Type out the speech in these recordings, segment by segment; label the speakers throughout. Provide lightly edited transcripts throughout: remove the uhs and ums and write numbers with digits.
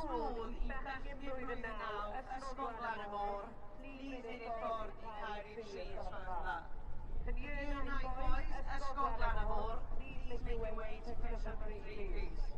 Speaker 1: nôl i bechgyn blwyddyn 9, Ysgol Glan y Môr, plîs neud eich ffordd i cae rhif 3 os gwelwch yn dda. Year 9 boys, Ysgol Glan y Môr, please make your way to pitch number 3 please.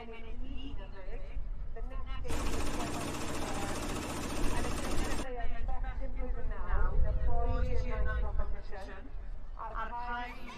Speaker 1: minute lead of the The next game is and it's bechgyn blwyddyn 9 in the boys year 9 competition. Ar cae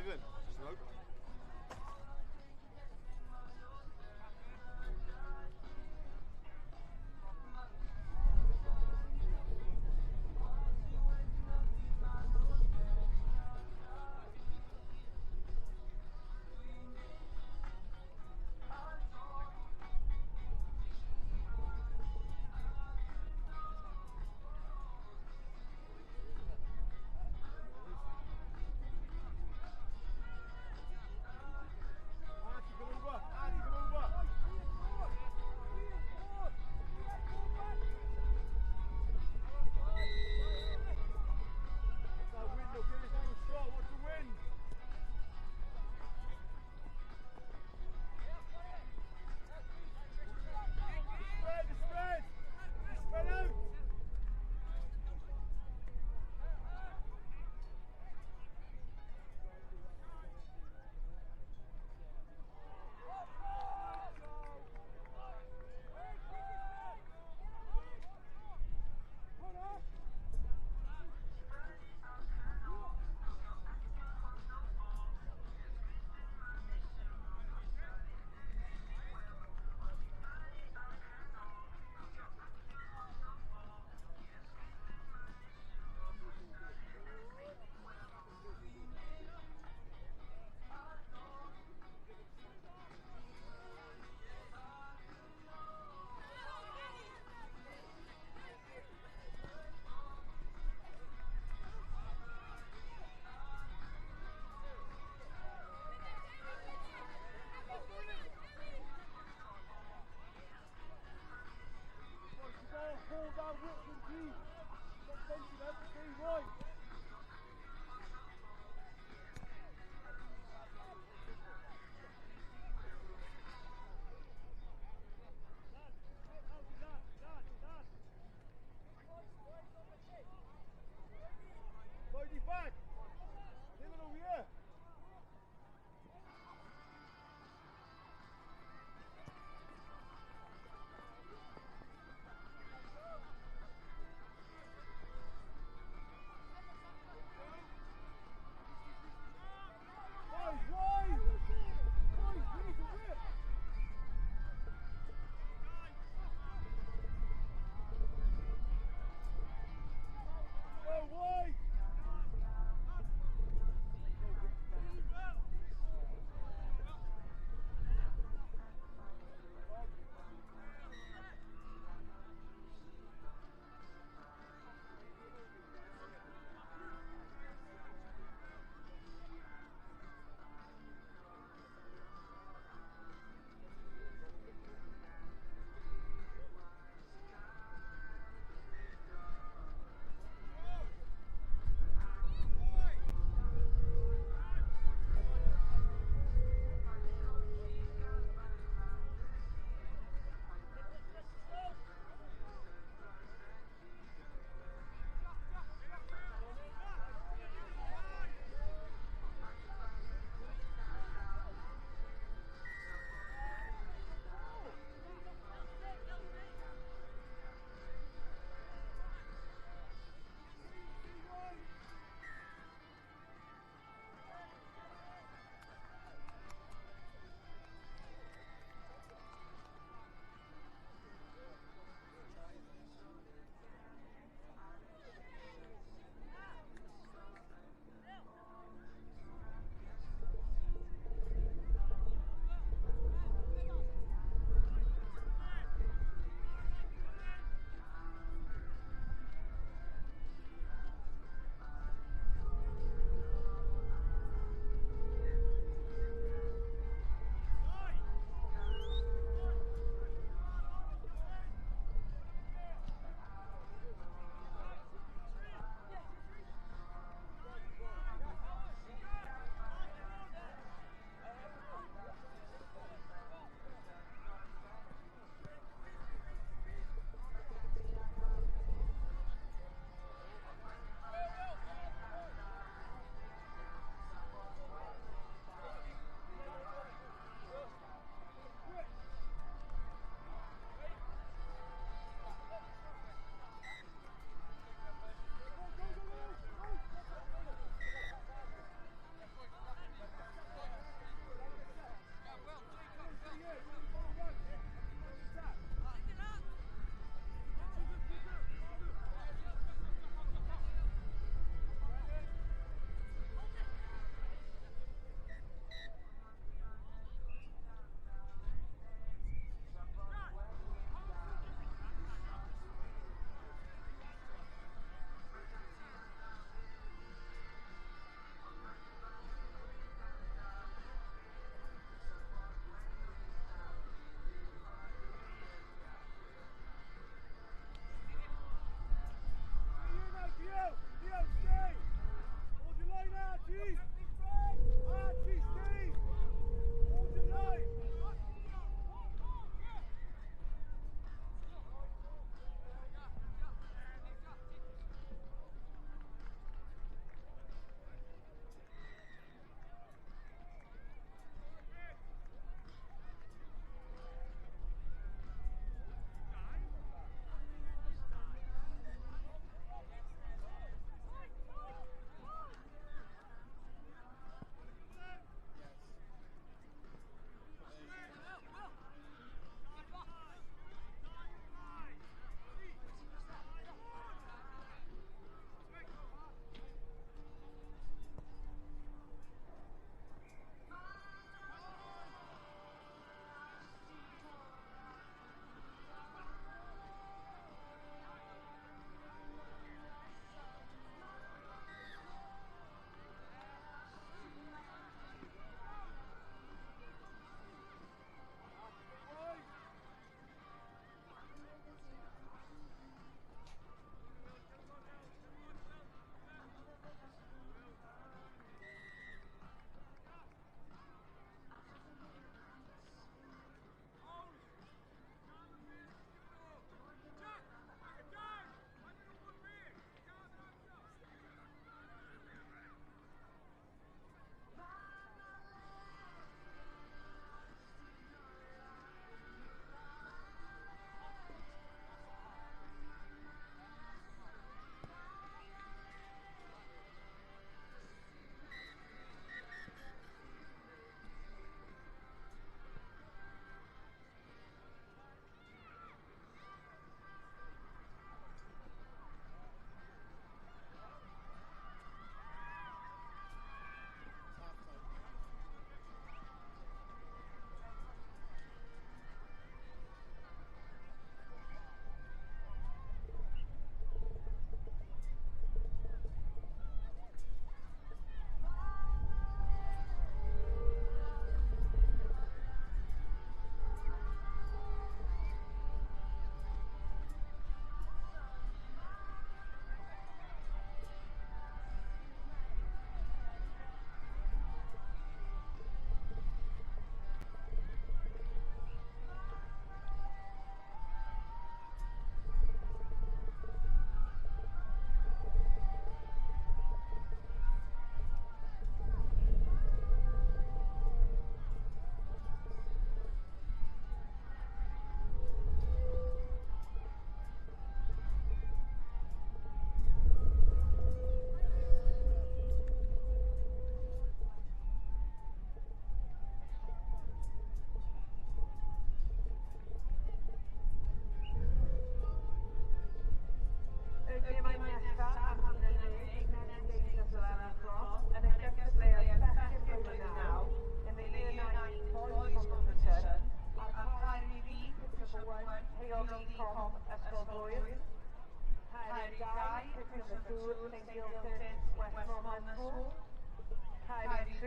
Speaker 2: Blwyddyn. Just about.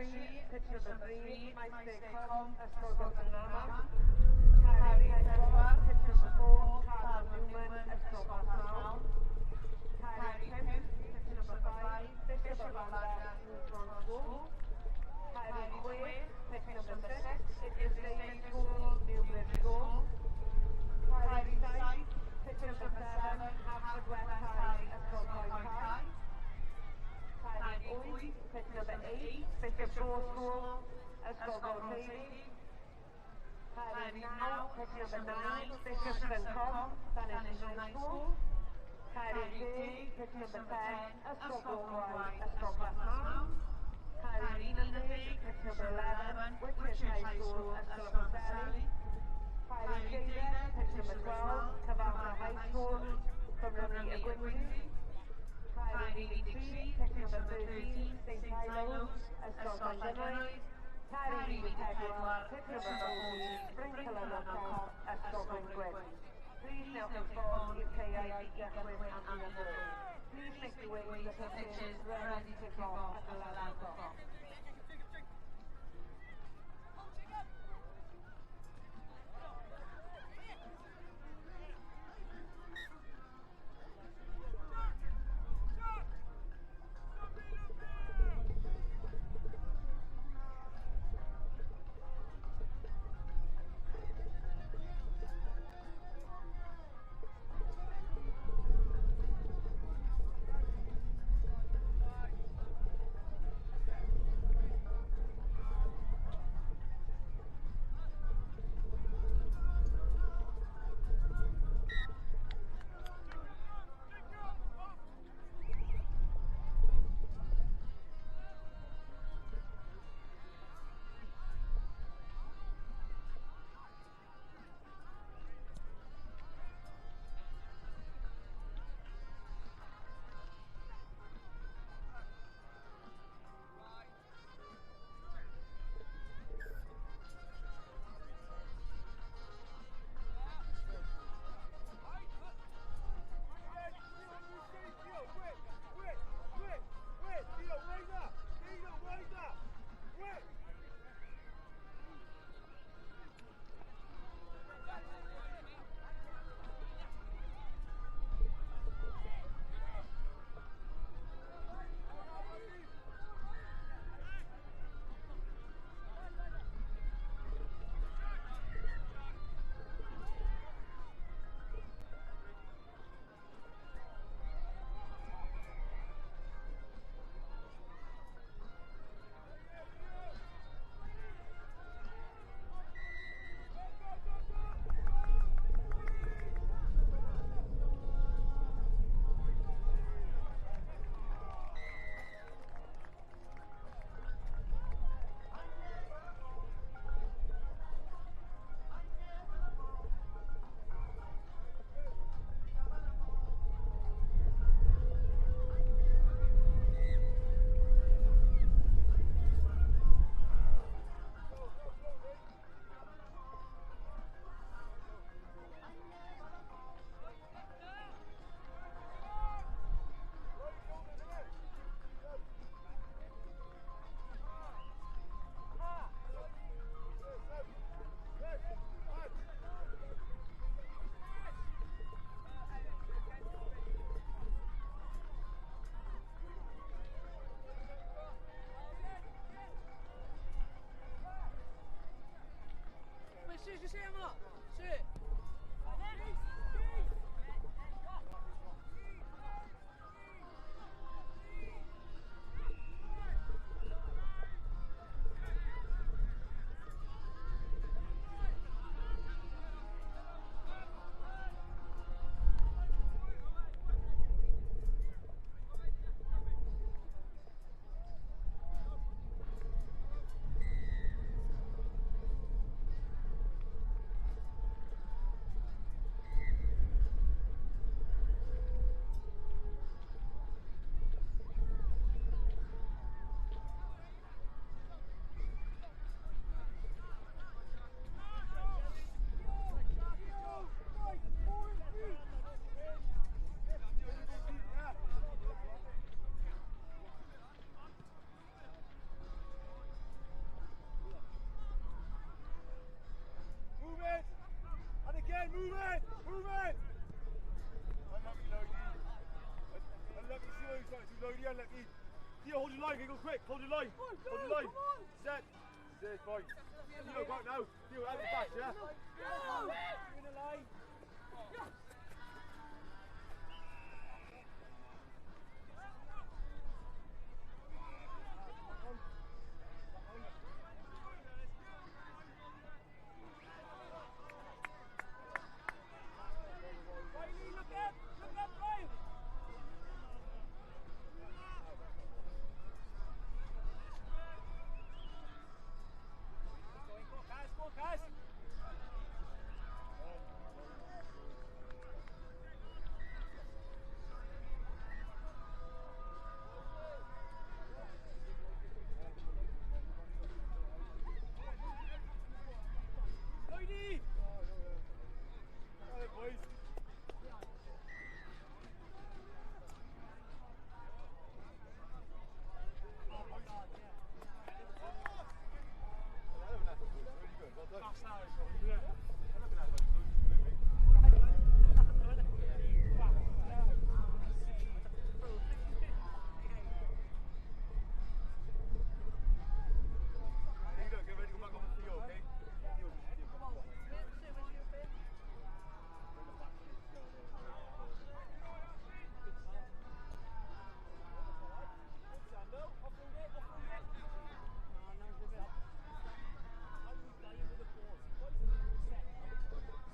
Speaker 1: 3, pitch number 3, Maesteg Com, Ysgol Glanaman. Cae rhif 4, pitch number 4, Cardinal Newman, Ysgol Plasmarl. Cae rhif 5, pitch number 5, Bishop of Llandaff Newton School. Cae rhif 6, pitch number 6, Idris Davies School, Newbridge School. Cae rhif 7, pitch number 7, Haverfordwest High, Ysgol Coedcae. Cae rhif 8, pitch number 8, Bishop Gore School, Ysgol Bro Teifi. Cae rhif 9, pitch number 9, Bishop St Cosm, Llanishen High School. Cae rhif 10, pitch number 10, Ysgol Bro Ysgol Plasmarl. Cae rhif 11, pitch number 11, Whitchurch High School, Ysgol Preseli. Cae rhif 12, pitch number 12, Cyfarthfa High School, Cymru y Gwyndy. Cae rhif 13, pitch number 13, St Teilo's, Ysgol Llangynnoed. Cae rhif 14, pitch number 14, Bryncelynnog Com, Ysgol Bryngwyn. Please newch eich ffordd i'r caeau i gychwyn am y bôl. Please make your way to the pitches ready to kick off at 11 o'clock.
Speaker 2: Jackie. Theo, hold your line, okay, go quick, hold your line. Hold your line. Set. Set, fine. Theo, go out now. Theo, out the back, yeah?
Speaker 3: Go!
Speaker 2: In the line.
Speaker 3: Riley, look up! Look up, Riley! Go, Kaz, go, Kaz!
Speaker 2: Lady! All right, boys. Get ready to go back on the field, okay? Theo, Theo, come on.
Speaker 3: Sando, offload it, offload it. How you dying with the balls? Boys are all set now.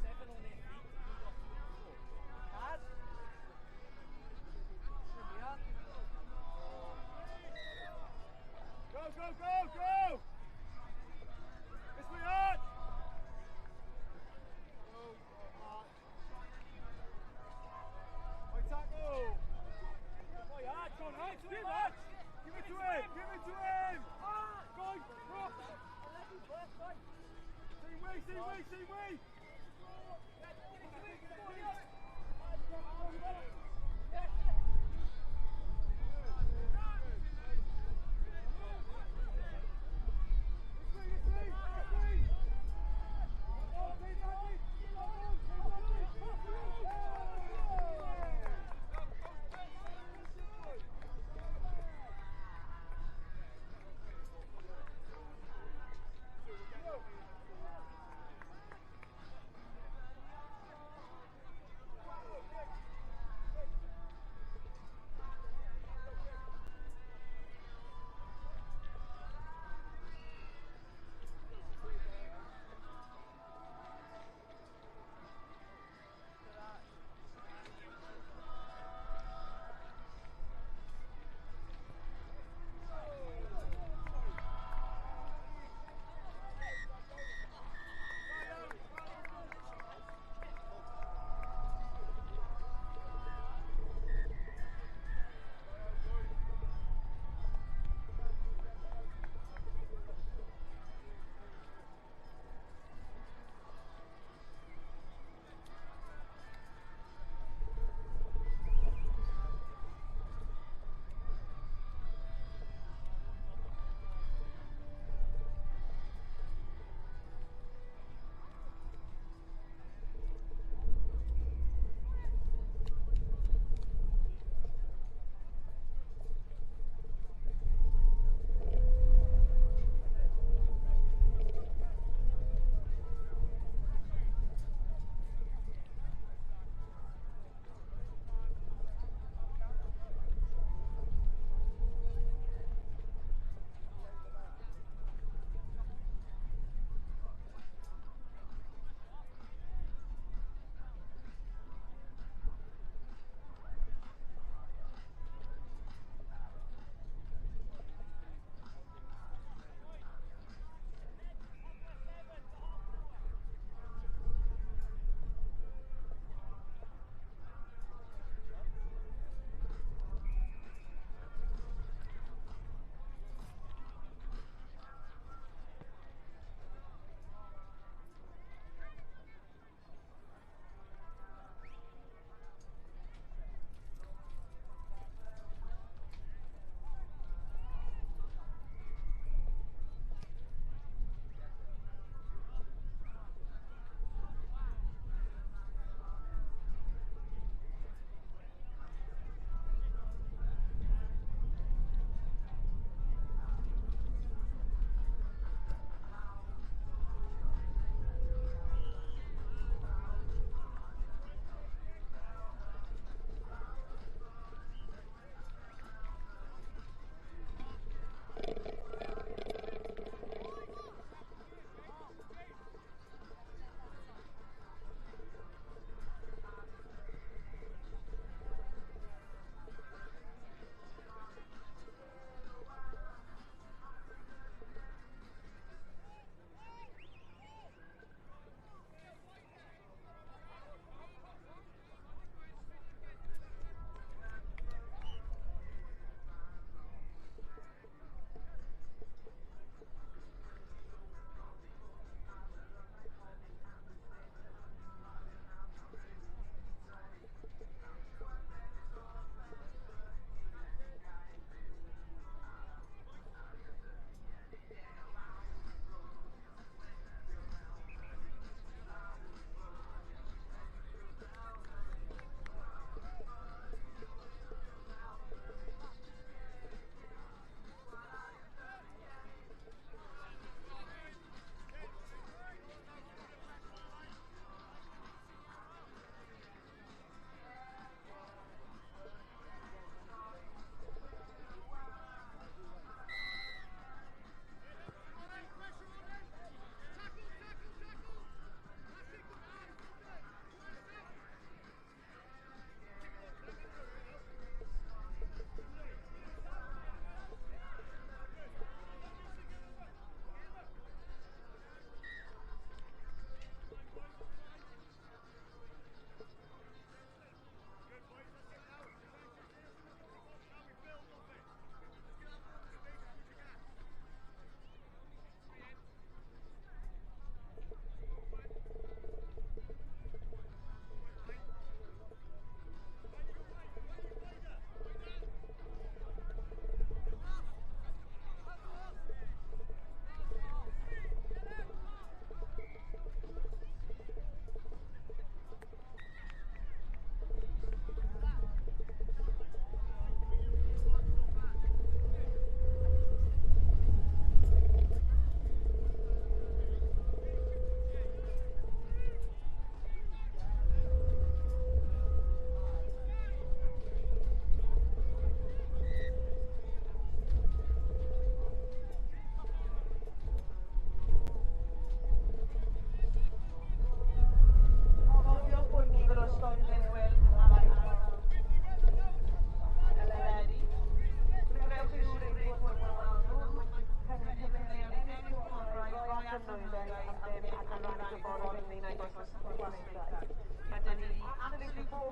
Speaker 3: 7 on their feet, we got 3 to 4.
Speaker 1: Kaz. Simeon.
Speaker 2: Go, go, go, go! This way, Arch! Go, Arch. My tackle!
Speaker 3: Boy, Arch, on Arch, give Arch!
Speaker 2: Give it to him! Give it to him! Go, Brooks! Same way, same way, same way! This way, this way, this way! Oh, take that, take that.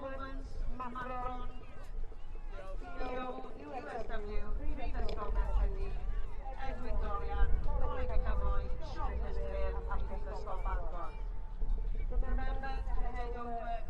Speaker 1: Performance, Macron, PO, USW, Prifysgol Merchydi, Edwin Dorian, Coleg y Cymoedd, Siop Ysgrif a Prifysgol Bangor. Remember to head over.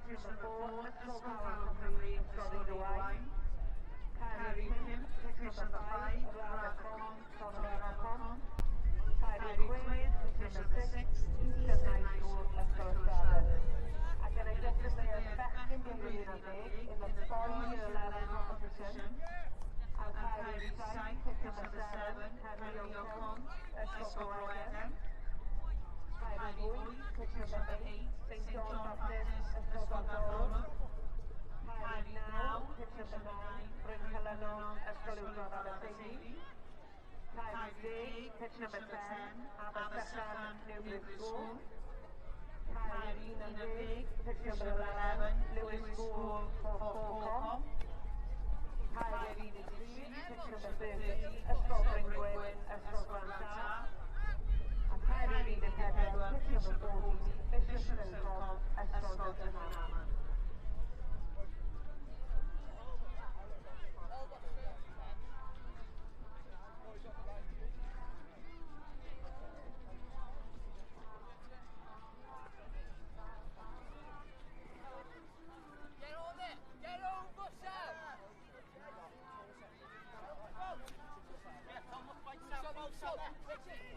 Speaker 1: Pitch number 4, Ysgol Hywel Cymru, Ysgol Owain. Caer 5, pitch number 5, Radd Con, Ysgol Con. Caer 6, pitch number 6, Eastern High School, Ysgol Ystalyfera. Ac yn y gystadleuaeth bechgyn blwyddyn 11 in the boys year 11 competition. A Caer 7, pitch number 7, Caerllion Con, Ysgol Bro Edern. Caer 8, pitch number 8, St John Baptist, Ysgol Bangor. Caer 9, pitch number 9, Bryn Celynnog, Ysgol Uwchradd Aberteifi. Caer 10, pitch number 10, Abersychan, Newbridge School. Caer 11, pitch number 11, Lewis School, Porthcawl. Caer 13, pitch number 13, Ysgol Bryn Gwyn, Ysgol Glan Taf. A Caer 14, pitch number 14, Bishop Silcock, Ysgol Dyffryn Aman.
Speaker 4: Get on it! Get over, Sam! Yeah, come up, right, Sam. Pitch it, pitch it.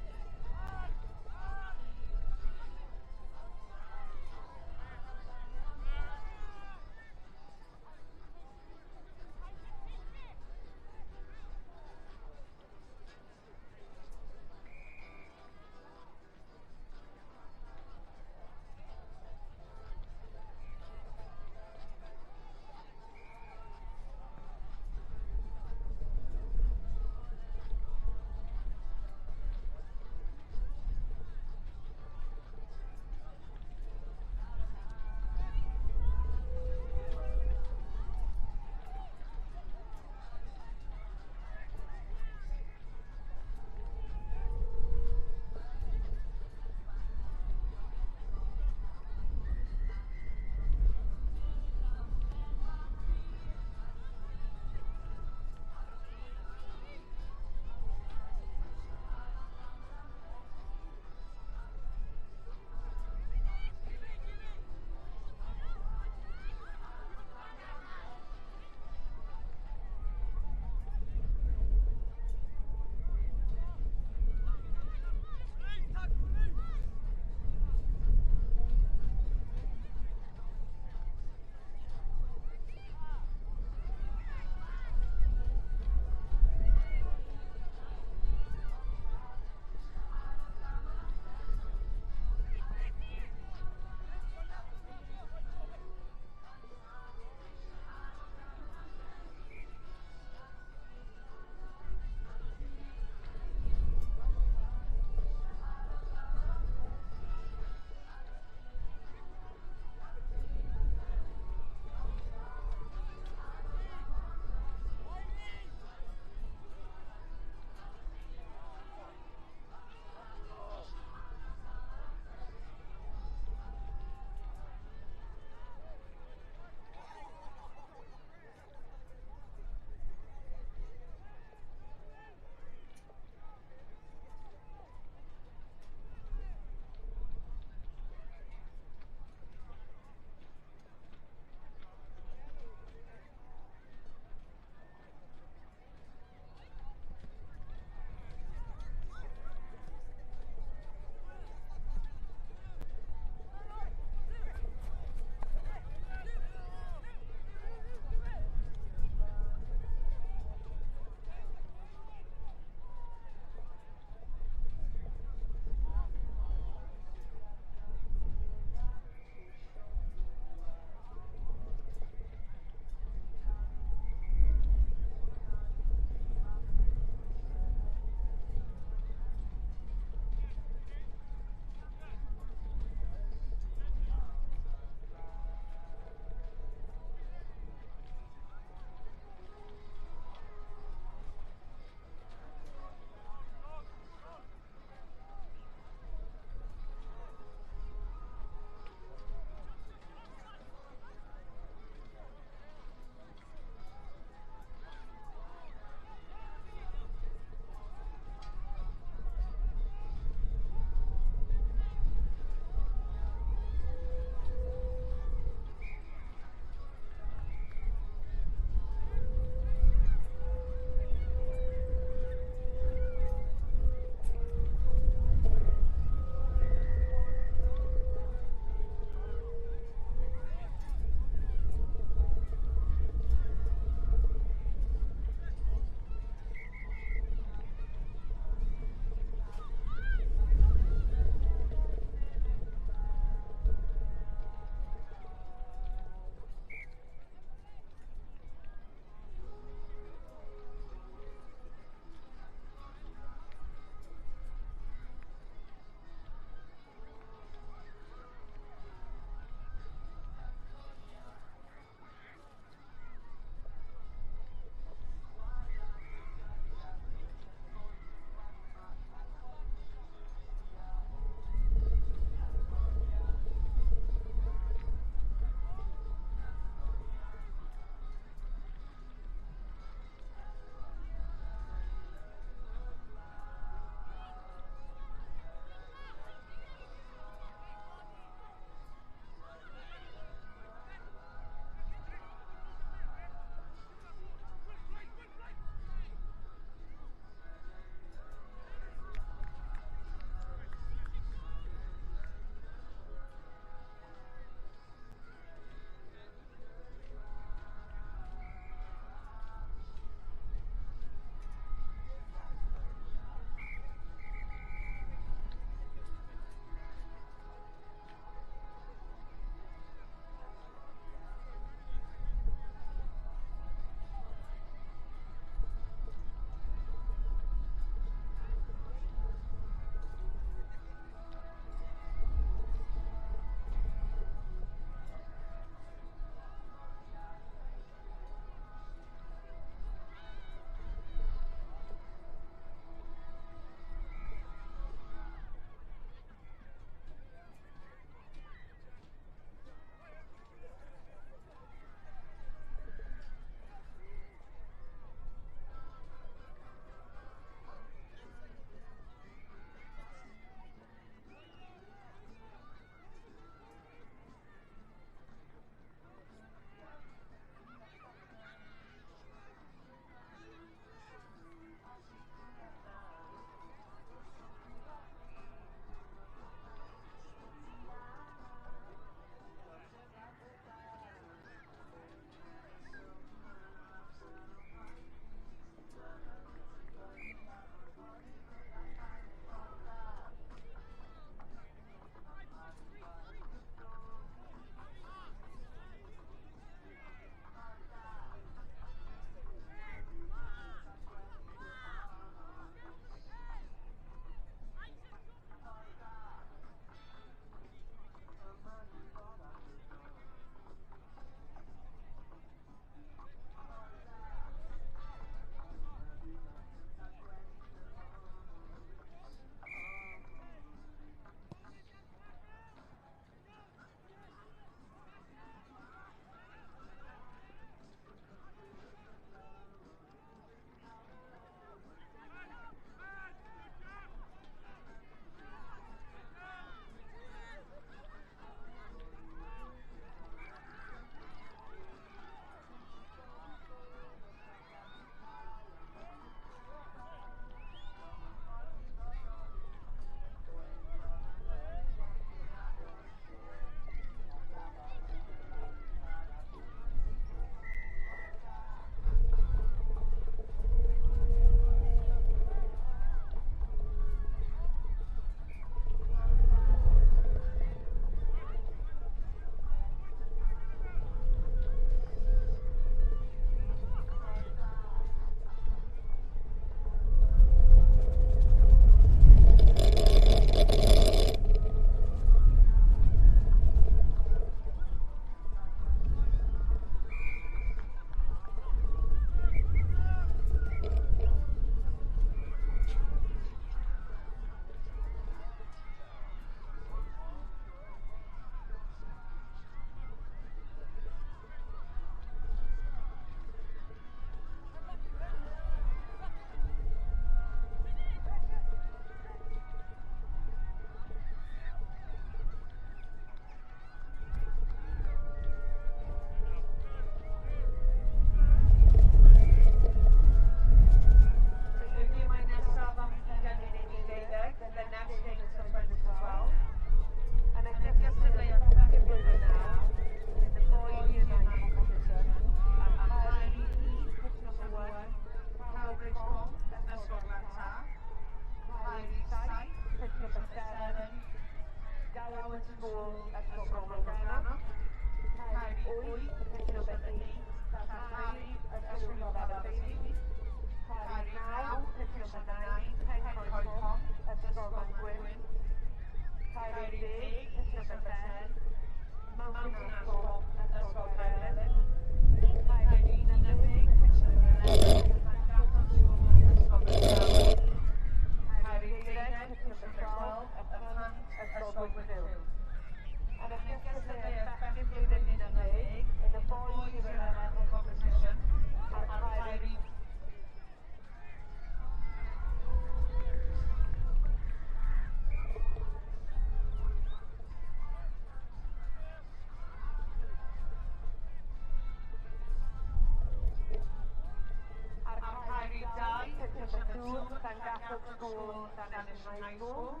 Speaker 1: School, Llanishen High School.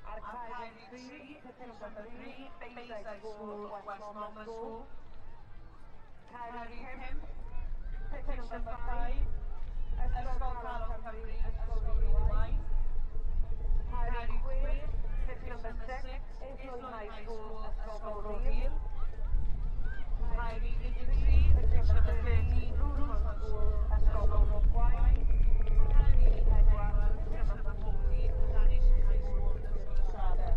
Speaker 1: Ar cae rhif 3, pitch number 3, Bayside School, West Monmouth School. Cae rhif 5, pitch number 5, Ysgol Calon Cymru, Ysgol Rhydwain. Cae rhif 6, pitch number 6, Islwyn High School, Ysgol Rhoddir. Cae rhif 13, pitch number 13, Rhwdmon School, Ysgol Rhydwain. Cae rhif 4, pitch number 14, Llanishen High School, Ysgol Ystrade.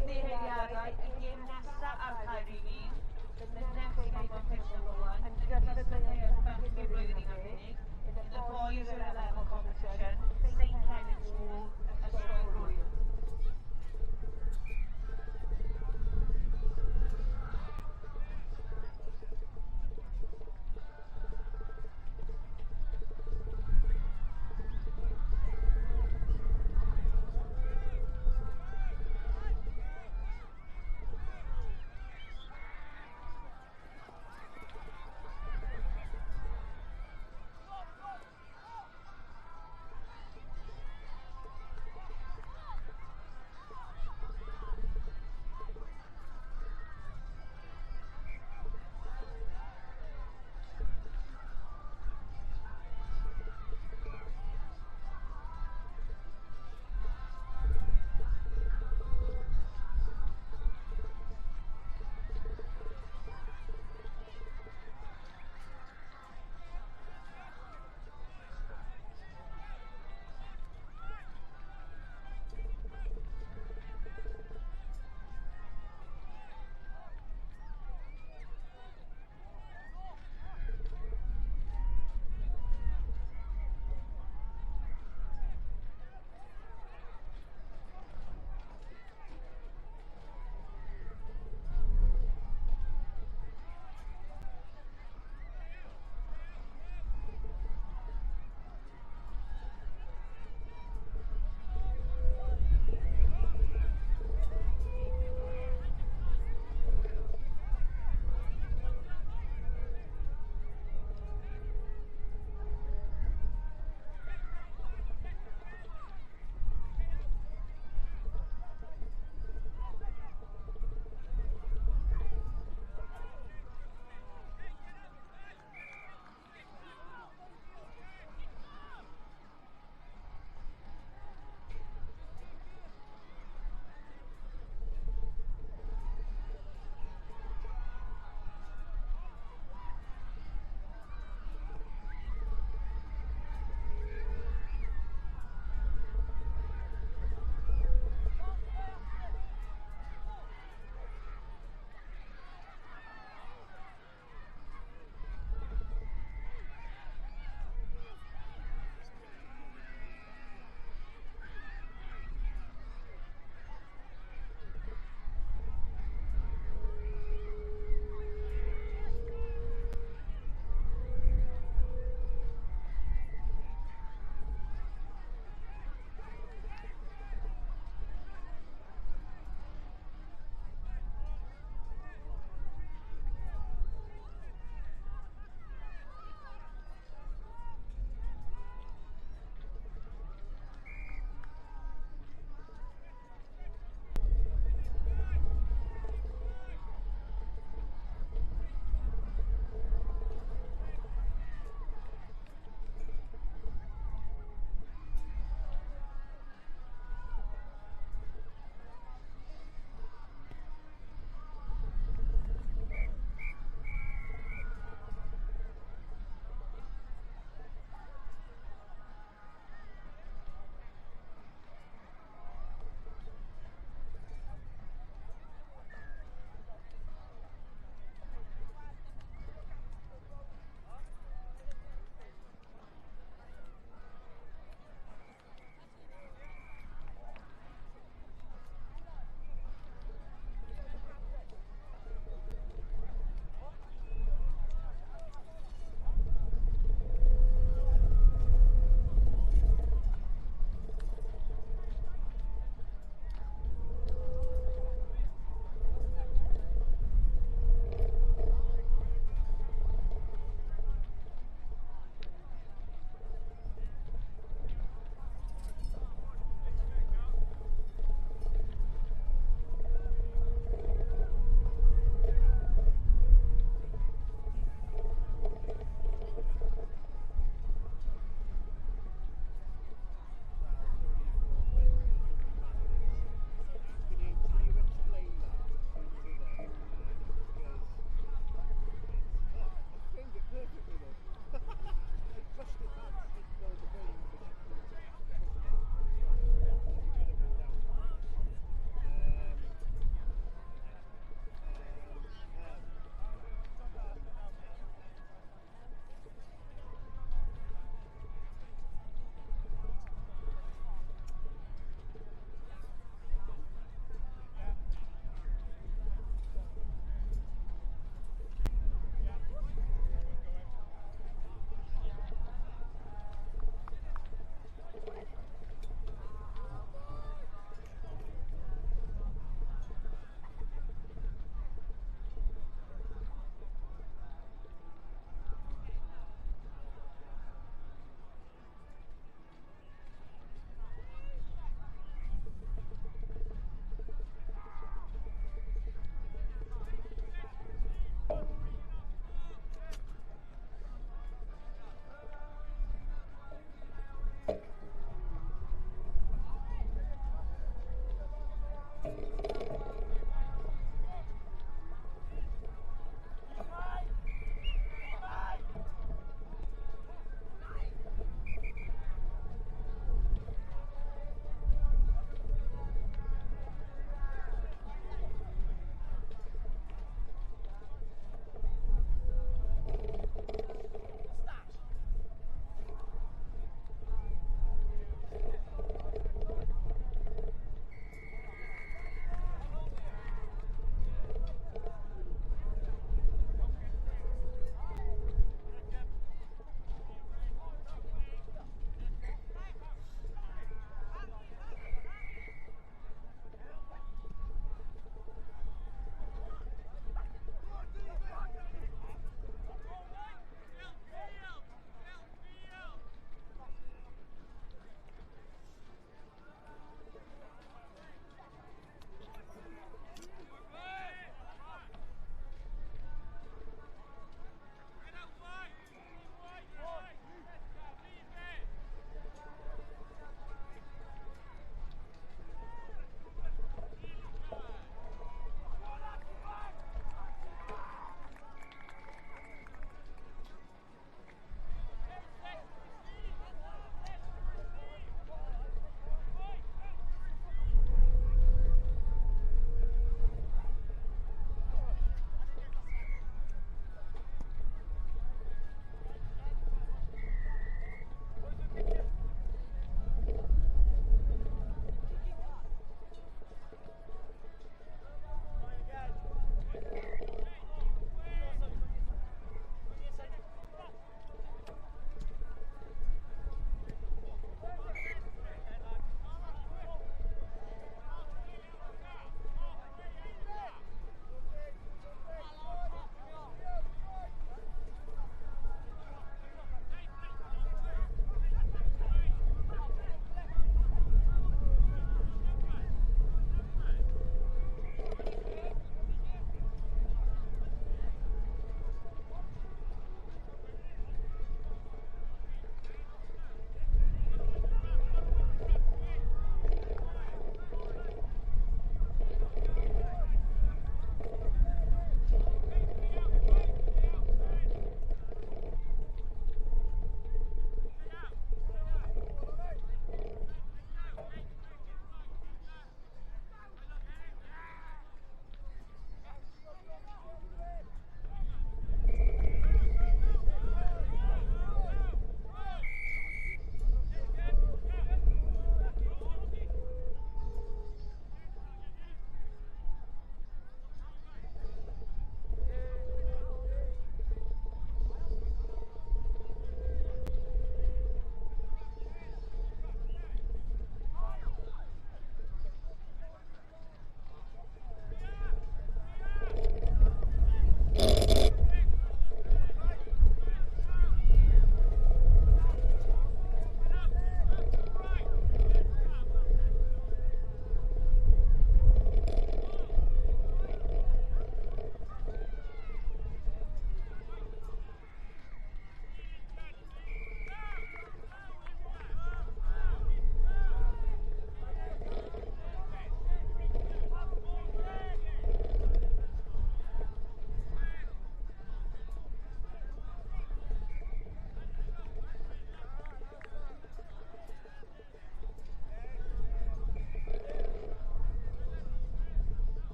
Speaker 1: Ymddiheuriadau, y gêm nesaf ar cae rhif 1, the next game on pitch number 1, yn gystadleuaeth bachgen blwyddyn 11, in the boys year 11 competition, St Cenydd School, Ysgol Rwyl.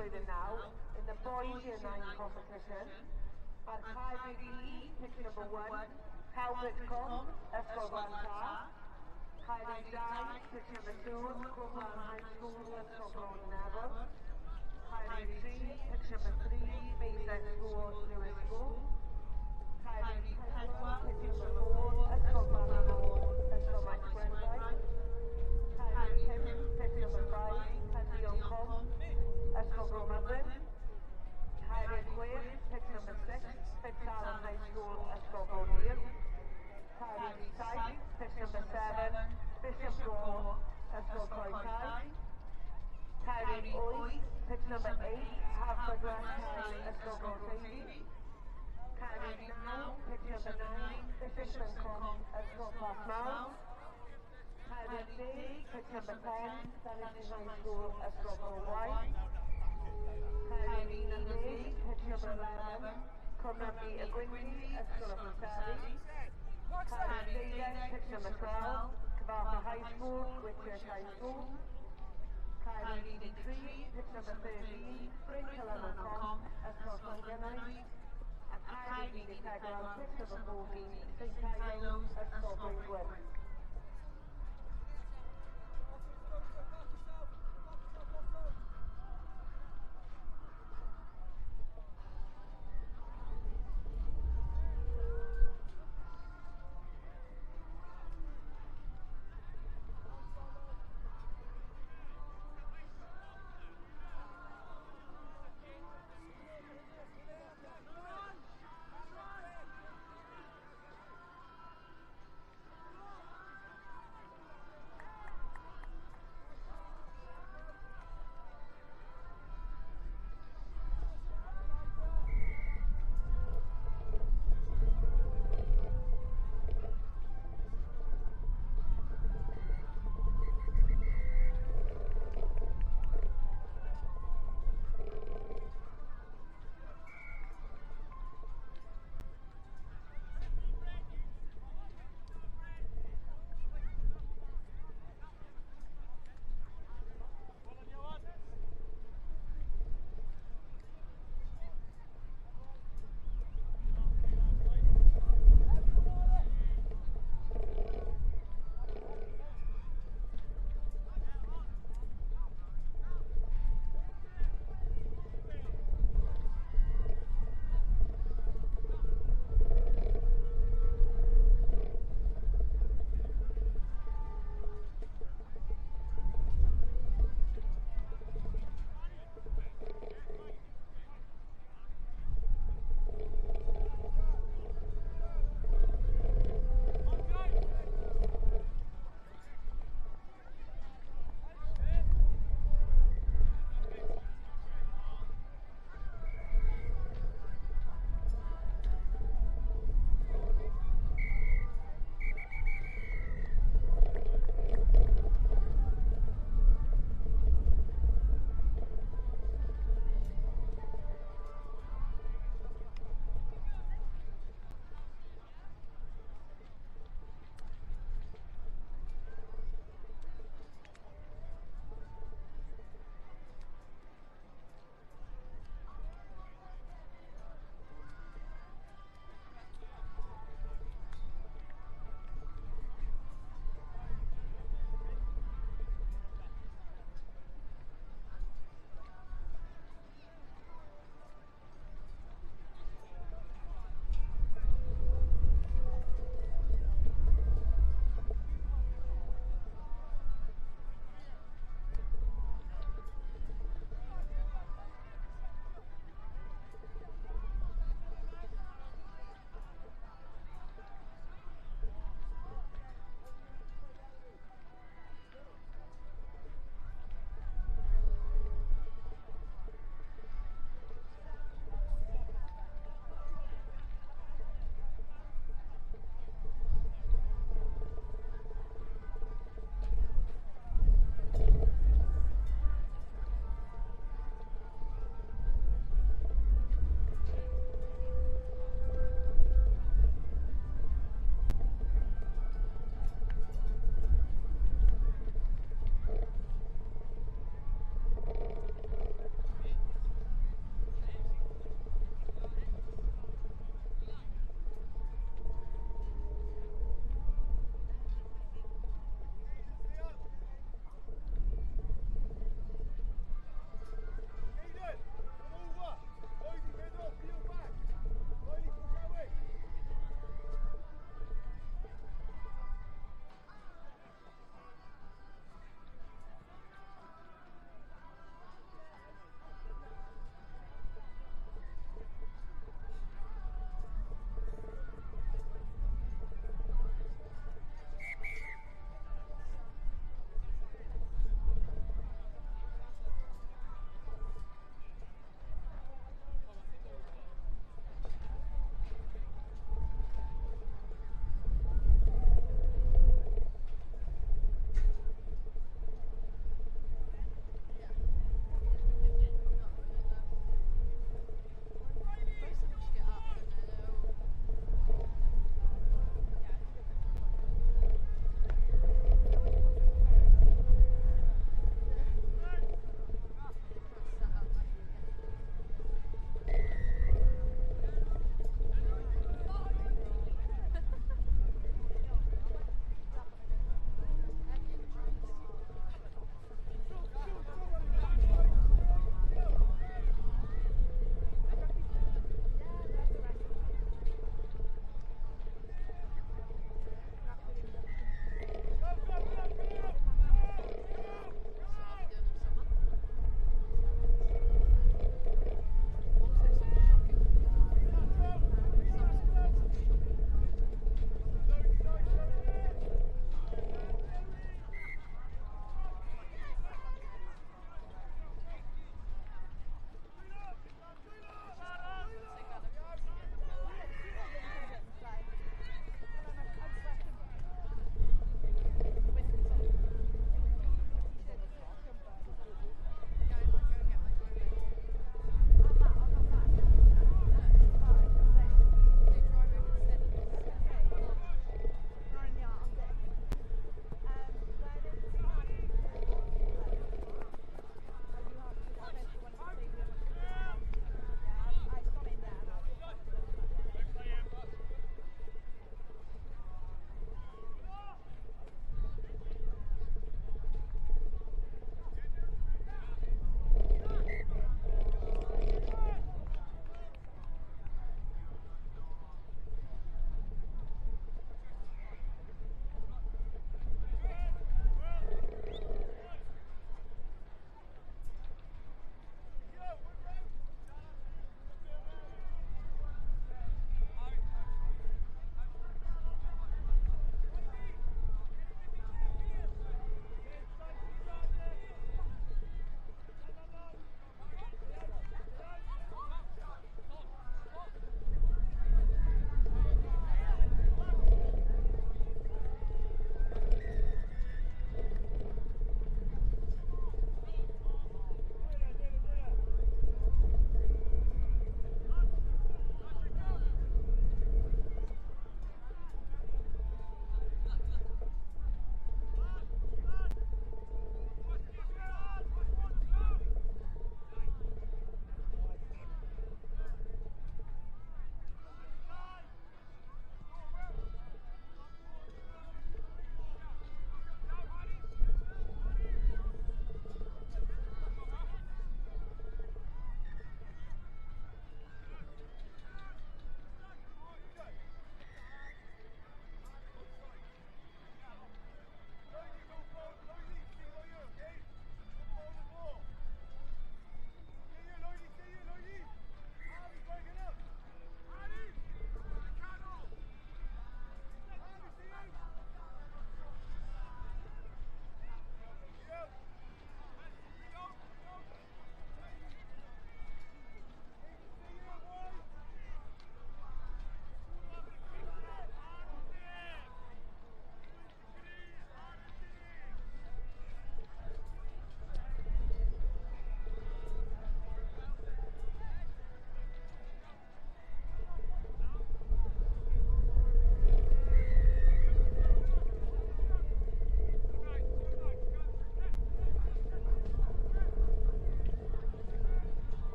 Speaker 1: blwyddyn 9 in the boys year 9 competition. Mae'r Caerdydd 1, pitch number 1, Talbot Com, Ysgol Glan Taf. Caerdydd 2, pitch number 2, Cwmbran High School, Ysgol Bro Dinefwr. Caerdydd 3, pitch number 3, Maysett School, Lewis School. Caerdydd 4, pitch number 4, Ysgol Glan y Môr, Ysgol Maes Gwendraeth. Caerdydd 5, pitch number 5, Pandion Com, Ysgol Bro Myrddin. Caerdydd 6, pitch number 6, Fitzalan High School, Ysgol Bro Gŵyr. Caerdydd 7, pitch number 7, Bishop Gore, Ysgol Coedcae. Caerdydd 8, pitch number 8, Haverfordwest High, Ysgol Bro Teifi. Caerdydd 9, pitch number 9, Bishop St Com, Ysgol Plasmawr. Caerdydd 10, pitch number 10, Llanelli High School, Ysgol Bro Wy. Caerdydd 11, pitch number 11, Cwmni y Gwyndy, Ysgol y Preseli. Caerdydd 12, pitch number 12, Cyfarthfa High School, Whitchurch High School. Caerdydd 13, pitch number 13, Bryn Celynnog Com, Ysgol Llangennau. A Caerdydd 14, pitch number 14, St Teilo's, Ysgol Bryn Gwyn.
Speaker 3: Run!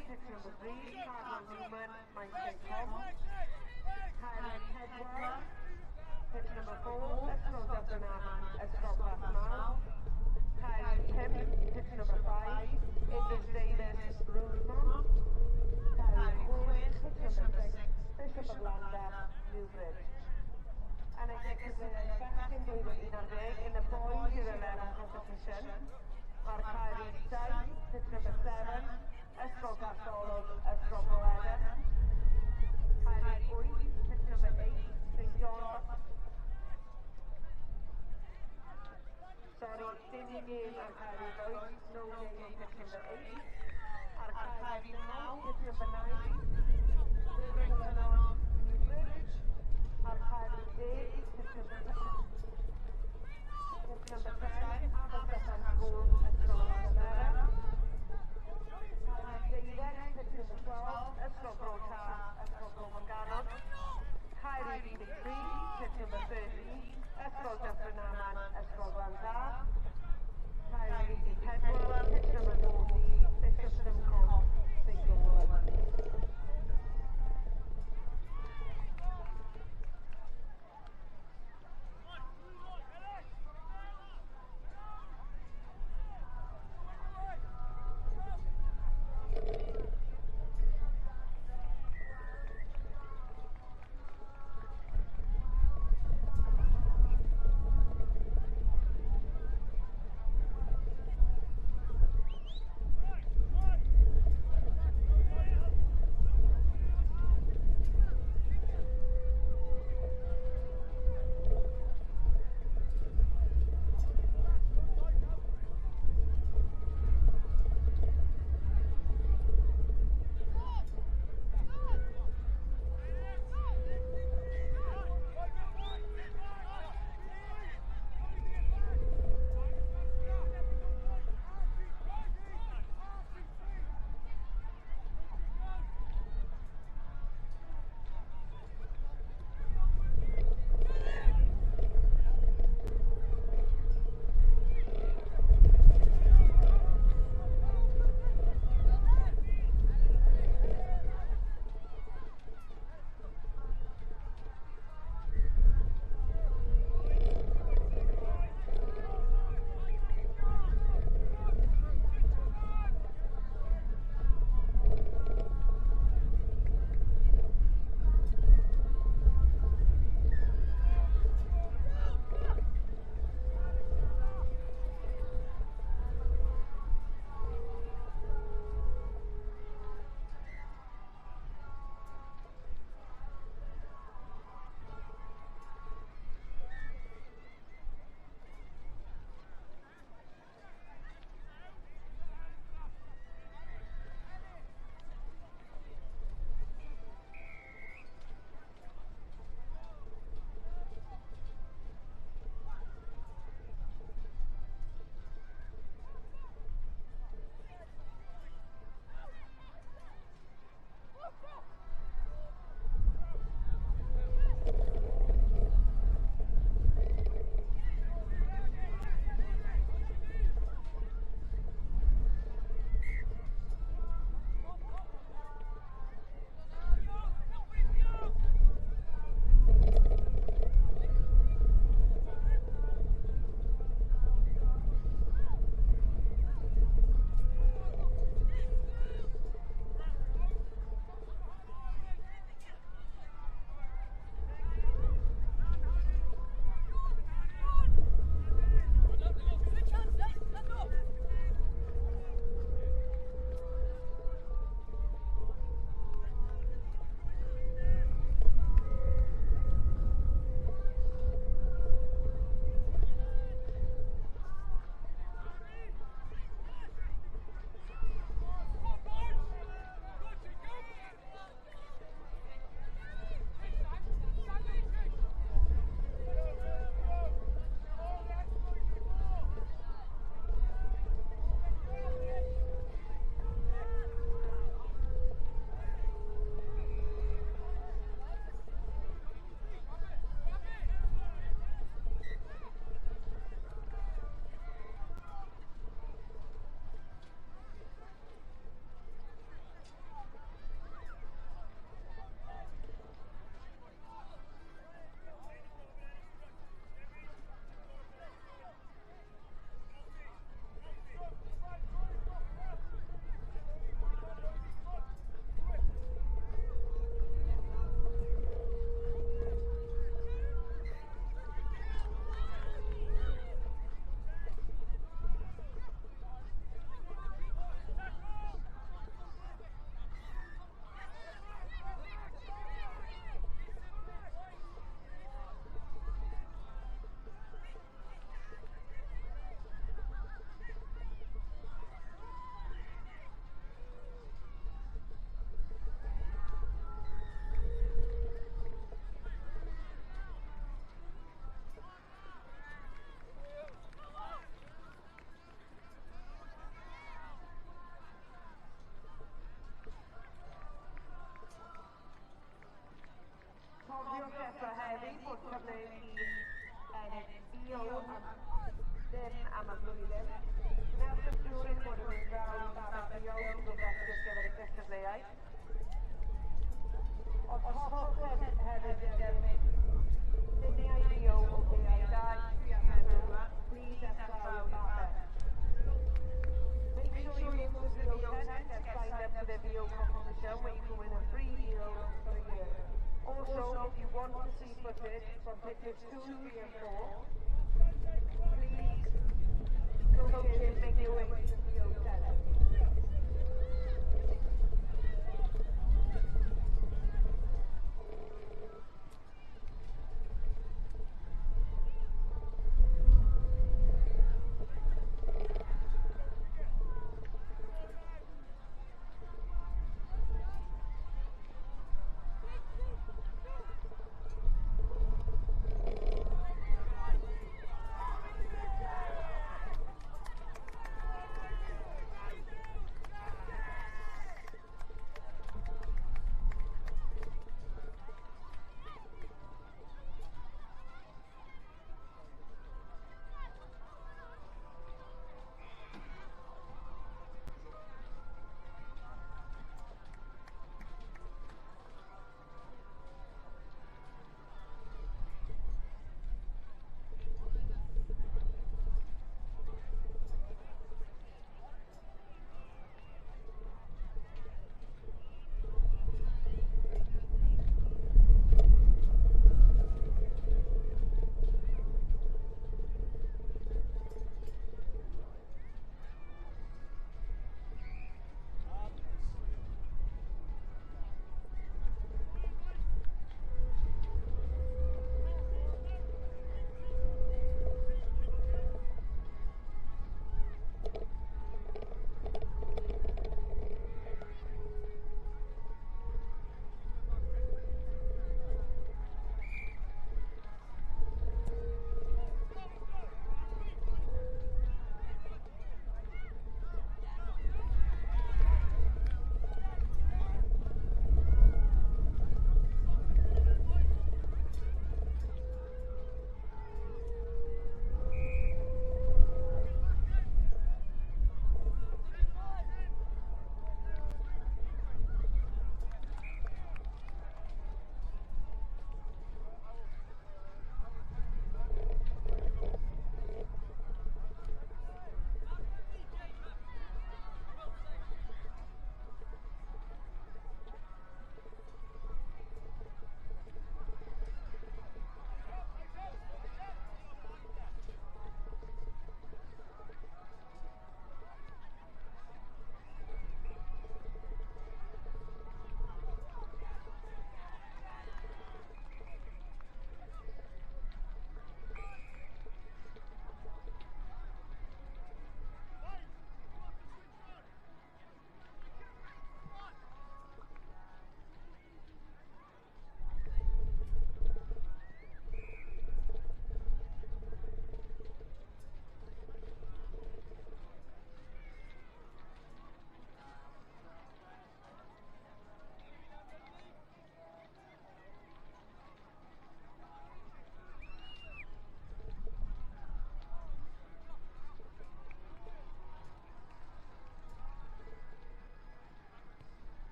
Speaker 1: pitch number 3, Carol Newman, Maesteg Pont. Cae rhif 4, pitch number 4, Ysgol Dyffryn Aman, Ysgol Plasmawr. Cae rhif 5, pitch number 5, Idris Davies, Rhosmont. Cae rhif 6, pitch number 6, Bishop of Llandaff, Newbridge. Yn y cystadleuaeth bechgyn blwyddyn 11 in the boys year 11 competition, mae'r cae rhif 7, pitch number 7, Ysgol Garth Olwg, Ysgol Bro Edern. Cae rhif 8, pitch number 8, St John. Sorry, dim un gêm ar cae rhif 8, no game on pitch number 8. Ar cae rhif 9, pitch number 9, Bryn Newbridge. Ar cae rhif 10, pitch number 10, Aberystwyth School, Ysgol Llanymddyfri. Cae rhif 12, pitch number 12, Ysgol Bro Taf, Ysgol Bro Morgannwg. Cae rhif 13, pitch number 13, Ysgol Dyffryn Aman, Ysgol Glantaf. Cae rhif 14, pitch number 14, Bishop Symcox, St Gilwern. Cofiwch eto heddi bod cyfle i ennill VO am ddim am y flwyddyn. Gwnewch yn siŵr eich bod yn mynd draw i babell VO i gofrestru ar gyfer y gystadleuaeth. Os hoffech hefyd derbyn lluniau VO o gaeau 2, 3 a 4, please ewch draw i'r babell. Make sure you go to the VO tent and sign up for the VO competition where you can win a free VO for a year. Also, if you want to see footage from pitches 2, 3 and 4, please, coaches, make your way to the VO tent.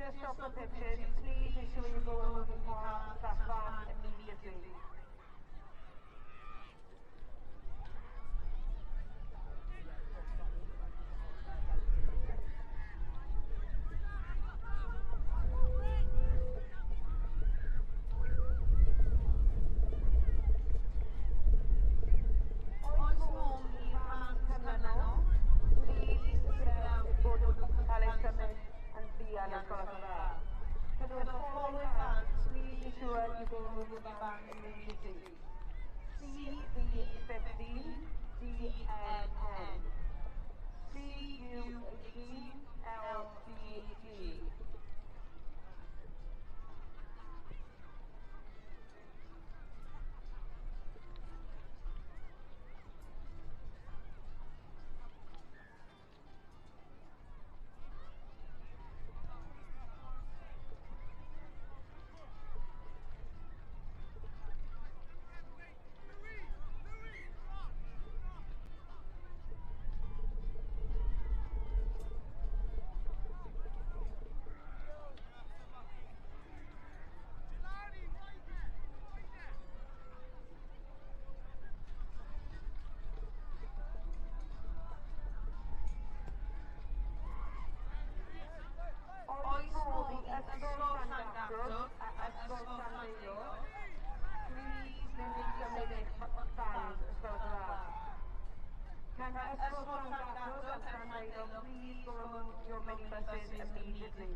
Speaker 1: Just stop the pitches, please ensure you go and move your car/van immediately. Oes modd i'r fans canlynol, please sicrhau bod nhw'n cael eu symud yn fuan os gwelwch yn dda. Can the following vans please ensure you go and move your van immediately. CV15 DNN, CU18 LDG. Oes modd i Ysgol Llangatwg a Ysgol Llandeilo, please newid symud eich vans os gwelwch yn dda. Can Ysgol Llangatwg and Llandeilo please go and move your minibuses immediately.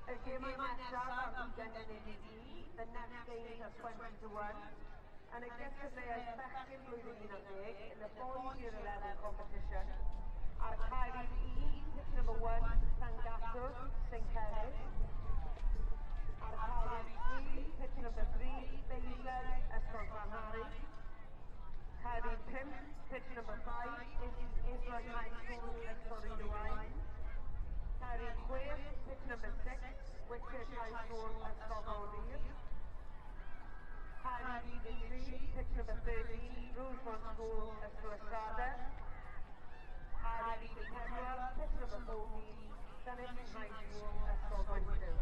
Speaker 1: Y gemau nesaf am 11:40, the next games are 12:40, yn y gystadleuaeth bechgyn blwyddyn 11 in the boys year 11 competition, ar cae rhif 1, pitch number 1, Llangatwg, St Cenydd. Ar cae rhif 3, pitch number 3, Baysland, Ysgol Llanhari. Cae rhif 5, pitch number 5, Islwyn High School, Ysgol Rhydywaun. Cae rhif 6, pitch number 6, Whitchurch High School, Ysgol Bro Lŷr. Cae rhif 3, pitch number 13, Rougemont School, Ysgol y Strade. Cae rhif 4, pitch number 14, Llanilltud High School, Ysgol Gwystyl.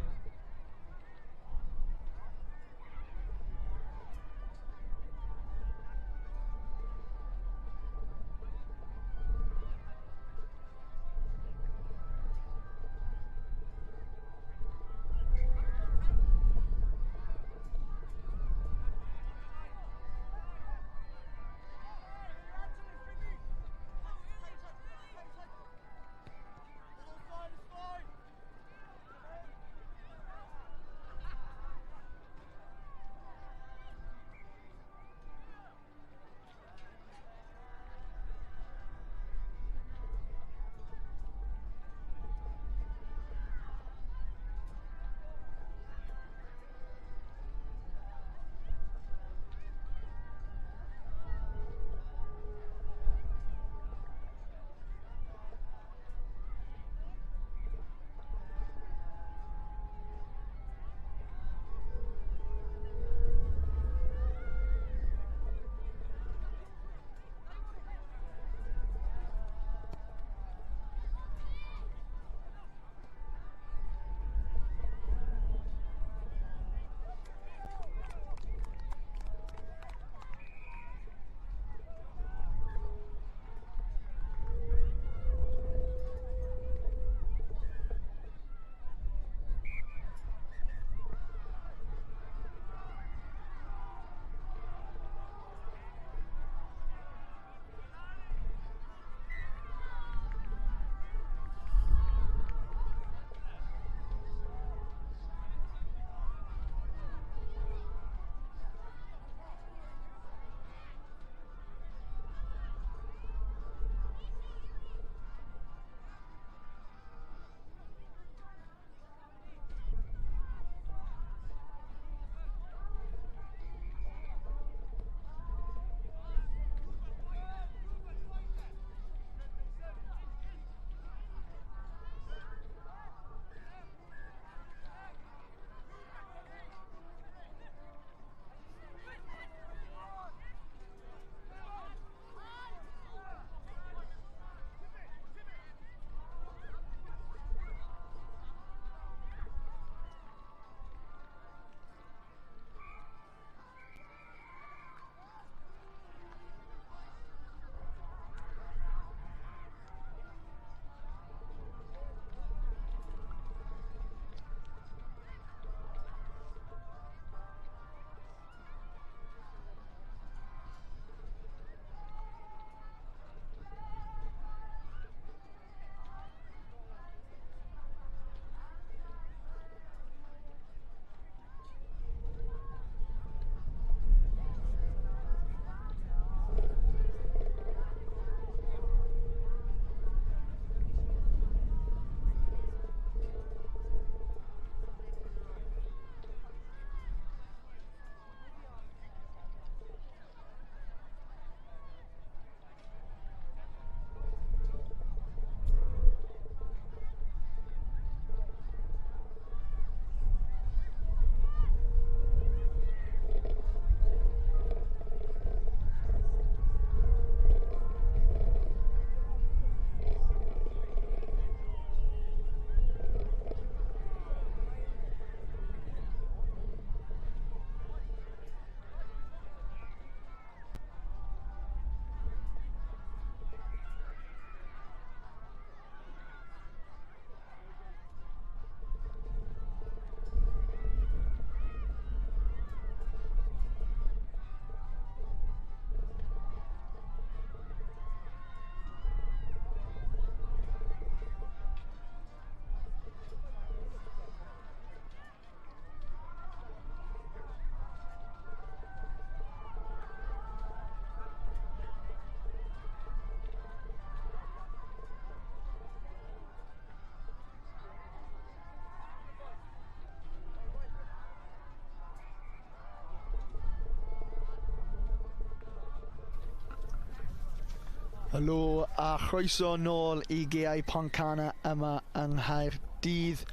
Speaker 5: Helo a chroeso nôl i Gaeau Pontcanna yma yng Nghaerdydd.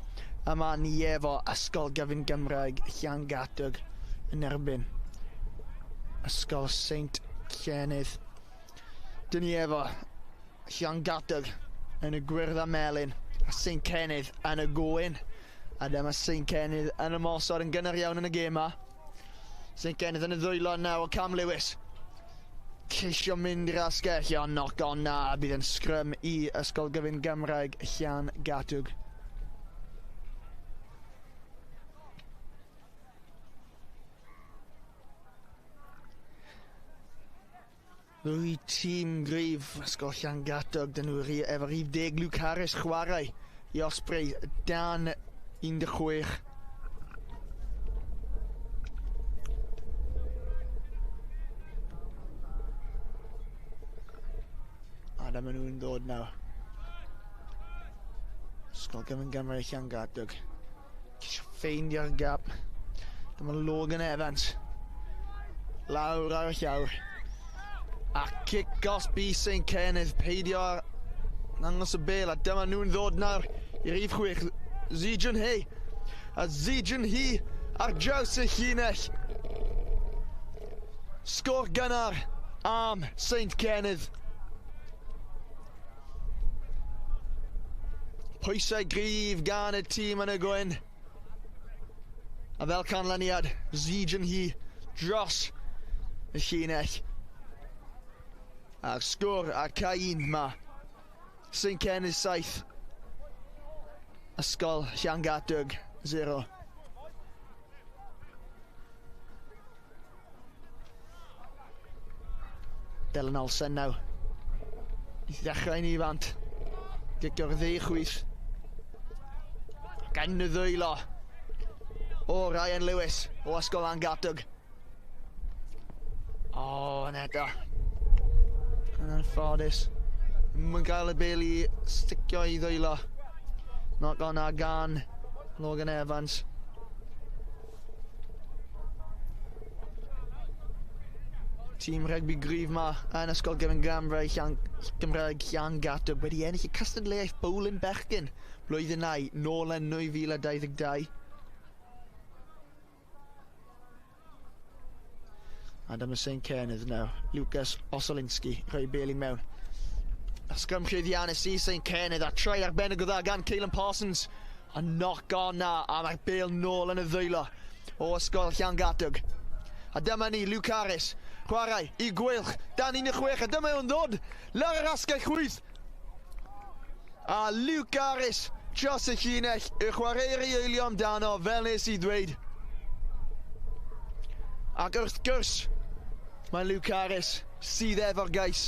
Speaker 5: Yma ni efo Ysgol Gyfun Gymraeg Llangatwg yn erbyn Ysgol Saint Cenydd. Dyn ni efo Llangatwg yn y gwyrdd a melyn a Saint Cenydd yn y gwyn. A dyma Saint Cenydd yn ymosod yn gynnar iawn yn y gêm ma. Saint Cenydd yn y ddwylo nawr o Cam Lewis. Ceisio mynd i'r asgell, ond knock on na, bydd yn sgrym i Ysgol Gyfun Gymraeg Llangatwg. Ddwy tîm gryf Ysgol Llangatwg, dyn nhw efo rhif 10 Luke Harris chwarae i Osprey dan 16. A dyma nhw'n dod nawr. Ysgol Gyfun Gymraeg Llangatwg. Ceisio ffeindio'r gap. Dyma Logan Evans. Lawr ar y llawr. A cic gosb i St Cenydd. Peidio ar ddangos y bel. A dyma nhw'n ddod nawr i rhif 6. Zijun He. A Zijun He ar draws y llinell. Sgôr gynnar am St Cenydd. Pwysau gryf gan y tîm yn y gwyn. A fel canlyniad, Zijun He dros y llinell. A'r sgôr a'r cae un ma. St Cenydd 7. Ysgol Llangatwg 0. Dylan Olsen nawr. I ddechrau ni fant. Gicio'r dde chwith. Gan y ddwylo o Ryan Lewis o Ysgol Llangatwg. O, yn eto. Yn anffodus. Mae'n gael y bel i sticio i ddwylo. Knock on a gan Logan Evans. Tîm rygbi gryf ma yn Ysgol Gyfun Gymraeg Gymraeg Llangatwg wedi ennill y cystadleuaeth bowling bechgyn blwyddyn nau nôl yn 2022. A dyma St Cenydd nawr. Lucas Osolinski rhoi bel i mewn. A sgrym llwyddiannus i St Cenydd a troi arbennig o dda gan Caelan Parsons. A knock on na, a mae'r bel nôl yn y ddwylo o Ysgol Llangatwg. A dyma ni, Luke Harris, chwarae i Gweilch, dan 16, a dyma nhw'n ddod lawr yr asgell chwith. A Luke Harris dros y llinell, y chwaraewr i eilio amdano, fel nes i ddweud. Ac wrth gwrs, mae Luke Harris sydd efo'r gais.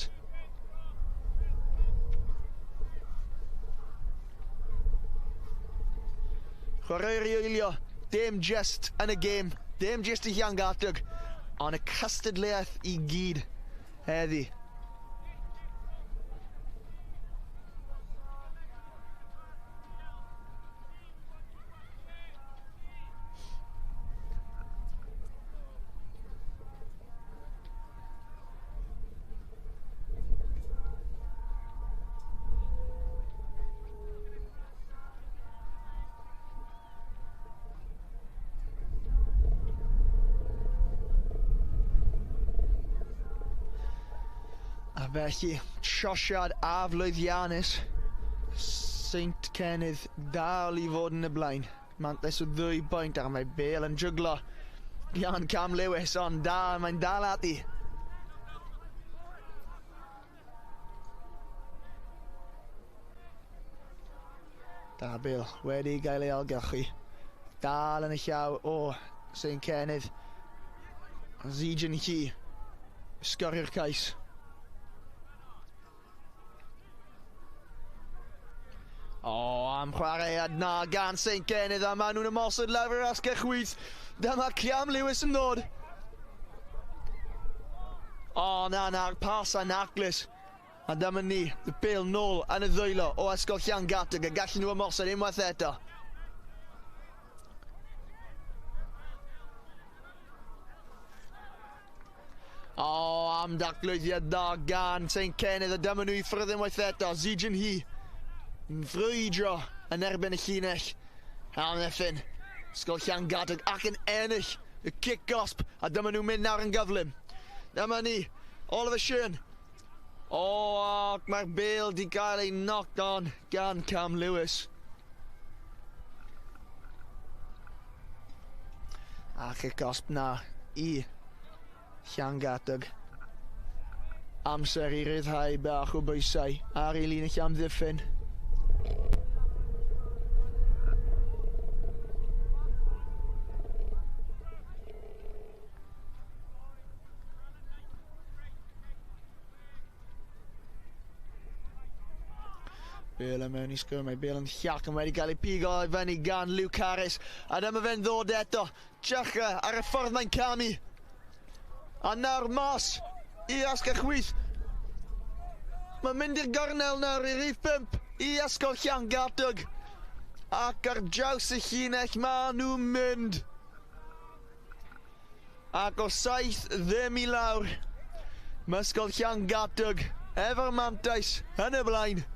Speaker 5: Chwaraewr i eilio, dim just yn y gêm, dim just i Llangatwg, ond y cystadleuaeth i gyd heddi. A felly, trosiad aflwyddiannus. St Cenydd dal i fod yn y blaen. Mantais o 2 bwynt ar mae Bale yn jyglo. Gan Cam Lewis, ond da, mae'n dal ati. Da Bale wedi gael ei algylchu. Dal yn y llaw o St Cenydd. Zijin He sgorio'r cais. O, am chwaraead na gan St Cenydd, a maen nhw'n ymosod lawr yr asgell chwith. Dyma Cam Lewis yn dod. O, na, na'r pas anaclus. A dyma ni, y bêl nôl yn y ddwylo o Ysgol Llangatwg, a gallen nhw ymosod unwaith eto. O, am daclwyddiad dda gan St Cenydd, a dyma nhw i ffwrdd unwaith eto. Zijin He yn frwydro yn erbyn y llinell. Amddiffyn Ysgol Llangatwg ac yn ennill y cic gosb, a dyma nhw'n mynd nawr yn gyflym. Dyma ni, Oliver Shearn. O, ac mae'r bêl di gael ei knocked on gan Cam Lewis. A cic gosb na i Llangatwg. Amser i ryddhau bach o bwysau ar ei linell amddiffyn. Bale yn mewn i sgwr, mae Bale yn llac yn wedi cael ei pigo i fyny gan Luke Harris. A dyma fe'n ddod eto. Trycha ar y ffordd mae'n camu. A nawr mas i asgell chwith. Mae'n mynd i'r gornel nawr i rhif 5 i Ysgol Llangatwg. Ac ar draws y llinell maen nhw'n mynd. Ac o 7 ddim i lawr. Mae Ysgol Llangatwg efo'r mantais yn y blaen.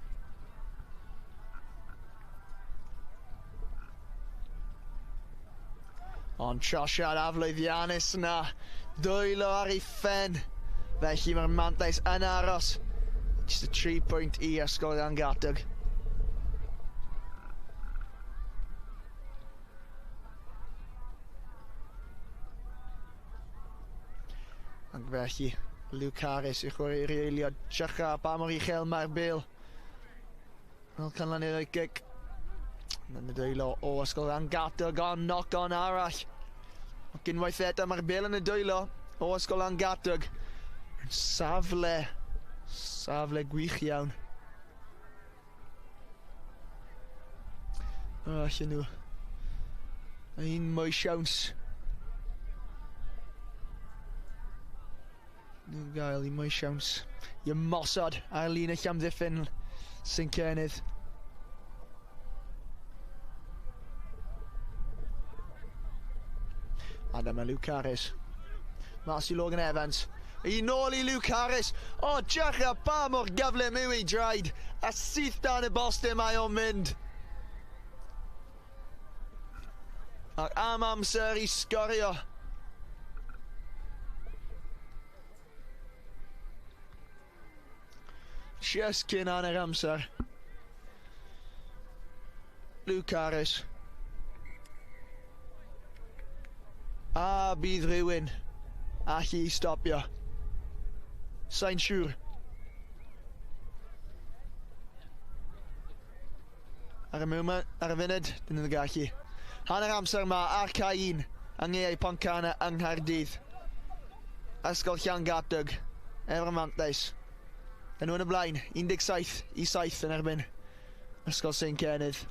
Speaker 5: Ond trosiad aflwyddiannus yna, dwylo ar ei phen. Felly mae'r mantais yn aros. Just a 3 pwynt i Ysgol Llangatwg. Ac felly, Luke Harris i chwarae i'r eilio. Trycha pa mor uchel mae'r bêl. Fel canlyniad o'i gic. Yn y dwylo o Ysgol Llangatwg, ond knock-on arall. Ac unwaith eto mae'r bêl yn y dwylo o Ysgol Llangatwg. Safle gwych iawn. O, allan nhw. Un mwy siawns. Nhw'n gael un mwy siawns i ymosod ar linell amddiffyn St Cenydd. A dyma Luke Harris. Mas i Logan Evans. I nôl i Luke Harris. O, drycha pa mor gyflym yw ei draed. A syth dan y bostyn mae o'n mynd. Ac am amser i sgorio. Just cyn hanner amser. Luke Harris. A bydd rhywun allu i stopio. Sa'n siŵr. Ar y moment, ar y funud, dyn nhw'n gallu. Hanner amser yma ar cae 1 yng Nghaeau Pontcanna yng Nghaerdydd. Ysgol Llangatwg, efo'r mantais. Dyn nhw yn y blaen, 17 i 7 yn erbyn Ysgol St Cenydd.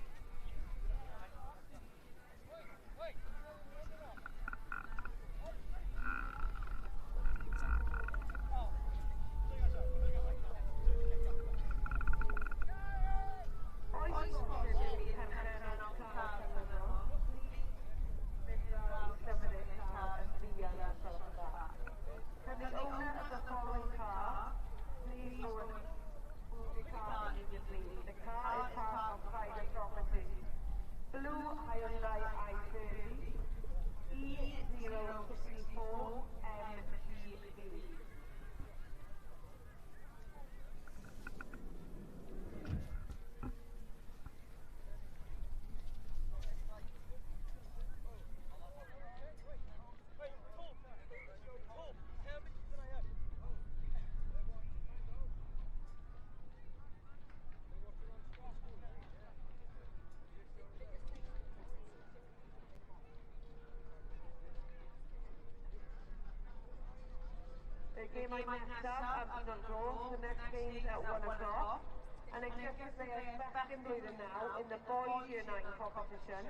Speaker 1: Gemau nesaf am un o'r gloch, the next game's at 1 o'clock. And except they are bechgyn blwyddyn 9 in the boys year 9 competition.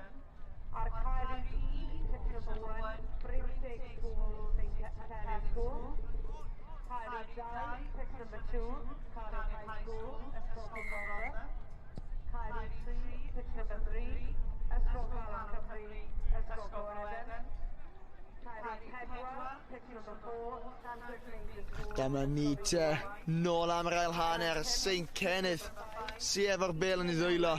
Speaker 1: Ar cael ei pitch number 1, Brimstig School, St Cenydd School. Cael ei 2, pitch number 2, Cardiff High School, Ysgol Gymraeg. Cael ei 3, pitch number 3, Ysgol Calon Cymru, Ysgol Gordon.
Speaker 5: Dyma ni te, nôl am yr ail hanner, St Cenydd sy efo'r bêl yn ei ddwylo.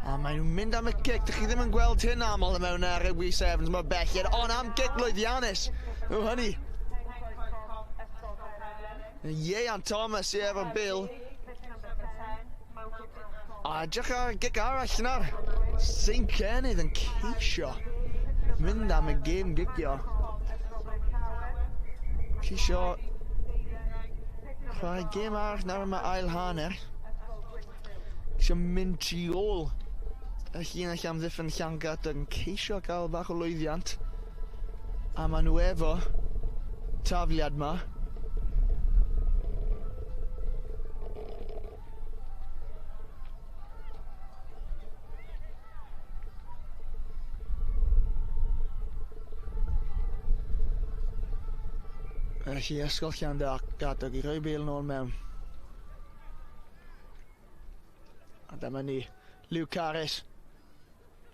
Speaker 5: A maen nhw'n mynd am y gic. Dych chi ddim yn gweld hyn aml mewn rugby sevens mor belled, ond am gic lwyddiannus yw hynny. Ieuan Thomas sy efo'r bêl. A edrych ar y gic arall nawr. St Cenydd yn ceisio mynd am y gêm gicio. Ceisio chwarae gêm arall nawr yma ail hanner. Ceisio mynd tu ôl y llinell amddiffyn Llangatwg yn ceisio gael bach o lwyddiant. A maen nhw efo tafliad ma. Felly Ysgol Llangatwg i roi bêl nôl mewn. A dyma ni, Luke Harris.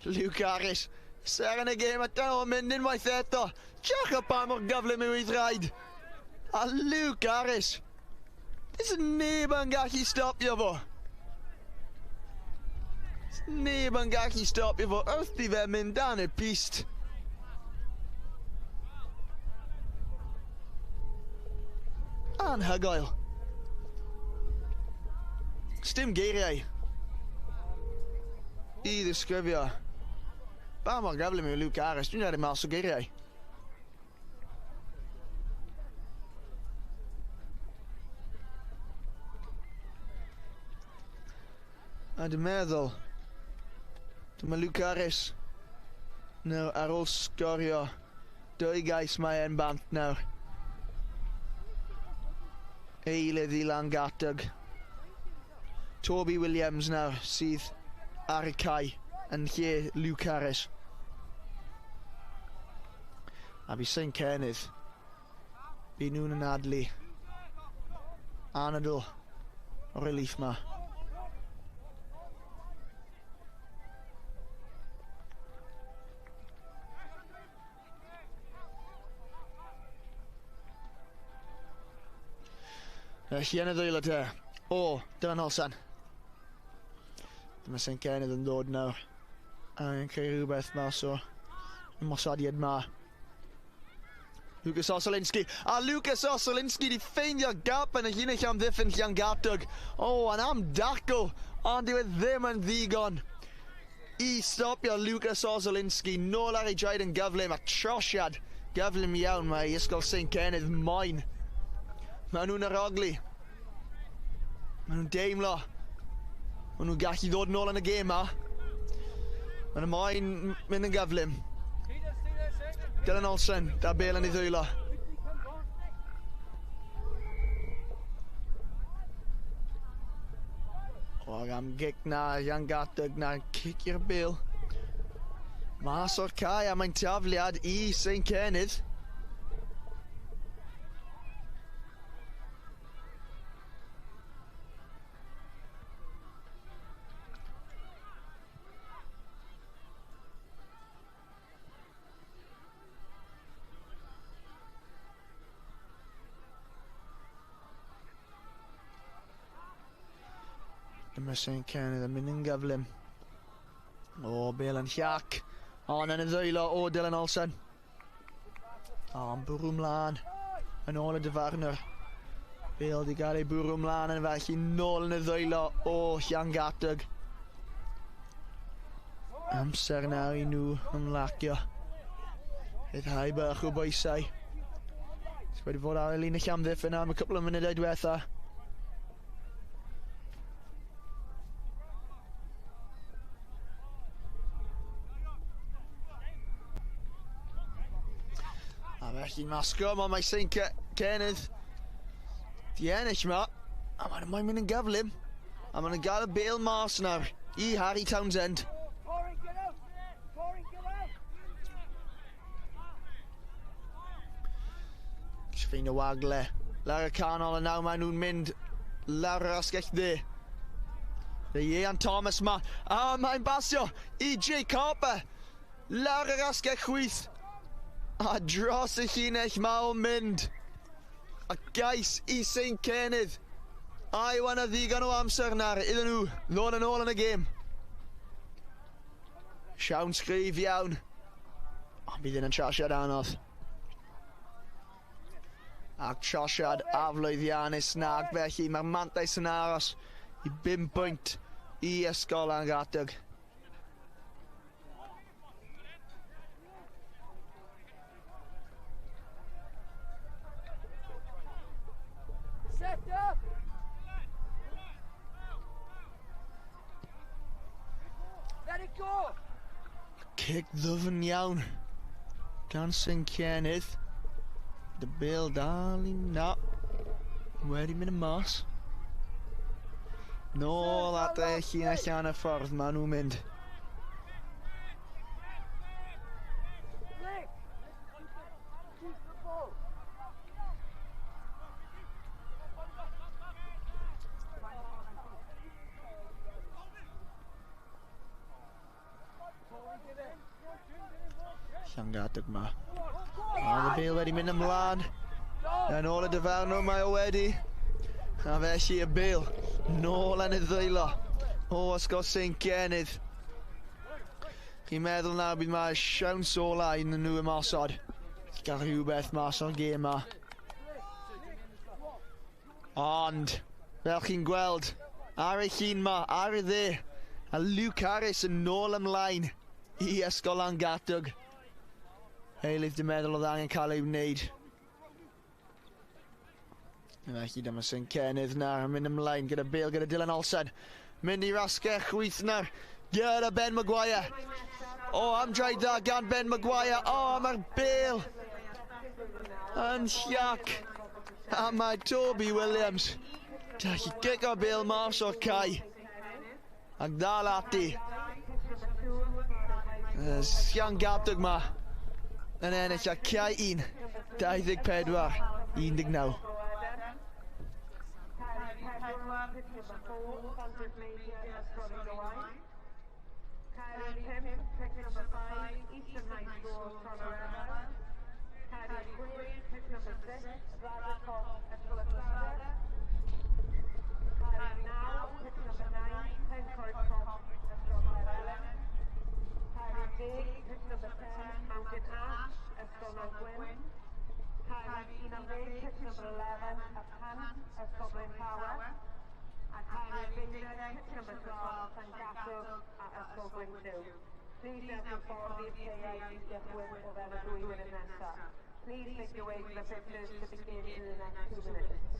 Speaker 5: Luke Harris, seren y gêm, a dyna o'n mynd unwaith eto. Diolch o pa mor gyflym yw ei thraed. A Luke Harris, does neb yn gallu stopio fo. Does neb yn gallu stopio fo wrth i fe mynd dan y pist. Anhygoel. Sdim geiriau i ddisgrifio ba mor gyflym yw Luke Harris. Dwi'n rhaid mas o geiriau. A dwi'n meddwl, dyma Luke Harris nawr ar ôl sgorio 2 gais mae e'n bant nawr. Eilydd i Langatwg. Toby Williams nawr sydd ar y cae yn lle Luke Harris. A fi St Cenydd. Bu nhw'n anadlu. Anadl o relief ma. Felly yn y ddwylo te. O, Dylan Olsen. Dyma St Cenydd yn dod nawr. Angen creu rhywbeth mas o ymosodiad ma. Lucas Osolinski. A Lucas Osolinski di ffeindio gap yn y llinell amddiffyn Llangatwg. O, yn am dacl, ond dyw e ddim yn ddigon i stopio Lucas Osolinski. Nôl ar ei draed yn gyflym, a trosiad gyflym iawn mae Ysgol St Cenydd moyn. Maen nhw'n arogli. Maen nhw'n deimlo. Maen nhw'n gallu ddod nôl yn y gêm ma. Maen nhw moyn mynd yn gyflym. Dylan Olsen, da bêl yn ei ddwylo. O, am gic na, Llangatwg na, cic i'r bêl. Mas o'r cae a mae'n tafliad i St Cenydd. Dyma St Cenydd yn mynd yn gyflym. O, bêl yn llac. Ond yn y ddwylo o Dylan Olsen. O, yn bwrw mlaen. Yn ôl y dyfarnwr. Bêl di gael ei bwrw mlaen yn felly nôl yn y ddwylo o Llangatwg. Amser nawr i nhw ymlacio. Rhyddhau bach o bwysau. Sy wedi fod ar y linell amddiffyn am y cwpl o munudau diwetha. A felly mae sgwm, ond mae St Cenydd di ennill ma. A maen nhw'n mynd yn gyflym. A maen nhw'n gael y bêl mas nawr i Harry Townsend. Ffein o wagle lawr y canol, a nawr maen nhw'n mynd lawr yr asgell dde. Ian Thomas ma. A mae'n basio i Jake Harper. Lawr yr asgell chwith. A dros y llinell mae o'n mynd. A gais i St Cenydd. A Iwan a ddigon o amser nawr iddyn nhw ddod yn ôl yn y gêm. Siawns gryf iawn. Ond bydd yn trosiad anodd. Ac trosiad aflwyddiannus na, ac felly mae'r mantais yn aros i 5 pwynt i Ysgol Llangatwg.
Speaker 4: Set up! Let it go!
Speaker 5: Cic ddwfn iawn gan St Cenydd. Y bêl dal i na. Wedi mynd yn mas. Nôl at y llinell allan y ffordd maen nhw'n mynd.
Speaker 4: Nick! Keep the ball!
Speaker 5: Llangatwg ma. A y bêl wedi mynd ymlaen. Yn ôl y dyfarnwr mae o wedi. A felly y bêl nôl yn y ddwylo o Ysgol St Cenydd. Chi'n meddwl nawr bydd mae siawns ola iddyn nhw ymosod. Gael rhywbeth mas o'r gêm ma. Ond, fel chi'n gweld, ar y llun ma, ar y dde, a Luke Harris yn nôl ymlaen i Ysgol Llangatwg. Eilydd dwi'n meddwl oedd angen cael ei wneud. Felly dyma St Cenydd nawr yn mynd ymlaen gyda bêl gyda Dylan Olsen. Mynd i'r asgell chwith nawr gyda Ben Maguire. O, amdrai dda gan Ben Maguire. O, mae'r bêl yn llac. A mae Toby Williams. Gallu gico bêl mas o'r cae. Ac ddal ati. Llangatwg ma yn ennill a cae 1, 24, 19.
Speaker 1: Please make your way to the pitches to begin in the next 2 minutes.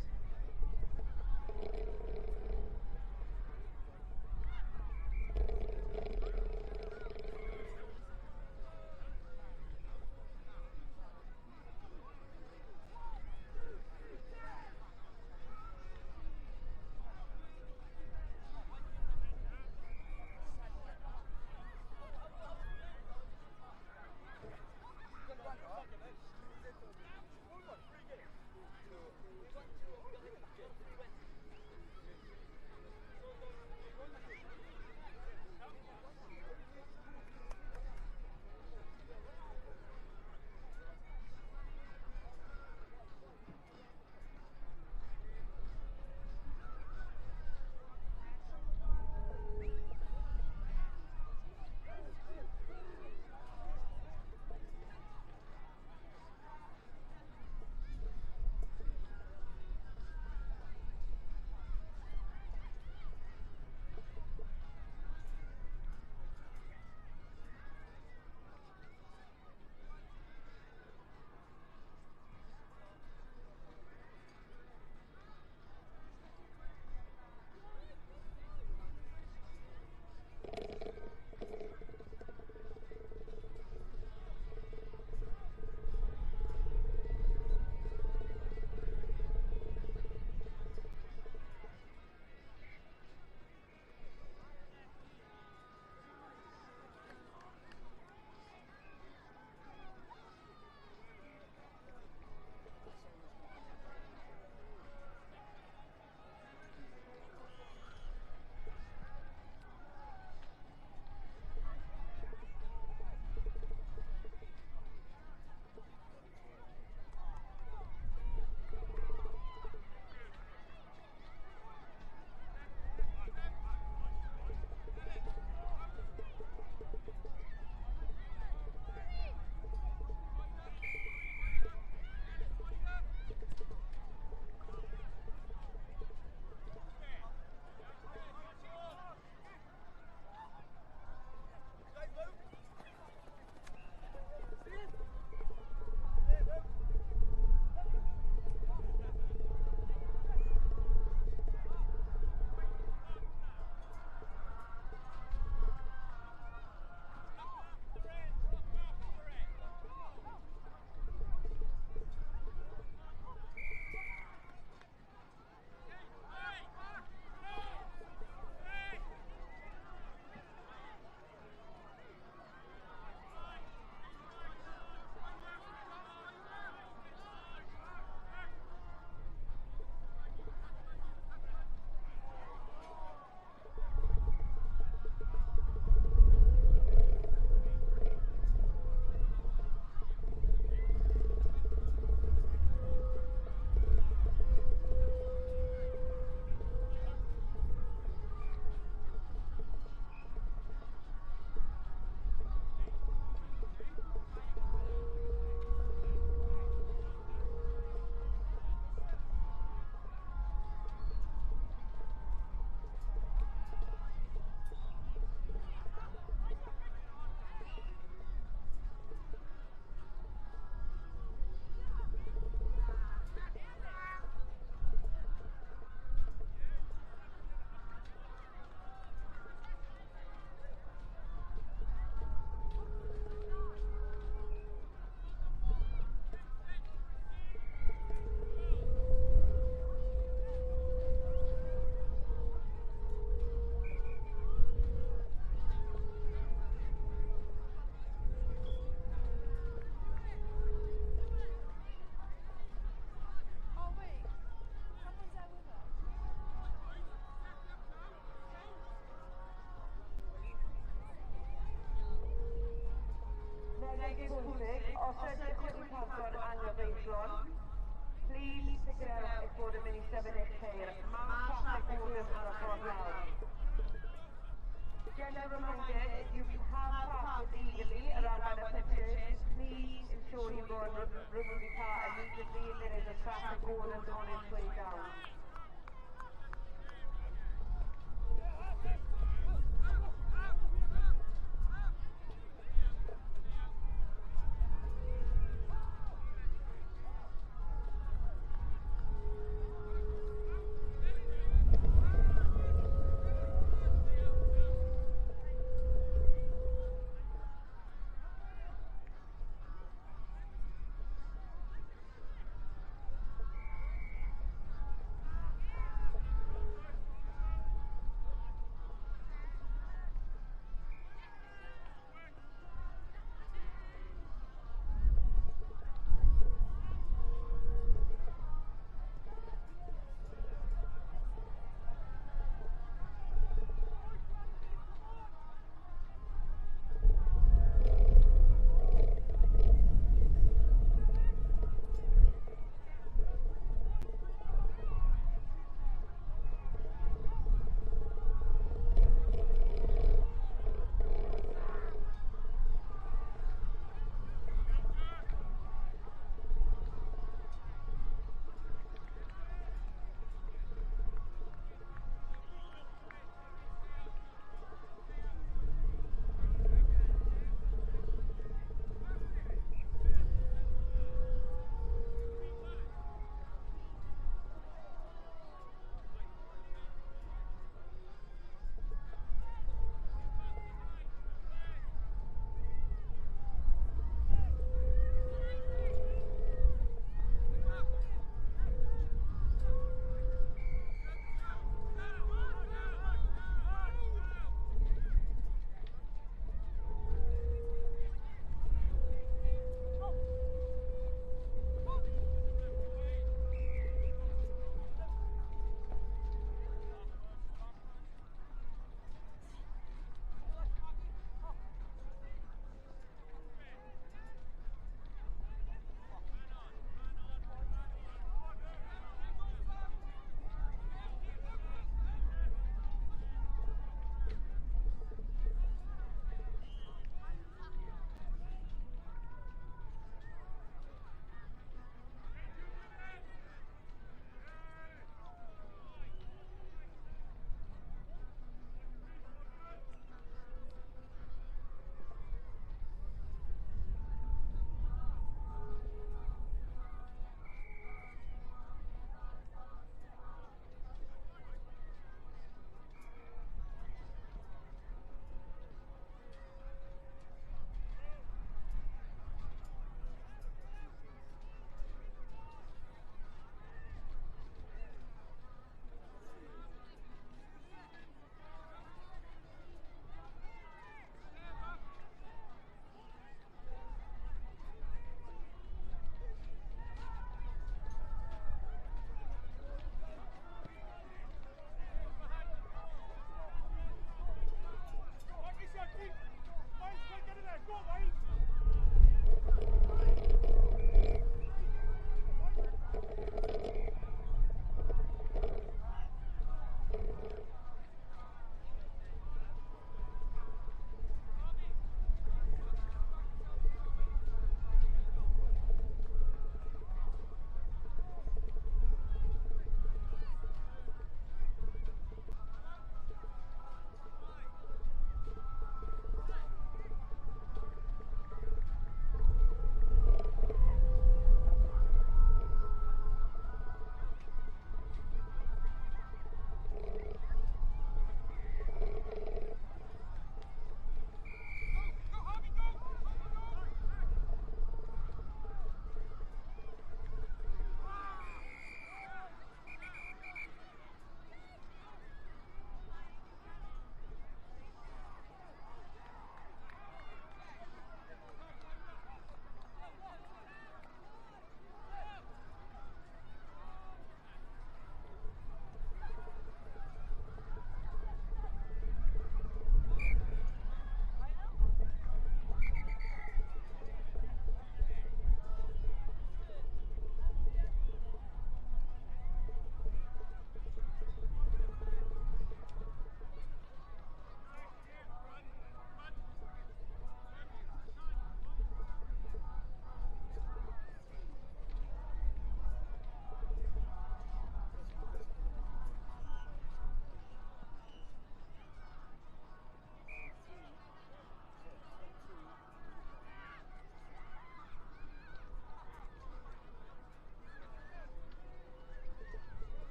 Speaker 1: cyfreithlon. Please sicrhewch eich bod yn mynd i sefyll eich ceir. Mae traffic warden ar y ffordd lawr. Gentle reminder, if you have parked illegally around by the pitches, please ensure you go and remove your car immediately. There is a traffic warden on its way down.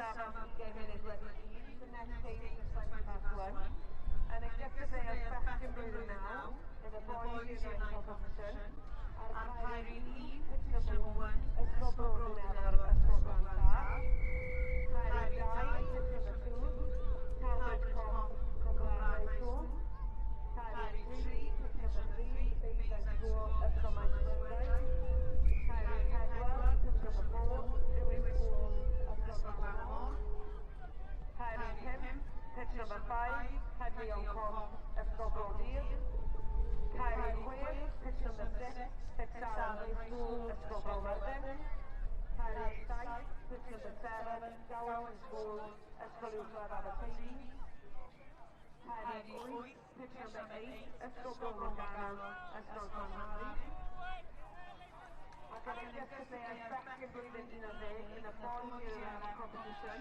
Speaker 1: nesaf am 20 munud wedi 1, the next game is 1:20. Yn y gystadleuaeth bechgyn blwyddyn 9, in the boys year 9 competition, ar cae rhif 1, pitch number 1, Ysgol Bro Dinefwr, Ysgol Glan Taf. Cae rhif 2, pitch number 2, Cowbridge Comp, Cwmbrân High School. Cae rhif 3, pitch number 3, Bayside School, Ysgol Maes Gwendraeth. Cae rhif 4, pitch number 4, Lewis School, Ysgol Glan y Môr. Cae rhif 5, pitch number 5, Hedlion Comp, Ysgol Bro Dur. Cae rhif 6, pitch number 6, Fitzalan High School, Ysgol Bro Myrddin. Cae rhif 7, pitch number 7, Gowan School, Ysgol Uwchradd Aberteifi. Cae rhif 8, pitch number 8, Ysgol Bro Morgannwg, Ysgol Llanhari. Ac yn y gystadleuaeth bechgyn blwyddyn 11 in the boys year 11 competition,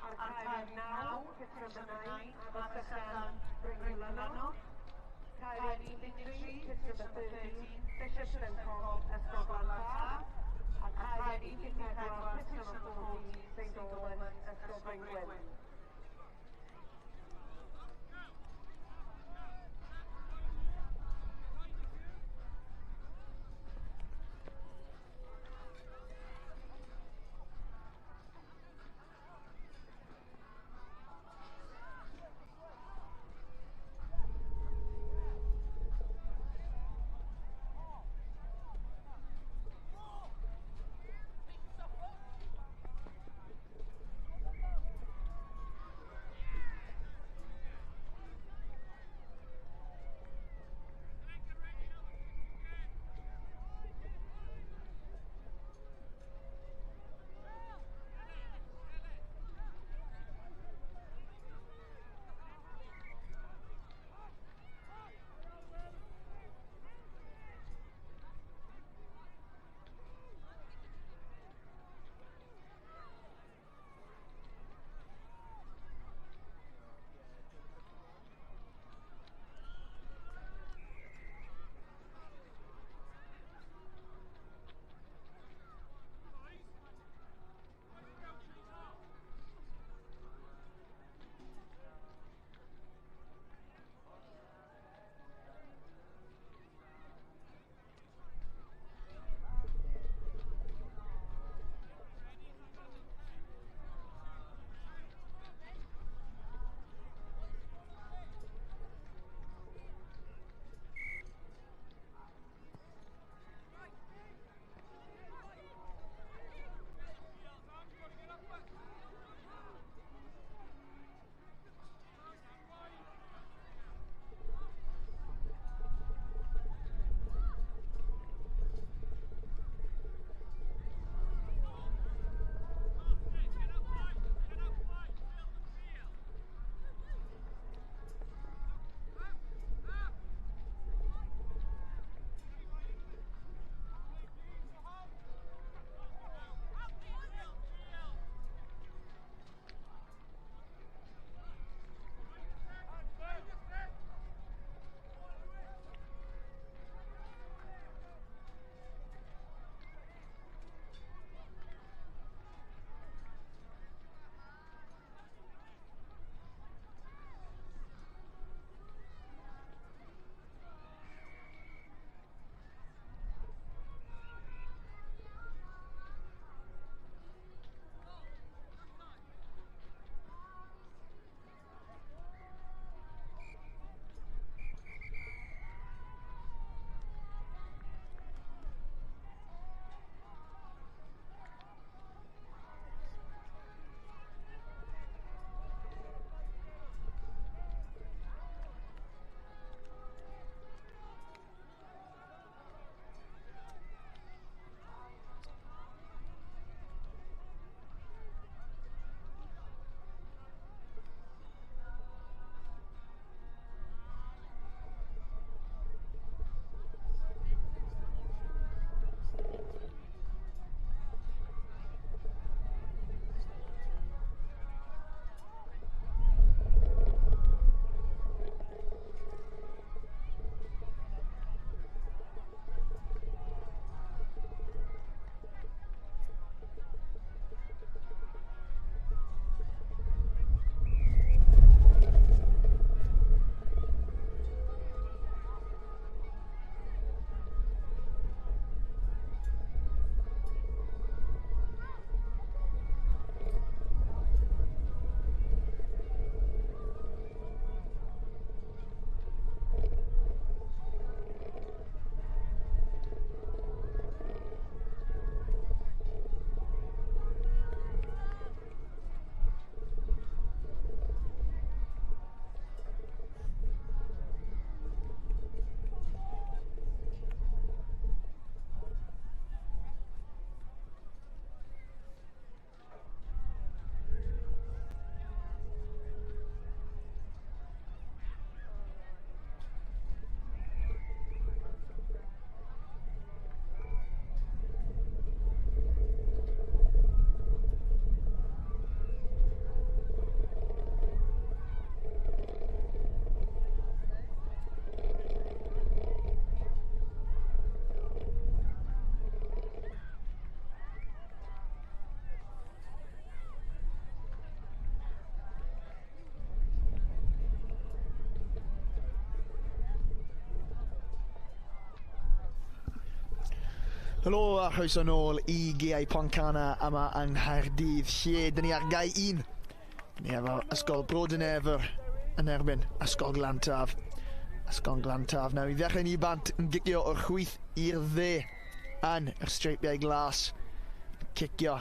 Speaker 1: ar cae rhif 9, pitch number 9, Abersychan, Brynglynnog. Cae rhif 13, pitch number 13, Bishopston Comp, Ysgol Glan Taf. A cae rhif 14, pitch number 14, St Albans, Ysgol Bryngwyn.
Speaker 5: Helo a chroeso nôl i Gaeau Pontcanna yma yng Nghaerdydd, lle dyn ni ar gae 1. Dyn ni efo Ysgol Bro Dinefwr yn erbyn Ysgol Glantaf. Ysgol Glantaf nawr i ddechrau ni bant yn gicio o'r chwith i'r dde yn yr streipiau glas. Cicio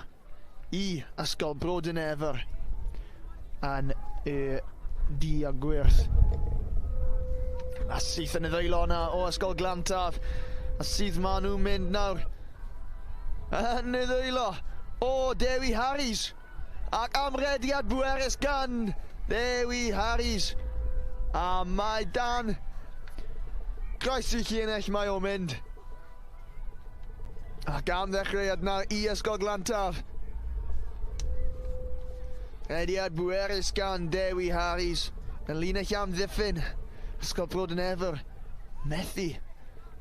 Speaker 5: i Ysgol Bro Dinefwr yn y du a gwyrdd. A syth yn y ddwylo yna o Ysgol Glantaf. A sydd maen nhw'n mynd nawr yn y ddwylo o Dewi Harries. Ac amrediad bwerus gan Dewi Harries. A mae dan groes i llinell mae o'n mynd. Ac am ddechreuad nawr i Ysgol Glantaf. Rediad bwerus gan Dewi Harries. Yn linell am ddiffyn. Ysgol Bro Dinefwr methu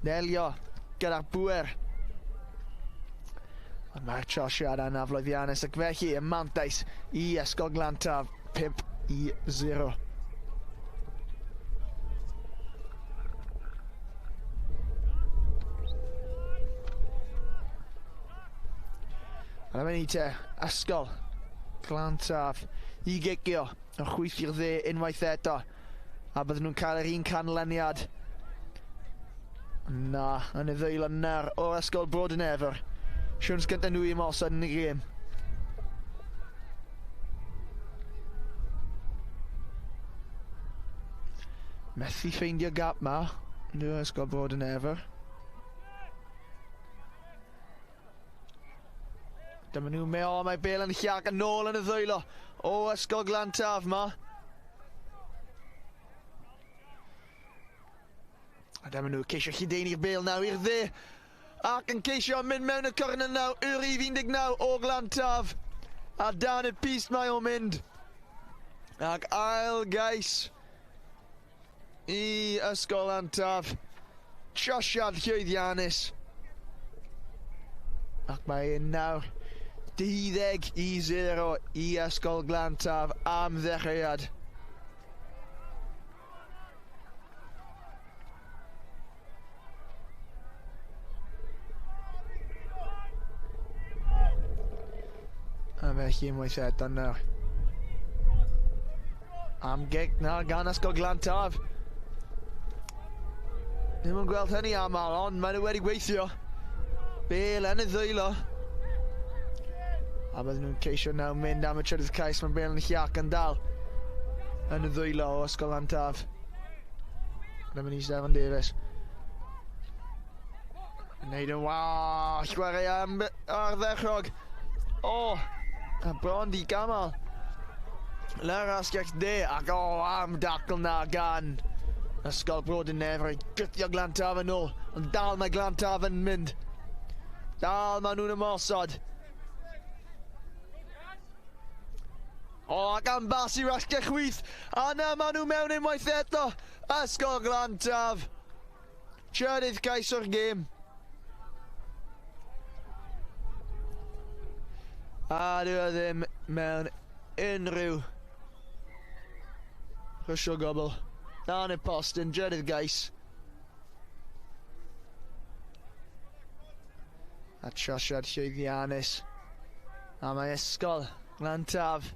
Speaker 5: delio gyda'r bwer. Ond mae'r trosiad yna aflwyddiannus ac felly y mantais i Ysgol Glantaf 5-0. A dyma ni te, Ysgol Glantaf i gicio o chwith i'r dde unwaith eto. A bydden nhw'n cael yr un canlyniad. Na, yn y ddwylo nawr o'r Ysgol Bro Dinefwr. Siwns gyntaf nhw i ymosod yn y gêm. Methu ffeindio gap ma. Nhw Ysgol Bro Dinefwr. Dyma nhw, mae bel yn llac yn ôl yn y ddwylo o Ysgol Glantaf ma. A dyma nhw ceisio lledaenu'r bel nawr i'r dde. Ac yn ceisio mynd mewn y cornel nawr, yr rhif 19 o Glantaf. A dan y pist mae o'n mynd. Ac ail gais i Ysgol Glantaf. Trosiad llwyddiannus. Ac mae un nawr 12-0 i Ysgol Glantaf am ddechreuad. A felly unwaith eto nawr. Am gic nawr gan Ysgol Glantaf. Ddim yn gweld hynny aml, ond maen nhw wedi gweithio. Bel yn y ddwylo. A bydden nhw'n ceisio nawr mynd am y trydydd cais. Mae bel yn llac yn dal yn y ddwylo o Ysgol Glantaf. Dyma ni Stefan Davies. Yn neud yn well, chwarae ardderchog. O, a bron di gamal. Le'r asgell dde, ac o, am dacl na gan Ysgol Bro Dinefwr i gythio Glantaf yn ôl. Ond dal mae Glantaf yn mynd. Dal maen nhw'n ymosod. O, ac am bas i'r asgell chwith. A na, maen nhw mewn unwaith eto. Ysgol Glantaf. Trydydd cais o'r gêm. A dwi e ddim mewn unrhyw rwsh o gwbl. Dan y post yn drydydd gais. A trosiad llwyddiannus. A mae Ysgol Glantaf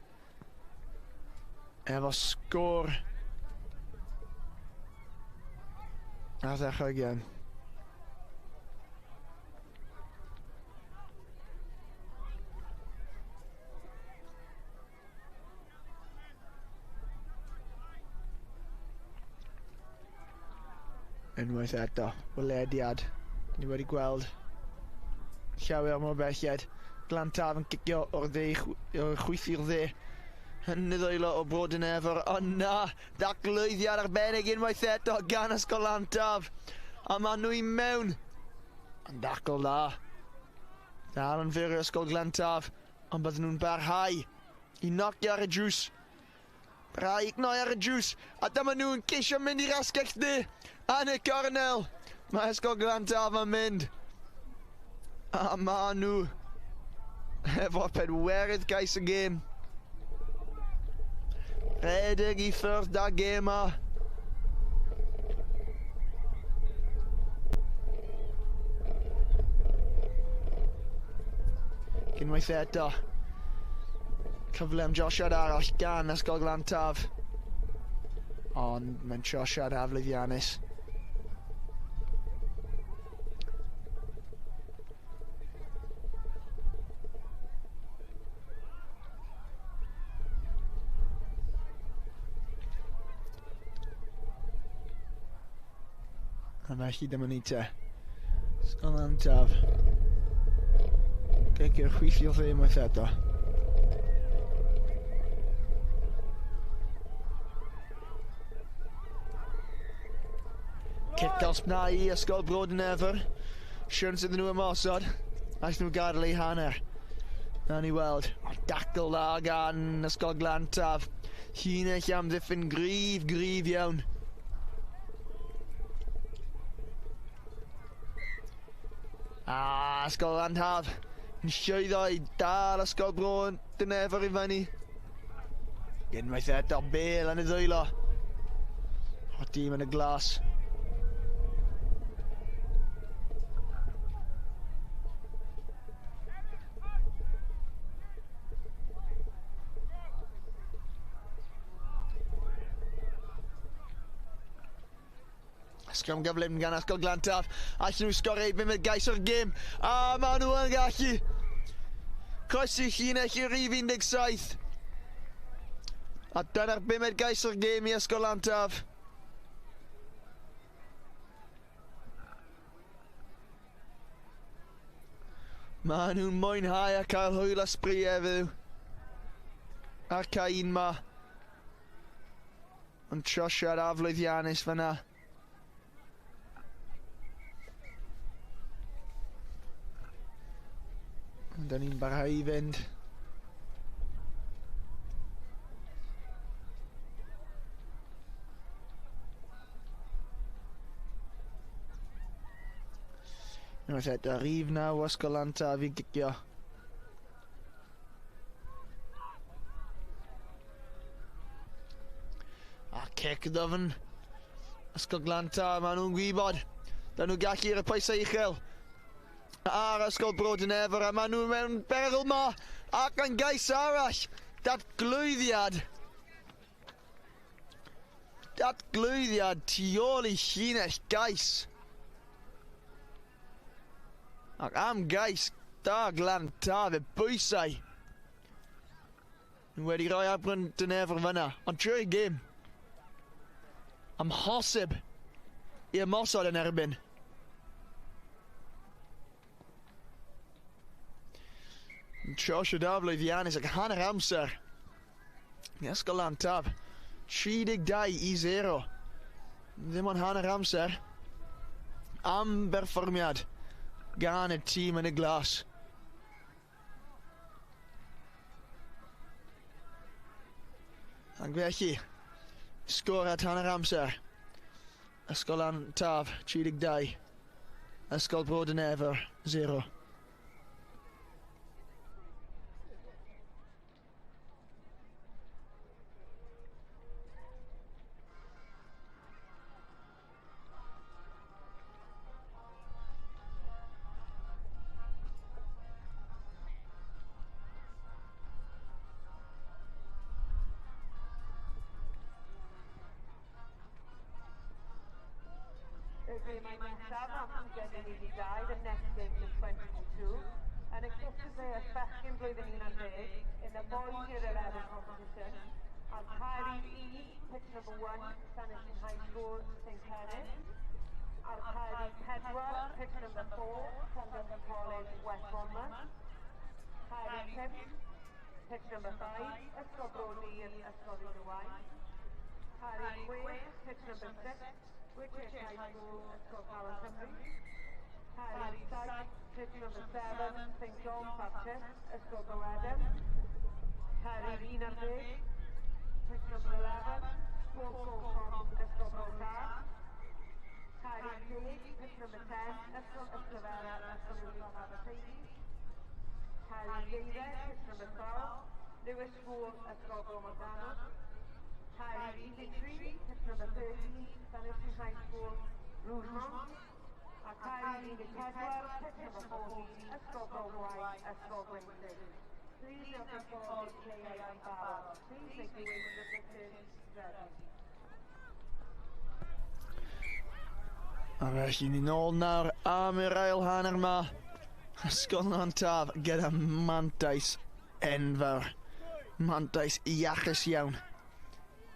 Speaker 5: efo sgôr ar ddechrau gêm. Unwaith eto, welediad. Ni wedi gweld llawer mor belled. Glantaf yn cicio o'r dde, o'r chwith i'r dde. Yn y ddwylo o Bro Dinefwr. O na, daclwyddiad arbennig unwaith eto gan Ysgol Glantaf. A maen nhw i mewn. Yn dacl dda. Dal yn fyr Ysgol Glantaf. Ond bydden nhw'n barhau i nocio ar y drws. Barhau i gnoi ar y drws. A dyma nhw'n ceisio mynd i'r asgell dde. Yn y cornel. Mae Ysgol Glantaf yn mynd. A maen nhw efo pedwerydd gais y gêm. Rhedeg i ffwrdd da gêm ma. Unwaith eto. Cyfle am trosiad arall gan Ysgol Glantaf. Ond mae'n trosiad aflwyddiannus. A felly dyma ni te. Ysgol Glantaf. Gic i'r chwith i'r dde unwaith eto. Cic gosb na i Ysgol Bro Dinefwr. Siwrn sydd nhw ymosod. Allan nhw gadael eu hanner. Na ni weld. Dacl dda gan Ysgol Glantaf. Llinell amddiffyn gryf, gryf iawn. A Ysgol Glantaf yn llwyddo i dal Ysgol Bro Dinefwr i fyny. Unwaith eto, bêl yn y ddwylo. O dîm yn y glas. Sgrym gyflym gan Ysgol Glantaf. Allan nhw sgorio eu bumed gais o'r gêm. A maen nhw yn gallu. Croesi llinell i rif 17. A dyna'r bumed gais o'r gêm i Ysgol Glantaf. Maen nhw'n mwynhau a cael hwyl a sbri heddiw. A'r cae un ma. Ond trosiad aflwyddiannus fyna. Ond da ni'n barhau i fynd. Unwaith eto, rhif 9 Ysgol Glantaf i gicio. A cic ddofn. Ysgol Glantaf, maen nhw'n gwybod. Da nhw'n gallu i'r pwysau uchel. Ar Ysgol Bro Dinefwr, a maen nhw mewn berygl ma. Ac yn gais arall. Datglwyddiad. Datglwyddiad tu ôl i llinell gais. Ac am gais da Glantaf y bwysau. Nhw wedi rhoi ar Bro Dinefwr fyna, ond trwy'r gêm. Amhosib i ymosod yn erbyn. Trosiad aflwyddiannus ac hanner amser. Ysgol Glantaf, 32 i 0. Ddim ond hanner amser. Am berfformiad gan y tîm yn y glas. Ac felly, sgôr at hanner amser. Ysgol Glantaf, 32. Ysgol Bro Dinefwr, 0.
Speaker 1: Y gemau nesaf am 12, the next game is 22, yn y cystadleuaeth bechgyn blwyddyn 11 in the boys year 11 competition, a'r cae rhif 1, pitch number 1, Llanisien High School, St Cenydd, a'r cae rhif 4, pitch number 4, Llandudno College, West Monmouth, cae rhif 5, pitch number 5, Ysgol Bro Dur, Ysgol Rhyd-y-waun, cae rhif 6, pitch number 6, Whitchurch High School, Ysgol Calon Cymru, cae rhif 7, pitch number 7, St John's Baptist, Ysgol Bro Edern, cae rhif 11, pitch number 11, Sport School Ysgol Bro Taf, cae rhif 10, pitch number 10, Ysgol Ystalyfera, Ysgol Uwchradd Aberteifi, cae rhif 12, pitch number 12, Lewis School, Ysgol Bro Morgannwg, cae rhif 13, pitch number 13, Llanisien High School, Rougemont, A cae 14, pitch number 14, Ysgol Bro Brywain, Ysgol Gwynllys. Please note your ffordd i'r caeau yn barod. Please make your way to the pitches ready.
Speaker 5: A felly ni nôl nawr am yr ail hanner ma. Ysgol Glantaf gyda mantais enfawr. Mantais iachus iawn.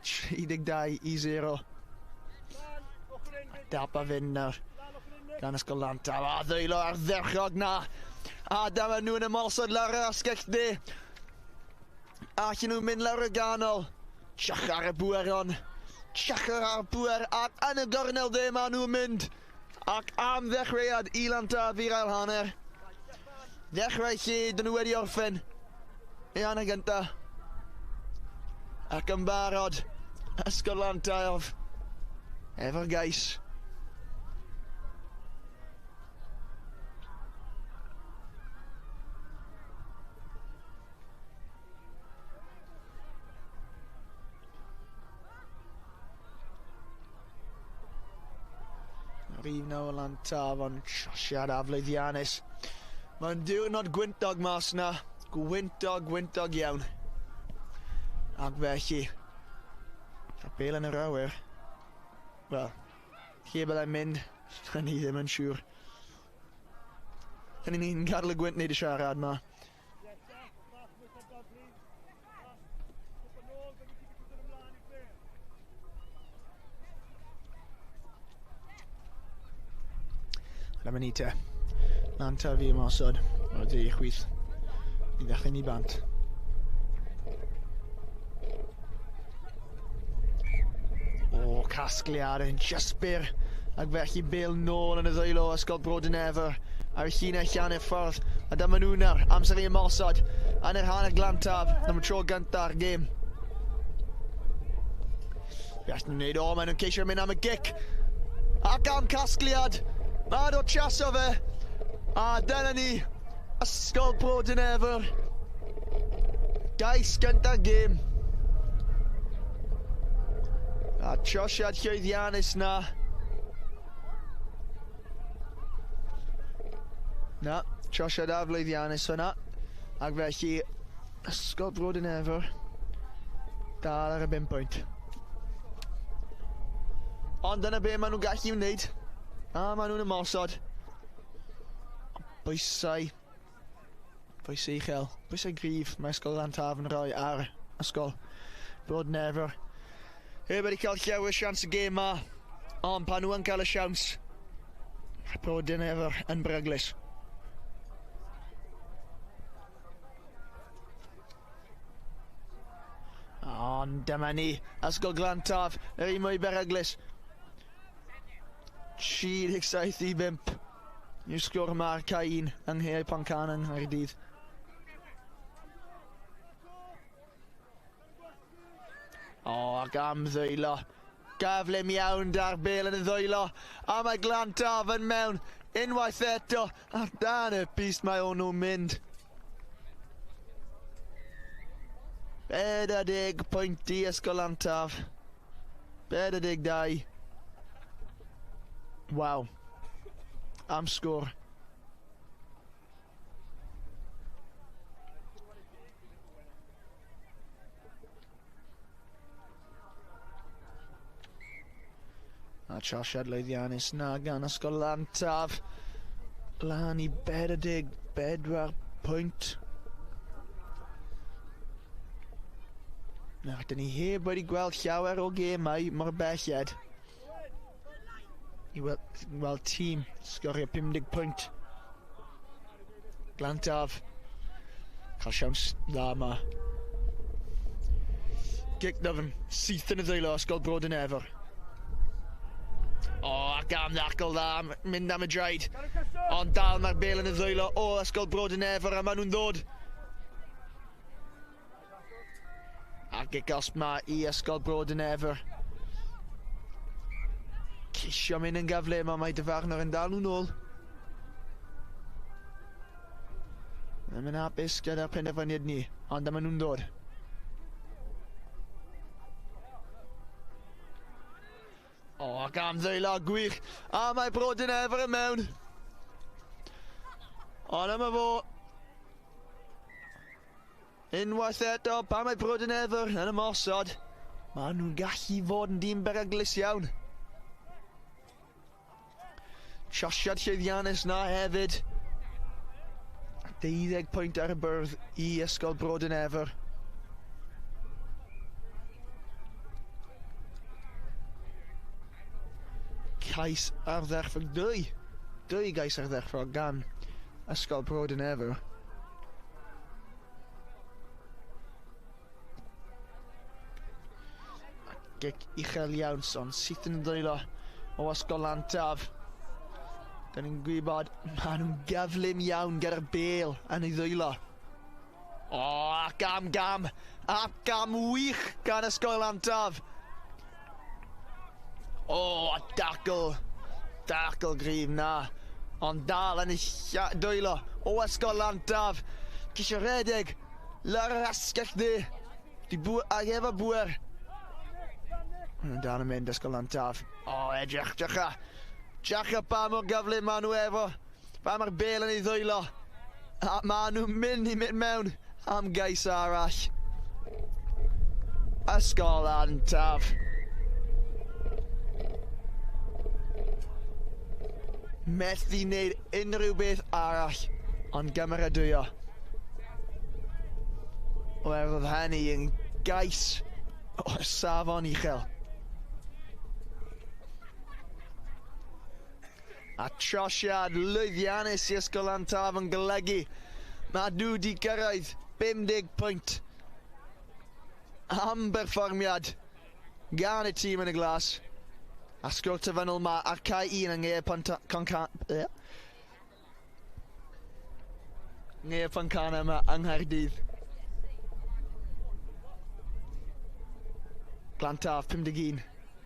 Speaker 5: 32-0. Dap a fynd nawr gan Ysgol Glantaf. A ddwylo ardderchog na. A dyma nhw'n ymosod lawr yr asgell dde. Allan nhw'n mynd lawr y ganol. Siach ar y bwer on. Siach ar y bwer ac yn y gornel dde maen nhw'n mynd. Ac am ddechreuad i Glantaf i'r ail hanner. Ddechrau lle dyn nhw wedi orffen. I hanner gynta. Ac yn barod, Ysgol Glantaf efo'r gais. Rhif 9 Glantaf, ond trosiad aflwyddiannus. Mae'n diwrnod gwyntog mas na. Gwyntog, gwyntog iawn. Ac felly, y bel yn yr awyr. Wel, lle byddai'n mynd, ni ddim yn siŵr. Dyn ni'n gadael y gwynt wneud y siarad ma. Dyma ni te. Glantaf i ymosod o'r dde i chwith. I ddechrau ni bant. O, casgliad yn just byr. Ac felly bel nôl yn y ddwylo Ysgol Bro Dinefwr ar y llinell hanner ffordd. A dyma nhw nawr, amser i ymosod yn yr hanner Glantaf am y tro gyntaf ar gêm. Be allan nhw'n wneud? O, maen nhw'n ceisio mynd am y gic. Ac am casgliad. Mae o traso fe. A dyna ni, Ysgol Bro Dinefwr. Gais gyntaf gêm. A trosiad llwyddiannus na. Na, trosiad aflwyddiannus fyna. Ac felly, Ysgol Bro Dinefwr dal ar y 5 pwynt. Ond dyna be maen nhw'n gallu wneud. A maen nhw'n ymosod. Bwysau. Bwysau uchel. Bwysau gryf. Mae Ysgol Glantaf yn rhoi ar Ysgol Bro Dinefwr. Heb wedi cael llawer siawns y gêm ma. Ond pan nhw yn cael y siawns, mae Bro Dinefwr yn beryglus. Ond dyma ni, Ysgol Glantaf, yr un mwy beryglus. 37-5. Yw'r sgwr yma ar cae 1 yng Nghaeau Pontcanna yng Nghaerdydd. O, ac am ddwylo. Gyflym iawn da'r bel yn y ddwylo. A mae Glantaf yn mewn unwaith eto. Ar dan y bys mae o'n nhw'n mynd. 40 pwynt i Ysgol Glantaf. 42. Waw. Am sgwr. A trosiad lwyddiannus na gan Ysgol Glantaf. Lan i 44 pwynt. Nawr, dyn ni heb wedi gweld llawer o gemau mor belled. I weld tîm sgorio 50 pwynt. Glantaf. Cael siawns dda yma. Gic ddyfn, syth yn y ddwylo Ysgol Bro Dinefwr. O, ac am ddacl dda, mynd am y draed. Ond dal mae'r bel yn y ddwylo o Ysgol Bro Dinefwr a maen nhw'n ddod. A'r gic osb ma i Ysgol Bro Dinefwr. Ceisio mynd yn gyflym, ond mae dyfarnwr yn dal nhw'n ôl. Ddim yn hapus gyda'r penderfyniad ni, ond dyma nhw'n dod. O, O, gam ddeula gwych. A mae Bro Dinefwr yn mewn. Ond yma fo. Unwaith eto, pan mae Bro Dinefwr yn ymosod, maen nhw'n gallu fod yn dîm beryglus iawn. Trosiad llwyddiannus na hefyd. 12 pwynt ar y bwrdd i Ysgol Bro Dinefwr. Cais ardderchog, dwy gais ardderchog gan Ysgol Bro Dinefwr. Gic uchel iawn, son syth yn ddwylo o Ysgol Lantaf. Da ni'n gwybod, maen nhw'n gyflym iawn gyda'r bêl yn ei ddwylo. O, ac am gam! Ac gam wych gan Ysgol Lantaf! O, a dacl! Dacl gryf na. Ond dal yn ei dwylo o Ysgol Lantaf. Ceisio redeg lawr yr asgell dde. Ag efo bwer. Maen nhw'n dal yn mynd Ysgol Lantaf. O, edrych, drycha. Drycha pa mor gyflym maen nhw efo. Pa mae'r bêl yn ei ddwylo. A maen nhw'n mynd i mynd mewn am gais arall. Ysgol Lantaf. Methu wneud unrhyw beth arall ond gymeradwyo. Oherwydd oedd hynny yn gais o safon uchel. A trosiad lwyddiannus i Ysgol Lantaf yn golygu mae nhw wedi gyrraedd 50 pwynt am berfformiad gan y tîm yn y glas. A sgôr terfynol ma ar cae 1 yng Nghae Pontcanna yma yng Nghaerdydd. Glantaf 51,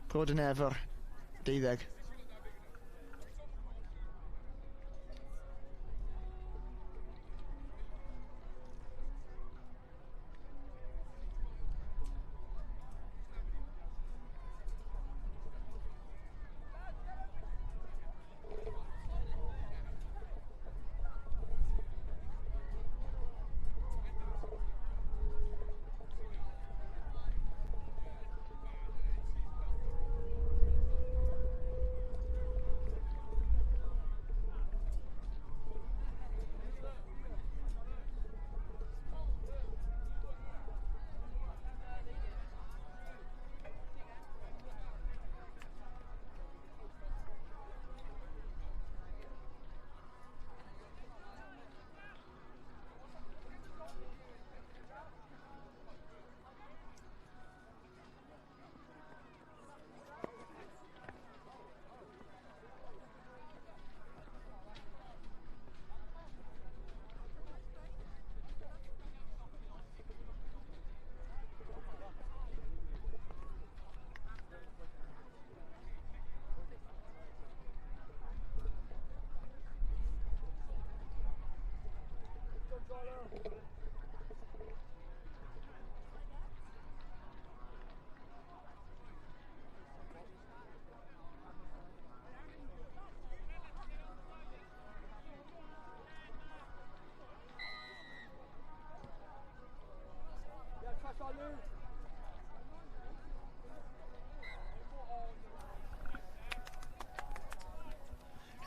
Speaker 5: Bro Dinefwr 12.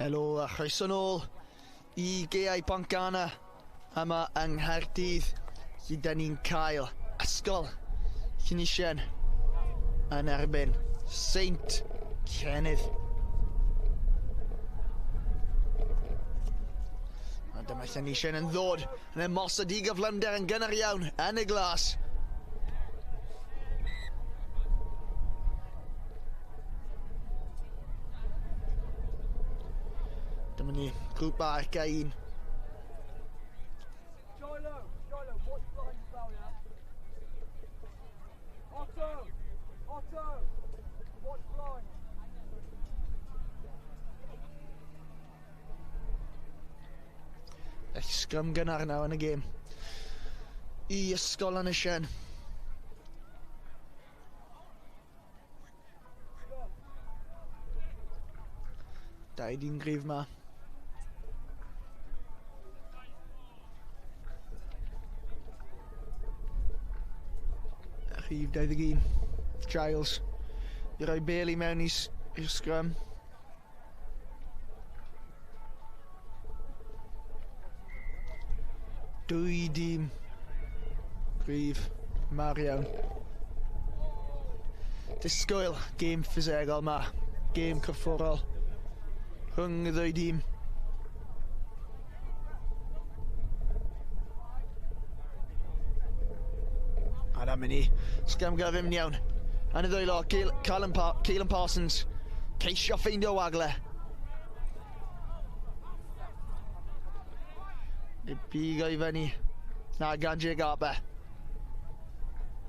Speaker 5: Helo a chroeso nôl i Gaeau Pontcanna yma yng Nghaerdydd, lle da ni'n cael Ysgol Llanisien yn erbyn Saint Cenydd. A dyma Llanisien yn ddod yn ymosod i gyflymder yn gynnar iawn yn y glas. Dyma ni, grŵp A ac A1.
Speaker 2: Shiloh, watch blind as well, yeah? Otto, watch blind.
Speaker 5: Sgrym gynnar nawr yn y gêm i Ysgol Llanisien. Dau dyn gryf ma. Rhif 21. Giles. I roi bel i mewn i'r sgrym. Dwy dîm gryf mawr iawn. Disgwyl gêm ffisegol ma. Gêm corfforol rhwng y ddwy dîm. A na mynd i sgrym gyflym iawn. Yn y ddwylo, Keelan Parsons. Ceisio ffeindio wagle. Y bigo i fyny. Na, gan Jake Harper.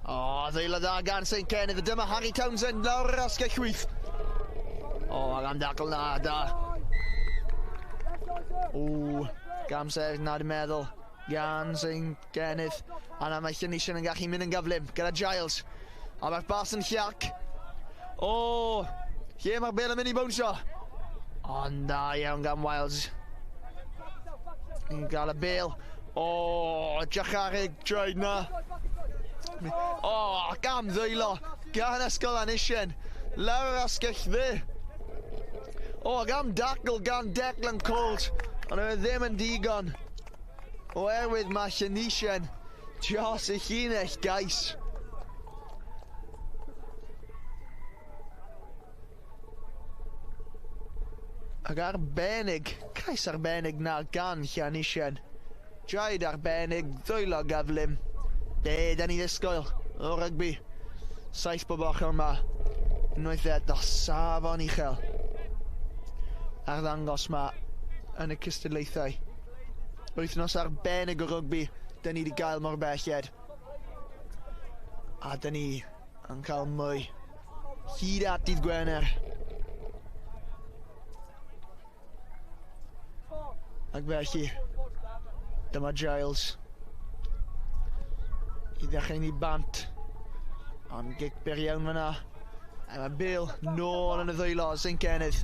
Speaker 5: O, ddwylo dda gan St Cenydd. Dyma Harry Townsend lawr yr asgell chwith. O, am dacl na, da. O, gamser na dwi'n meddwl. Gan St Cenydd. A na mae Llanisien yn gallu mynd yn gyflym gyda Giles. A mae'r bas yn llac. O, lle mae'r bel yn mynd i bownsio? Ond da iawn gan Wiles. Ni'n gael y bel. O, edrych ar ei draed na. O, gam ddwylo gan Ysgol Llanisien. Lawr yr asgell dde. O, gam dacl gan Declan Coles. Ond oedd e ddim yn digon. Oherwydd mae Llanisien dros y llinell gais. Ac arbennig, cais arbennig na gan Llanisien. Draed arbennig, ddwylo gyflym. Be da ni ddisgwyl o rygbi? 7 bob ochr yma. Unwaith eto, safon uchel. Arddangos ma yn y cystadlaethau. Wythnos arbennig o rygbi da ni wedi gael mor belled. A da ni yn cael mwy. Hyd at dydd Gwener. Ac felly, dyma Giles. I ddechrau ni bant. Ond gic byr iawn fyna. A mae Bill nôl yn y ddwylo, St Cenydd.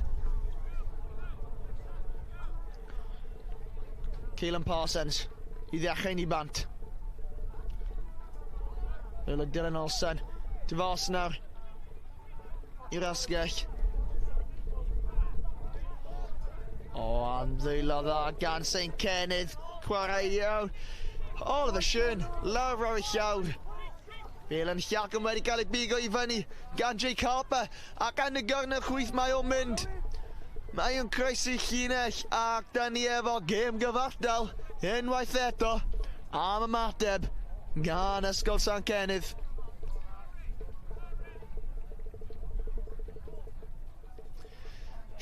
Speaker 5: Keelan Parsons i ddechrau ni bant. Ddwylo Dylan Olsen. Dyfos nawr i'r asgell. O, am ddwylo dda gan St Cenydd. Chwarae iawn. Oliver Shearn, lawr ar y llawr. Bel yn llac yn wedi cael ei bigo i fyny gan Jake Harper. Ac yn y gyrn y chwith mae o'n mynd. Mae o'n croesi llinell ac da ni efo gêm gyfartal unwaith eto am ymateb gan Ysgol Sant Cenydd.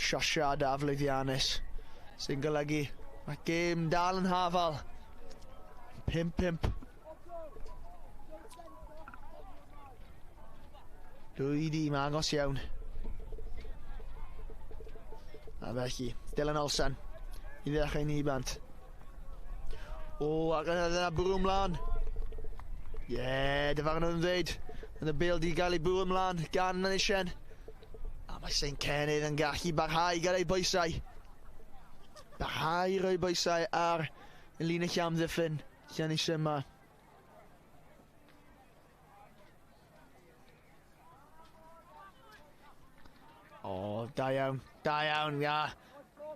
Speaker 5: Siosiad aflwyddiannus sy'n golygu mae gêm dal yn hafal. 5-5. Dwy dîm agos iawn. A felly, Dylan Olsen i ddechrau ni bant. O, ac yna dyna bwrw ymlaen. Ie, dyfarnwr yn dweud. Yn y bêl di gael ei bwrw ymlaen gan Llanisien. A mae St Cenydd yn gallu barhau gyda'i bwysau. Barhau i roi bwysau ar y linell amddiffyn Llanisien yma. O, da iawn, ia.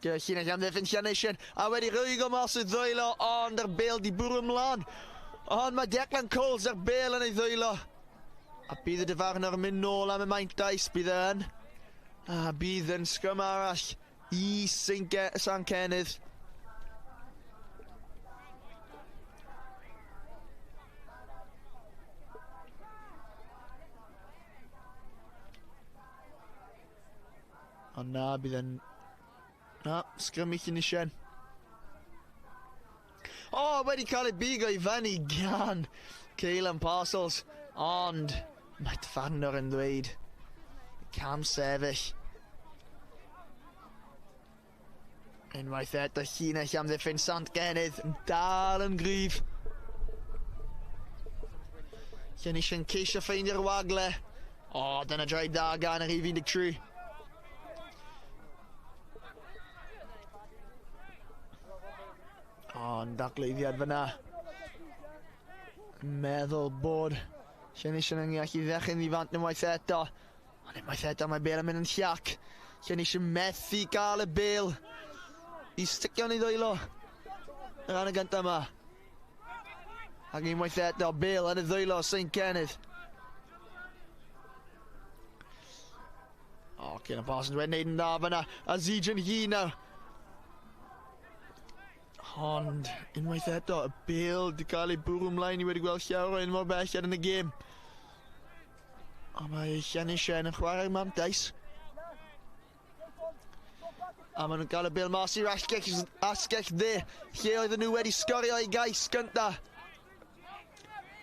Speaker 5: Gyda llinell amddiffyn Llanisien, a wedi rwygo mas y ddwylo, ond yr bêl di bwrw ymlaen. Ond mae Declan Coles ar bêl yn ei ddwylo. A bydd y dyfarnwr yn mynd nôl am y maint dais, bydd yn. A bydd yn sgrym arall i Sant Cenydd. Ond na, bydd yn... Na, sgrym i Llanisien. O, wedi cael ei bigo i fyny gan Keelan Parcels. Ond mae dyfarnwr yn dweud cam sefyll. Unwaith eto llinell amddiffyn Sant Cenydd yn dal yn gryf. Llanisien ceisio ffeindio'r wagle. O, dyna drive da gan yr 13. Ond dacleiddiad fyna. Meddwl bod Llanisien yn gallu ddechrau i fant unwaith eto. Ond unwaith eto mae bêl yn mynd yn llac. Llanisien methu gael y bêl i sticio yn ei ddwylo. Yr rhan y gyntaf yma. Ac unwaith eto, bêl yn y ddwylo, St Cenydd. O, Cian Parsons wedi gwneud yn dda fyna. A Zijin He nawr. Ond, unwaith eto, y bêl wedi cael ei bwrw ymlaen. Ni wedi gweld llawer o un mor bell yn y gêm. Ond mae Llanisien yn chwarae'r mantais. A maen nhw'n cael y bêl mas i'r asgell, asgell dde, lle oedden nhw wedi sgorio eu gais gynta.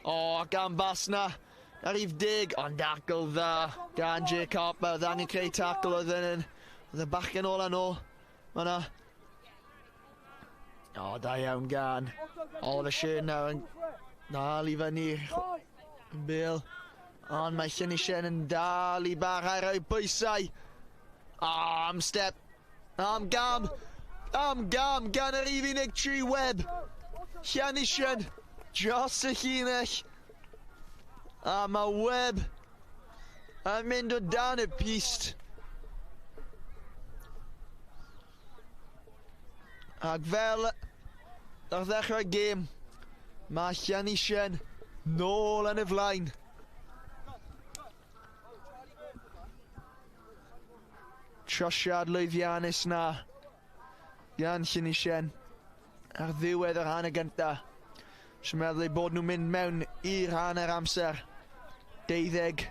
Speaker 5: O, gan bas na. Ar rhif 10, ond tackle dda gan Jake Harper. Oedd angen creu tackle oedd yn... Oedd y bachgen ola nôl. Mae na. O, da iawn gan Oliver Shearn nawr yn dal i fyny bêl. Ond mae Llanisien yn dal i barhau rhoi bwysau. O, am step. Am gam. Am gam gan yr 13 Webb. Llanisien dros y llinell. A mae Webb yn mynd o dan y pist. Ac fel ar ddechrau gêm, mae Llanisien nôl yn y flaen. Trosiad lwyddiannus na gan Llanisien ar ddiwedd yr hanner gyntaf. Sy'n meddwl eu bod nhw'n mynd mewn i'r hanner amser. 12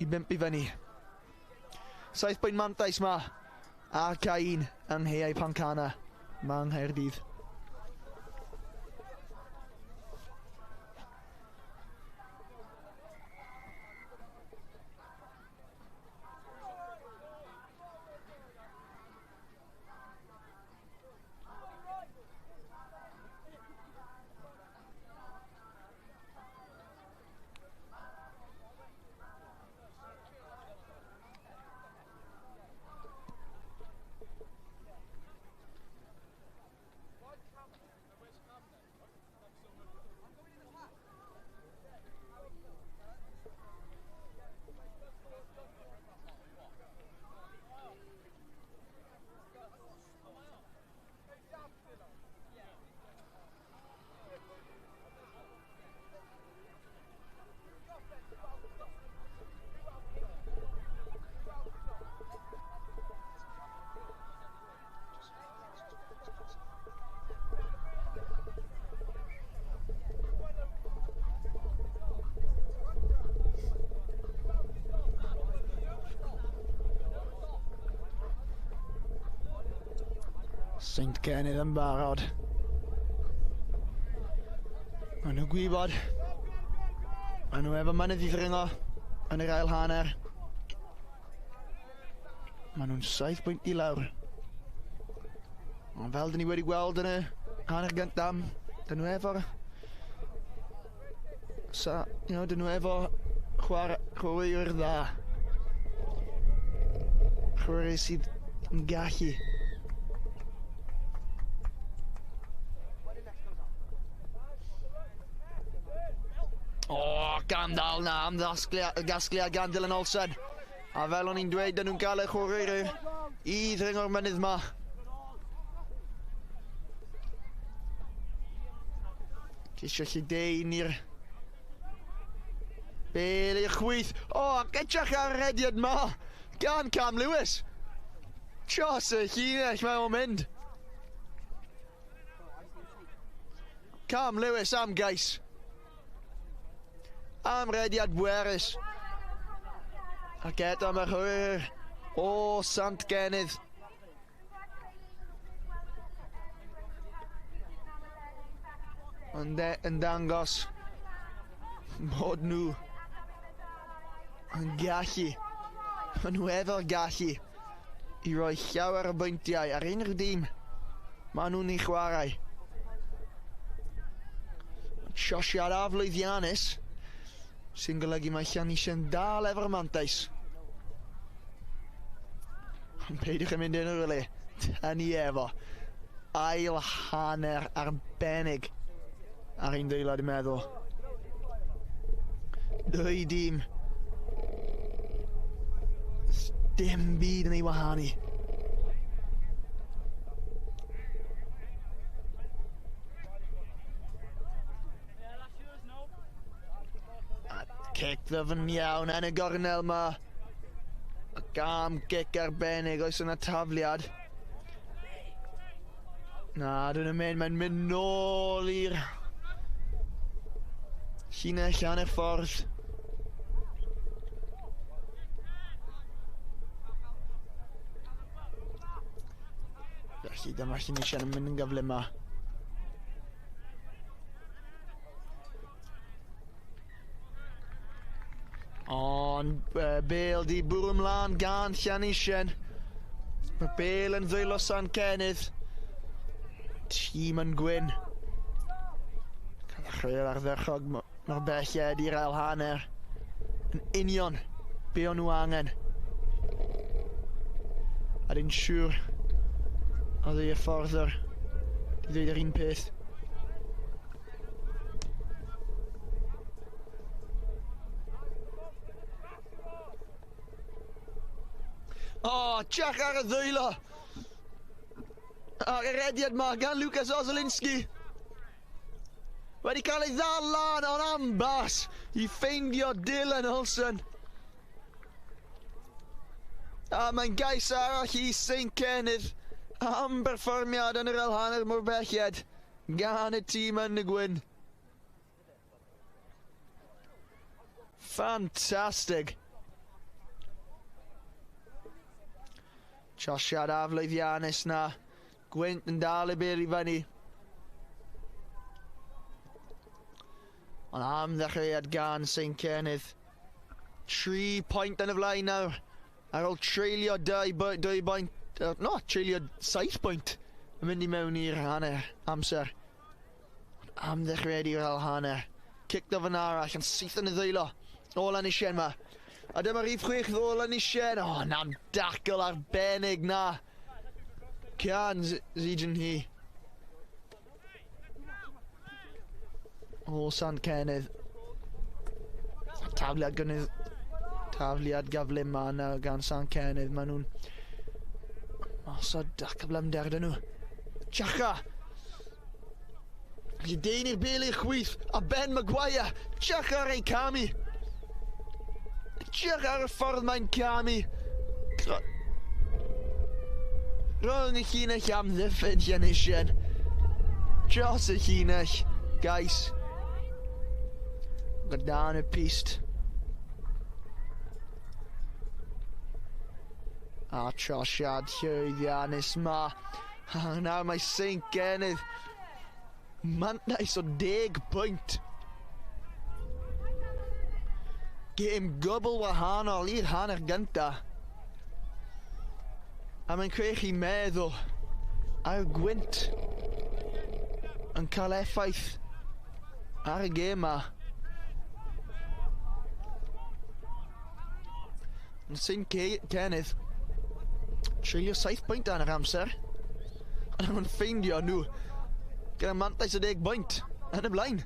Speaker 5: i 5 i fyny. 7 pwynt mantais ma ar Cain yng Nghaeau Pontcanna, ma yng Nghaerdydd. Saint Cenydd yn barod. Maen nhw'n gwybod. Maen nhw efo mynydd i ddringo yn yr ail hanner. Maen nhw'n 7 pwynt i lawr. Ond fel dyn ni wedi gweld yn y hanner gyntaf, dyn nhw efo'r... Sa, you know, dyn nhw efo chwaraewyr dda. Chwaraewyr sydd yn gallu. O, gan dal na am gasgliad gan Dylan Olsen. A fel o'n i'n dweud, dyn nhw'n cael eu chwaraewyr i ddringo'r mynydd ma. Ceisio lledaenu i'r bêl i'r chwith. O, ac edrych ar y rediad ma gan Cam Lewis. Tros y llinell mae o'n mynd. Cam Lewis am gais. Am rediad bwerus. Ac eto mae'r chwaraewyr o Sant Cenydd. Ond yn dangos bod nhw yn gallu, maen nhw efo'r gallu i roi llawer o bwyntiau ar unrhyw dîm maen nhw'n ei chwarae. Trosiad aflwyddiannus sy'n golygu mae Llanisien dal efo'r mantais. Ond peidiwch yn mynd unrhyw le, tynnu efo Ail hanner arbennig ar un dwylo, dwi'n meddwl. Dwy dîm. Dim byd yn ei wahanu. A cic ddyfn iawn yn y gornel ma. Ac am gic arbennig, oes yna tafliad? Na, dwi'n mynd, mae'n mynd nôl i'r llinell hanner ffordd. Felly dyma Llanisien yn mynd yn gyflym yma. Ond Bale di bwrw ymlaen gan Llanisien. Mae Bale yn ddwylo Sant Cenydd. Tîm yn gwyn. Cael ddechreuodd ardderchog mor belled i'r ail hanner. Yn union be o'n nhw angen. A dwi'n siŵr oedd ei hyfforddwr di ddweud yr un peth. O, oh, Jack ar y ddwylo! A'r erediad ma gan Lucas Ozolinski. Wedi cael ei ddal lan ond ambas i ffeindio Dylan Olsen. A mae'n gais arall i St Cenydd am berfformiad yn yr ail hanner mor belled gan y tîm yn y gwyn. Fantastic. Trosiad aflwyddiannus na. Gwynt yn dal y bêl i fyny. Ond am ddechreuad gan St Cenydd. 3 pwynt yn y flaen nawr. Ar ôl treulio 2 bwynt, no, treulio 7 pwynt yn mynd i mewn i'r hanner amser. Ond am ddechreuad i'r ail hanner. Cic dofn arall yn syth yn y ddwylo. O Llanisien ma. A dyma rhif 6 o Llanisien. O, na'n dacl arbennig na. Cian Zijin hi. O Sant Cenydd. Tafliad gynnydd. Tafliad gyflym ma nawr gan Sant Cenydd. Maen nhw'n osod a cyflymder dyn nhw. Chaka! Felly deun i'r bel i'r chwith, a Ben Maguire, Chaka ar ei camu. Chaka ar y ffordd mae'n camu. Rhwng y llinell amddiffyn Llanisien. Dros y llinell, gais. Gyda'n y pist. A trosiad llwyddiannus ma. A nawr mae St Cenydd. Mantais o 10 pwynt. Gêm gwbl wahanol i'r hanner gynta. A mae'n creu chi meddwl ar y gwynt yn cael effaith ar y gêm ma. Ond St Cenydd treulio 7 pwynt ar yr amser. Ond nhw'n ffeindio nhw gyda mantais o 10 pwynt yn y blaen.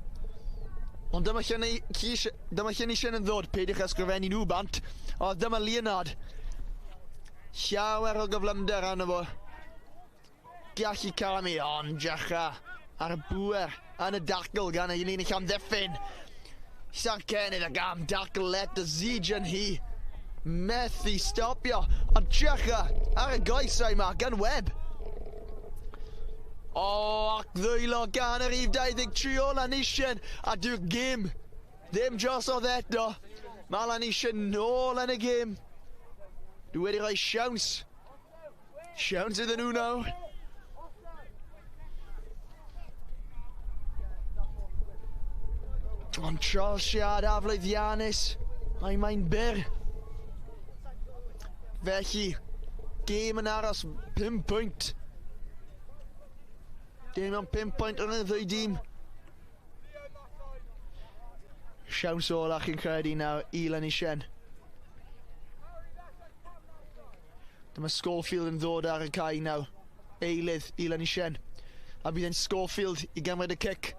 Speaker 5: Ond dyma Llanisien yn ddod, peidiwch ysgrifennu nhw bant. O, dyma Leonard. Llawer o gyflymder arno fo. Gallu camu, ond Jacha ar y bŵer yn y dacl gan y un amddiffyn. Sant Cenydd ac am dacl eto Zijin hi. Methu stopio, ond Jacha ar y goesau ma gan Webb. O, ac ddwylo gan yr rhif 23 o Llanisien, a dyw'r gêm ddim drosodd eto. Mae Llanisien nôl yn y gêm. Dwi wedi rhoi siawns. Siawns iddyn nhw nawr. Ond trosiad aflwyddiannus. Mae'n byr. Felly, gêm yn aros 5 pwynt. Dim ond 5 pwynt yn y ddwy dîm. Siawns ola chi'n credu nawr i Llanisien. Dyma Schofield yn ddod ar y cae nawr. Eilydd i Llanisien. A bydd e'n Schofield i gymryd y cic.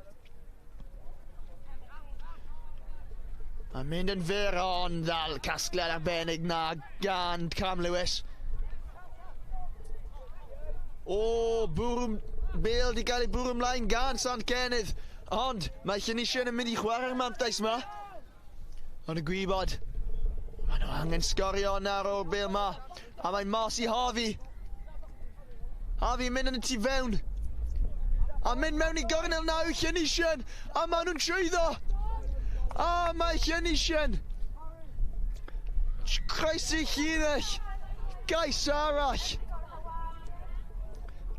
Speaker 5: A mynd yn fyr ond ddal casgliad arbennig na gan Cam Lewis. O, bwrw, bêl di gael ei bwrw ymlaen gan Sant Cenydd. Ond mae Llanisien yn mynd i chwarae'r mantais yma. Ond y gwybod, maen nhw angen sgorio nawr o'r bêl yma. A mae'n mas i Harvey. Harvey yn mynd yn y tu fewn. A mynd mewn i gornel nawr yw Llanisien. A maen nhw'n trwyddo. A mae Llanisien. Croesi llinell. Gais arall.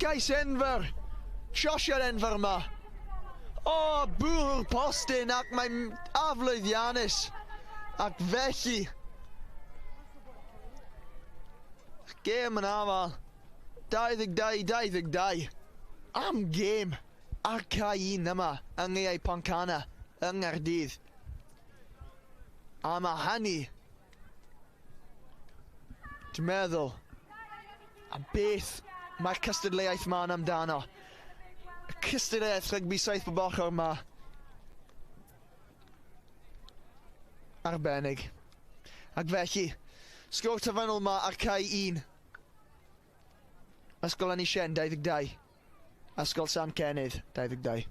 Speaker 5: Gais enfawr. Trosiad enfawr yma. O, bwrw'r postyn ac mae'n aflwyddiannus. Ac felly, gêm yn afal. 22-22. Am gêm ar cae un yma yng Nghaeau Pontcanna yng Nghaerdydd. A mae hynny, dwi'n meddwl, a beth mae'r cystadleuaeth ma'n amdano. Y cystadleuaeth rygbi 7 bob ochr yma. Arbennig. Ac felly, sgôr terfynol yma ar cae 1. Ysgol Llanisien 22. Ysgol Sant Cenydd 22.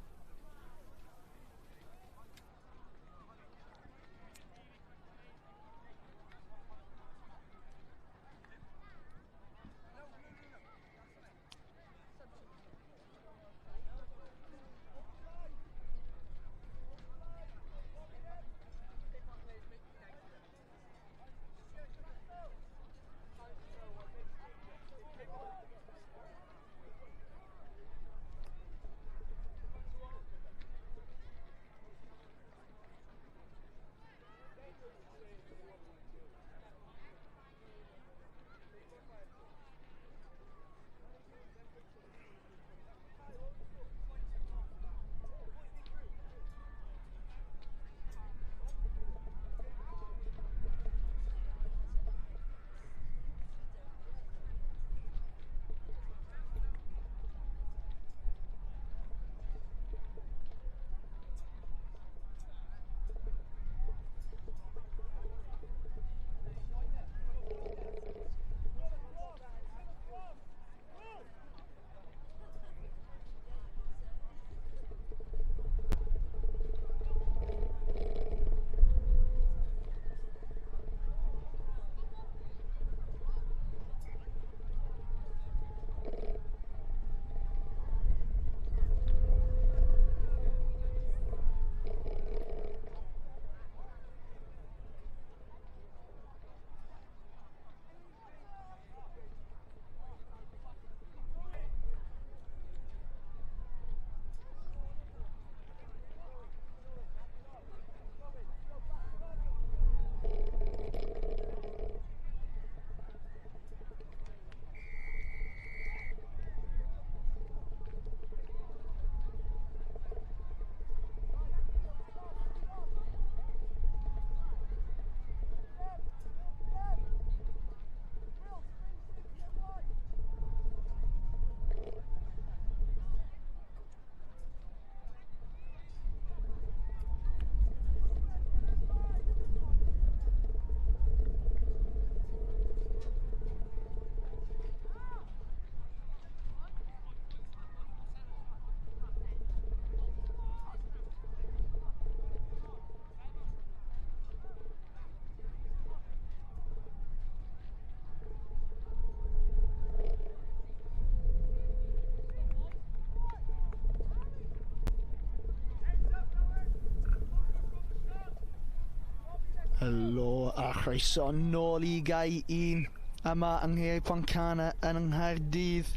Speaker 5: Helo a chroeso nôl i gae 1 yma yng Nghaeau Pontcanna yn Nghaerdydd.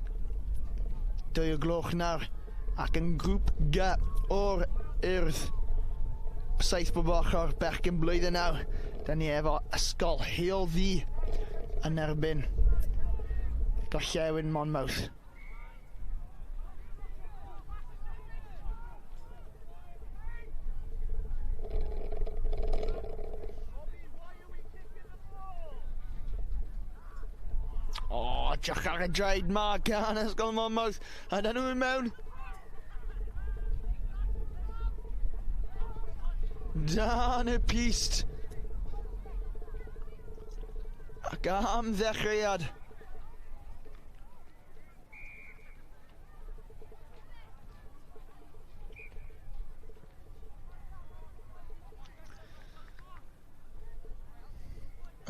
Speaker 5: 2 o gloch nawr ac yn grŵp G o'r Urdd. 7 bob ochr, bechgyn blwyddyn nawr. Da ni efo Ysgol Heol Ddu yn erbyn Gorllewin Monmouth. O, edrych ar y draed ma gan Ysgol Monmouth. A dyn nhw'n mewn. Dan y pist. Ac am ddechreuad.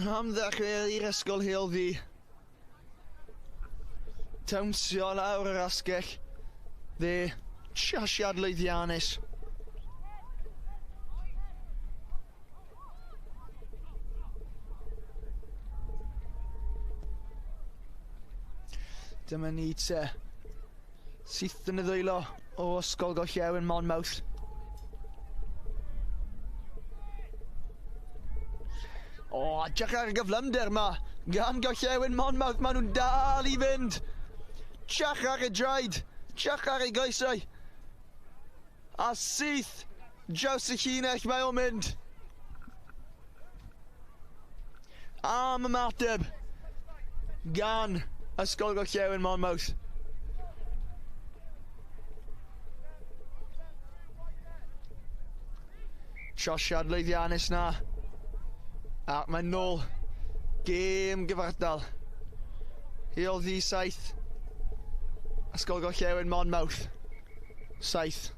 Speaker 5: Am ddechreuad i'r Ysgol Heol Ddu. Tawnsio lawr yr asgell. Dde, siasiad lwyddiannus. Dyma ni te. Syth yn y ddwylo o Ysgol Gorllewin Monmouth. O, edrych ar y gyflymder ma gan Gorllewin Monmouth. Maen nhw'n dal i fynd. Edrych ar y draed. Edrych ar ei goesau. A syth draws y llinell mae o'n mynd. Am ymateb gan Ysgol Gorllewin Monmouth. Trosiad lwyddiannus na. Ac mae'n nôl. Gêm gyfartal. Heol Ddu 7. Ysgol Gorllewin Monmouth 7.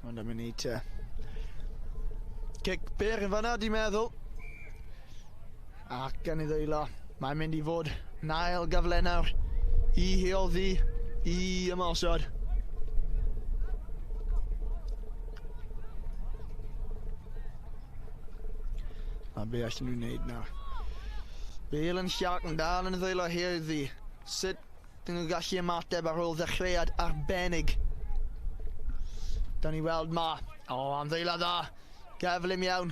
Speaker 5: Ond am ni te. Cic byr yn fanna, di meddwl. Ac yn ei ddwylo, mae'n mynd i fod nail gyfle nawr i Heol Ddu i ymosod. A be allan nhw'n wneud nawr? Bale yn llac yn dal yn y ddwylo Heol Ddu. Sut dyn nhw'n gallu ymateb ar ôl ddechreuad arbennig? Da ni weld ma. O, am ddeila dda. Gyflym iawn.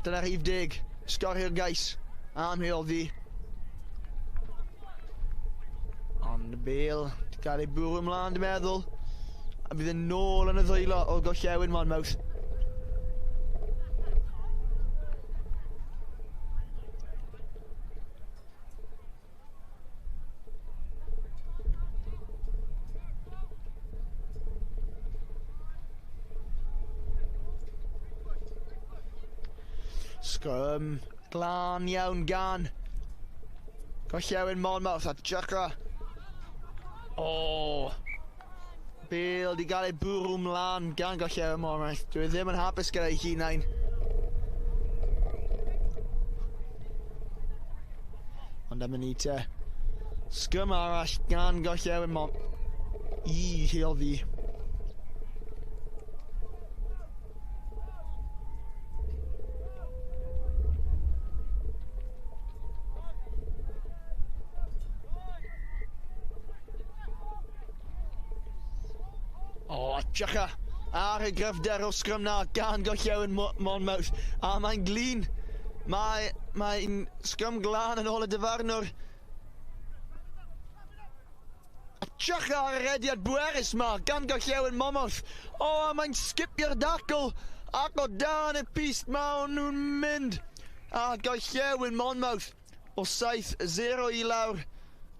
Speaker 5: Dyna rhif 10. Sgorio'r gais am Heol Ddu. Ond y bêl wedi cael ei bwrw ymlaen, dwi'n meddwl. A bydd yn nôl yn y ddwylo o Gorllewin Monmouth. Sgrym glân iawn gan Gorllewin Monmouth a Jacra. O! Bale di gael ei bwrw mlaen gan Gorllewin Monmouth. Dwi ddim yn hapus gyda'i hunain. Ond am ni te. Sgrym arall gan Gorllewin Monmouth. I Heol Ddu. O, Jacka ar y gryfder o sgrym na gan Gorllewin Monmouth. A mae'n glin. Mae'n sgrym glân yn ôl y dyfarnwr. A Jacka ar y rediad bwerus ma gan Gorllewin Monmouth. O, a mae'n sgipio'r dacl. Ac o dan y pist ma o'n nhw'n mynd. A Gorllewin Monmouth o 7-0 i lawr.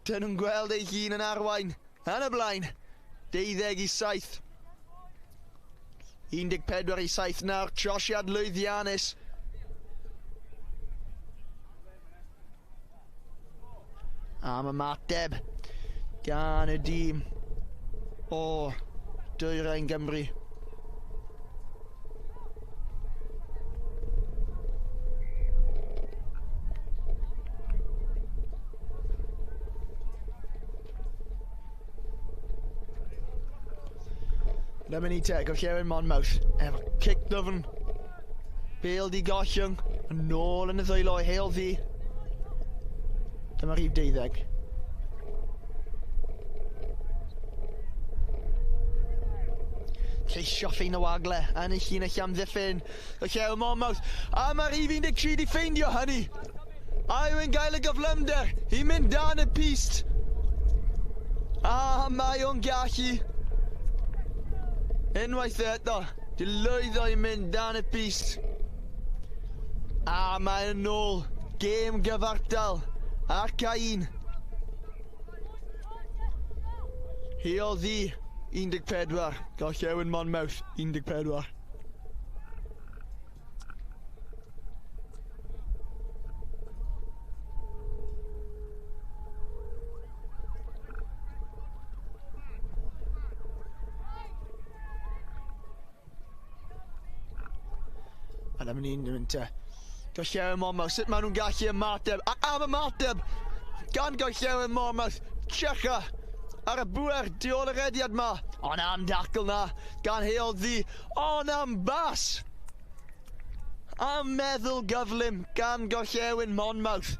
Speaker 5: Dyn nhw'n gweld ei hun yn arwain yn y blaen. 27. 14-7 nawr, trosiad lwyddiannus. Am ymateb gan y dîm o Dwyrain Gymru. Dyma ni te, Gorllewin Monmouth efo cic dwfn. Bale di gollwng, yn ôl yn y ddwylo i Heol Ddu. Dyma rhif 12. Ceisio ffein o wagle yn y llinell amddiffyn. Gorllewin Monmouth, a mae rhif 13 di ffeindio hynny. A yw e'n gael y gyflymder i mynd dan y pist. A mae o'n gallu. Unwaith eto, di lwyddo i mynd dan y bys. A mae yn ôl. Gêm gyfartal. Ar Cain. Heol Ddu, 14. Gorllewin Monmouth, 14. A dyma ni'n mynd te. Gorllewin Monmouth, sut maen nhw'n gallu ymateb? Ac am ymateb gan Gorllewin Monmouth, Tjecha ar y bwer tu ôl y rediad ma. Ond am dacl na gan Heol Ddu, ond am bas. Am meddwl gyflym gan Gorllewin Monmouth.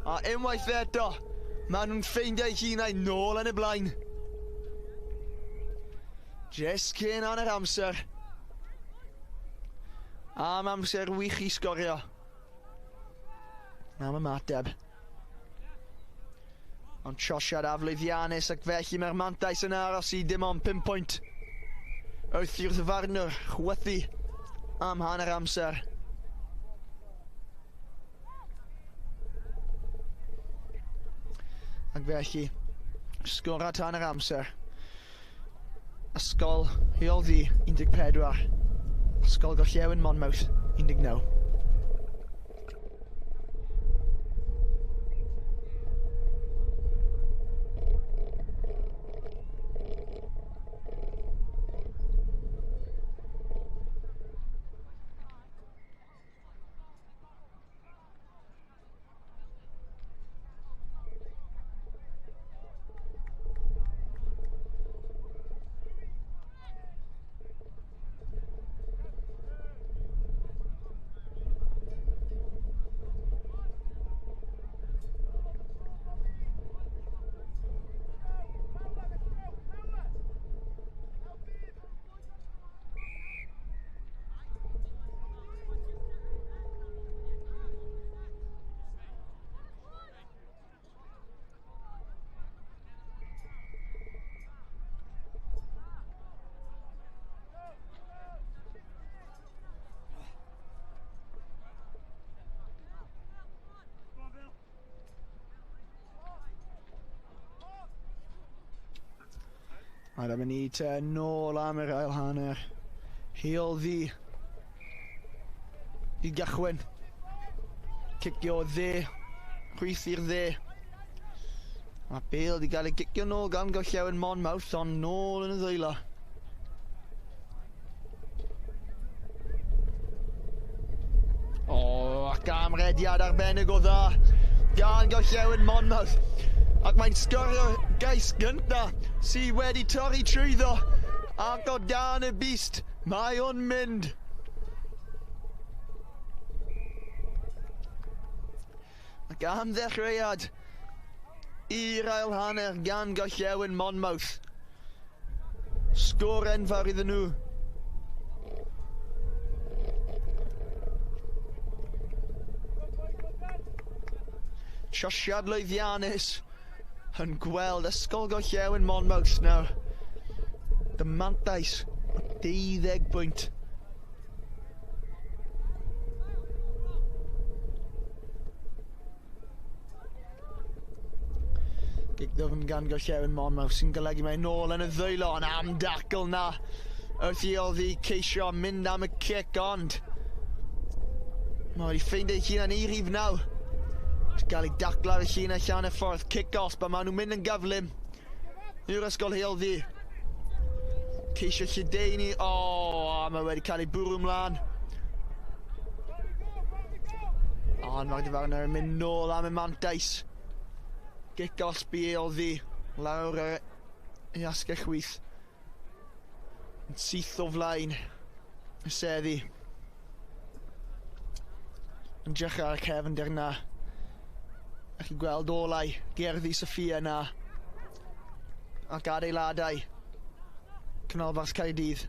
Speaker 5: A unwaith eto, maen nhw'n ffeindio eu hunain nôl yn y blaen. Just cyn hanner amser. Am amser wych i sgorio. Am ymateb. Ond trosiad aflwyddiannus ac felly mae'r mantais yn aros i dim ond 5 pwynt. Wrth i'r ddyfarnwr chwythu am hanner amser. Ac felly, sgorad hanner amser. Ysgol Heol Ddu, 14. Ysgol Gorllewin Monmouth, 19. A dyma ni te nôl am yr ail hanner. Heol Ddu i gychwyn. Cicio dde, chwith i'r dde. A Bale di gael ei gicio nôl gan Gorllewin Monmouth, ond nôl yn y ddwylo. O, ac am rediad arbennig o dda gan Gorllewin Monmouth. Ac mae'n sgorio gais gynta sydd wedi torri trwyddo ac o dan y bist mae o'n mynd. Ac am ddechreuad i'r ail hanner gan Gorllewin Monmouth. Sgôr enfawr iddyn nhw. Trosiad lwyddiannus yn gweld Ysgol Gorllewin Monmouth nawr. Dy mantais 12 bwynt. Gic ddwfn gan Gorllewin Monmouth sy'n golygu mae nôl yn y ddwylo, ond am dacl na wrth i Oddi ceisio mynd am y cic, ond mae wedi ffeindio ei hunan i rhif 9. Gael ei daclo ar y llinell allan y ffordd, cic os, but maen nhw'n mynd yn gyflym i'r Ysgol Heol Ddu. Ceisio lledaenu, o, a mae wedi cael ei bwrw ymlaen. Ond mae'r dyfarnwr yn mynd nôl am y mantais. Gic os Heol Ddu, lawr ar ei asgell chwith. Yn syth o flaen y seddi. Yn edrych ar y cefndir na. A chi'n gweld olau gerddi Sophia na. Ac adeiladau Canolbarth Caerdydd.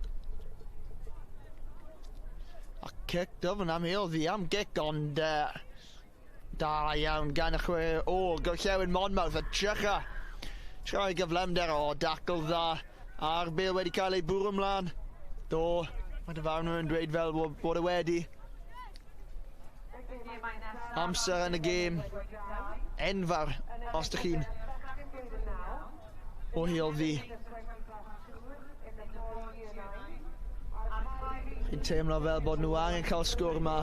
Speaker 5: A cic dwfn am Heol Ddu am gic, ond da iawn gan y chwarae o Gorllewin Monmouth. A drycha Troi gyflymder, o, dacl dda. A'r bêl wedi cael ei bwrw ymlaen. Do, mae dyfarnwr yn dweud fel bod e wedi. Amser yn y gêm. Enfawr, os ydych chi'n o Heol Ddu. Chi'n teimlo fel bod nhw angen cael sgwr yma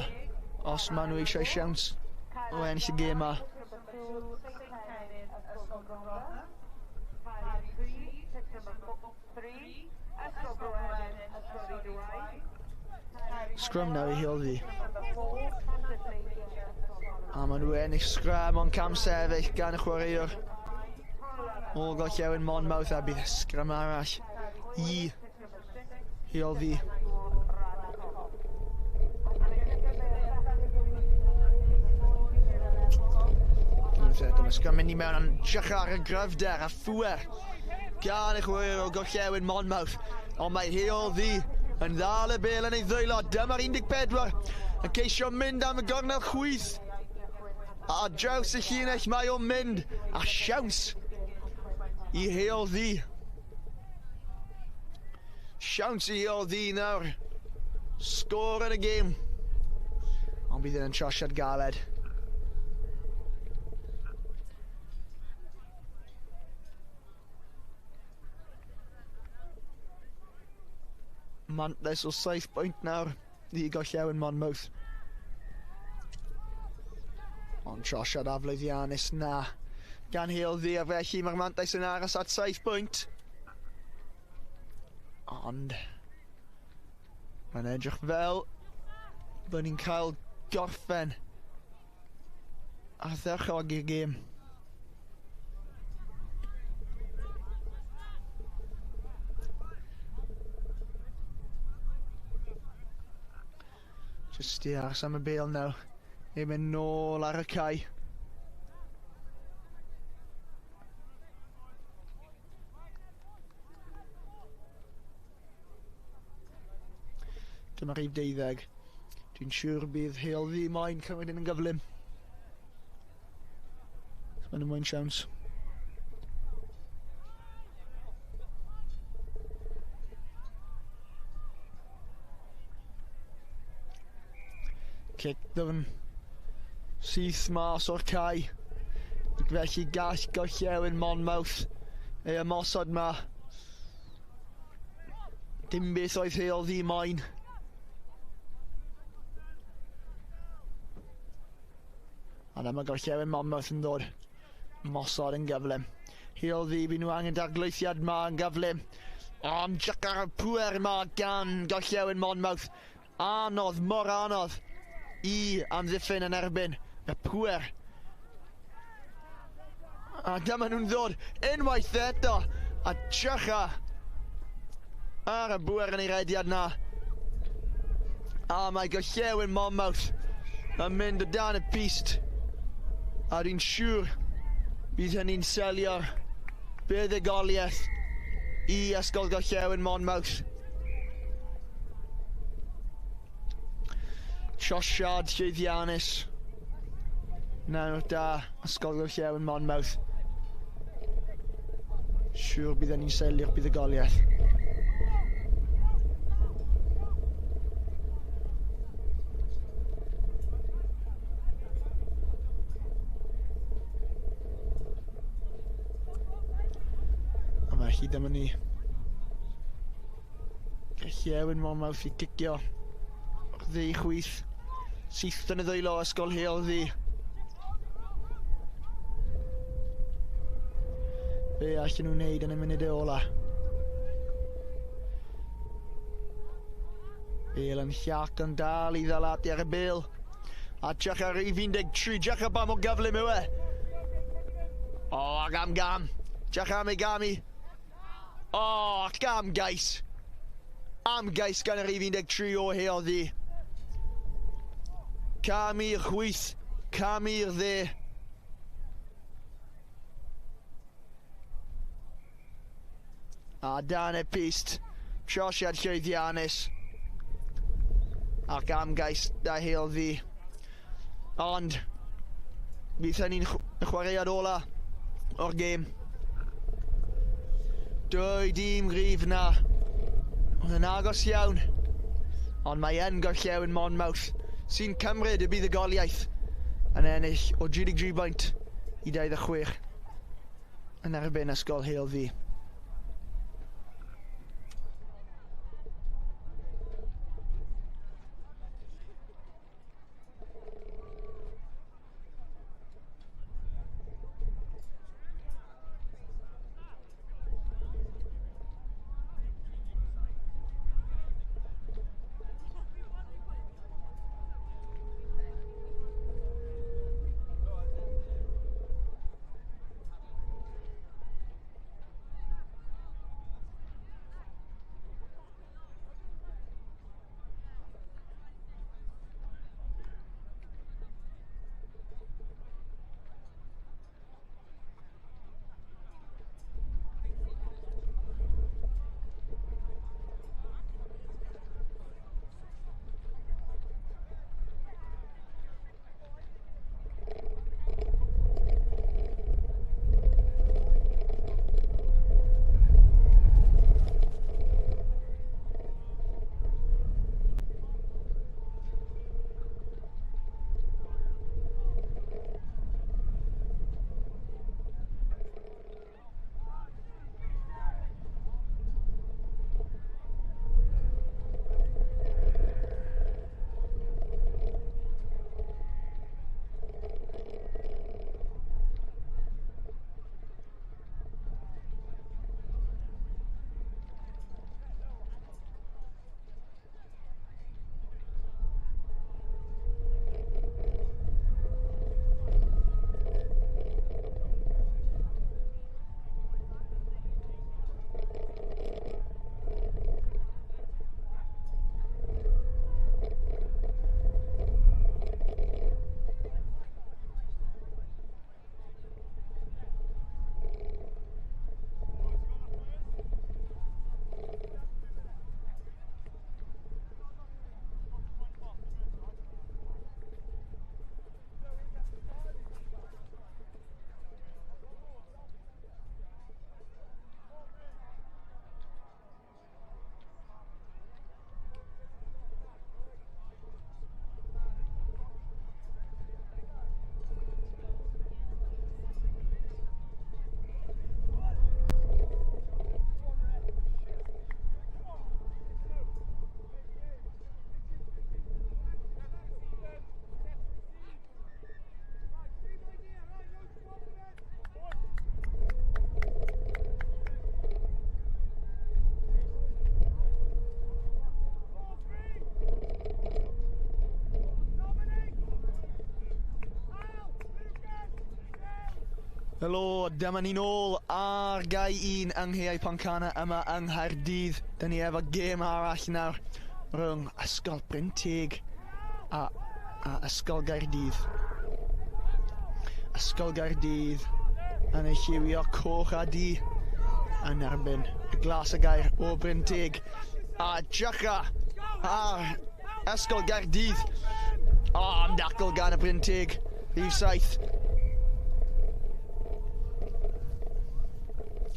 Speaker 5: os maen nhw eisiau siawns o ennill y gêm yma. Scrum nawr i Heol Ddu. A maen nhw ennill scrum ond cam sefyll gan y chwaraewr o Gorllewin Monmouth, a bydd scrum arall i Heol Ddu. Dyma scrum mynd i mewn yn edrych ar y gryfder a phŵer gan y chwaraewr o Gorllewin Monmouth. Ond mae Heol Ddu yn ddal y bêl yn ei ddwylo. Dyma'r 14 yn ceisio mynd am y gornel chwith. A draws y llinell mae o'n mynd, a siawns i Heol Ddu. Siawns i Heol Ddu nawr. Sgôr yn y gêm. Ond bydd yn trosiad galed. Mantais o 7 pwynt nawr i Gorllewin Monmouth. Ond trosiad aflwyddiannus na gan Heol Ddu, a felly mae'r mantais yn aros at 7 pwynt. Ond mae'n edrych fel bod ni'n cael gorffen ardderchog i'r gêm. Just i aros am y bêl nawr. Ni'n mynd nôl ar y cae. Dyma rhif 12. Dwi'n siŵr bydd Heol Ddu moyn cymryd yn gyflym. Maen nhw moyn siawns. Cic ddwfn syth mas o'r cae. Ac felly gall Gorllewin Monmouth ei ymosod ma. Dim beth oedd Heol Ddu moyn. A dyma Gorllewin Monmouth yn dod. Mosod yn gyflym. Heol Ddu, bydd nhw angen darglwythiad ma yn gyflym. Ond jac ar y pŵer ma gan Gorllewin Monmouth. Anodd, mor anodd i amddiffyn yn erbyn y pŵer. A dyma nhw'n ddod unwaith eto. A drycha ar y bŵer yn ei rediad na. A mae Gorllewin Monmouth yn mynd o dan y pyst. A dwi'n siŵr bydd hynny'n selio'r buddugoliaeth i Ysgol Gorllewin Monmouth. Trosiad llwyddiannus nawr da Ysgol Gorllewin Monmouth. Siŵr bydd hynny'n selio'r buddugoliaeth. A felly dyma ni. Gorllewin Monmouth i gicio o'r dde i chwith. Syth yn y ddwylo Ysgol Heol Ddu. Be allan nhw'n wneud yn y munudau ola? Bêl yn llac yn dal i ddal ati ar y bêl. A drych ar rhif 13, drych ar ba mor gyflym yw e. O, ac am gam. Drych am ei gamu. O, ac am gais. Am gais gan y rhif 13 o Heol Ddu. Cam i'r chwith, cam i'r dde. A dan y pyst, trosiad llwyddiannus. Ac am gais da Heol Ddu. Ond, bydd hynny'n chwaraead ola o'r gêm. Dwy dîm gryf na. Oedd yn agos iawn. Ond mae yn Gorllewin Monmouth sy'n cymryd y buddugoliaeth yn ennill o 33 bwynt i 26 yn erbyn Ysgol Heol Ddu. Helo, dyma ni'n ôl ar gau un yng Nghaeau Pontcanna yma yng Nghaerdydd. Dyn ni efo gêm arall nawr rhwng Ysgol Brynteg a Ysgol Gaerdydd. Ysgol Gaerdydd yn ei lliwio coch a du yn erbyn y glas y gair o Brynteg. A drycha ar Ysgol Gaerdydd. O, am dacl gan y Brynteg. Rhif 7.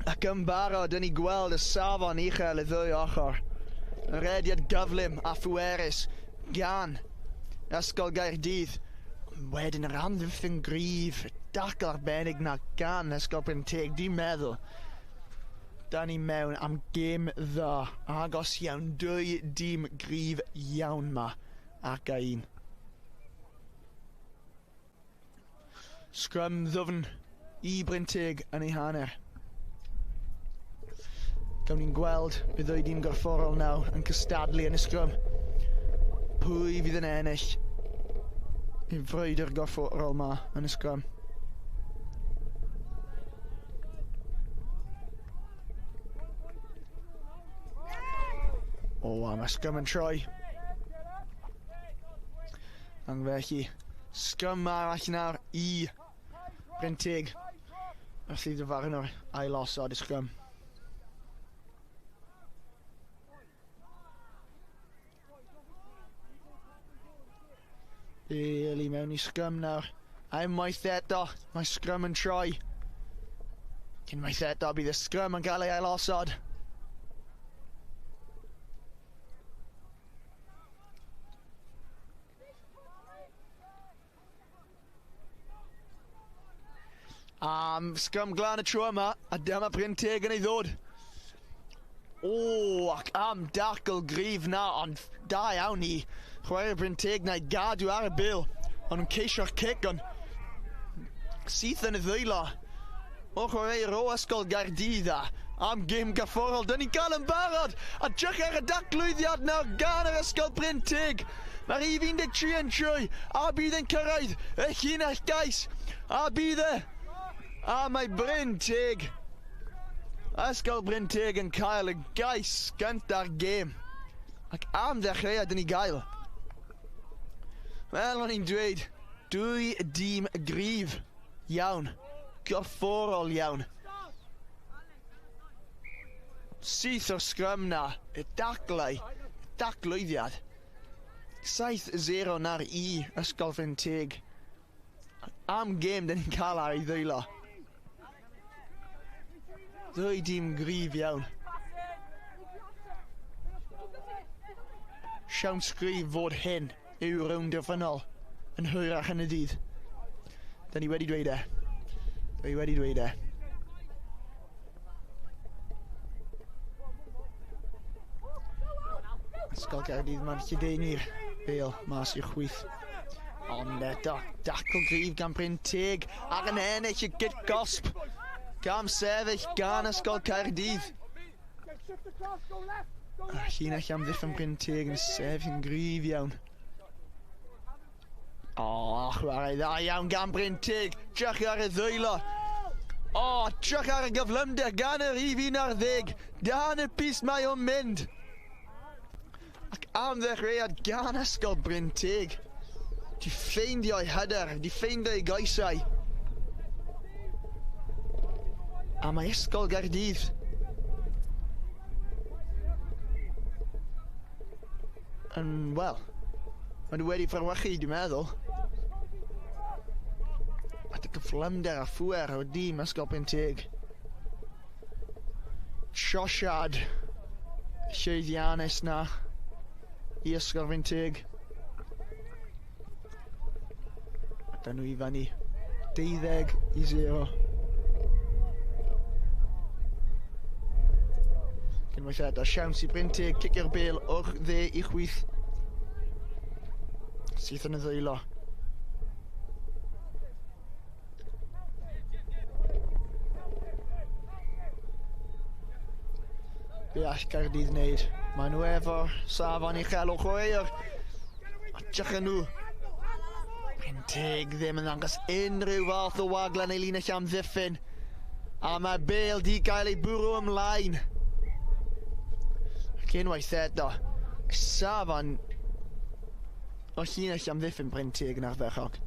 Speaker 5: Ac yn barod, dyn ni gweld y safon uchel y ddwy ochr. Y rediad gyflym a phwerus gan Ysgol Gaerdydd. Wedyn yr amddiffyn gryf, dacl arbennig na gan Ysgol Brynteg, dwi'n meddwl. Da ni mewn am gêm dda, agos iawn, dwy dîm gryf iawn ma ac a un. Sgrym ddwfn i Brynteg yn ei hanner. Gawn ni'n gweld y ddwy dîm gorfforol nawr yn cystadlu yn y sgrym. Pwy fydd yn ennill i frwydr gorfforol ma yn y sgrym? O, a mae sgrym yn troi. Ac felly, sgrym arall nawr i Brynteg. Wrth i ddyfarnwr ailosod y sgrym. Bale i mewn i sgrym nawr. A unwaith eto, mae sgrym yn troi. Unwaith eto bydd y sgrym yn cael ei ailosod. Am sgrym glan y tro yma, a dyma Brynteg yn ei ddod. O, ac am dacl gryf na, ond da iawn i chwarae'r Brynteg na i gadw ar y bil. Ond nhw'n ceisio'r cic, ond syth yn y ddwylo. O chwaraewr o Ysgol Gaerdydd a am gêm gyfforol. Dyn ni'n cael yn barod! A drych ar y daclwyddiad nawr gan yr Ysgol Brynteg. Mae'r rhif 13 yn trwy, a bydd yn cyrraedd y llinell gais. A bydd e. A mae Brynteg. Ysgol Brynteg yn cael y gais gynta'r gêm. Ac am ddechreuad dyn ni gael. Wel, o'n i'n dweud, dwy dîm gryf iawn, gorfforol iawn. Syth o'r sgrym na, y daclau, y daclwyddiad. 7-0 na'r i Ysgol Brynteg. Am gêm dyn ni'n cael ar ei ddwylo. Ddwy dîm gryf iawn. Siawns gryf fod hyn yw rownd derfynol yn hwyrach yn y dydd. Dyn ni wedi dweud e. Dyn ni wedi dweud e. Ysgol Gaerdydd mae'n lledaenu'r bêl mas i'r chwith. Ond eto, dacl gryf gan Brynteg ac yn ennill y git gosb. Gam sefyll gan Ysgol Caerdydd. A'r llinell amddiffyn Brynteg yn sefyll yn gryf iawn. O, chwarae dda iawn gan Brynteg. Drych ar y ddwylo. O, drych ar y gyflymder gan yr rhif 11. Dan y pys mae o'n mynd. Ac am ddechreuad gan Ysgol Brynteg. Di ffeindio'i hyder, di ffeindio'i goesau. A mae Ysgol Gaerdydd yn, wel, maen nhw wedi ffrwychu, dwi'n meddwl. At y cyflymder a phŵer o'r dîm Ysgol Brynteg. Trosiad llwyddiannus na i Ysgol Brynteg. A nhw i fyny 12-0. Unwaith eto, siawns i Brynteg, cicio'r bêl o'r dde i chwith. Syth yn y ddwylo. Be all Gaerdydd wneud? Maen nhw efo safon uchel o chwaraewr. A drych nhw. Brynteg ddim yn ddangos unrhyw fath o wagla neu linell amddiffyn. A mae bêl di gael ei bwrw ymlaen. Ac unwaith eto, safon o llinell amddiffyn Brynteg yn ardderchog.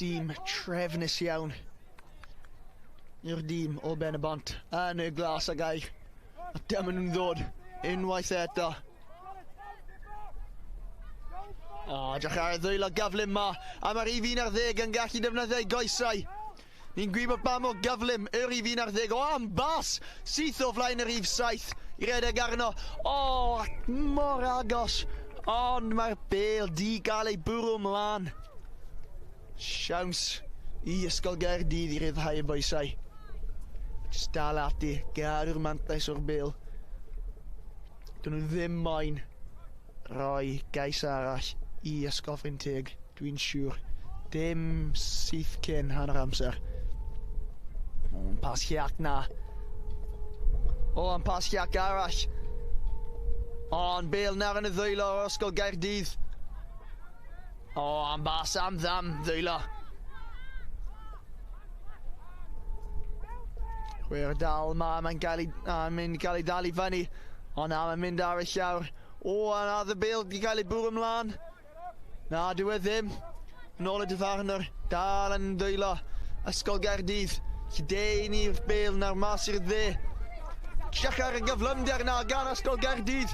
Speaker 5: Dîm trefnus iawn i'r dîm o Ben y Bont yn y glas ag aur. A dyma nhw'n ddod unwaith eto. O, edrych ar y ddwylo gyflym ma. A mae'r rhif 11 yn gallu defnyddio ei goesau. Ni'n gwybod pa mor gyflym yr rhif 11. O, am bas! Syth o flaen y rhif 7 i redeg arno. O, mor agos. Ond mae'r bêl di gael ei bwrw ymlaen. Siawns i Ysgol Gaerdydd i ryddhau y boesau. Just dal ati, gadw'r mantais o'r bêl. Dyn nhw ddim moyn rhoi gais arall i Ysgol Brynteg, dwi'n siŵr. Dim syth cyn hanner amser. O, pas llac na. O, am pas llac arall. Ond bêl nawr yn y ddwylo o'r Ysgol Gaerdydd. O, am bas am ddam ddwylo. Chwer dal ma, mae'n gael ei, mynd gael ei dal i fyny. Ond na, mae'n mynd ar y llawr. O, a na, y bêl di gael ei bwrw ymlaen. Na, dyw e ddim. Yn ôl y dyfarnwr, dal yn dwylo Ysgol Gaerdydd. Lledaenu'r bêl nawr mas i'r dde. Siach ar y gyflymder na gan Ysgol Gaerdydd.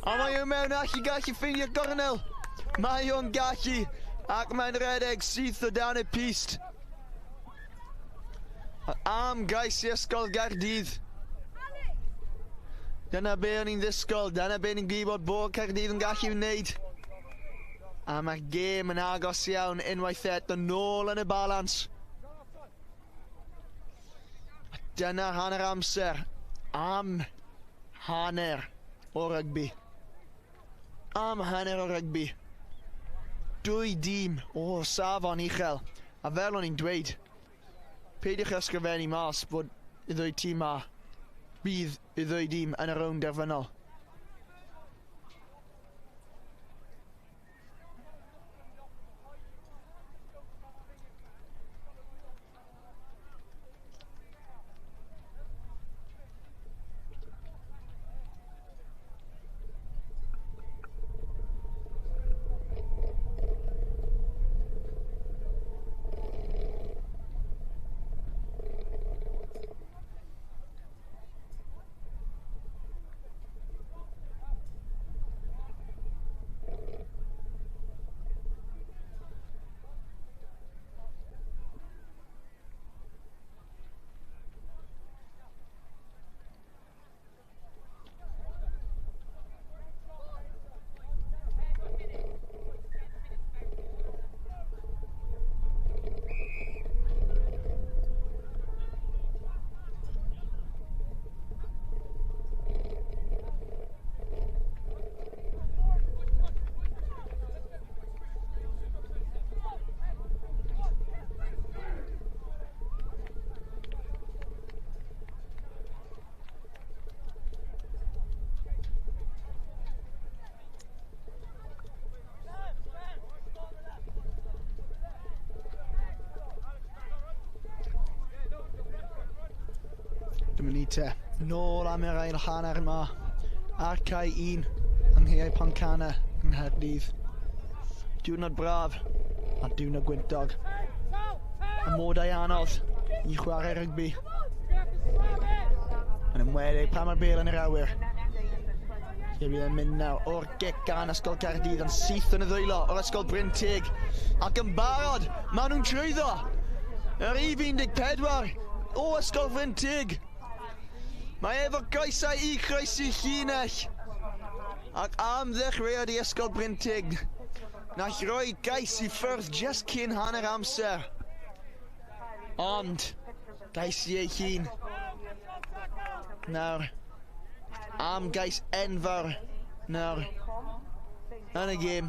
Speaker 5: A mae o'n mewn allu gallu ffeindio gornel. Mae o'n gallu ac mae'n redeg syth o dan y pyst. Am gais i Ysgol Gaerdydd. Dyna be o'n i'n ddisgwyl, dyna be ni'n gwybod bod Caerdydd yn gallu wneud. A mae'r gêm yn agos iawn unwaith eto nôl yn y balans. A dyna hanner amser am hanner o rygbi. Am hanner o rygbi. Dwy dîm o safon uchel. A fel o'n i'n dweud, peidiwch ysgrifennu mas bod y ddwy tîm ma, bydd y ddwy dîm yn y rownd derfynol. Dyma ni te, nôl am yr ail hanner yma, ar cae 1 yng Nghaeau Pontcanna yng Nghaerdydd. Diwrnod braf a diwrnod gwyntog. Amodau anodd i chwarae rygbi. Yn enwedig pan mae'r bêl yn yr awyr. Lle bydd e'n mynd nawr o'r gic gan Ysgol Caerdydd yn syth yn y ddwylo o'r Ysgol Bryn Teg. Ac yn barod, maen nhw'n trwyddo. Yr rhif 14 o Ysgol Bryn Teg. Mae efo goesau i croesi llinell. Ac am ddechreuad i Ysgol Bryn Teg. Nath roi gais i ffwrdd just cyn hanner amser. Ond, gais i ei hun. Nawr, am gais enfawr nawr yn y gêm.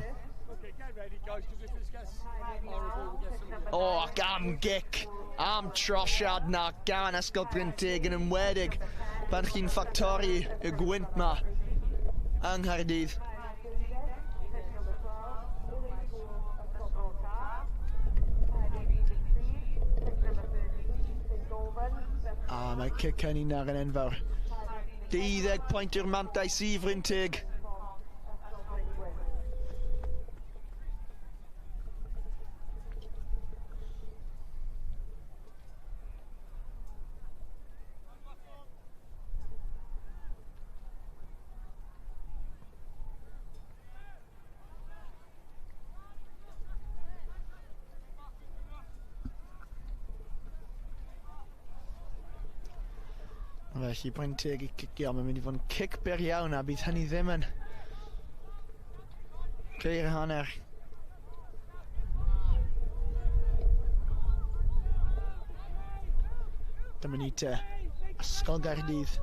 Speaker 2: Okay, get ready, guys, because if this gets horrible, we'll get some.
Speaker 5: O, ac am gic, am trosiad na gan Ysgol Bryn Teg yn enwedig pan chi'n ffactori y gwynt ma yng Nghaerdydd. A mae cic hynny nawr yn enfawr. 12 pwynt i'r mantais i Fryn Teg. Felly Bryn Teg i cicio, mae'n mynd i fod yn cic byr iawn a bydd hynny ddim yn creu'r hanner. Dyma ni te, Ysgol Gaerdydd,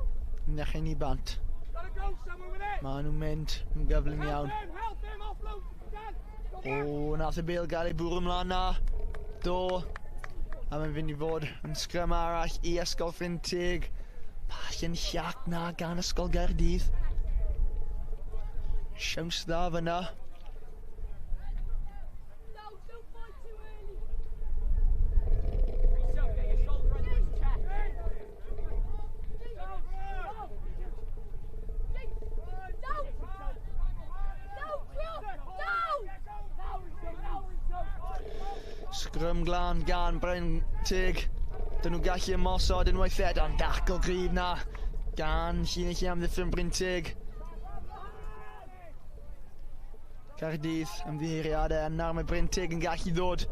Speaker 5: yn dechrau ni bant.
Speaker 2: Gotta go somewhere with it.
Speaker 5: Maen nhw'n mynd yn gyflym iawn.
Speaker 2: Help him, help him, offload. Dan. Go back.
Speaker 5: O, nath y bêl gael ei bwrw ymlaen na. Do. A mae'n fynd i fod yn sgrym arall i Ysgol Fryn Teg. Bach yn llac na gan Ysgol Gaerdydd. Siawns dda fyna.
Speaker 4: No, don't fight too early.
Speaker 3: Riso, get your shoulder under his chest.
Speaker 4: No! No! No, drop! No!
Speaker 5: Sgrym glân gan Brynteg. Dyn nhw'n gallu ymosod unwaith eto, ond dacl gryf na gan llinell i amddiffyn Brynteg. Caerdydd, ymddiheuriadau, a nawr mae Brynteg yn gallu ddod.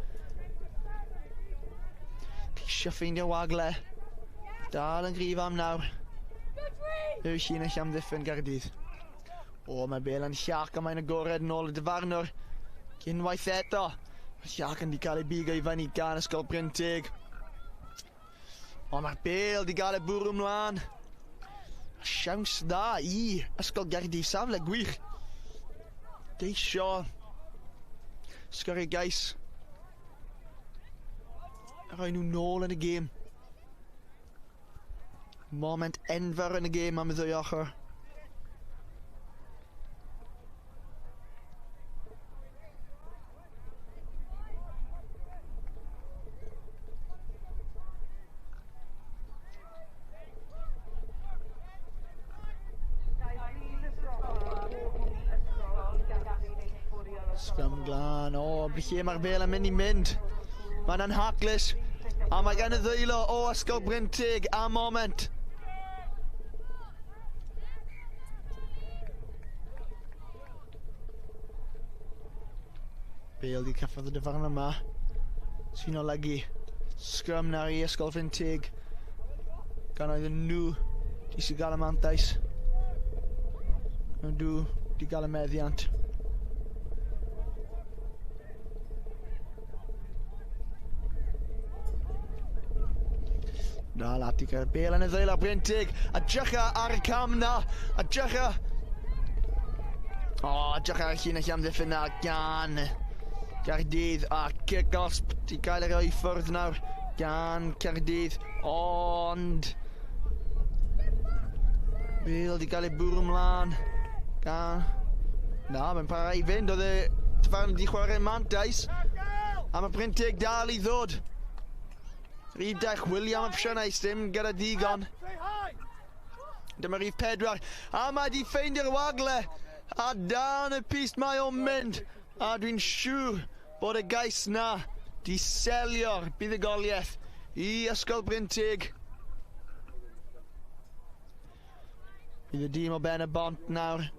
Speaker 5: Ceisio ffeindio wagle. Dal yn gryf am nawr. Yw llinell amddiffyn Gaerdydd. O, mae bel yn llac a mae'n agored yn ôl y dyfarnwr. Unwaith eto. Mae llac yn di cael ei bigo i fyny gan Ysgol Brynteg. Ond mae'r bel di gael ei bwrw ymlaen. Siawns dda i Ysgol Gaerdydd, safle gwych. Geisio sgorio gais. A rhoi nhw nôl yn y gêm. Moment enfawr yn y gêm am y ddwy ochr. Sgrym glân, o, lle mae'r bel yn mynd i mynd. Mae'n anhaclus. A mae gan y ddwylo o Ysgol Brynteg am moment. Bale di cyffwrdd y dyfarn yma. Sy'n olygu sgrym nawr i Ysgol Brynteg. Gan oedd nhw di sy'n gael y mantais. Nhw di gael y meddiant. Dal ati gyda'r bel yn y ddwylo Brynteg. A drycha ar y cam na. A drycha. O, drycha ar y llinell amddiffyn na gan Caerdydd. A cic osb di gael ei roi i ffwrdd nawr gan Caerdydd. Ond bel di gael ei bwrw ymlaen gan... Na, mae'n parhau i fynd. Oedd e dyfarn wedi chwarae mantais. A mae Brynteg dal i ddod. Rhif 2, William opsiynau, dim gyda digon. Dyma rhif 4. A mae di ffeindio'r wagle. A dan y pist mae o'n mynd. A dwi'n siŵr bod y gais na di selio'r buddugoliaeth i Ysgol Brynteg. Bydd y dîm o ben y bont nawr.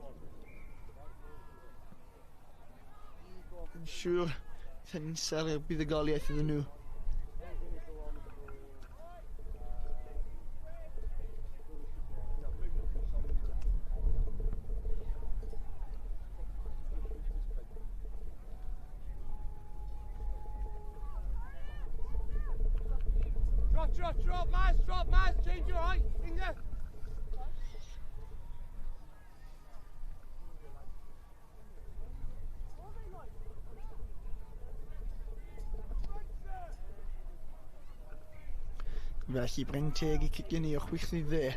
Speaker 5: Dwi'n siŵr yn selio'r buddugoliaeth iddyn nhw.
Speaker 2: Drop, drop, Maz, change your height, Inga.
Speaker 5: Felly Brynteg i cicio ni o chwith i dde.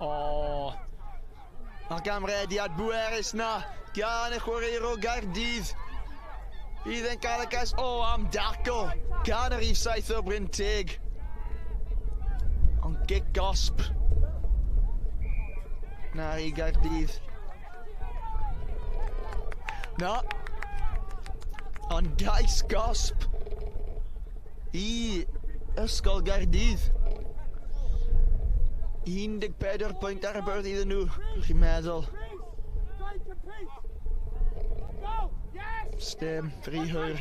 Speaker 5: O! Ac amrediad bwerus na gan y chwaraewr o Gaerdydd. Bydd e'n cael y cais. O, am dacl gan yr rhif 7 o Brynteg. Ond gic gosb na i Gaerdydd. Na. Ond gais gosb i Ysgol Gaerdydd. 14 pwynt ar y bwrdd iddyn nhw. Chi'n meddwl. Stem, rhy hwyr.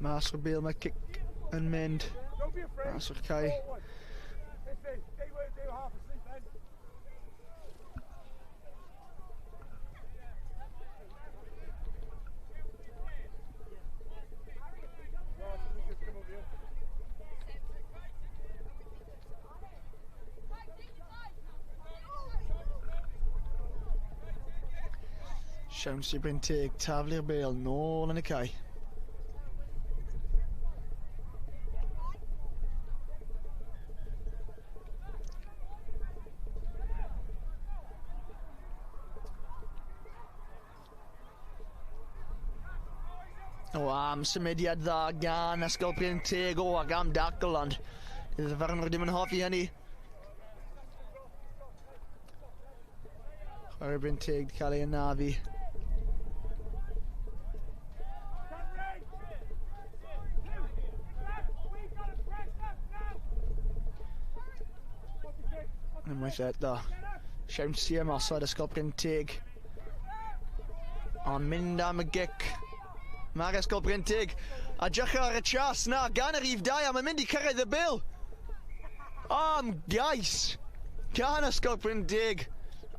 Speaker 5: Mas o'r bêl mae cic yn mynd. Mas o'r cae. Siawns i Brynteg taflu'r bêl nôl yn y cae. O, am symudiad dda gan Ysgol Brynteg. O, ac am dacl, ond y ddyfarnwr ddim yn hoffi hynny. Chwarae Brynteg wedi cael ei anafu. Unwaith eto. Siawns i ymosod Ysgol Brynteg. Ond mynd am y gic. Mae'r Ysgol Brynteg. A drych ar y chas na gan yr rhif 2 a mae'n mynd i cyrraedd y bil. Am gais. Gan Ysgol Brynteg.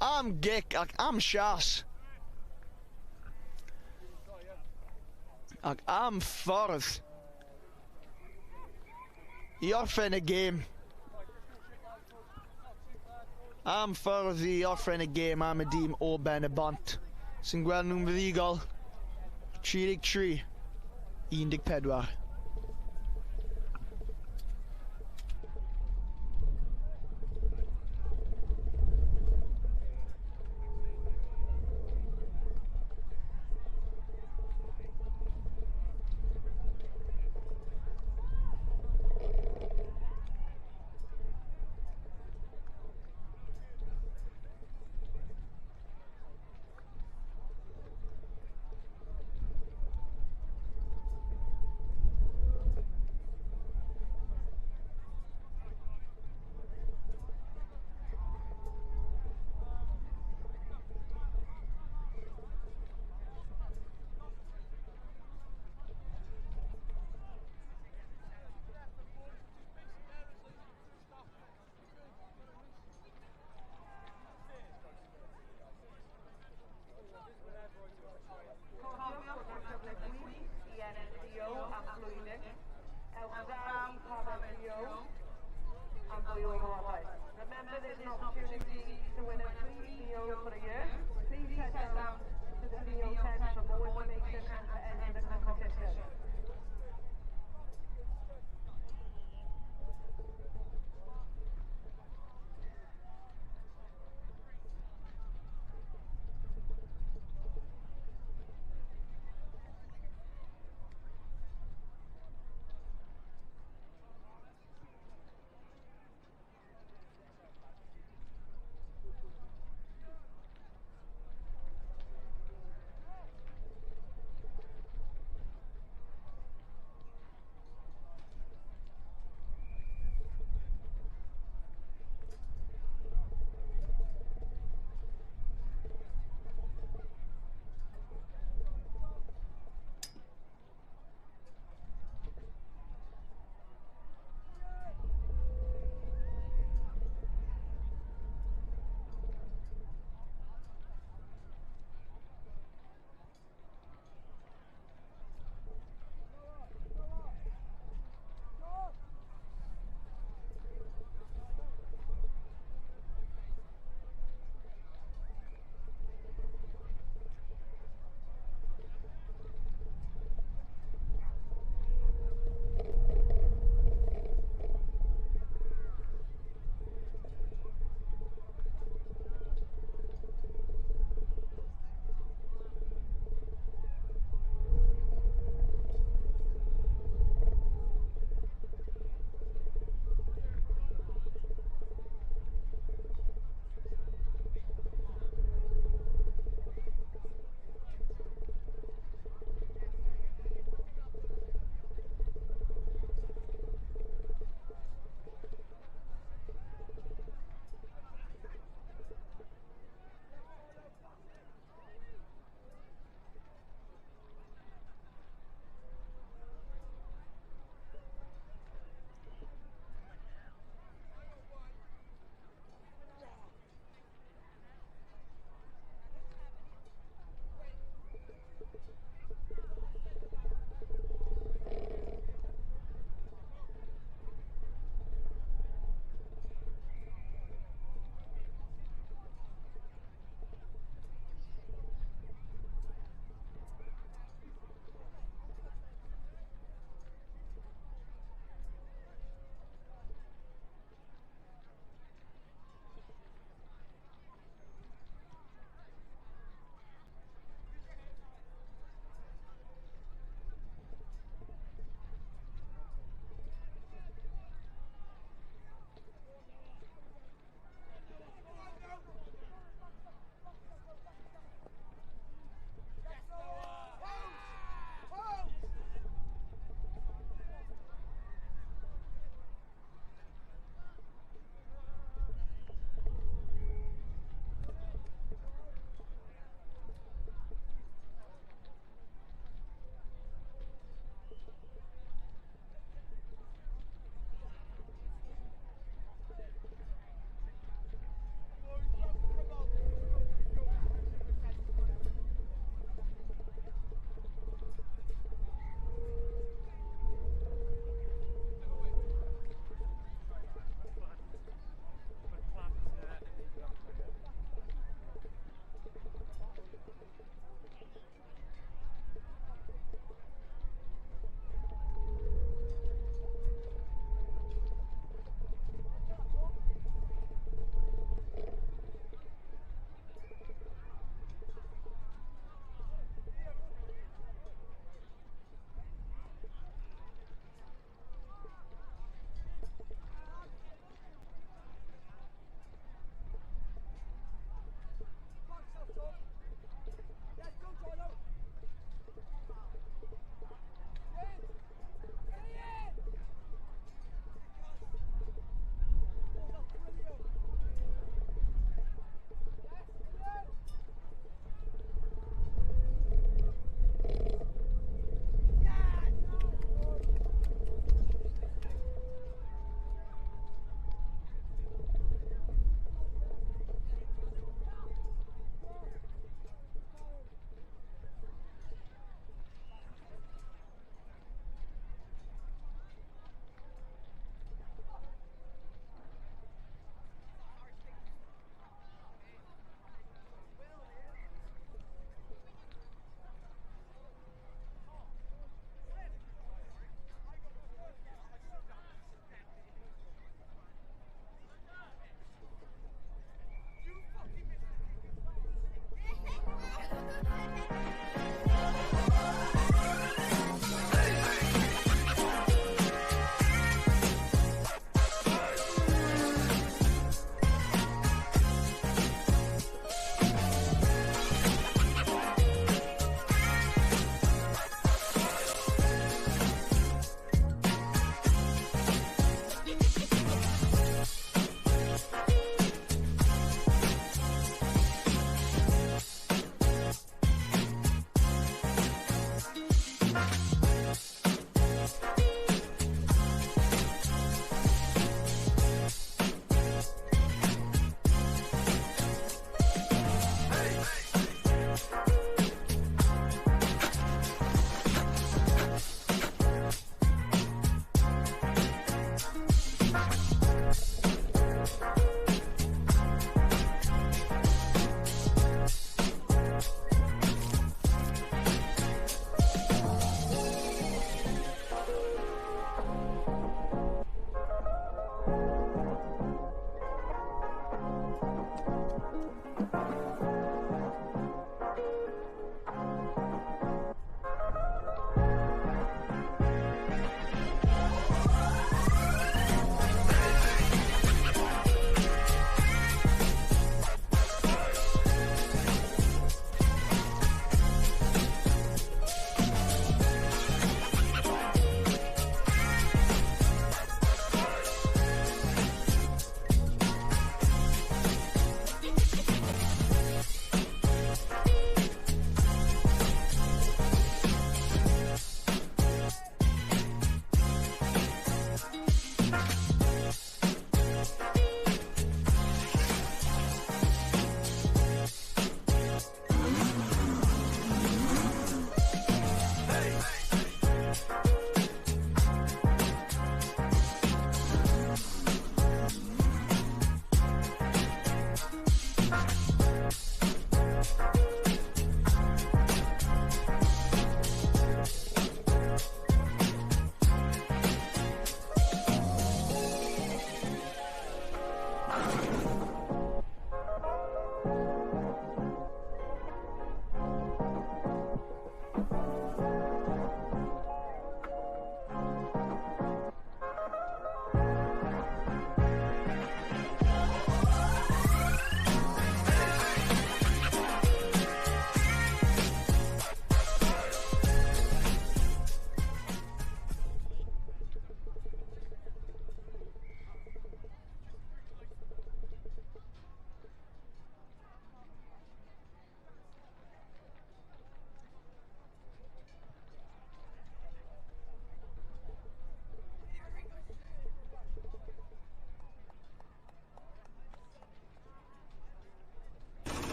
Speaker 5: Am gic ac am sias. Ac am ffordd i orffen y gêm. Am ffordd i orffen y gêm am y dîm o Ben y Bont. Sy'n gweld nhw'n fuddugol. 33, 14.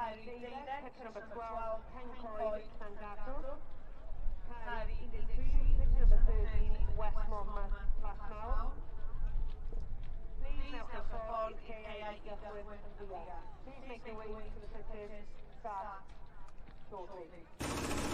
Speaker 1: Cae rhif 12, pitch number 12, Pencoed, Llangatwg. Cae rhif 13, pitch number 13, West Monmouth, Plasmawr. Please newch y ffordd i'r caeau i gychwyn yn fuan. Please make your way to the pitches, start shortly.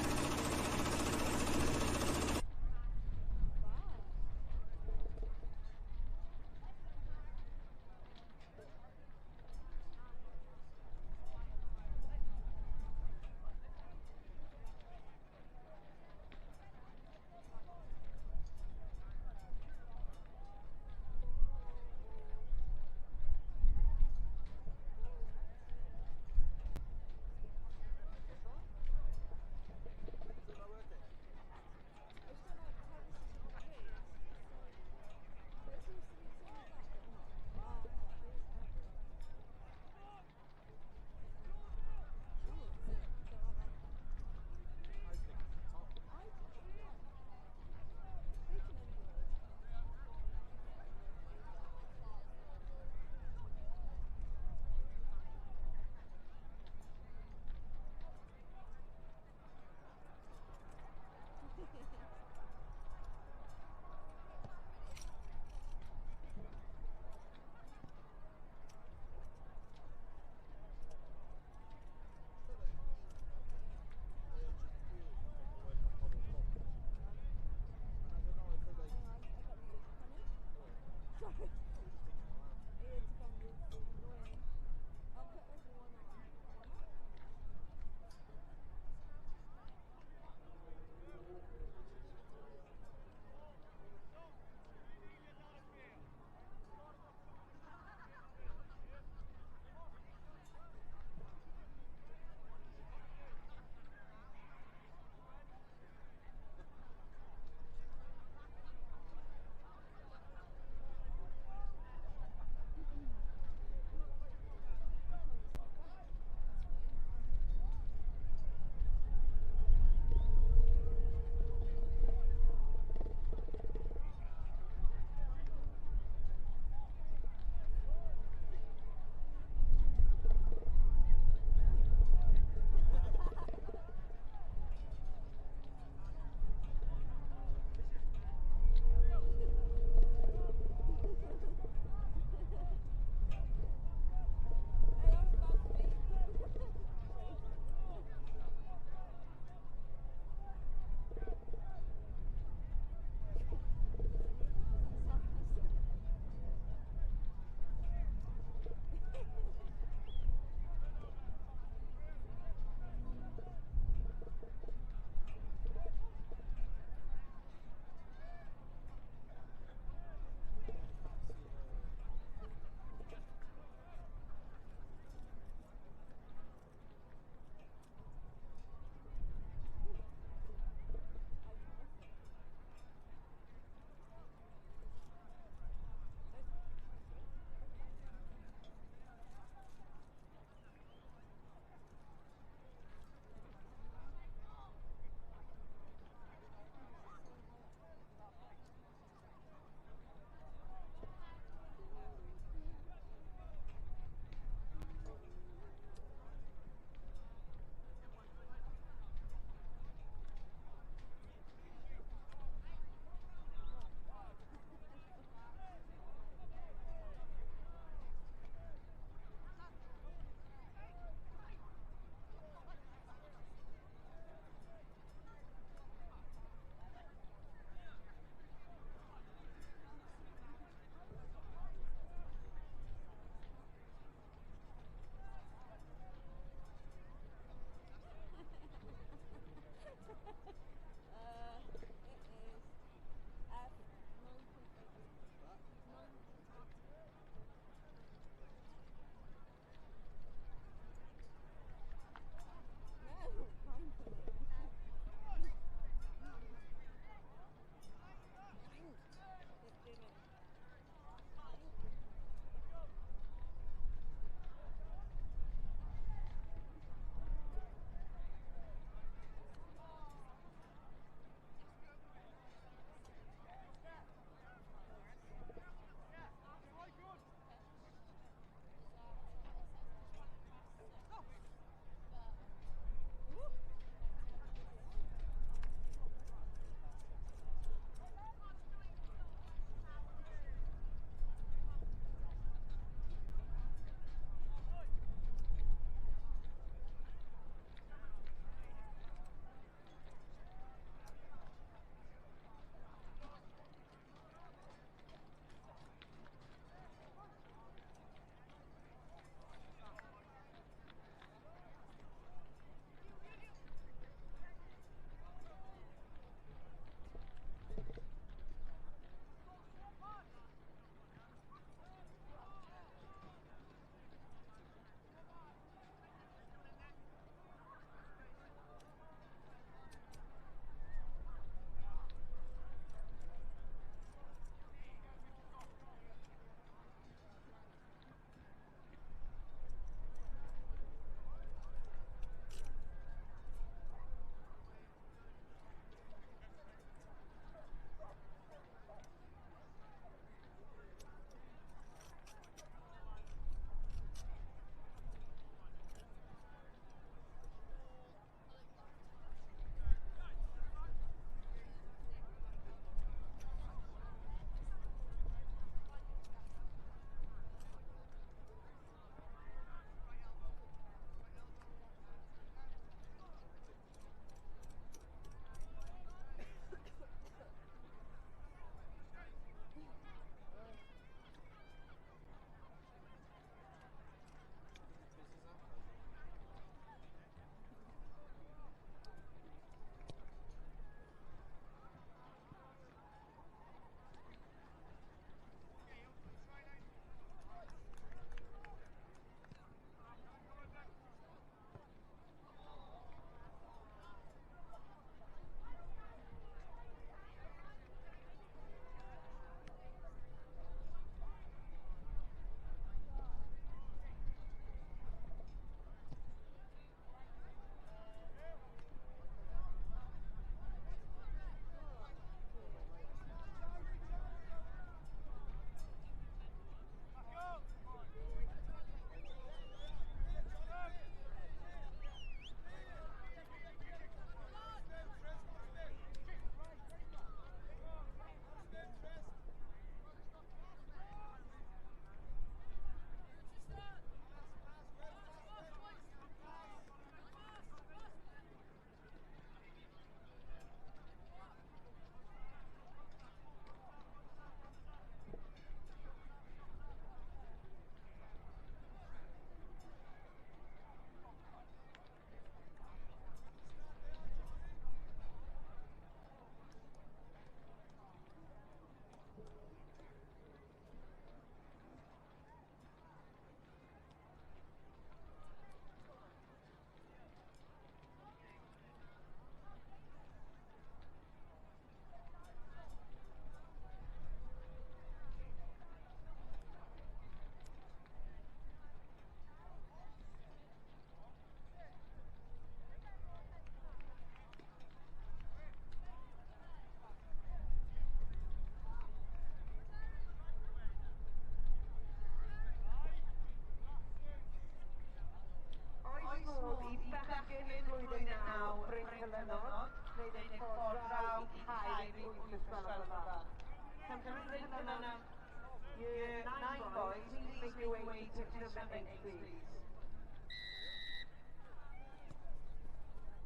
Speaker 1: your way to pitch number 8, please.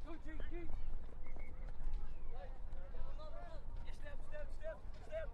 Speaker 3: Go, G, G. Yeah, step, step, step, step.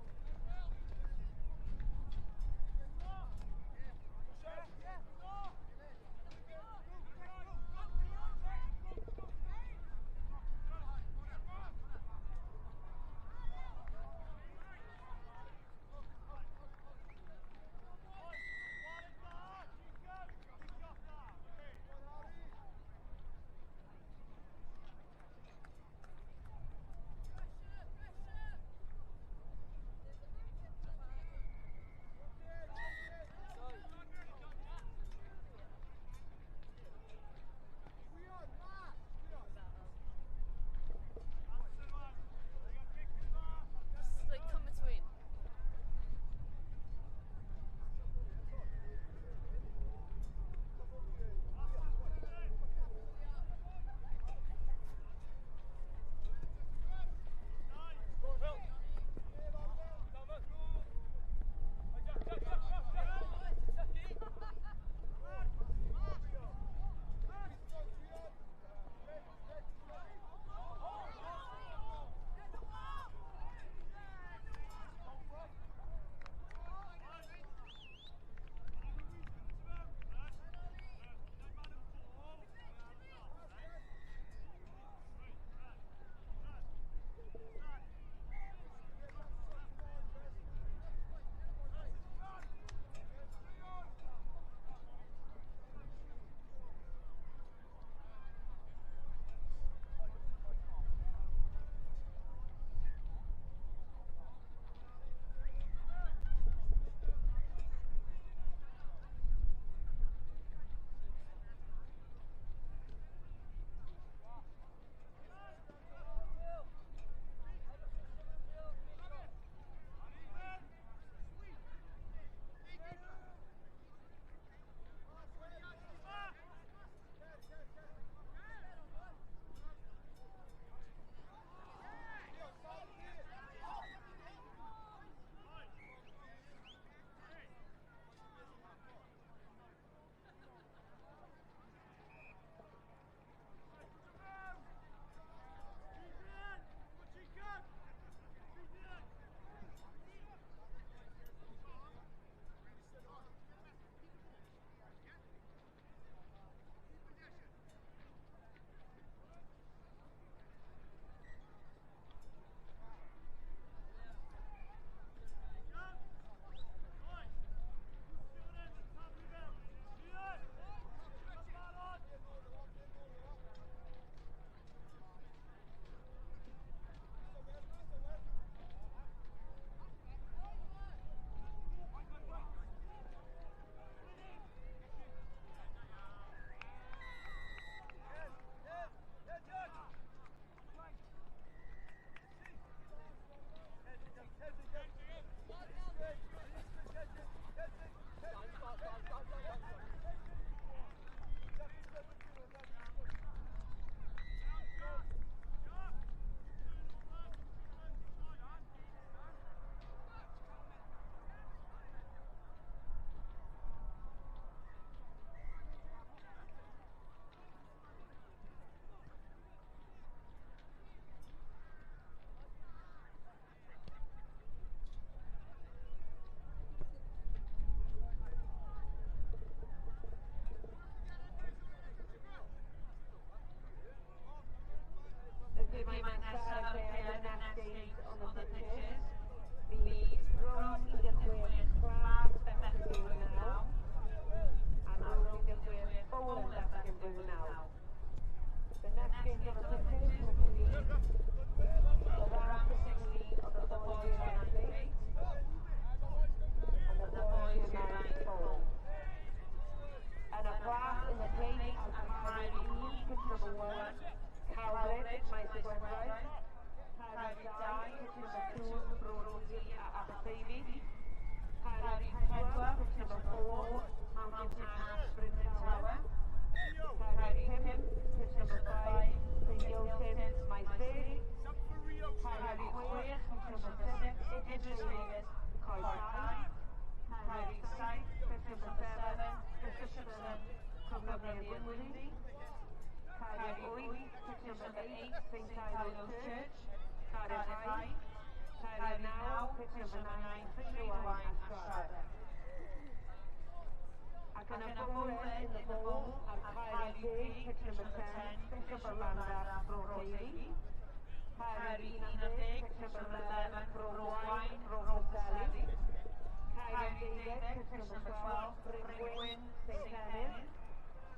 Speaker 1: Gwyndy. Cardiff 8, pitch number 8, St Teilo's Church, Cardiff High. Cardiff 9, pitch number 9, Rhydwine Astrada. Ac yn y bowlen, in the bowl, ar Caer 10, pitch number 10, Bishop of Llandaff, Bro Teifi. Caer 11, pitch number 11, Bro Waun, Bro Preseli. Caer 12, pitch number 12, Bryn Gwyn, St Cenydd.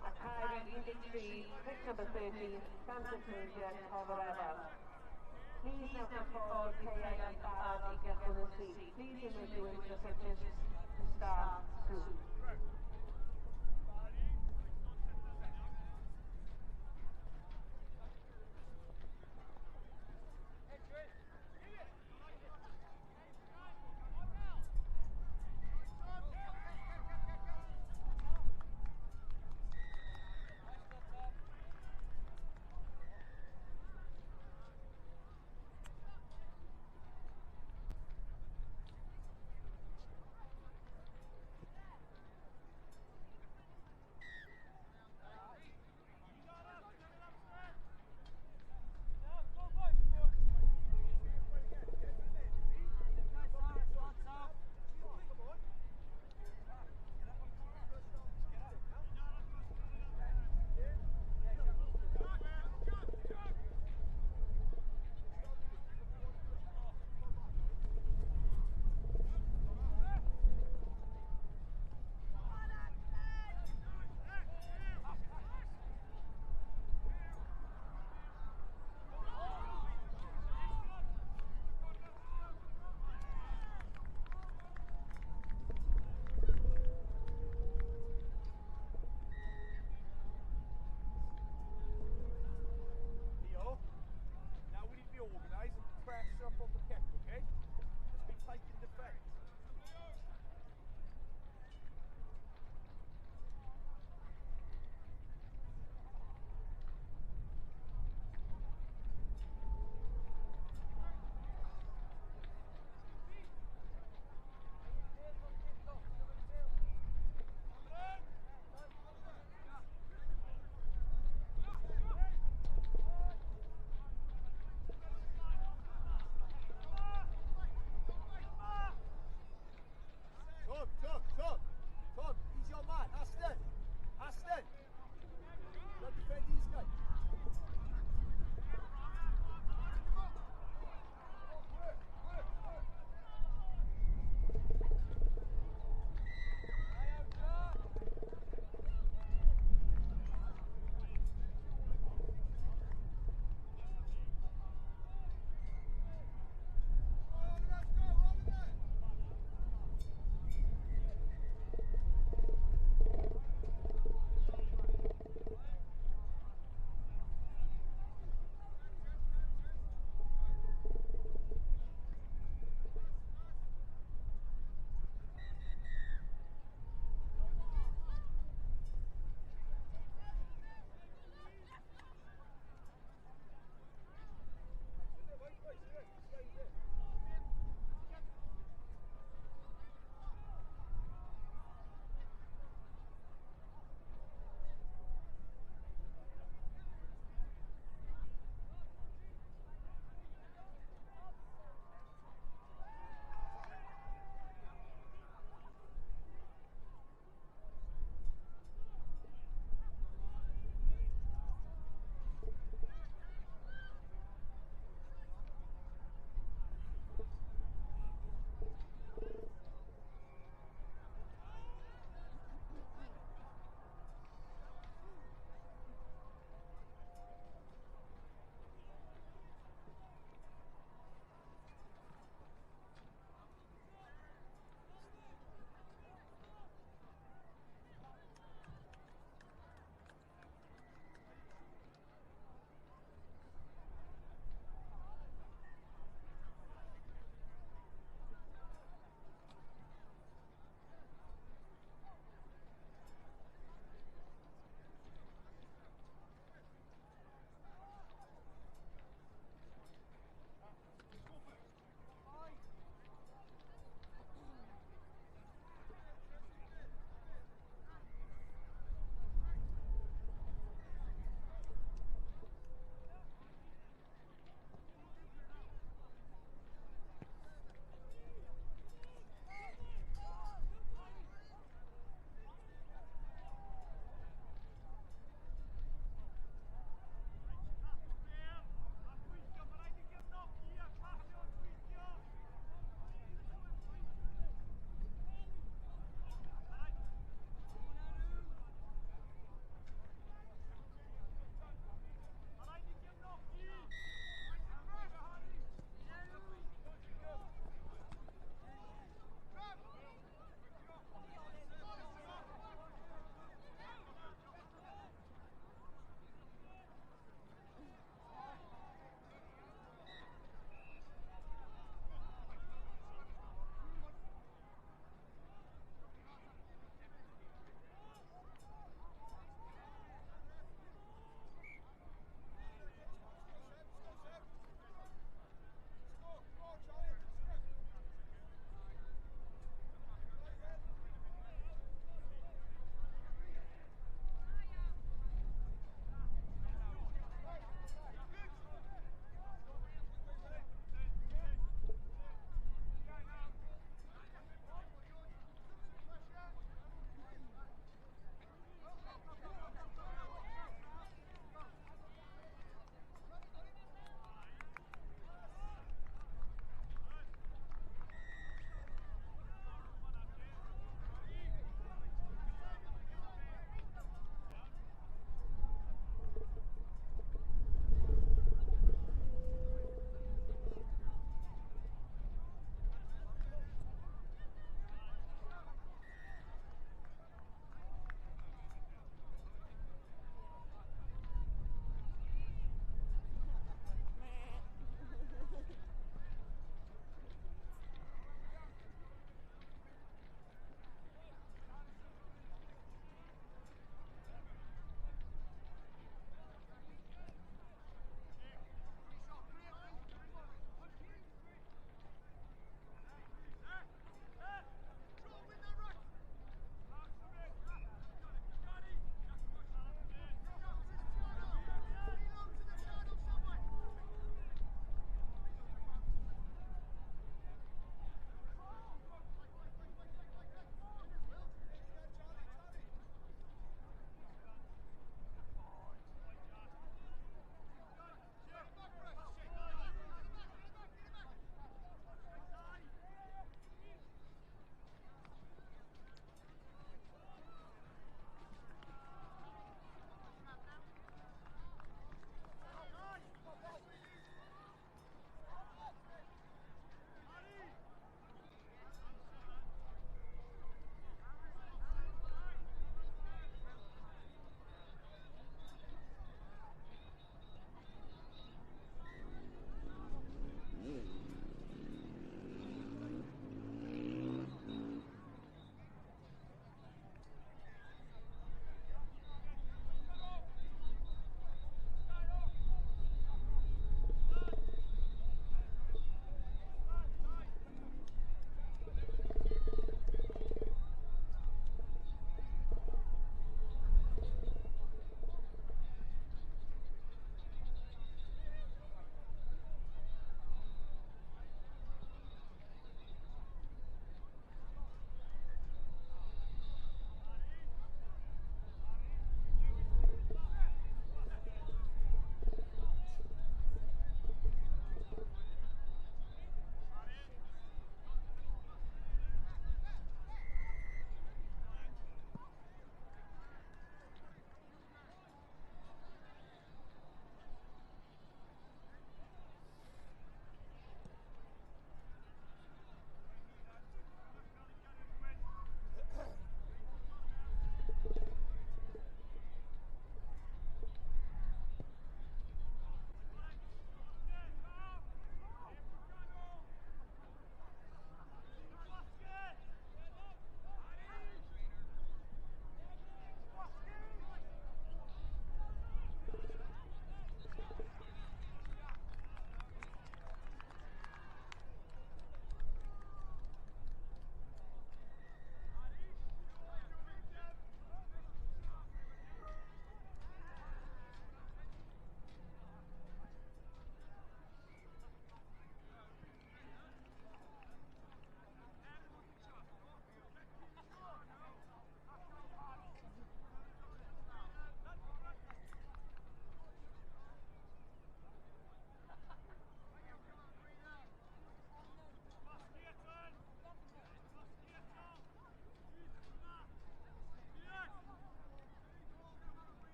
Speaker 1: A Caer 13, pitch number 13, Santa Teresa, Tonyrefail. Please now forward caeau yn barod i gychwyn yn syth. Please image you into the pitches to start soon.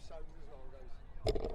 Speaker 2: Sound as well, guys.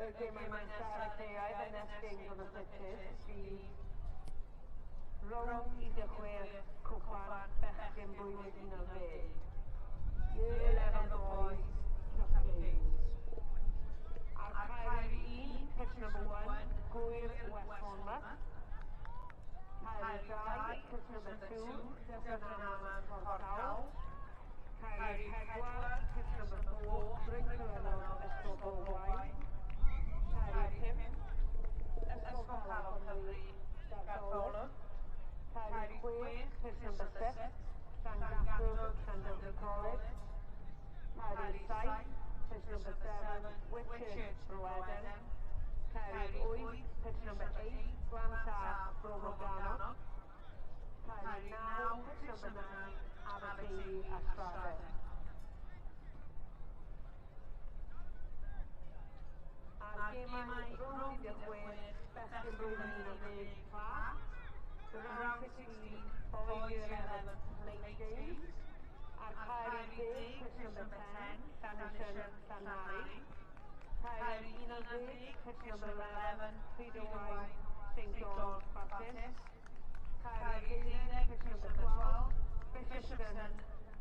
Speaker 1: Okay, mae nesaf the next games on the pitches, bydd Rownd 16 Cwpan Bechgyn Blwyddyn 11. Year 11 Boys Cup Games. Ar cae 1, pitch number 1, Gwyr West Monmouth. Cae 2, pitch number 2, Dyffryn Aman Porthcawl. Cae 4, pitch number 4, Bryncelynnog Ysgol Bylwain. Cae 5, Ysgol Calon Cymru, Gartholwg. Cae 6, pitch number 6, Llangatwg, Llandudno College. Cae 7, pitch number 7, Whitchurch, Bro Edern. Cae 8, pitch number 8, Glantaf, Bro Morgannwg. Cae 9, pitch number 9, Aberteifi a Stradey. A'r gemau rownd 16, bechgyn blwyddyn 11 plat. The round 16, boys year 11 plate games. Ar cae 10, pitch number 10, Llanishen, Llanhari. Cae 11, pitch number 11, Rhyd-y-waun, St John's Baptist. Cae 12, pitch number 12, Bishopston,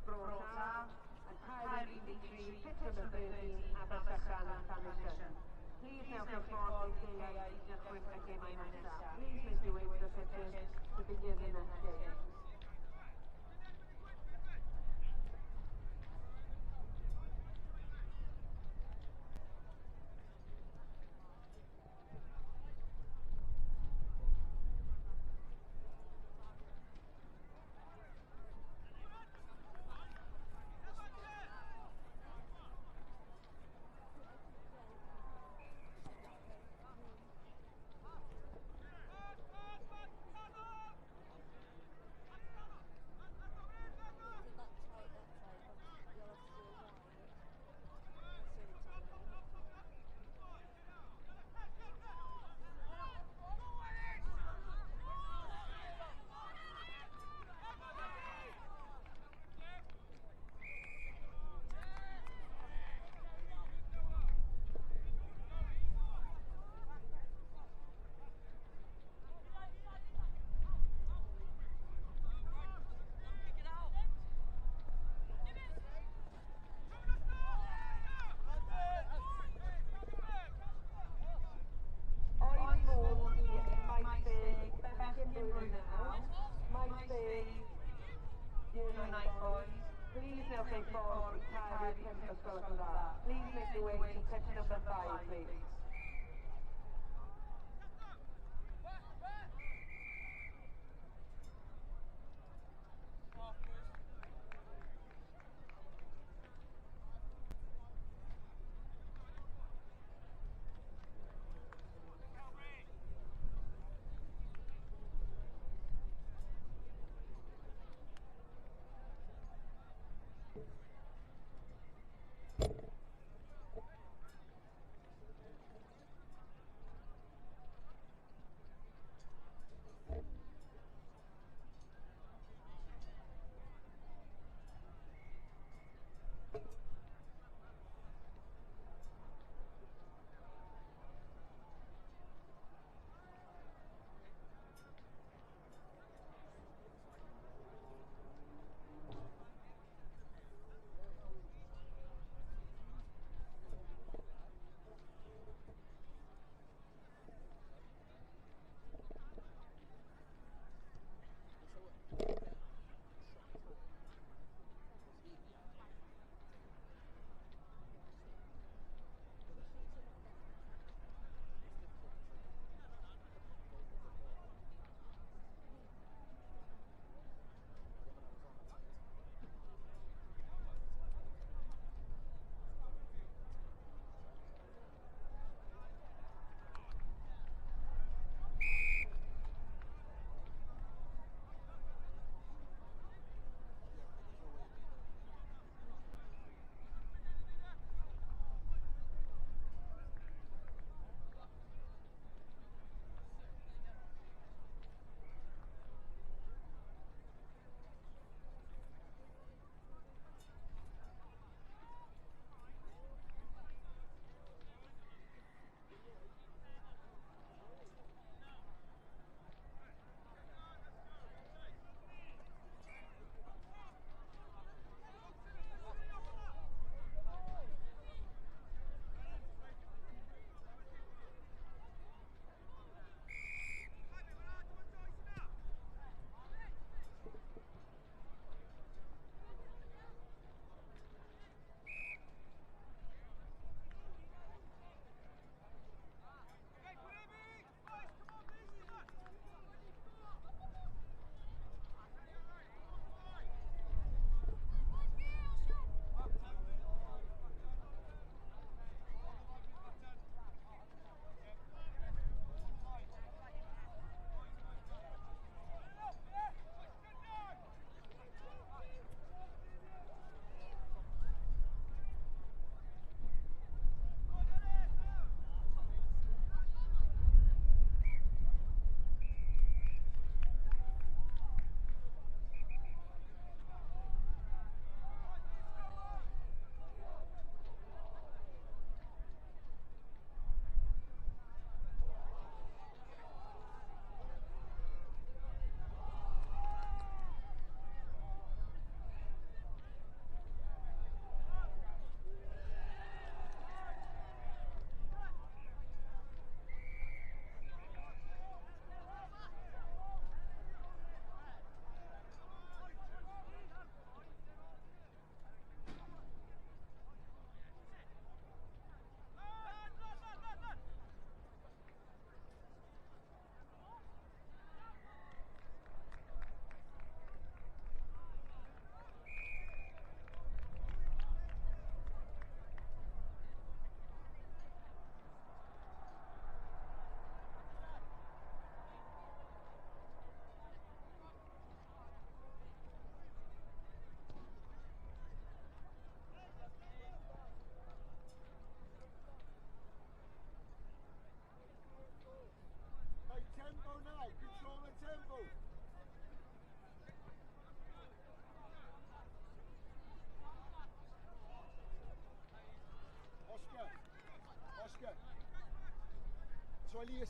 Speaker 1: Bro Taf. And cae 13, pitch number 13, Abersychan, Llanishen. Please now make ffordd i gaeau i gychwyn y gemau nesaf. Please make your way to the pitches to begin the next game. Oes modd i Maes Deg, bechgyn blwyddyn 9, Maes Deg, Year 9 boys, please newch eich ffordd i cae 5 os gwelwch yn dda. Please make your way to pitch number 5, please.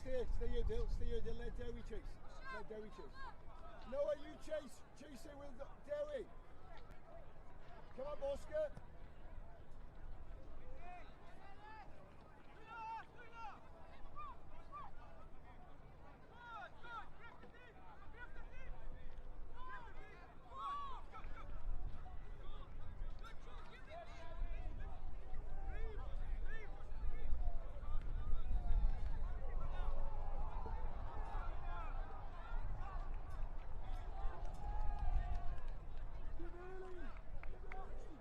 Speaker 2: here, stay here, stay here, Dill, stay here, Dill. Let Dewi chase. Let Dewi chase. Noah, you chase. Chase it with Dewi. Come on, Bosca. Give early. Give early.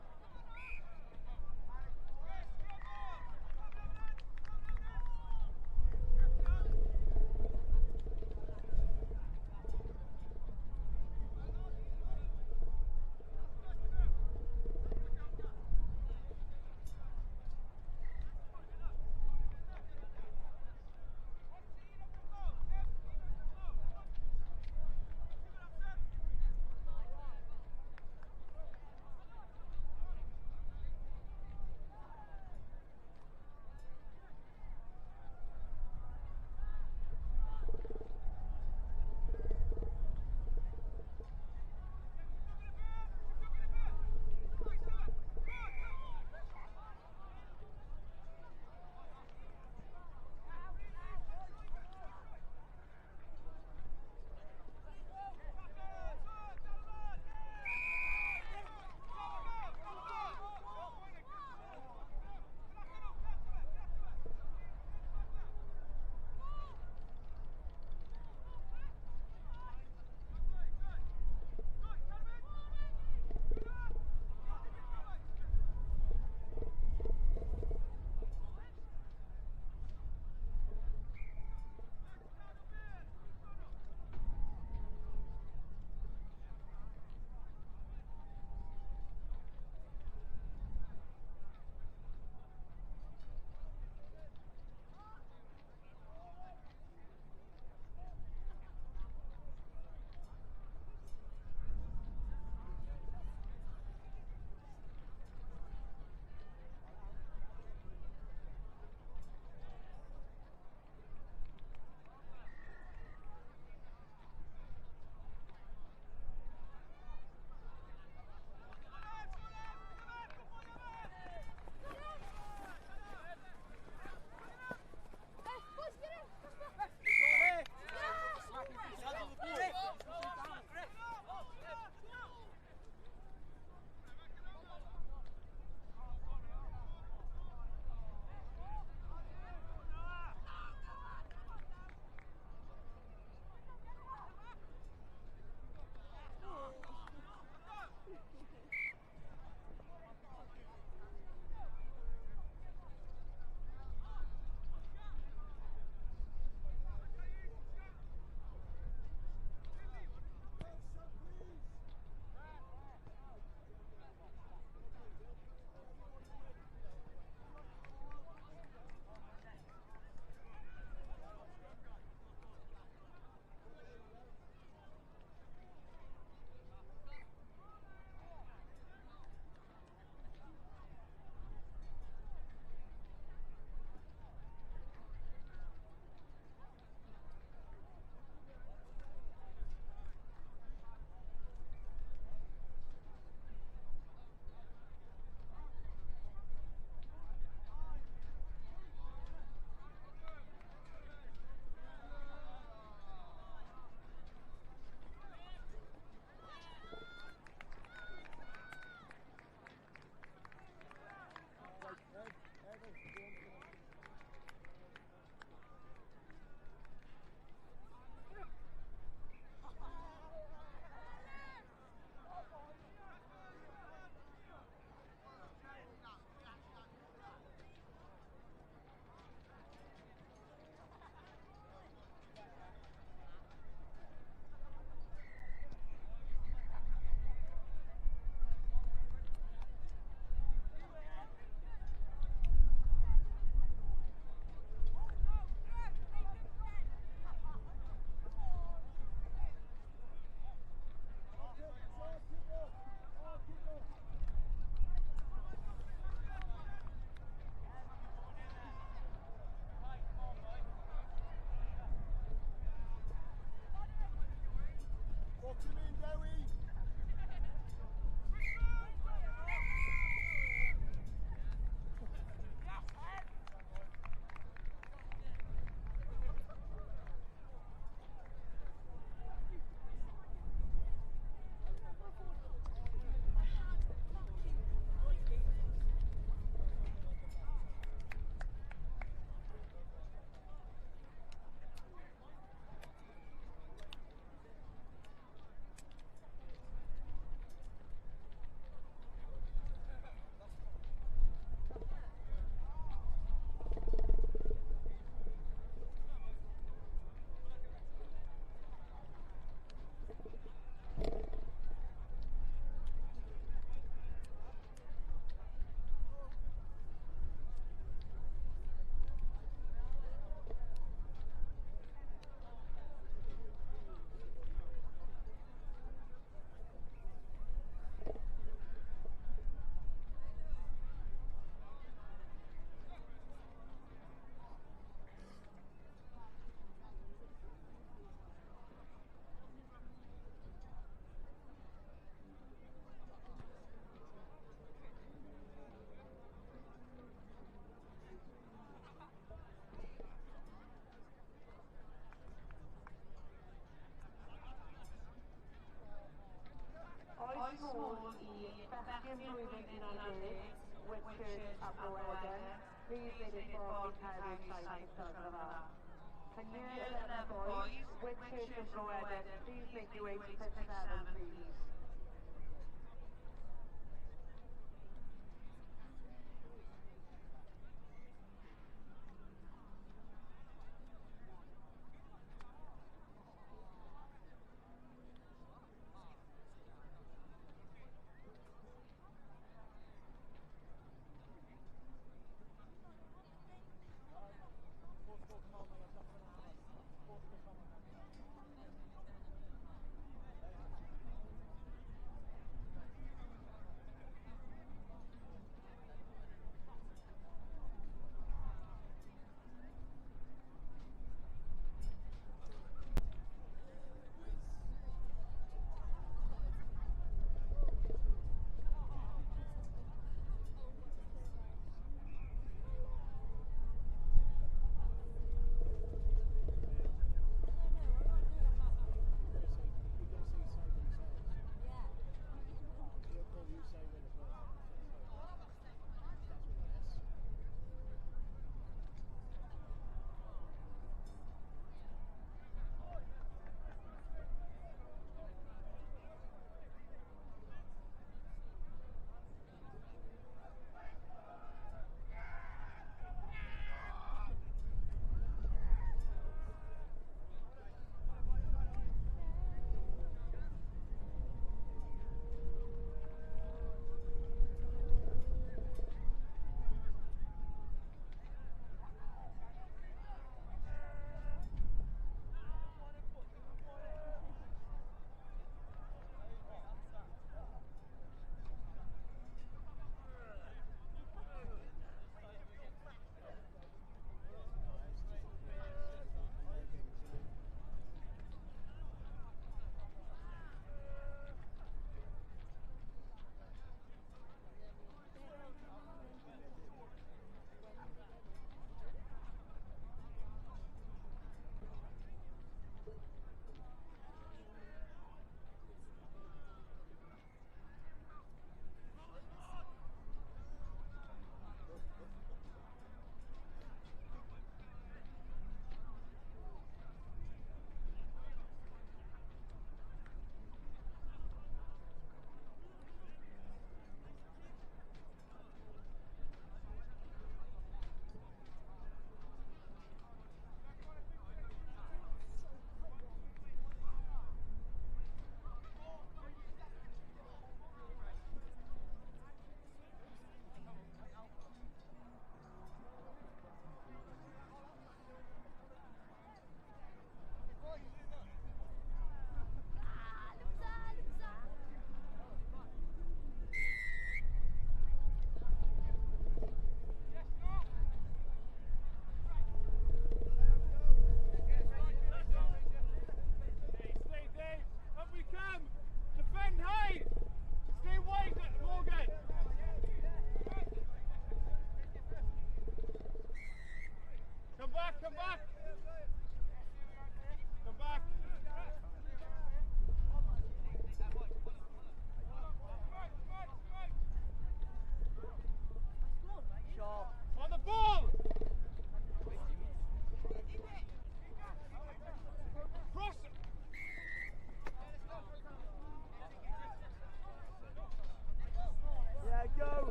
Speaker 2: Ti'n mynd, Dewi?
Speaker 1: Oes modd i bechgyn blwyddyn 11, Whitchurch a Bro Edern, please make it ffordd i Caerdydd 7 os gwelwch yn dda. Can year 11 boys, Whitchurch and Bro Edern, please make your way to pitch 7, please.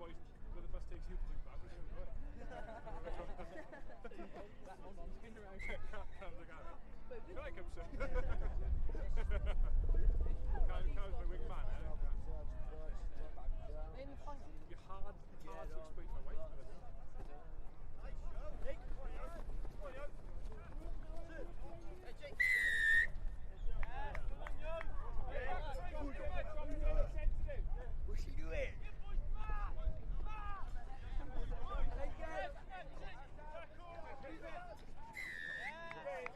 Speaker 6: Boys, when the bus takes you to back, we're going to go. Can I come, sir? Car's my wingman. It'd be hard to explain to my wife.
Speaker 5: What's she doing?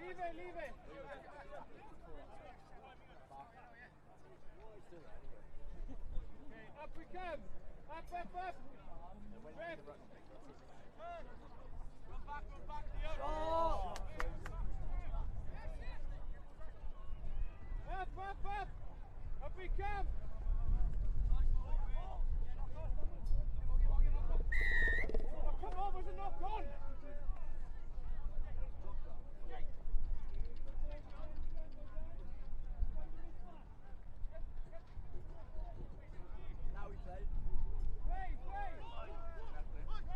Speaker 6: Leave it, leave it. Okay, up we come. Up, up, up. Ref. Run back, Leo. Up, up, up. Up we come. Oh, come on, was it not gone?
Speaker 4: Now we play.
Speaker 6: Play, play. Go, go.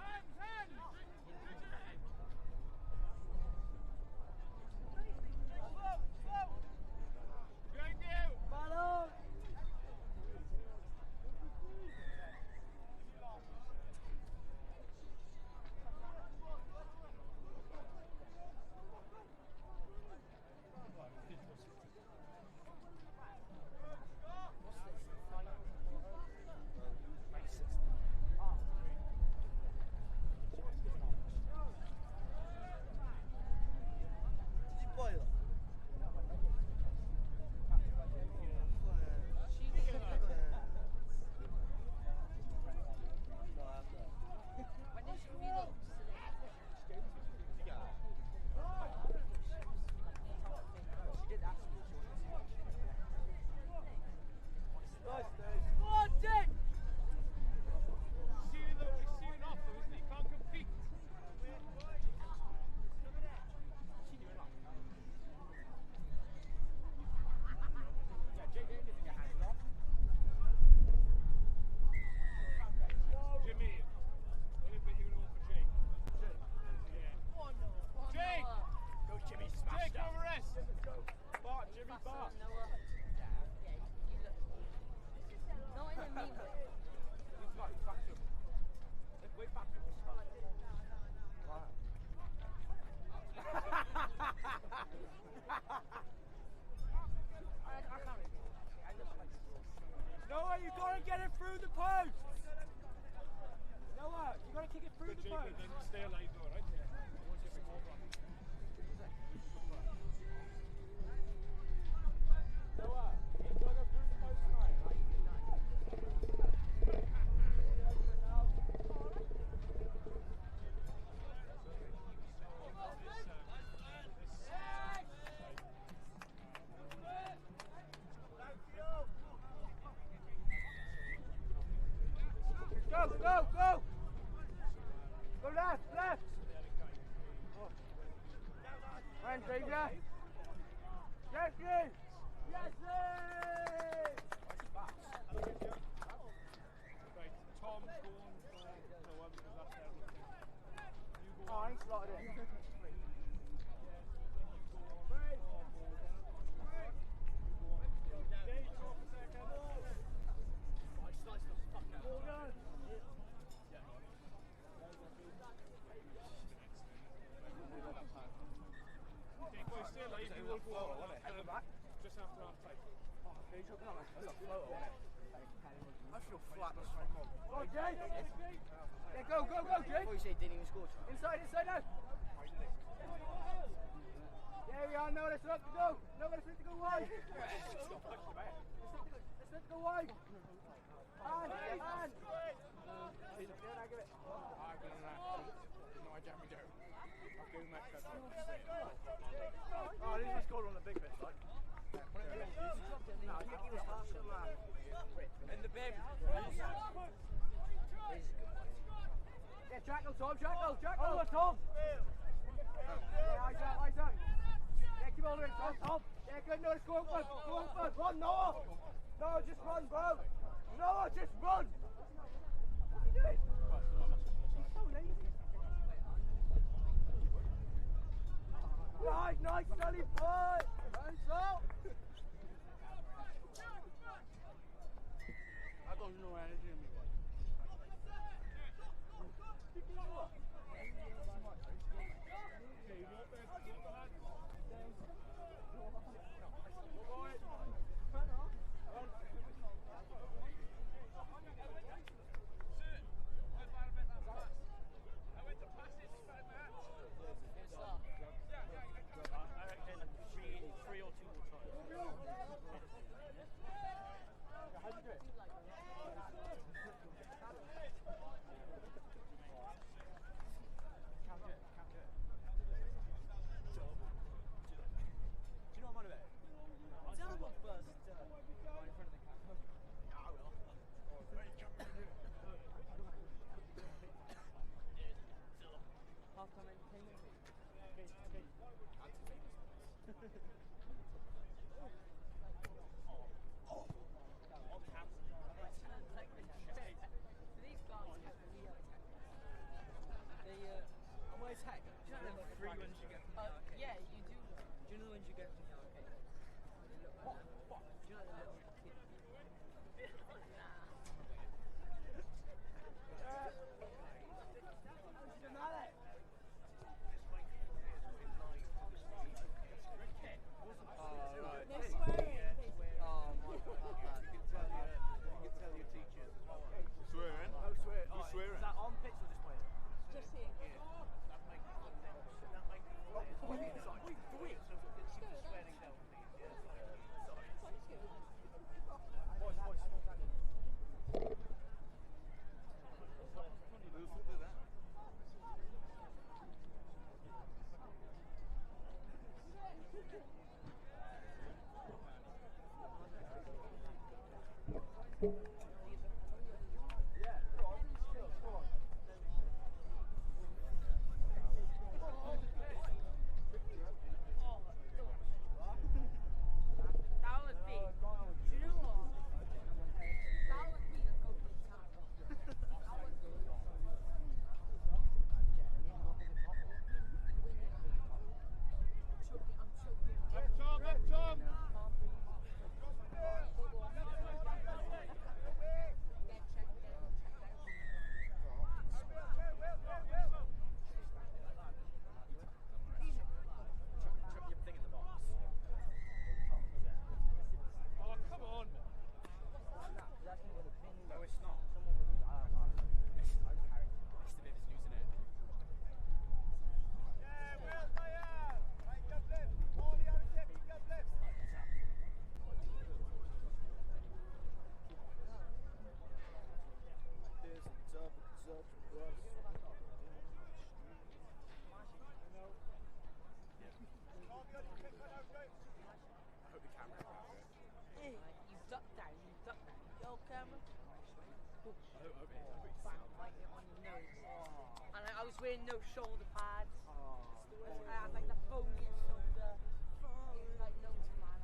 Speaker 6: Hands, hands. Behind you.
Speaker 4: Malone.
Speaker 5: Did you buy that?
Speaker 1: When did she reload?
Speaker 4: She did ask me. She wanted to see what she did.
Speaker 5: Nice, Dave.
Speaker 4: Go on, Jake!
Speaker 6: Sealing though, he's sealing off though, isn't he? Can't compete.
Speaker 4: Yeah, Jake didn't get handed off.
Speaker 6: Jimmy, only bit you can go for Jake. Yeah. Jake!
Speaker 4: Go, Jimmy, smash
Speaker 6: Jake,
Speaker 4: that.
Speaker 6: over rest.
Speaker 4: Bart, Jimmy, Bart.
Speaker 1: Noah. Yeah, you look. Not in a mean way.
Speaker 4: He's back, he's back to him. Way back to him. I can't really. I just like. Noah, you gotta get it through the post. Noah, you gotta kick it through
Speaker 6: Good
Speaker 4: the
Speaker 6: Jake,
Speaker 4: post.
Speaker 6: then stay alive though, right? I want you to more back.
Speaker 4: Noah, you gotta go through the post tonight. Go, go, go! Go left, left! Run, Xavier! Yes, you! Yes, you!
Speaker 6: Right, Tom's going for Noah because that's their routine. You go
Speaker 4: Oh, I ain't slotted in.
Speaker 6: You go on. Dave, talk a second. Okay, boys, stay alive. We will go on just after half time.
Speaker 5: I feel flat as fuck.
Speaker 4: Go on, Jake! Yeah, go, go, go, Jake!
Speaker 3: Before you say didn't even score.
Speaker 4: Inside, inside now! There we are, no, let's not to go! No, let's not to go wide! Let's not to go wide! Hand, hand! Yeah, I give it. Oh, this is scored on the big bit, like.
Speaker 3: No, I think he was in the bin.
Speaker 4: Yeah, Jackal, Tom, Jackal, Jackal! Over, Tom! Yeah, eyes out, eyes out. Yeah, keep holding it, Tom, Tom. Yeah, good, no, let's go open, go open. Run, Noah! No, just run, bro. Noah, just run! What's he doing? He's so lazy. Right, nice, Sully boy! Hands up!
Speaker 6: I got no energy in me, boy. I reckon three or two more tries.
Speaker 4: How'd you do it? Can't do it, can't do it. Do you know what I'm on about?
Speaker 3: Terrible first.
Speaker 4: Right in front of the camera. Yeah, I will.
Speaker 3: Half-time entertainment.
Speaker 4: Okay, okay.
Speaker 3: These guys have really high tech.
Speaker 4: They, and where's tech? Do you know the free ones you get from the arcade?
Speaker 3: Yeah, you do.
Speaker 4: Do you know the ones you get from the arcade? They look like that. Do you know the little kid?
Speaker 1: They're swearing.
Speaker 4: Oh my god.
Speaker 7: You can tell your teachers as well.
Speaker 6: Swearing?
Speaker 4: Oh, swear.
Speaker 6: Who's swearing?
Speaker 4: Is that on pitch or just playing?
Speaker 1: Just here.
Speaker 7: That microphone. That microphone.
Speaker 4: Wait, wait.
Speaker 7: So keep the swearing down, please. Yeah, sorry.
Speaker 4: Boys, boys.
Speaker 6: Who did that?
Speaker 4: Yeah, go on. Go on.
Speaker 3: That would be. Do you know what? That would be the golden tackle. That would be. Choking, I'm choking.
Speaker 6: Up, Tom, up, Tom!
Speaker 3: Can't breathe. Get checked, get checked out.
Speaker 4: Chuck your thing in the box.
Speaker 6: Oh, come on!
Speaker 4: No, it's not. It's the bit that's losing it.
Speaker 2: Yeah, well, Mayer! Right, gyflym! Oli ar y cefn, gyflym!
Speaker 7: There's a double Dutch bus.
Speaker 4: I hope the camera captures it.
Speaker 3: You duck down, you duck down. Yo, camera.
Speaker 4: I hope it, I hope it's
Speaker 3: Bang, right on your nose. And I was wearing no shoulder pads. I had like the boniest shoulder. It was like known to man.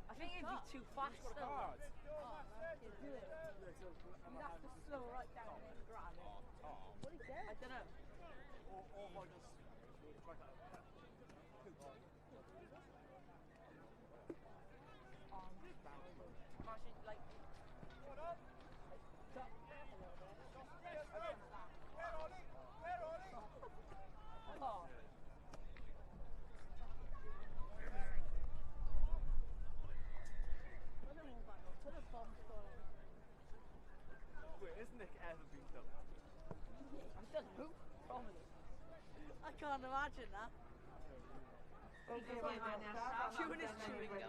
Speaker 3: I think it'd be too fast though.
Speaker 4: Card.
Speaker 3: You'd do it. You'd have to slow right down and then grab it. I don't know.
Speaker 4: Or just like a
Speaker 3: Imagine like duck a little bit.
Speaker 2: Where, Oli? Where, Oli?
Speaker 3: Oh. Put a bomb score.
Speaker 4: Wait, has Nick ever been dumped?
Speaker 3: I don't know. Probably. I can't imagine that. Chewing his chewing gum.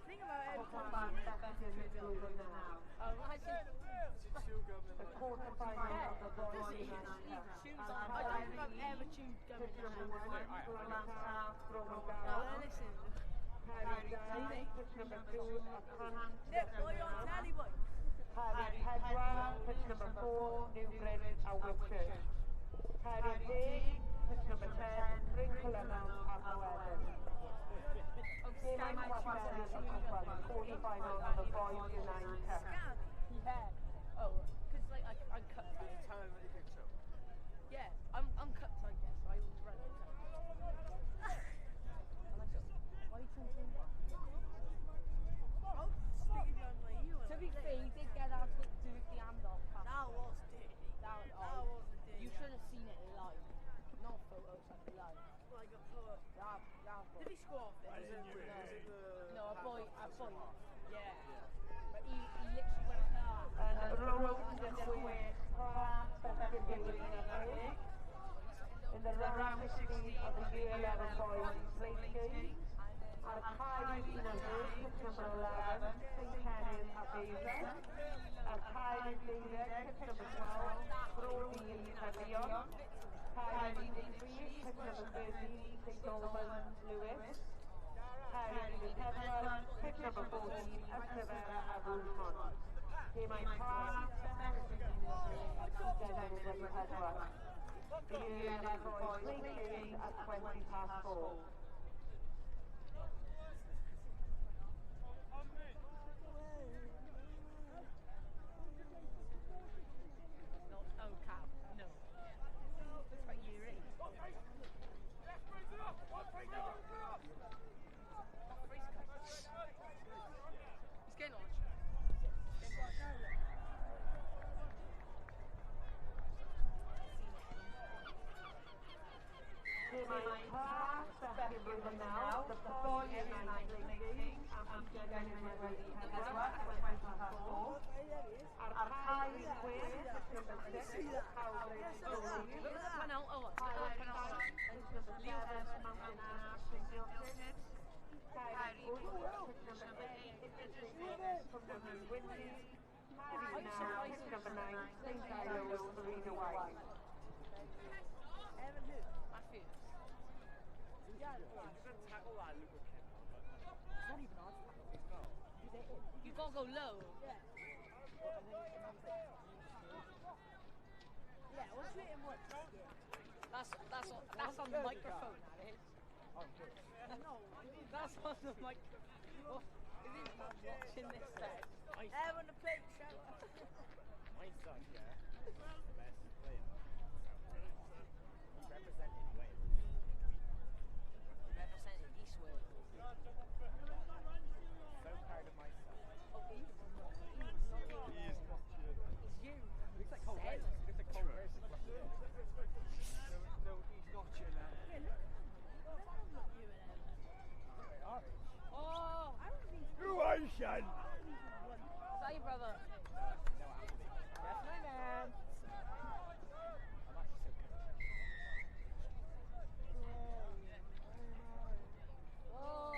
Speaker 3: Think about it. Oh, I see.
Speaker 4: Chew gum and like.
Speaker 3: Yeah. Does he? He chews on. I don't think I've ever chewed gum in the house. No, listen. Nick, boy, you're on telly, boy.
Speaker 1: Harry Pedwar, pitch number Gemau chwarter y cwpan, the quarter-final of the Boys Year 9 Cup.
Speaker 3: Yeah. Oh, because like I'm cut tight.
Speaker 7: Tell him that you think so.
Speaker 3: Yeah, I'm cut tight, yeah, so I will run it. And I just, why are you trying to
Speaker 8: I'll stick it behind my ear.
Speaker 3: To be fair, he did get out to do the handoff pass.
Speaker 8: That was dirty.
Speaker 3: That,
Speaker 8: That was a dirty
Speaker 3: You should have seen it live. Not photos, like live.
Speaker 8: Like a poor.
Speaker 3: That
Speaker 8: Did he score off it?
Speaker 3: No, a boy. Yeah. But he literally went like that.
Speaker 1: And rownd y chwech, Plas Bechgyn Blwyddyn 11. In the round 16 of the Year 11 Boys Plate Games. Ar y cae 11, pitch number 11, St Cenydd a Beiddeg. Ar cae 12, pitch number 12, Bro Neil Caerllion. Cae 13, pitch number 13, St Albans Lewis. Cae 14, pitch number 14, Ystafelra a Rougemont. Gemau Plas, Bechgyn Blwyddyn 14. The Year 11 Boys Plate Games at 4:20.
Speaker 3: Oh, cow. No. It's about year 8. He's getting on.
Speaker 1: Gemau Plas, Bechgyn Blwyddyn 9, the Boys Year 9 Plate Games am 14:20 at 4:20. Ar cae 6, pitch number 6, Cowbridge Bowling.
Speaker 3: Look at the penalty. Oh,
Speaker 1: Cae
Speaker 3: look at the penalty.
Speaker 1: 7, pitch number 7, Mountain Ash, St Illtyd. Cae 8, pitch number 8, Idris Davies from Cymru Windy. Cae 9, pitch number 9, St Teilo's, Marina Wise.
Speaker 8: Evan who?
Speaker 3: Matthews.
Speaker 8: Yeah.
Speaker 7: You can tackle that Luke Kim.
Speaker 4: It's not even hard to tackle.
Speaker 7: It's not.
Speaker 3: You gotta go low.
Speaker 8: Yeah. Yeah, once you hit him once.
Speaker 3: That's on the microphone, that is.
Speaker 4: Oh, good.
Speaker 8: No.
Speaker 3: That's on the microphone. Is he watching this then?
Speaker 8: Evan the plate shout.
Speaker 7: My son, yeah, is the best player. He represented Wales in a week.
Speaker 3: Represented East Wales.
Speaker 7: So proud of my son.
Speaker 3: Oh, he's not.
Speaker 2: He is not cheered.
Speaker 3: It's you.
Speaker 4: Looks like Cole Grace. Looks like Cole Grace.
Speaker 6: No, he's not cheered now.
Speaker 3: Oh,
Speaker 2: Who are you, son?
Speaker 3: is that your brother?
Speaker 7: No, actually.
Speaker 4: That's my man.
Speaker 7: I'm actually so good.
Speaker 3: Oh,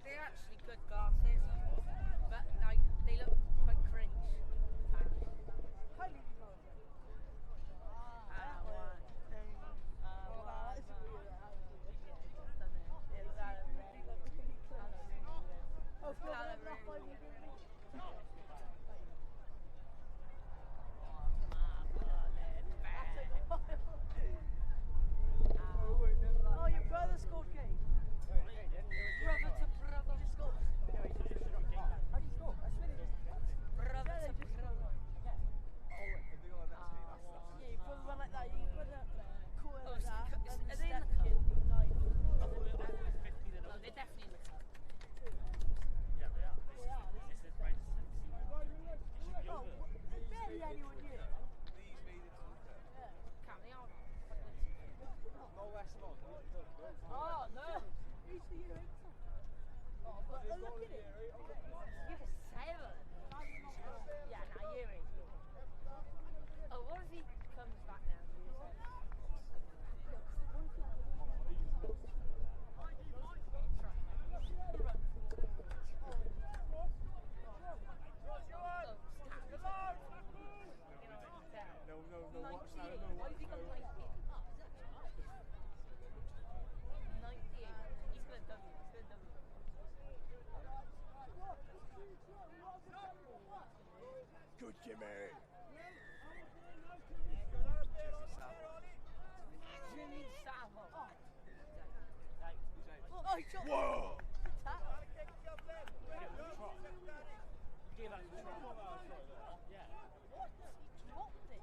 Speaker 3: They're actually good glasses, but like they look quite cringe.
Speaker 8: Oh, your brother scored game.
Speaker 3: Brother to brother.
Speaker 8: He just scored.
Speaker 4: How do you score? That's really just.
Speaker 3: Brother to brother.
Speaker 7: Oh, wait, they got that team.
Speaker 8: Yeah, your brother went like that. You brother caught him
Speaker 3: Oh,
Speaker 8: like that. And
Speaker 3: are they in the
Speaker 8: stepped
Speaker 3: cup?
Speaker 8: in and dived.
Speaker 9: I thought it was 15 and
Speaker 3: No,
Speaker 9: over.
Speaker 3: they're definitely in the cup.
Speaker 9: Yeah, they are. This is round 16. It should be
Speaker 8: Oh,
Speaker 9: over.
Speaker 8: there's barely anyone here.
Speaker 7: These made it to the cup.
Speaker 3: Can't they are.
Speaker 7: Not West Lon.
Speaker 3: Oh no.
Speaker 8: He's the year 8. Oh, but look at it.
Speaker 3: Year 7. Yeah, now year 8. Oh, what if he comes back now? Year 7.
Speaker 7: No, no, no, watch now. No,
Speaker 3: Why
Speaker 7: watch
Speaker 3: has he got
Speaker 7: now.
Speaker 3: 98? 98. He's gonna W. He's gonna W.
Speaker 2: Good Jimmy.
Speaker 3: Jimmy Savile. Oh, he shot.
Speaker 2: Whoa!
Speaker 9: Gave that a try. Yeah.
Speaker 3: What? He dropped it.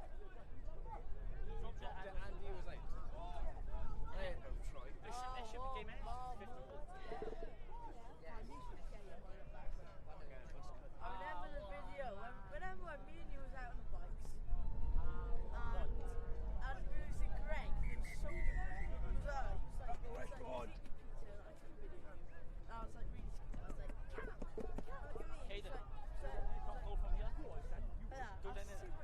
Speaker 9: He dropped it and
Speaker 4: Andy was like, I ain't no try.
Speaker 9: This ship became it. 50.
Speaker 3: I remember the video. Remember when me and you was out on the bikes, and we was with Greg, who was so good. He was like,
Speaker 2: Up the record.
Speaker 3: Peter, I took a video of you. And I was like, really scared. I was like, come on, look at me. He was
Speaker 9: Hayden.
Speaker 3: like,
Speaker 9: Drop goal from here.
Speaker 3: yeah,
Speaker 9: Do
Speaker 3: I
Speaker 9: that
Speaker 3: was
Speaker 9: in.
Speaker 3: super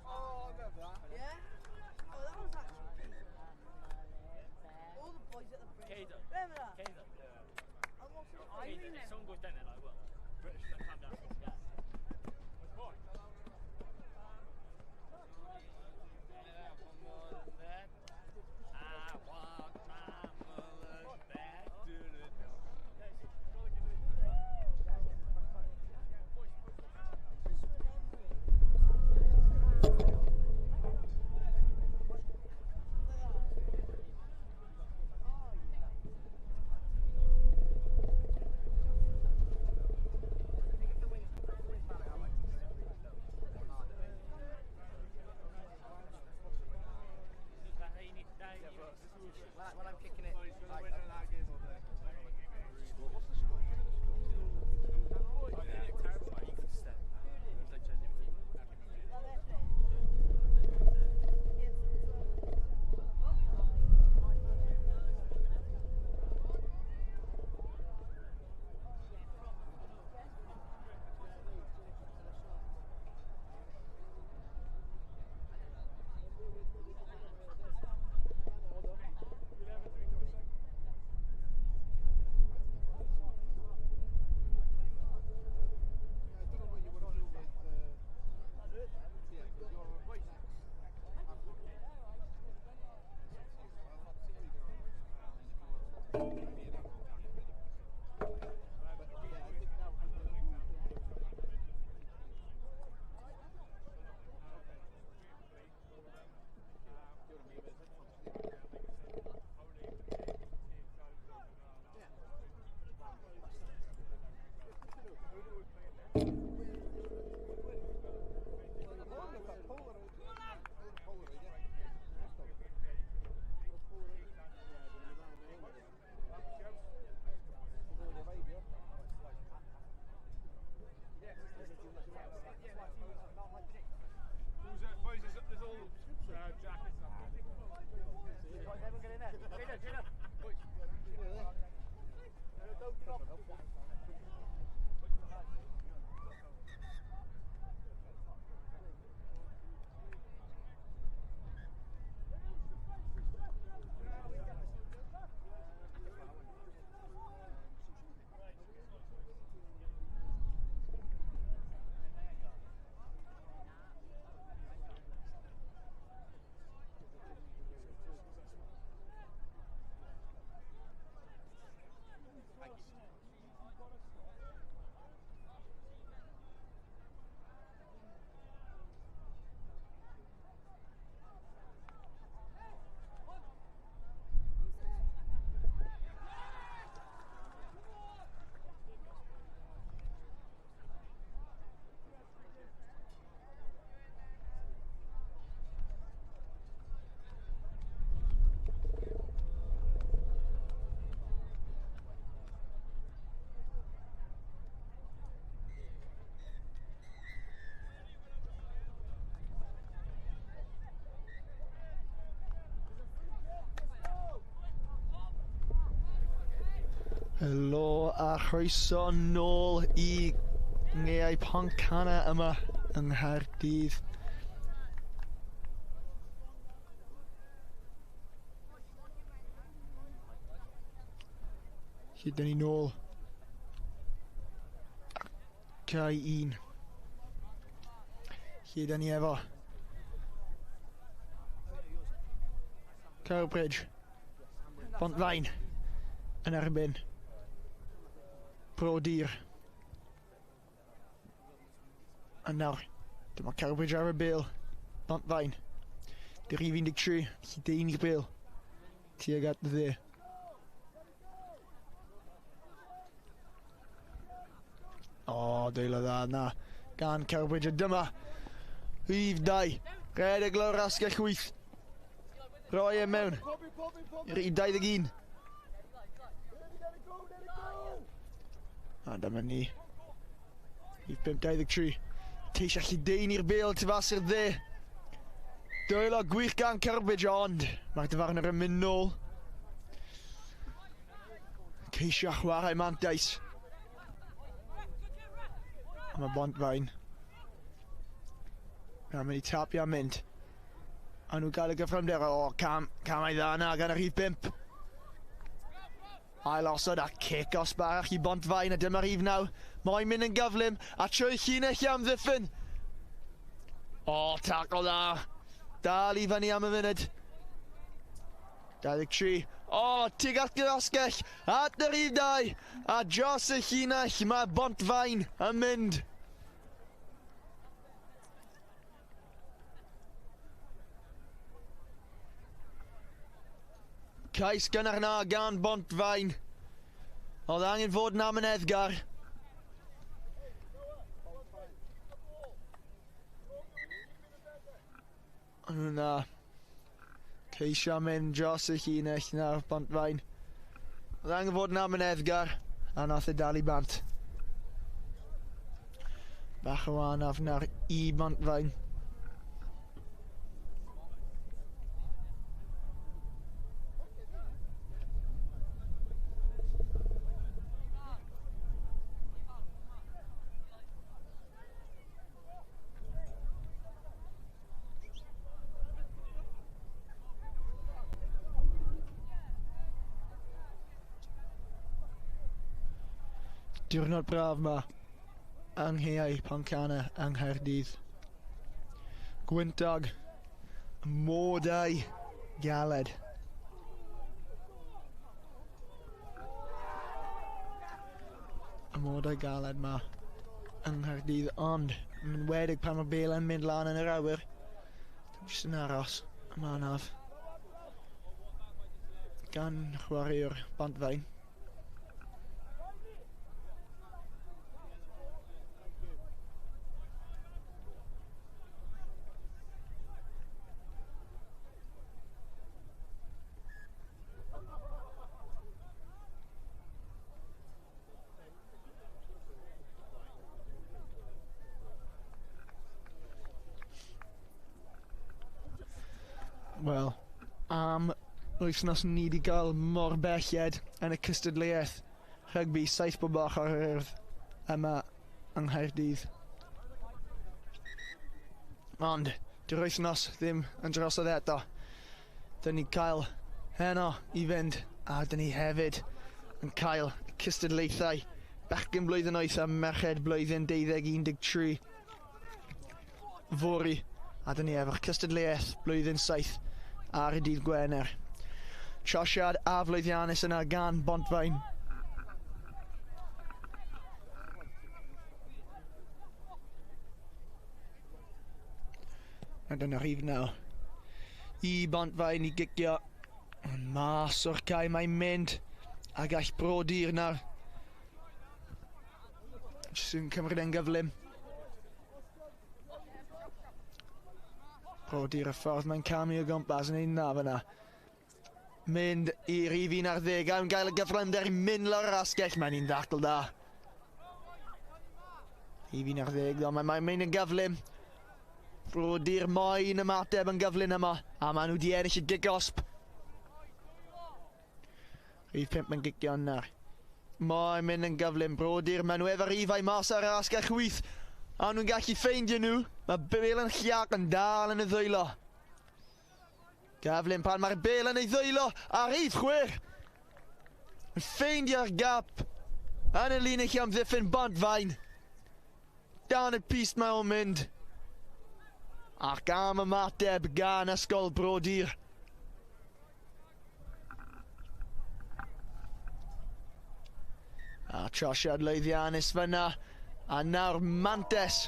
Speaker 2: Oh, I remember that.
Speaker 3: Yeah? Oh, that was actually beautiful. All the boys at the bridge.
Speaker 9: Caden.
Speaker 3: Remember that?
Speaker 9: Caden.
Speaker 3: I'm also
Speaker 9: Caden. If someone goes down there, I will. British. Calm down. Yeah. I want my mullet back.
Speaker 3: Just remembering.
Speaker 4: When I'm kicking it, like,
Speaker 3: Oh, they're playing.
Speaker 2: I don't know what you want to do with. Yeah, 'cause you're next. But yeah, I think now we're going to move Oh, look at Polaroid. Polaroid, yeah.
Speaker 6: Boys, there's all jackets up there.
Speaker 4: Everyone get in there. Jada, Jada. Don't drop.
Speaker 5: Helo a chroeso nôl i Ngeau Pontcanna yma yng Nghaerdydd. Lle dyn ni nôl. Cae 1. Lle dyn ni efo Cowbridge. Pontfaen yn erbyn Brodir. A nawr, dyma Carbridge ar y bêl. Bontfaen. Rhif 13, lledaenu'r bêl. Tuag at y dde. O, dwylo dda na. Gan Carbridge, a dyma. Rhif 2. Rhedeg lawr asgell chwith. Roi e mewn. Rhif 21. A dyma ni. Rhif 5, 23. Ceisio lledaenu'r bêl tu fas i'r dde. Dwylo gwych gan Carbridge, ond mae'r dyfarnwr yn mynd nôl. Ceisio chwarae mantais. A mae Bontfaen. Mae'n mynd i tapio a mynd. A nhw'n gael y gyflymder. O, camau dda yna gan y rhif 5. Ail osod a cic os barach i Bontfaen, a dyma rhif 9. Mae'n mynd yn gyflym a trwy llinell i amddiffyn. O, tackle dda. Dal i fyny am y funud. 23. O, tuag at yr asgell. At y rhif 2. A dros y llinell mae Bontfaen yn mynd. Cais gynnar na gan Bontfaen. Oedd angen fod yn amyneddgar. Ond hwnna, ceisio mynd dros y llinell nawr Bontfaen. Oedd angen fod yn amyneddgar, a nath e dal i bant. Bach o anaf nawr i Bontfaen. Diwrnod braf ma yng Nghaeau Pontcanna yng Nghaerdydd. Gwyntog, modau galed. Y modau galed ma yng Nghaerdydd, ond yn enwedig pan mae bêl yn mynd lan yn yr awyr. Dwi'n jyst yn aros yma anaf. Gan chwaraewr Bontfaen. Wel, am wythnos ni wedi gael mor belled yn y cystadleuaeth rygbi 7 bob ochr yr Urdd yma yng Nghaerdydd. Ond dyw'r wythnos ddim yn drosodd eto. Dyn ni cael heno i fynd, a dyn ni hefyd yn cael cystadlaethau bechgyn blwyddyn 8 a merched blwyddyn 12 13 fory, a dyn ni efo'r cystadleuaeth blwyddyn 7 ar y dydd Gwener. Trosiad aflwyddiannus yna gan Bontfaen. A dyna rhif 9. I Bontfaen i gicio. Ond mas o'r cae mae'n mynd. A gall Brodir nawr. Jyst yn cymryd e'n gyflym. Brodir y ffordd mae'n camu o gwmpas yn ein na fyna. Mynd i rhif 11 am gael y gyflymder i mynd lawr yr asgell. Mae'n un ddacl da. Rhif 11 ddo, mae'n mynd yn gyflym. Brodir moyn ymateb yn gyflym yma. A maen nhw wedi ennill y gigosb. Rhif 5 yn gicio nawr. Mae'n mynd yn gyflym. Brodir, maen nhw efo rhifau mas ar yr asgell chwith. A nhw'n gallu ffeindio nhw. Mae bêl yn llac yn dal yn y ddwylo. Gyflym pan mae'r bêl yn ei ddwylo. A rhif 6. Yn ffeindio'r gap. Yn y linell amddiffyn Bontfaen. Dan y pist mae o'n mynd. Ac am ymateb gan Ysgol Brodir. A trosiad lwyddiannus fyna. A nawr mantes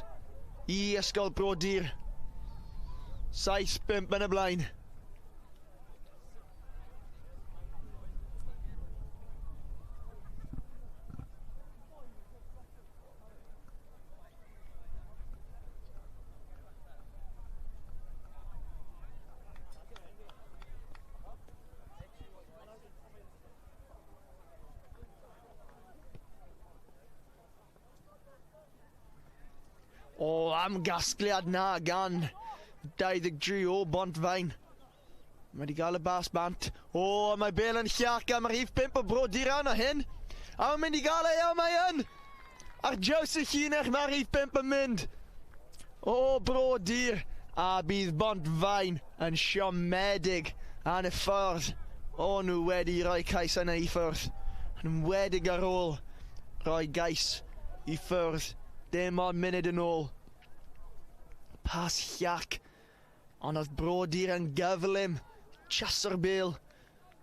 Speaker 5: i Ysgol Brodir. 7-5 yn y blaen. O, am gasgliad na gan 23 o Bontfaen. Mae wedi gael y bas bant. O, mae Bale yn llac am rhif 5 o Brodir o hyn. A mae'n mynd i gael ei, o, mae yn! Ar draws y llinell mae rhif 5 yn mynd. O, Brodir. A bydd Bontfaen yn siomedig yn y ffordd. O, nhw wedi rhoi cais yna i ffwrdd. Yn enwedig ar ôl rhoi gais i ffwrdd. Dim ond munud yn ôl. Pas llac. Ond oedd Brodir yn gyflym. Chaso'r bêl.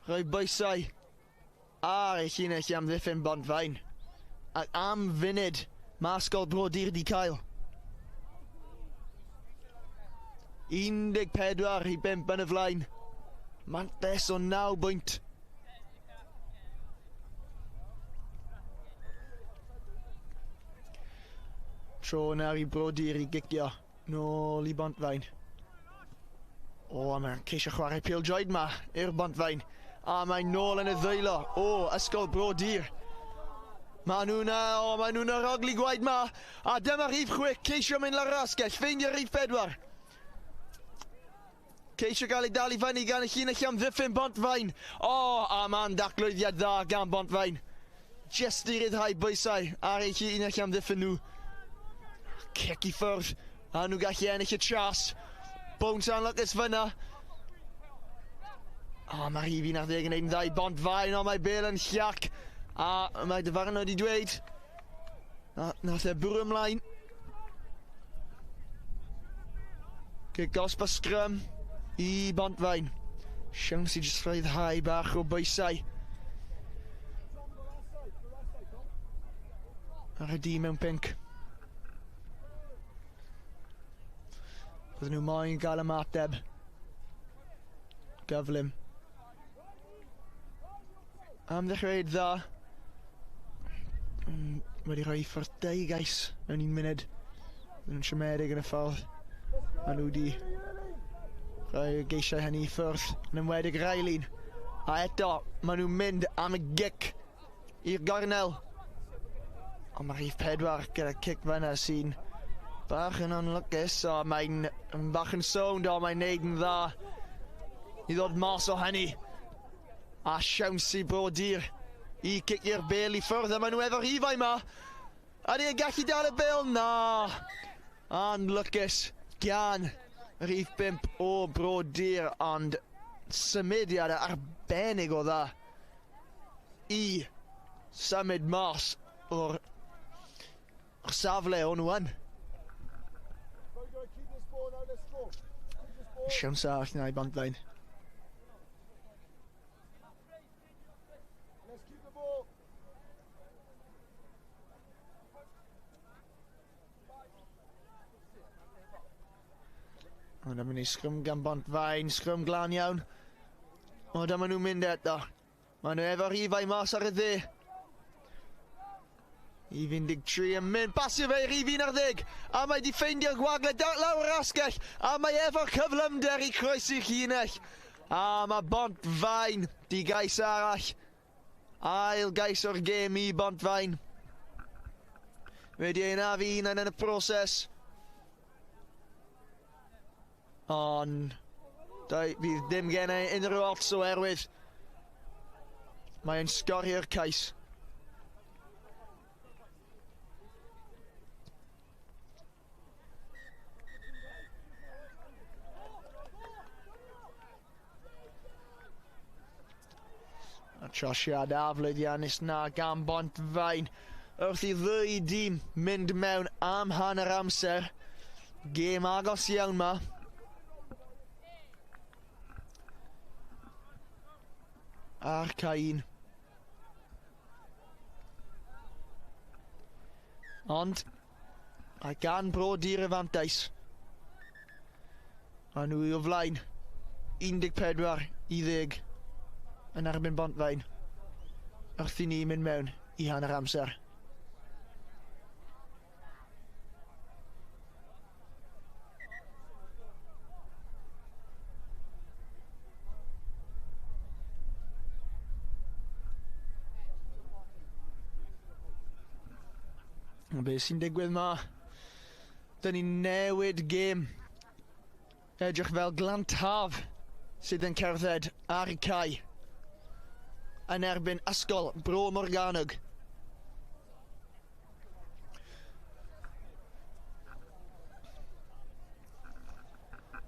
Speaker 5: Rhoi bwysau ar ei llinell i amddiffyn Bontfaen. Ac am funud, mae Ysgol Brodir di cael. 14-5 yn y flaen. Mantes o 9 bwynt. Tro nawr i Brodir i gicio nôl i Bontfaen. O, a mae'n ceisio chwarae pêl-droed ma i'r Bontfaen. A mae'n nôl yn y ddwylo. O, Ysgol Brodir. Mae nhw'n o, mae nhw'n arogli gwaed ma. A dyma rhif 6, ceisio mynd lawr yr asgell, ffeindio rhif 4. Ceisio gael ei dal i fyny gan y llinell amddiffyn Bontfaen. O, a ma'n daclwyddiad dda gan Bontfaen. Jyst i ryddhau bwysau ar ei llinell amddiffyn nhw. Cic i ffwrdd, a nhw gallu ennill y tras. Bowns anlwcus fyna. O, mae rhif 11 yn neud yn dda i Bontfaen, o, mae Bale yn llac. A mae dyfarnwr wedi dweud. Na, nath e bwrw ymlaen. Cic gosb a sgrym i Bontfaen. Siawns i jyst rhyddhau bach o bwysau. Ar y dîm mewn pinc. Bydden nhw moyn gael ymateb. Gyflym. Am ddechreuad dda. Wedi rhoi ffwrdd 2 gais mewn 1 munud. Bydden nhw'n siomedig yn y ffordd. Maen nhw wedi rhoi geisiau hynny i ffwrdd, yn enwedig Railin. A eto, maen nhw'n mynd am y gic i'r gornel. Ond mae rhif 4 gyda cic fyna sy'n bach yn anlwcus, o mae'n bach yn sownd, o mae'n neud yn dda i ddod mas o hynny. A siawns i Brodir i cicio'r bêl i ffwrdd, a maen nhw efo rhifau ma. A ni'n gallu dal y bêl? Na! Anlwcus gan rhif 5 o Brodir, ond symudiad arbennig o dda i symud mas o'r safle o'n nhw yn. Siawns arall na i Bontfaen. Ond am ni sgrym gan Bontfaen, sgrym glân iawn. O, dyma nhw'n mynd eto. Maen nhw efo rhifau mas ar y dde. I 13 yn mynd, basio fe i rhif 11. A mae di ffeindio'r gwagle lawr yr asgell. A mae efo'r cyflymder i croesi'r llinell. A mae Bontfaen di gais arall. Ail gais o'r gêm i Bontfaen. Wedi ei anafu hunan yn y proses. Ond bydd dim gen i unrhyw ots oherwydd mae'n sgorio'r cais. A trosiad aflwyddiannus na gan Bontfaen wrth i ddwy dîm mynd mewn am hanner amser. Gêm agos iawn ma. A'r cae un. Ond A gan Bro Dur y fantais. A nhw i o flaen 14-10 yn erbyn Bontfaen. Wrth i ni mynd mewn i hanner amser. Be sy'n digwydd ma? Dyn ni'n newid gêm. Edrych fel Glantaf sydd yn cerdded ar y cae yn erbyn Ysgol Bro Morgannwg.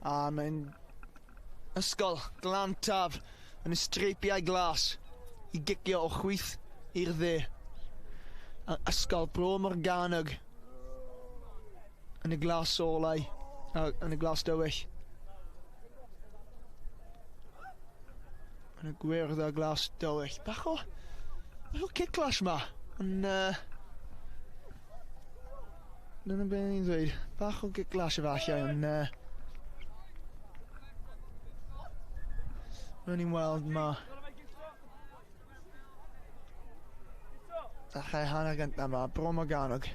Speaker 5: A mae'n Ysgol Glantaf yn y streipiau glas i gicio o chwith i'r dde. Ysgol Bro Morgannwg yn y glas olau, yn y glas dywyll. Yn y gwyrdd a glas dywyll. Bach o kick clash ma. Ond, dyna beth ni'n dweud. Bach o kick clash efallai, ond rwy'n ni'n weld ma. Ddechrau hanner gyntaf ma, Bro Morgannwg.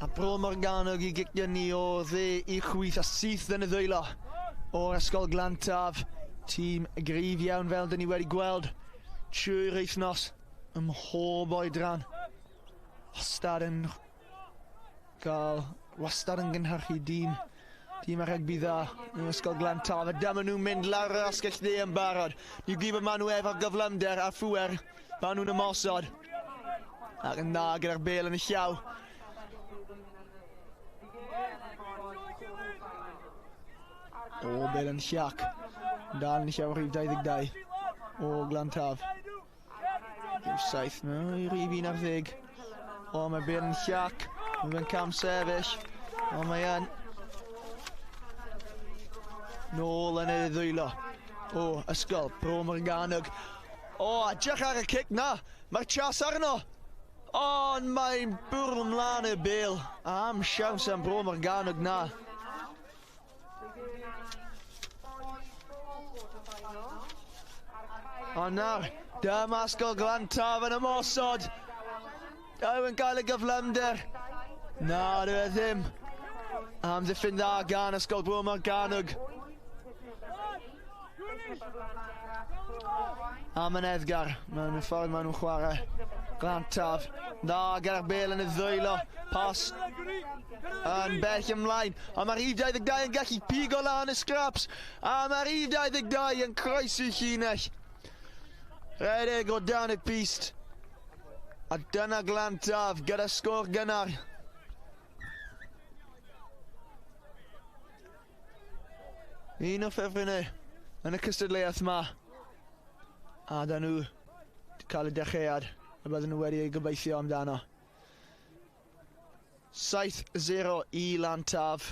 Speaker 5: A Bro Morgannwg i gicio ni o dde i chwith a syth yn y ddwylo o'r Ysgol Glantaf. Tîm gryf iawn fel dyn ni wedi gweld trwy'r wythnos ym mhob oedran. Wastad yn gael, wastad yn gynhyrchu dîm ar rygbi dda yn Ysgol Glantaf. A dyma nhw'n mynd lawr yr asgell dde yn barod. Ni'n gwybod maen nhw efo'r gyflymder a phŵer. Maen nhw'n ymosod. Ac yn dda gyda'r bêl yn y llaw. O, bêl yn llac. Dal yn llaw rhif 22 o Glantaf. Rhif 7, no, rhif 11. O, mae bêl yn llac. Mae'n cam sefyll. O, mae yn. Nôl yn ei ddwylo. O, Ysgol Bro Morgannwg. O, edrych ar y cic na. Mae'r chas arno. Ond mae'n bwrw ymlaen y bêl. Am siawns am Bro Morgannwg na. Ond nawr, dyma Ysgol Glantaf yn ymosod. Yw yn gael y gyflymder. Na, dyw e ddim. Amddiffyn dda gan Ysgol Bro Morgannwg. Amyneddgar, mewn y ffordd maen nhw'n chwarae. Glantaf, dda gyda'r bêl yn y ddwylo. Pas yn bell ymlaen. A mae'r rhif 22 yn gallu pigo lan y scraps. A mae'r rhif 22 yn croesi llinell. Rhedeg o dan y pist. A dyna Glantaf gyda sgôr gynnar. Un o ffefrynnau yn y cystadleuaeth ma. A da nhw wedi cael y dechreuad y bydden nhw wedi ei gobeithio amdano. 7-0 i Glantaf.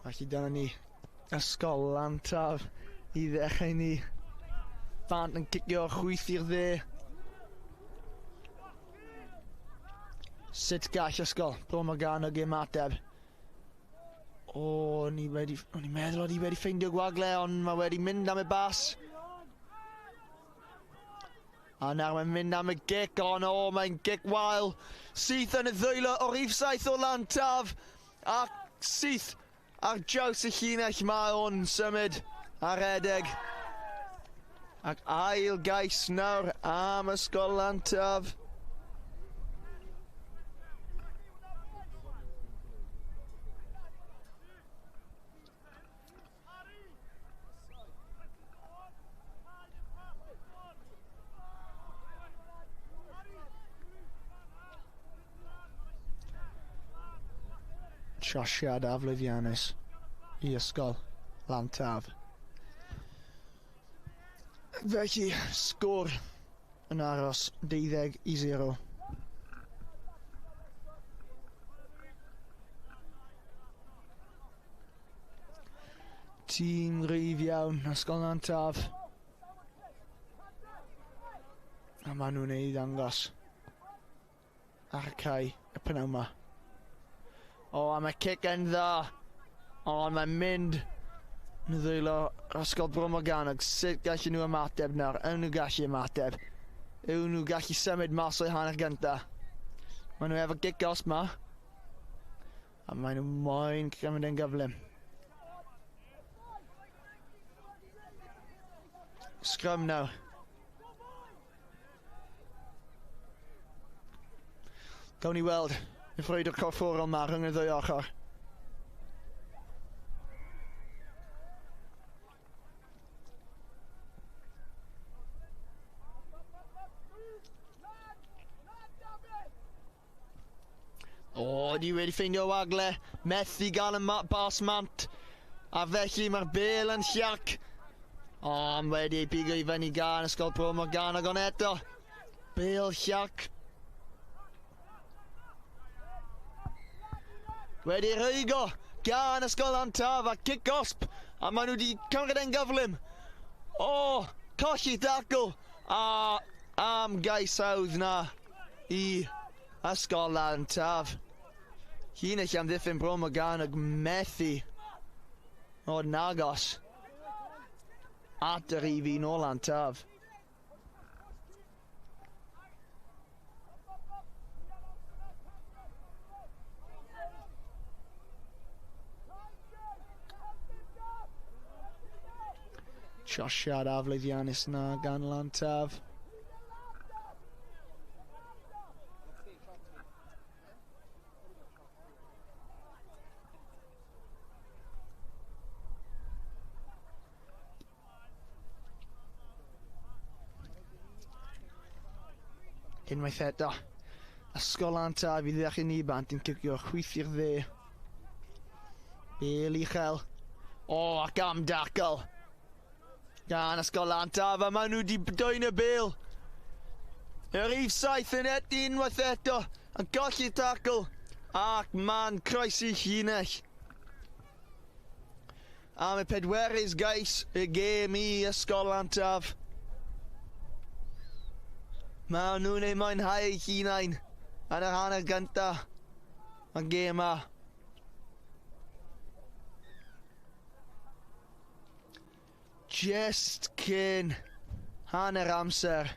Speaker 5: Felly dyna ni, Ysgol Glantaf i ddechrau ni. Bant yn cicio chwith i'r dde. Sut gall Ysgol Bro Morgannwg ymateb? O, o'n i'n meddwl oedd hi wedi ffeindio gwagle, ond mae wedi mynd am y bas. A nawr mae'n mynd am y gic, ond o, mae'n gic wael. Syth yn y ddwylo o rhif 7 o Glantaf. A syth ar draws y llinell mae o'n symud ar redeg. Ac ail gais nawr am Ysgol Glantaf. Trosiad aflwyddiannus i Ysgol Lantaf. Felly, sgôr yn aros 12-0. Tîm gryf iawn, Ysgol Nantaf. A maen nhw'n ei ddangos ar y cae y pnawn yma. O, a mae cic yn dda. Ond mae'n mynd yn ddwylo Ysgol Bro Morgannwg. Sut gallu nhw ymateb nawr? Yw nhw gallu ymateb? Yw nhw gallu symud mas o'i hanner gynta? Maen nhw efo gic os ma. A maen nhw moyn cymryd yn gyflym. Scrum nawr. Gawn ni weld y frwydr corfforol ma rhwng y ddwy ochr. O, ni wedi ffeindio wagle. Methu gael y bas mant. A felly mae'r bel yn llac. O, mae wedi ei bigo i fyny gan Ysgol Bro Morgannwg, ond eto. Bel llac. Wedi rhwygo gan Ysgol Antaf a cic gosb. A maen nhw wedi cymryd e'n gyflym. O, colli dacl. A am gais hawdd na i Ysgol Antaf. Llinell amddiffyn Bro Morgannwg methu o'r nagos at yr rhif un o Lantaf. Trosiad aflwyddiannus na gan Lantaf. Unwaith eto, Ysgol Lantaf i ddechrau ni bant yn cicio chwith i'r dde. Bel uchel. O, ac am dacl. Gan Ysgol Lantaf, a maen nhw wedi dwyn y bel. Y rhif 7 yn et unwaith eto, yn colli tacl, ac ma'n croesi llinell. Am y pedwerydd gais y gêm i Ysgol Lantaf. Maen nhw'n ei mwynhau eu hunain yn yr hanner gyntaf y gêm yma. Just cyn hanner amser.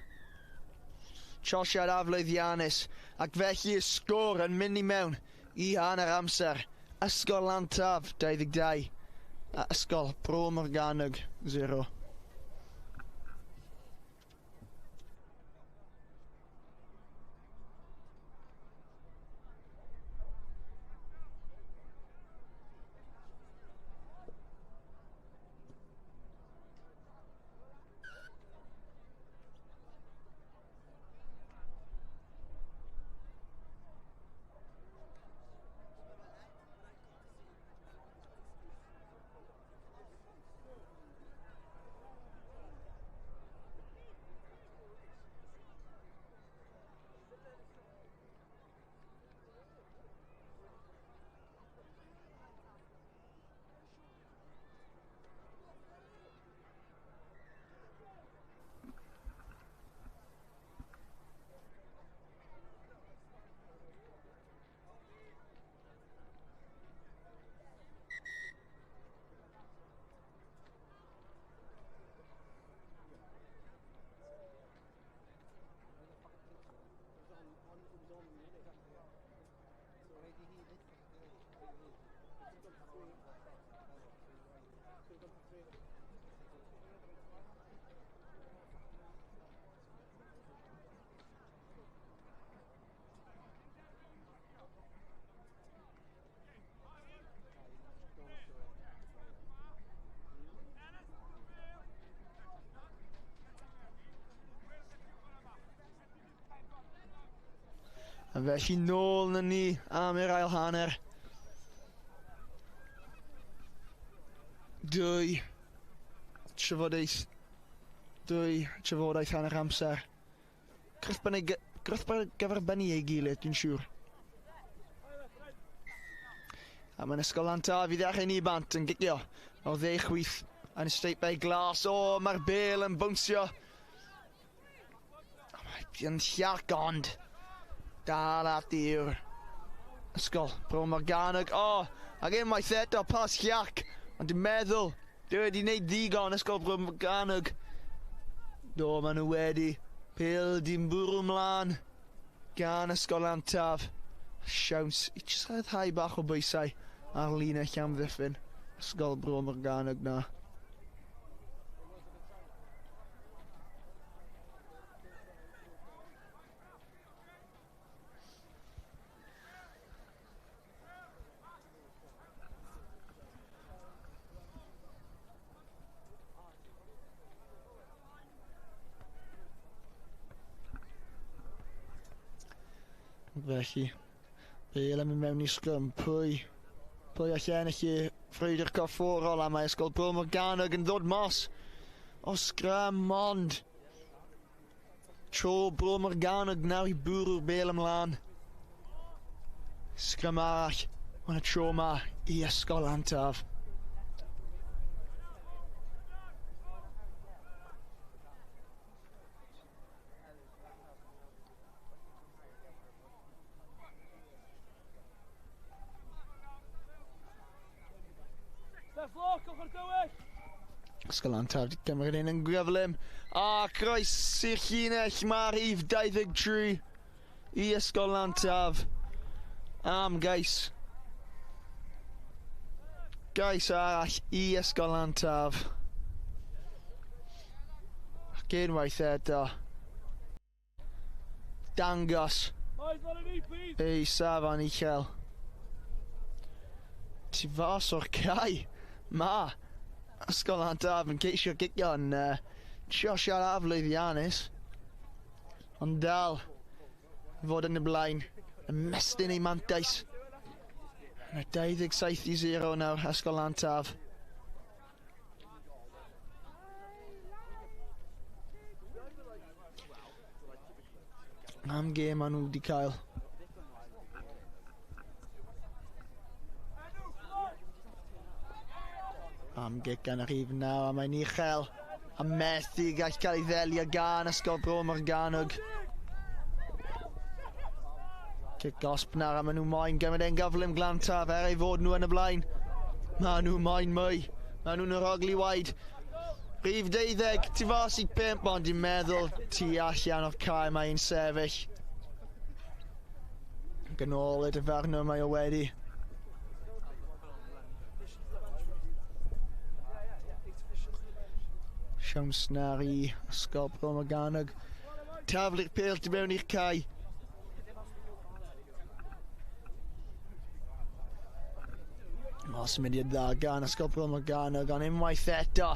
Speaker 5: Trosiad aflwyddiannus, ac felly y sgôr yn mynd i mewn i hanner amser. Ysgol Lantaf 22 a Ysgol Bro Morgannwg 0. A felly nôl na ni am yr ail hanner. Dwy trafodaeth hanner amser. Gwrthgyferbynnu ei gilydd, dwi'n siŵr. A mae'n Ysgol Lantaf i ddechrau ni bant yn gicio o dde chwith yn y streipiau glas. O, mae'r bêl yn bownsio. Mae'n llac ond dal ati yw'r Ysgol Bro Morgannwg. O, ac unwaith eto, pas llac. Ond dwi'n meddwl, dwi wedi gwneud ddigon Ysgol Bro Morgannwg. Do, maen nhw wedi. Pêl di'n bwrw mlaen gan Ysgol Lantaf. Siawns i jyst rhyddhau bach o bwysau ar linell amddiffyn Ysgol Bro Morgannwg na. Felly, bêl yn mynd mewn i sgrym. Pwy all ennill i frwydr corfforol, a mae Ysgol Bro Morgannwg yn ddod mas o sgrym, ond tro Bro Morgannwg nawr i bwrw'r bêl ymlaen. Sgrym arall, ond y tro ma i Ysgol Lantaf. Ysgol Lantaf wedi cymryd un yn gyflym. A croes i'r llinell, mae rhif 23 i Ysgol Lantaf. Am gais. Gais arall i Ysgol Lantaf. Ac unwaith eto. Dangos ei safon uchel. Tu fas o'r cae. Ma Ysgol Lantaf yn ceisio gicio yn trio siarad aflwyddiannus, ond dal fod yn y blaen, ymestyn ei mantais. Mae 27-0 nawr Ysgol Lantaf. Am gêm maen nhw wedi cael. Am gic gan y rhif 9, a mae'n uchel. A methu gall cael ei ddelio gan Ysgol Bro Morgannwg. Cic gosb nawr, a maen nhw moyn gymryd e'n gyflym Glantaf, er ei fod nhw yn y blaen. Maen nhw moyn mwy. Maen nhw'n rhogli waed. Rhif 12, tu fas i 5, ond dwi'n meddwl tu allan o'r cae mae'n sefyll. Ac yn ôl y dyfarnwr mae o wedi. Siawns nawr i Ysgol Bro Morgannwg. Taflu'r pêl tu mewn i'r cae. O, symudiad dda gan Ysgol Bro Morgannwg, ond unwaith eto.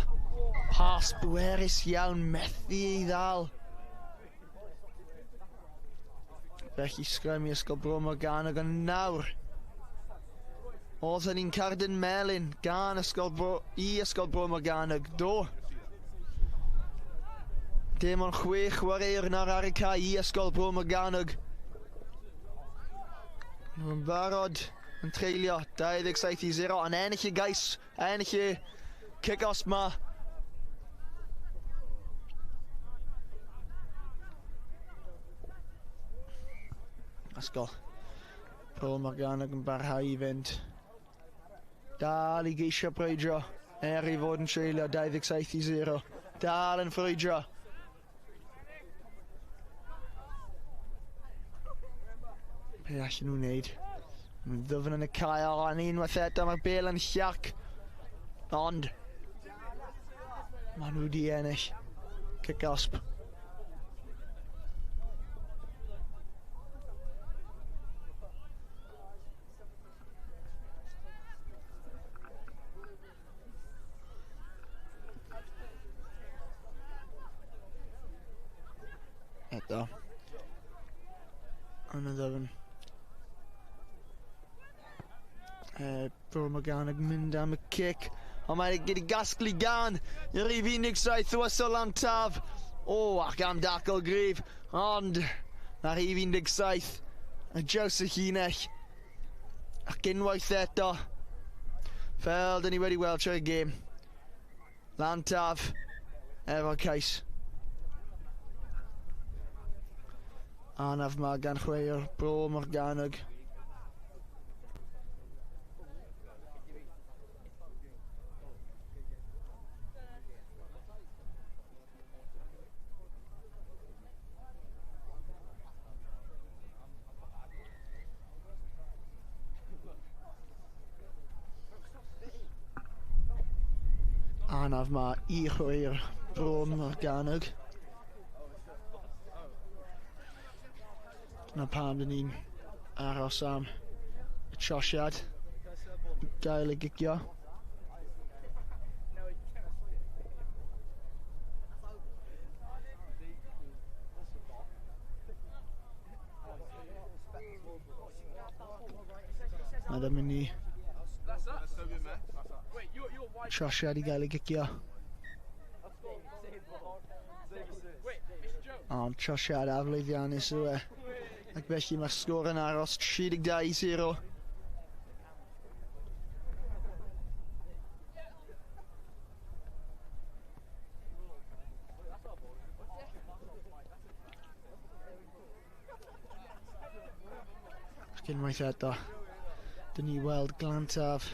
Speaker 5: Pas bwerus iawn, methu ei ddal. Felly sgrym i Ysgol Bro Morgannwg, ond nawr. Oedd hynny'n cardyn melyn gan Ysgol Bro, i Ysgol Bro Morgannwg. Do. Dim ond 6 chwaraewr nawr ar y cae i Ysgol Bro Morgannwg. Nhw'n barod yn treulio 27-0, ond ennill y gais, ennill y kick-off ma. Ysgol Bro Morgannwg yn barhau i fynd. Dal i geisio brwydro, er ei fod yn treulio 27-0. Dal yn frwydro. Be allan nhw'n wneud? Mae'n ddyfn yn y cae, ond unwaith eto mae'r bêl yn llac. Ond maen nhw wedi ennill. Cic gosb. Eto. Yn y ddyfn. Bro Morgannwg mynd am y cic, Ond mae'n gyda gasglu gan y rhif 17 o Ysgol Lantaf. O, ac am dacl gryf. Ond mae'r rhif 17 yn draws y llinell. Ac unwaith eto, fel dyn ni wedi weld trwy'r gêm, Lantaf efo cais. Anaf ma gan chwaraewr Bro Morgannwg. Anaf ma i chwaraewr Bro Morgannwg. Dyna pam dyn ni'n aros am y trosiad i gael ei gicio. Mae ddim yn ni trosiad i gael ei gicio. Ond trosiad aflwyddiannus yw e. Ac felly mae'r sgôr yn aros 32-0. Ac unwaith eto, dyn ni weld Glantaf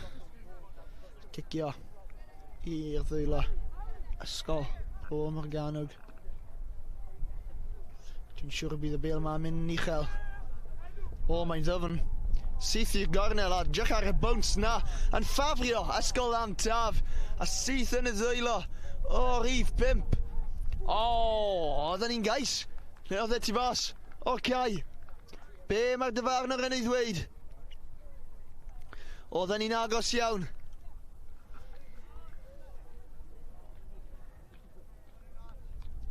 Speaker 5: cicio i'r ddwylo Ysgol Bro Morgannwg. Dwi'n siŵr y bydd y bêl ma'n mynd yn uchel. O, mae'n ddyfn. Syth i'r gornel a edrych ar y bounce na yn ffafrio Ysgol Lantaf. A syth yn y ddwylo. O, rhif 5. O, oedden ni'n gais. Neu oedd e tu fas? O'r cae. Be mae'r dyfarnwr yn ei ddweud? Oedden ni'n agos iawn.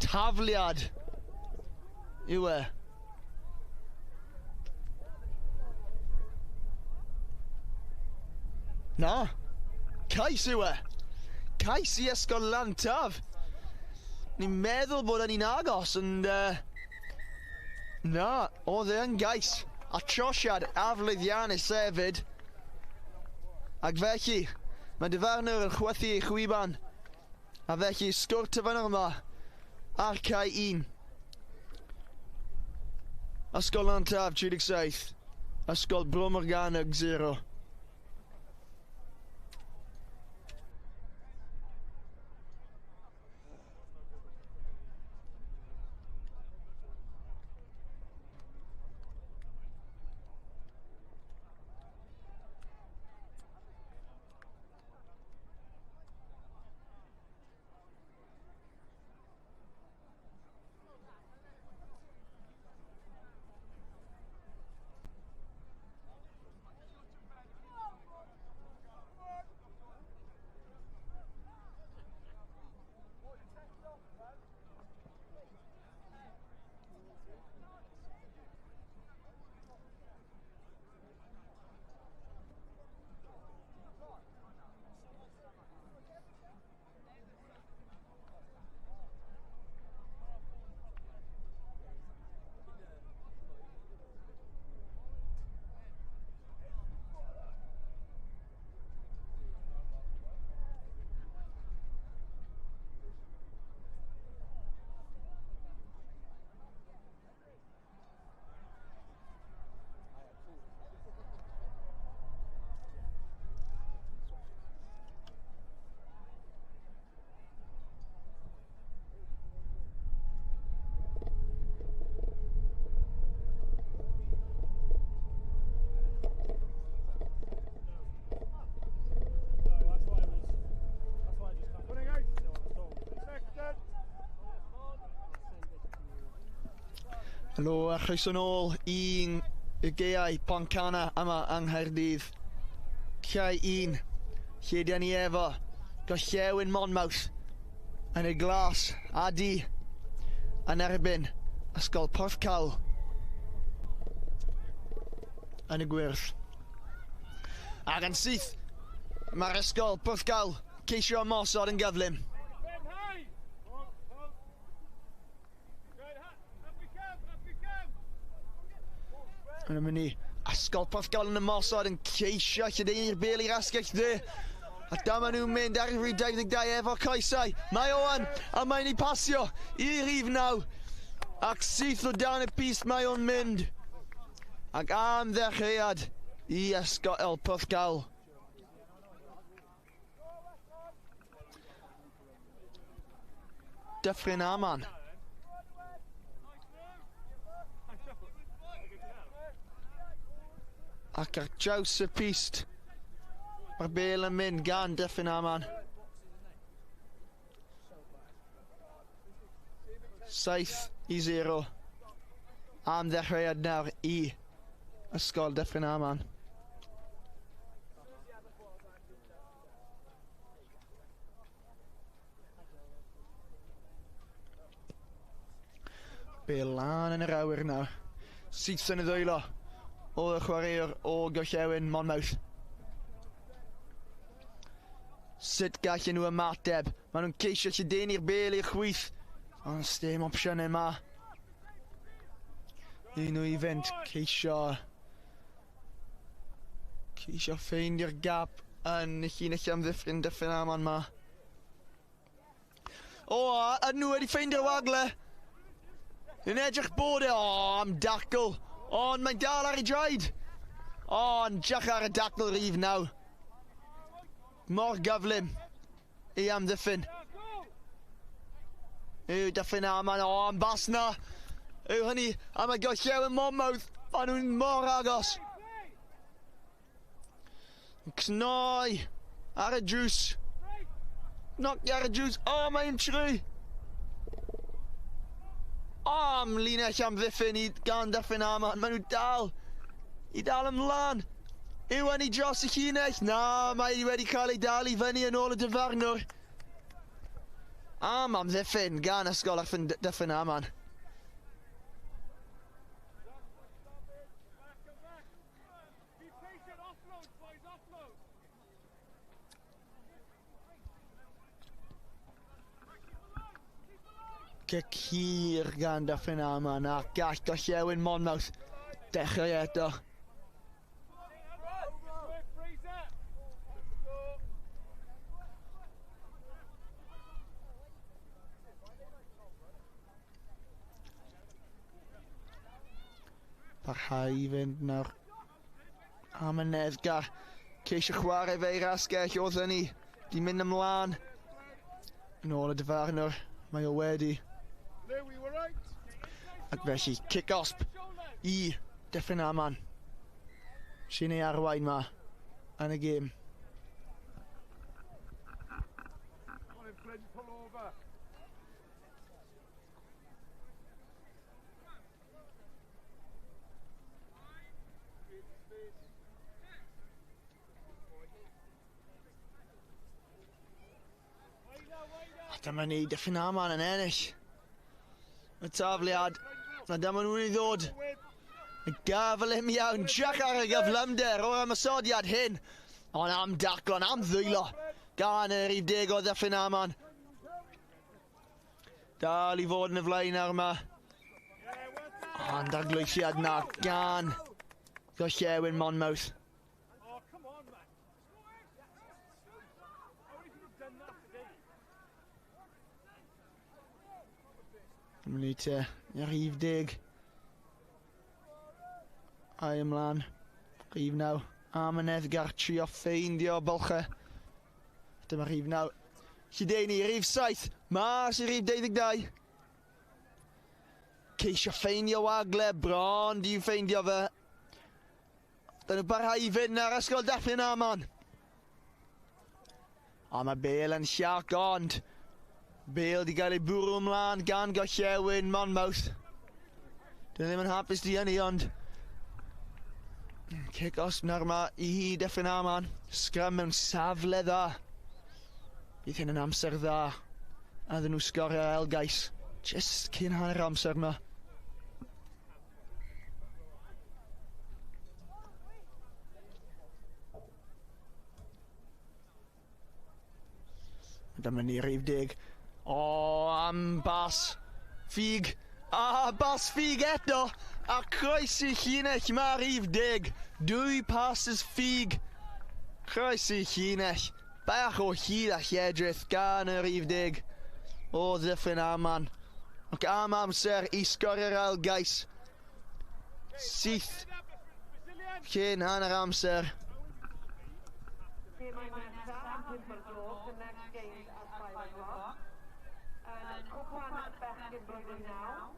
Speaker 5: Tafliad yw e. Na, cais yw e. Cais i Ysgol Lantaf. Ni'n meddwl bod ni'n agos, ond na, oedd e yn gais. A trosiad aflwyddiannus hefyd. Ac felly, mae dyfarnwr yn chwythu ei chwiban. A felly, sgwr tyfynwr yma ar cae 1. Ysgol Lantaf 37, Ysgol Bro Morgannwg 0. Helo a chroeso nôl i'n y gaeau Pontcanna yma yng Nghaerdydd. Cae 1, lle dyn ni efo Gorllewin Monmouth yn y glas a du yn erbyn Ysgol Porthcawl yn y gwyrdd. Ac yn syth, mae'r Ysgol Porthcawl Ceisio ymosod yn gyflym. Yn mynd i Ysgol Porthcawl yn ymosod yn ceisio lledaenu'r bêl i'r asgell dde. A dyma nhw'n mynd ar y rhif 22 efo coesau. Mae Owen a mae'n ei pasio i rhif 9. Ac syth o dan y pyst mae o'n mynd. Ac am ddechreuad i Ysgol Porthcawl. Dyffryn Aman. Ac ar draws y pyst. Mae'r bêl yn mynd gan Dyffryn Aman. 7-0. Am ddechreuad nawr i Ysgol Dyffryn Aman. Bêl lan yn yr awyr nawr. Syth yn y ddwylo oedd y chwaraewr o Gorllewin Monmouth. Sut gallen nhw ymateb? Maen nhw'n ceisio lledaenu'r bêl i'r chwith. Ond sdim opsiwn yma. Un nhw i fynd, ceisio ffeindio'r gap yn y llinell amddiffyn Dyffryn Aman ma. O, a nhw wedi ffeindio'r wagle. Yn edrych bod e, o, am dacl. Ond mae'n dal ar ei draed. Ond edrych ar y dacl rhif 9. Mor gyflym i amddiffyn. Yw Dyffryn Aman, o, am bas na. Yw hynny, a mae Gorllewin Monmouth. Maen nhw'n mor agos. Cnoi ar y drws. Knock ar y drws. O, mae'n trwy. Am linell amddiffyn i gan Dyffryn Aman. Maen nhw dal i dal ymlaen. Yw hynny dros y llinell? Na, mae wedi cael ei dal i fyny yn ôl y dyfarnwr. Am amddiffyn gan Ysgol Dyffryn Aman. Cic hir gan Dyffryn Aman a gall Gorllewin Monmouth dechrau eto. Parhau i fynd nawr. Amyneddgar. Ceisio chwarae fe i'r asgell oedd hynny. Di mynd ymlaen. Yn ôl y dyfarnwr, mae o wedi. Ac felly, cic osb i Dyffryn Aman. Sy'n ei arwain ma yn y gêm. A dyma ni, Dyffryn Aman yn ennill y tafliad. A dyma nhw'n ei ddod. Y gyflym iawn, edrych ar y gyflymder o'r ymosodiad hyn. Ond am daclon, am ddwylo gan y rhif 10 o Ddyffryn Aman. Dal i fod yn y flaen ar yma. Ond arglwysiad na gan Gorllewin Monmouth. Mynd i te, y rhif 10. Ai ymlaen, rhif 9. Amyneddgar trio ffeindio bylchau. Dyma rhif 9. Lledaenu, rhif 7. Mas i rhif 22. Ceisio ffeindio wagle, bron di'n ffeindio fe. Dyn nhw barhau i fynd ar Ysgol Dyffryn Aman. A mae Bale yn llac, ond Bale di gael ei bwrw ymlaen gan Gorllewin Monmouth. Dyn ddim yn hapus di hynny, ond cic osb nawr yma i Dyffryn Aman. Sgrym mewn safle dda. Bydd hyn yn amser dda. A ddyn nhw sgorio ail gais. Just cyn hanner amser yma. Dyma ni rhif 10. O, am bas ffug. A bas ffug eto. A croesi llinell mae rhif 10. 2 passes ffug. Croesi llinell. Bach o hyd a lledrith gan y rhif 10. O Ddyffryn Aman. Ac am amser i sgorio'r ail gais. Syth cyn hanner amser.
Speaker 1: Gemau nesaf am 5 o'r gloch, the next games at 5 o'clock. Yn Cwpan Bechgyn Blwyddyn 9.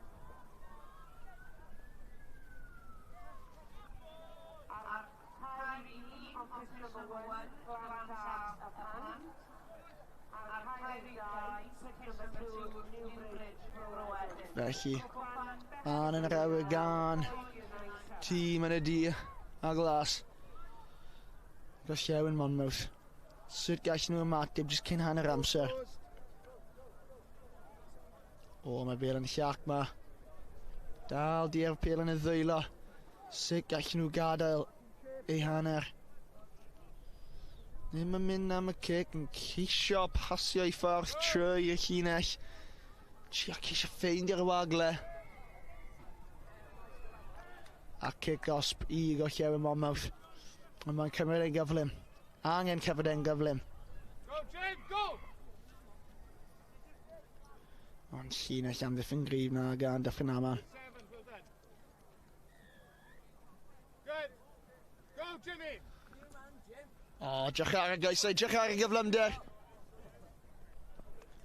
Speaker 1: Ar tair i 1, pitch number 1, Glan Taf a Pant. Ar tair i 2, pitch number 2, Newbridge, Bro Edyn.
Speaker 5: Felly, man yn yr awyr gan tîm yn y du a glas. Gorllewin Monmouth. Sut gall nhw ymateb jyst cyn hanner amser? O, mae bêl yn llac ma. Dal di'r pêl yn y ddwylo. Sut gall nhw gadael ei hanner? Ddim yn mynd am y cic, yn ceisio pasio i ffordd trwy y llinell. Trio ceisio ffeindio'r wagle. A cic osb i Gorllewin Monmouth. Ond mae'n cymryd e'n gyflym. Angen cymryd e'n gyflym.
Speaker 6: Go, James, go!
Speaker 5: Ond llinell amddiffyn gryf na gan Dyffryn Aman.
Speaker 6: Sevens, well done. Good. Go, Jimmy!
Speaker 5: O, drych ar y goesau, drych ar y gyflymder.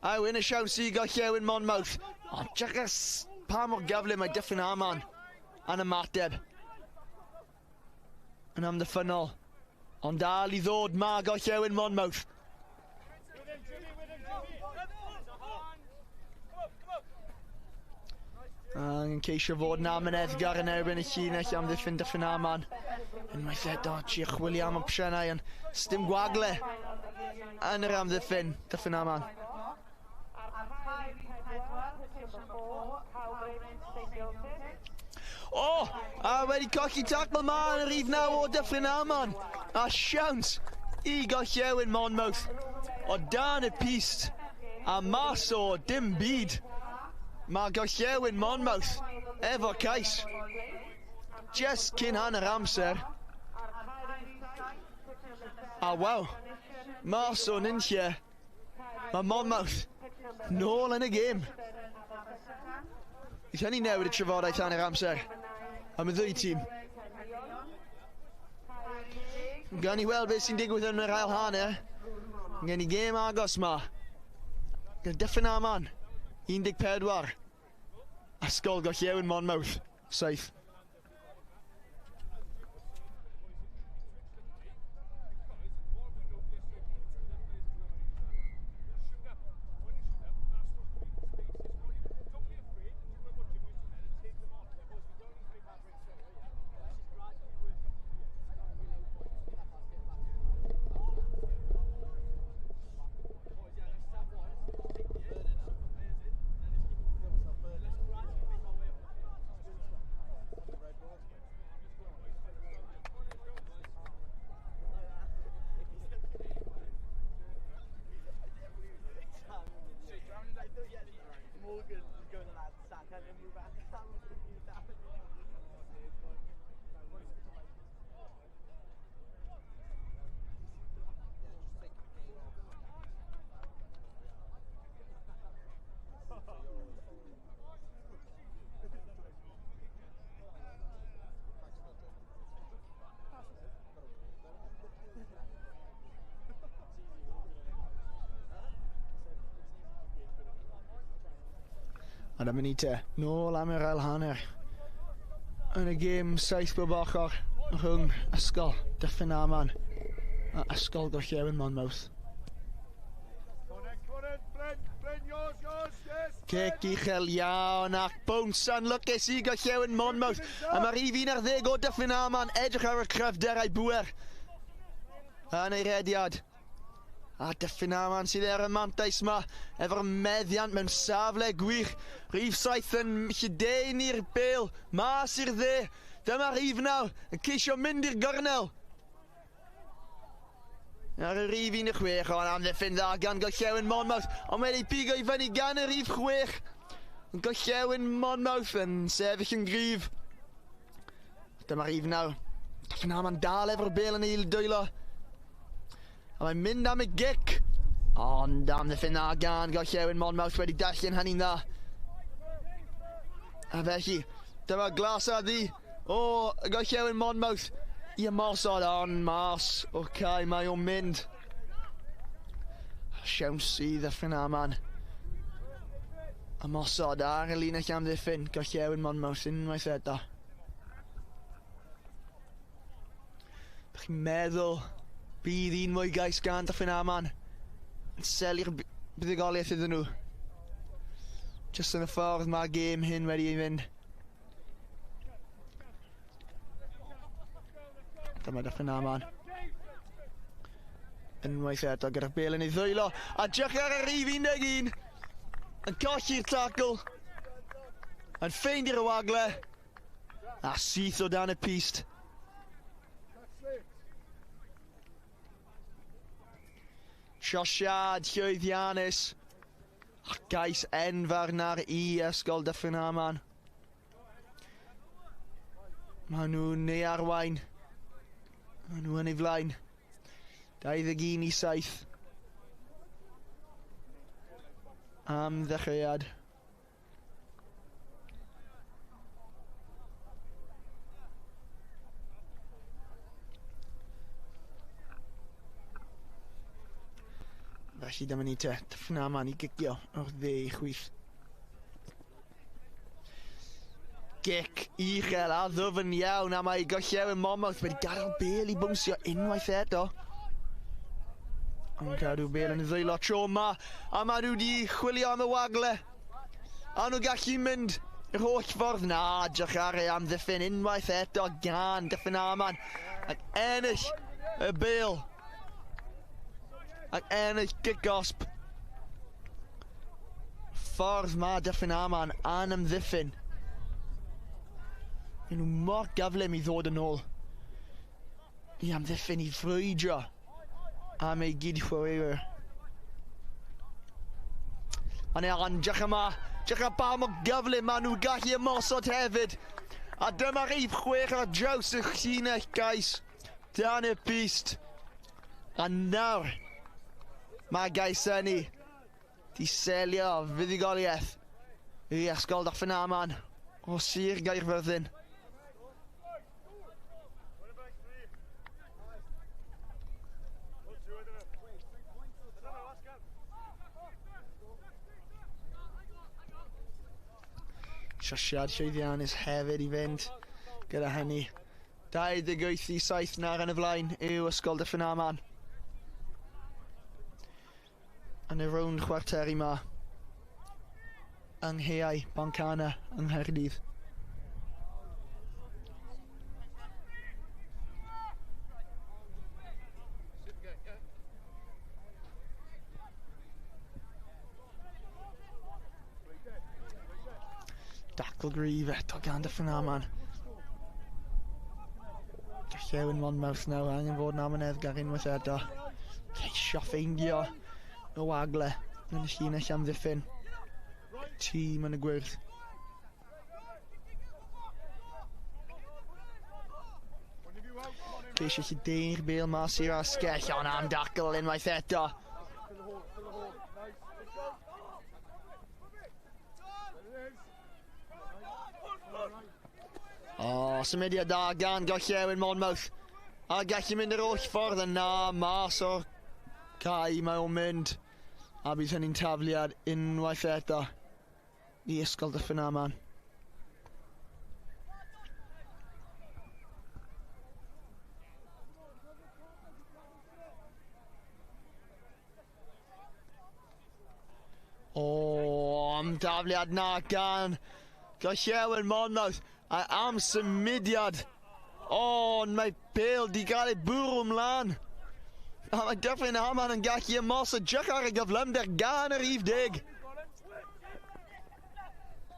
Speaker 5: A wyn y siawns i Gorllewin Monmouth. O, drych ar pa mor gyflym mae Dyffryn Aman yn ymateb. Yn amddiffynnol. Ond dal i ddod ma Gorllewin Monmouth.
Speaker 6: With him, Jimmy, with him, Jimmy!
Speaker 5: Yn ceisio fod yn amyneddgar yn erbyn y llinell amddiffyn Dyffryn Aman. Unwaith eto, trio chwilio am opsiynau, ond sdim gwagle yn yr amddiffyn Dyffryn Aman.
Speaker 1: Ar tair i 4, pitch number 4, Cowbridge, St Joseph.
Speaker 5: O, a wedi colli tacl ma yn y rhif 9 o Dyffryn Aman. A siawns i Gorllewin Monmouth. O dan y pyst. A mas o dim byd. Mae Gorllewin Monmouth efo cais. Just cyn hanner amser. A waw, mas o nunlle. Mae Monmouth nôl yn y gêm. Bydd hynny newid y trafodaeth hanner amser am y ddwy tîm. Gawn ni weld beth sy'n digwydd yn yr ail hanner. Gen ni gêm agos ma. Gyda Dyffryn Aman, 14. Ysgol Gorllewin Monmouth, 7.
Speaker 7: Morgan was going to that sack and then move back.
Speaker 5: A dyma ni te, nôl am yr ail hanner. Yn y gêm 7 bob ochr rhwng Ysgol Dyffryn Aman a Ysgol Gorllewin Monmouth.
Speaker 2: Come on in, Bryn, Bryn, yours, yours, yes.
Speaker 5: Cic uchel iawn ac bounce anlwcus i Gorllewin Monmouth. A mae'r rhif 11 o Dyffryn Aman edrych ar y cryfder a'i bŵer yn ei rediad. A Dyffryn Aman sydd ar y mantais ma efo'r meddiant mewn safle gwych. Rhif 7 yn lledaenu'r bêl mas i'r dde. Dyma rhif 9 yn ceisio mynd i'r gornel. Ar y rif 16, ond amddiffyn dda gan Gorllewin Monmouth, ond wedi pigo i fyny gan y rif 6. Gorllewin Monmouth yn sefyll yn gryf. Dyma rif 9. Dyffryn Aman dal efo'r bêl yn ei dwylo. A mae'n mynd am y gic. Ond amddiffyn dda gan Gorllewin Monmouth wedi darllen hynny'n dda. A felly, dyma glas a ddu o Gorllewin Monmouth i ymosod, ond mas o'r cae mae o'n mynd. Siawns i Ddyffryn Aman. Ymosod ar y linell amddiffyn, Gorllewin Monmouth unwaith eto. Dych chi'n meddwl bydd un mwy gais gan Dyffryn Aman yn selu'r buddugoliaeth iddyn nhw? Just yn y ffordd mae'r gêm hyn wedi ei fynd. Dyma Dyffryn Aman. Unwaith eto gyda'r bêl yn ei ddwylo. A diolch ar y rif 11. Yn colli'r tacl. Yn ffeindio'r wagle. A syth o dan y pist. Trosiad llwyddiannus. A gais enfawr nawr i Ysgol Dyffryn Aman. Maen nhw'n ei arwain. Maen nhw yn ei flaen. 21-7. Am ddechreuad. Felly dyma ni te, Dyffryn Aman i gicio o'r dde i chwith. Gic uchel a ddwfn iawn, a mae Gorllewin Monmouth wedi gadael bêl i bwnsio unwaith eto. Ond cadw bêl yn y ddwylo tro yma, a maen nhw wedi chwilio am y wagle. A nhw gallu mynd yr holl ffordd na, diolch ar ei amddiffyn unwaith eto gan Dyffryn Aman. Ac ennill y bêl. Ac ennill gic gosb. Ffordd mae Dyffryn Aman an amddiffyn. Maen nhw mor gyflym i ddod yn ôl. I amddiffyn, i frwydro am ei gyd-chwaraewyr. Ond Eran, diolch yma. Diolch ar ba mor gyflym maen nhw'n gallu ymosod hefyd. A dyma rhif 6 ar draws y llinell gais. Dan y pyst. A nawr, mae gais hynny di selio fuddugoliaeth i Ysgol Dyffryn Aman o Sir Gaerfyrddin. Trosiad llwyddiannus hefyd i fynd gyda hynny. 28-7 nawr yn y flaen yw Ysgol Dyffryn Aman. Yn y rownd chwarteri ma yng Nghaeau Pontcanna yng Nghaerdydd. Dacl gryf eto gan Dyffryn Aman. Gorllewin Monmouth nawr angen fod yn amyneddgar unwaith eto. Ceisio ffeindio y wagle yn y llinell amddiffyn. Tîm yn y gwyrdd. Ceisio lledaenu'r bêl mas i'r asgell, ond am dacl unwaith eto. O, symudiad da gan Gorllewin Monmouth. A gallu mynd yr holl ffordd yna mas o'r cae mae o'n mynd. A bydd hynny'n tafliad unwaith eto i Ysgol Dyffryn Aman. O, am dafliad na gan Gorllewin Monmouth. A am symudiad. O, ond mae bêl di gael ei bwrw ymlaen. A mae Dyffryn Aman yn gallu ymosod edrych ar y gyflymder gan y rhif 10.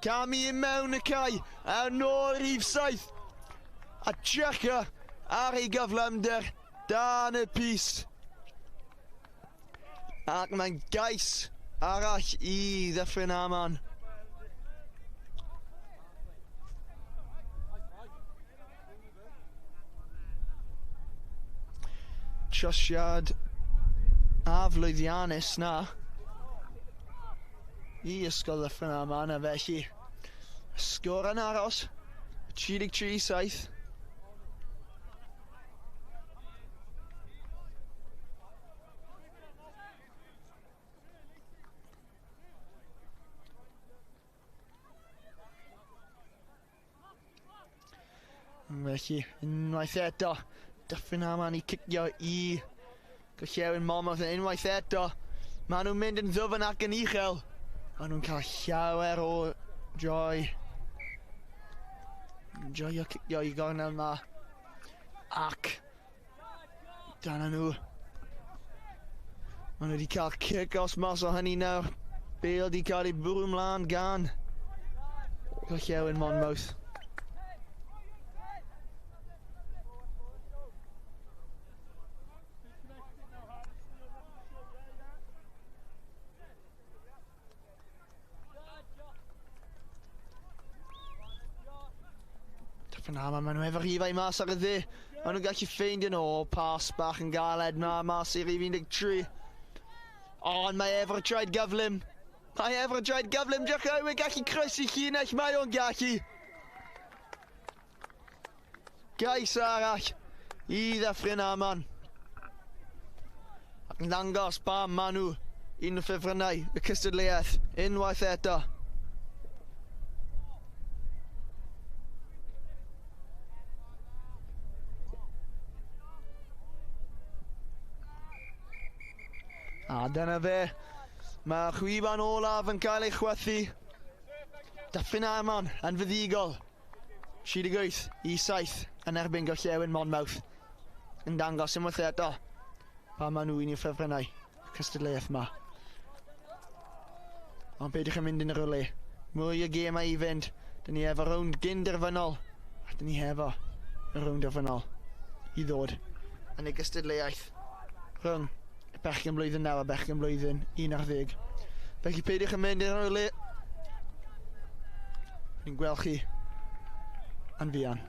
Speaker 5: Camu i mewn y cae, a nôl rhif 7. A Checker ar ei gyflymder dan y pyst. Ac mae'n gais arall i Ddyffryn Aman. Trosiad aflwyddiannus na i Ysgol Ddyffryn Aman, a felly sgôr yn aros 33-7. Felly, unwaith eto, Dyffryn Aman i cicio i Gorllewin Monmouth, unwaith eto, maen nhw'n mynd yn ddyfn ac yn uchel. Maen nhw'n cael llawer o joy. Joio cicio i gornel yma. Ac dyna nhw. Maen nhw wedi cael cic os mas o hynny nawr. Bale wedi cael ei bwrw mlaen gan Gorllewin Monmouth. Dyffryn Aman, maen nhw efo rhifau mas ar y dde. Maen nhw'n gallu ffeindio nhw. O, pas bach yn galed na, mas i rhif 13. Ond mae efo'r traed gyflym. Mae efo'r traed gyflym. Diolch yn fawr, gallu croesi llinell, mae o'n gallu. Gais arall i Ddyffryn Aman. Ac yn dangos pam maen nhw un o ffefrynnau y cystadleuaeth unwaith eto. A dyna fe. Mae chwiban olaf yn cael ei chwythu. Dyffryn Aman yn fuddugol. 38-7 yn erbyn Gorllewin Monmouth. Yn dangos unwaith eto pa maen nhw un o'r ffefrynnau cystadleuaeth yma. Ond peidiwch yn mynd yn yr le. Mwy o gemau i fynd. Dyn ni efo rownd gyn-derfynol. A dyn ni hefo y rownd derfynol i ddod yn y gystadleuaeth rhwng bechgyn blwyddyn 9 a bechgyn blwyddyn 11. Felly peidiwch yn mynd i'r le. Ni'n gweld chi yn fuan.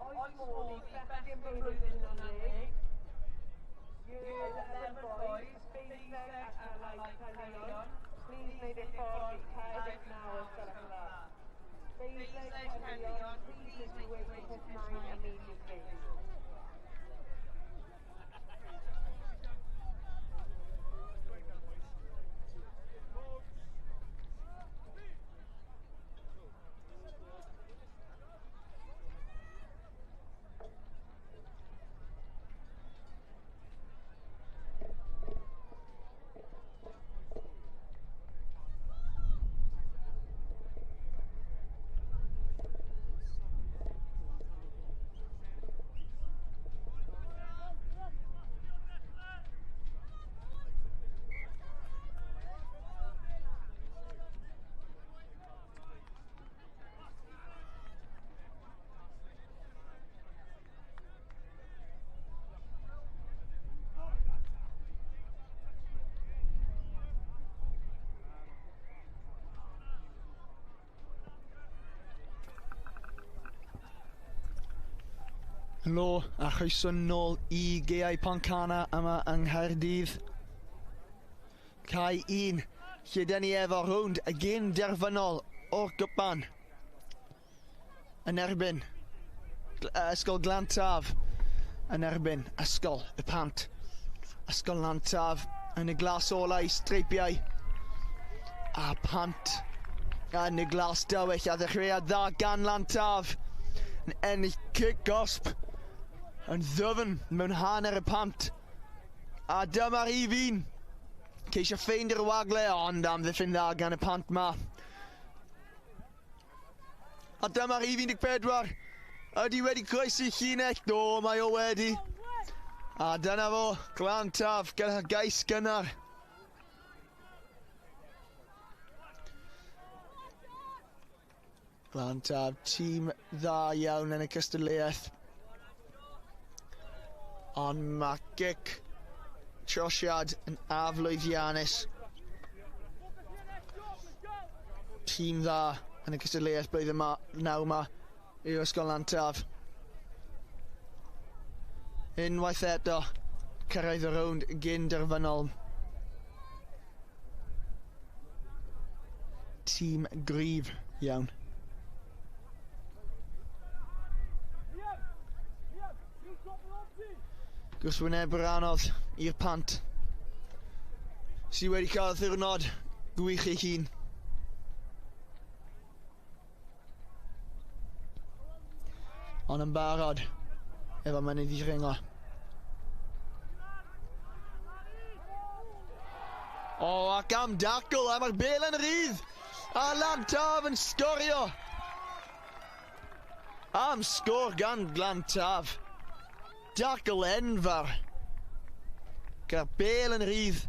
Speaker 1: Oes modd i bechgyn blwyddyn 11, Year 11 boys, Beiddeg a Allied Caerllion, please make their ffordd i Cardiff now os gwelwch yn dda. Beiddeg Caerllion, please make your way to pitch 9 immediately.
Speaker 5: Helo a chroeso nôl i Gaeau Pontcanna yma yng Nghaerdydd. Cae 1, lle dyn ni efo rownd y gyn derfynol o'r gwpan yn erbyn Ysgol Glantaf, yn erbyn Ysgol y Pant. Ysgol Glantaf yn y glas olau streipiau a Pant yn y glas dywyll, a ddechreuad dda gan Glantaf yn ennill cic gosb yn ddyfn mewn hanner y Pant. A dyma'r rhif 1. Ceisio ffeindio'r wagle, ond amddiffyn dda gan y Pant ma. A dyma'r rhif 14. Ydy wedi croesi llinell? Do, mae o wedi. A dyna fo, Glantaf gyda gais gynnar. Glantaf, tîm dda iawn yn y cystadleuaeth. Ond mae gic trosiad yn aflwyddiannus. Tîm dda yn y cystadleuaeth blwyddyn yma, nawr yma i'r Ysgol Glantaf. Unwaith eto, cyrraedd y rownd gyn derfynol. Tîm gryf iawn. Gwrthwynebwr anodd i'r Pant, sydd wedi cael ddiwrnod gwych ei hun. Ond yn barod efo mynydd i ringo. O, ac am dacl, a mae'r bel yn rhydd! A Glantaf yn sgorio! Am sgôr gan Glantaf. Dacl enfawr. Gyda'r bel yn rhydd.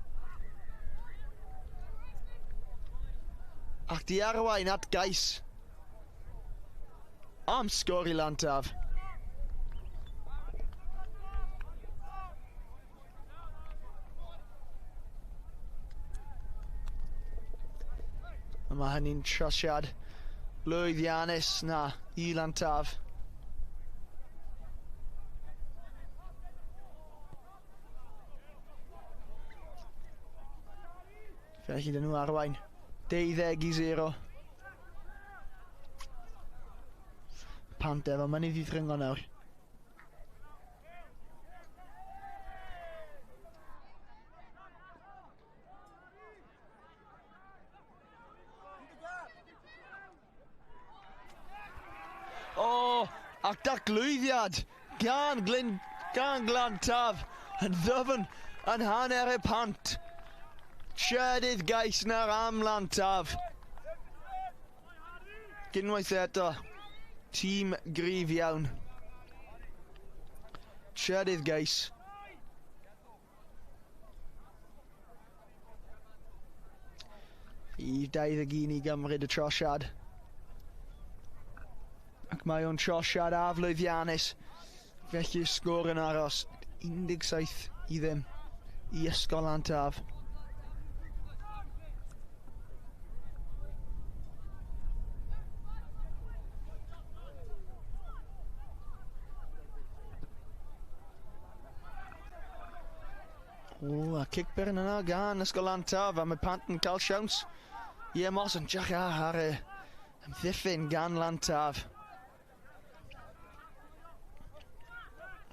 Speaker 5: Ac di arwain at gais. Am sgôr i Glantaf. A mae hynny'n trosiad lwyddiannus na i Glantaf. Felly dyn nhw arwain 12-0. Pant efo mynydd i ddringo nawr. O, ac daclwyddiad gan Glyn, gan Glantaf yn ddyfn yn hanner y Pant. Trydydd gais nawr am Glantaf. Unwaith eto, tîm gryf iawn. Trydydd gais. I 21 i gymryd y trosiad. Ac mae o'n trosiad aflwyddiannus. Felly'r sgôr yn aros 17-0 i Ysgol Glantaf. O, a cic byr yna gan Ysgol Glantaf, a mae Pant yn cael siawns i ymosod yn edrych ar y amddiffyn gan Glantaf.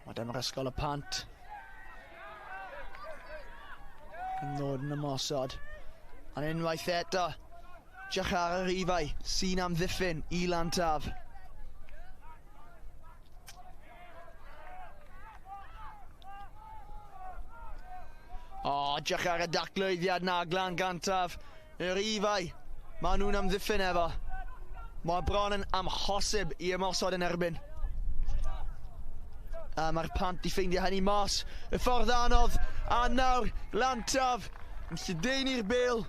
Speaker 5: Mae dyma'r Ysgol y Pant yn ddod yn ymosod. Ond unwaith eto, edrych ar y rhifau sy'n amddiffyn i Glantaf. O, edrych ar y daclwyddiad na, Glan Glantaf. Y rhifau, maen nhw'n amddiffyn efo. Mae bron yn amhosib i ymosod yn erbyn. A mae'r Pant i ffeindio hynny mas. Y ffordd anodd, a nawr Glantaf yn lledaenu'r bêl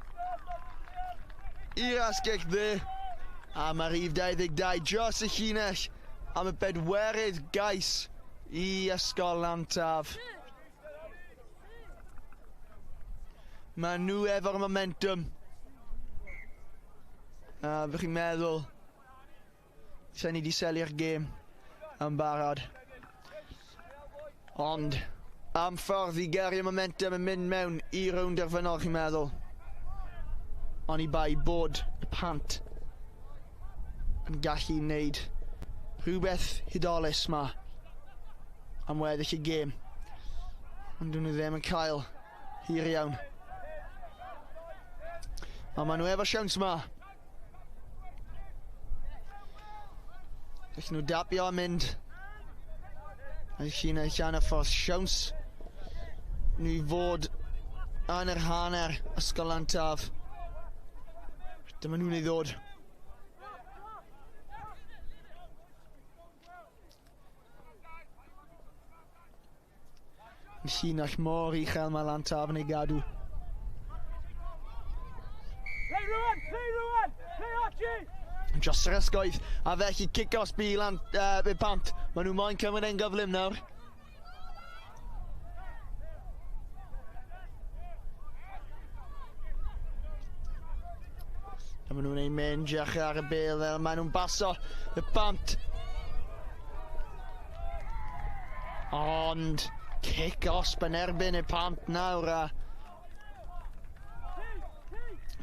Speaker 5: i'r asgell dde. A mae rhif 22 dros y llinell am y bedwerydd gais i Ysgol Glantaf. Mae nhw efo'r momentum. A fych chi'n meddwl, sa'n ni wedi selio'r gêm yn barod. Ond am ffordd i gario momentum yn mynd mewn i rownd derfynol, chi'n meddwl. Ond i bai bod y Pant yn gallu wneud rhywbeth hudolus ma am weddill y gêm. Ond dyn nhw ddim yn cael hir iawn. Ond maen nhw efo siawns ma. Gallen nhw dapio a mynd. A llinell allan y ffordd siawns nhw i fod yn yr hanner Ysgol Glantaf. Dyma nhw'n ei ddod. Llinell mor uchel mae Lantaf yn ei gadw.
Speaker 4: Play Rwan! Play Rwan! Play Archie!
Speaker 5: Dros yr ysgoedd, a felly cic-os bu i Pant. Maen nhw moyn cymryd e'n gyflym nawr. A maen nhw'n ei mynd diolch ar y bêl fel maen nhw'n baso y Pant. Ond cic-os yn erbyn y Pant nawr a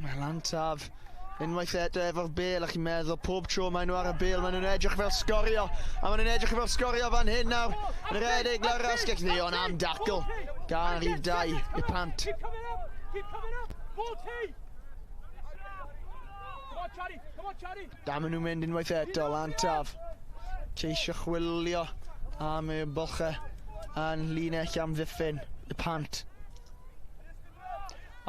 Speaker 5: mae Lantaf unwaith eto efo'r bêl, a chi'n meddwl pob tro maen nhw ar y bêl, maen nhw'n edrych fel sgorio, a maen nhw'n edrych fel sgorio fan hyn nawr, yn rhedeg lawr asgell ddion am dacl gan rhif 2 y Pant.
Speaker 4: Keep coming up! Keep coming up! 40! Come on, Charlie! Come on, Charlie!
Speaker 5: Da maen nhw'n mynd unwaith eto, Lantaf ceisio chwilio am y bylchau yn linell amddiffyn y Pant.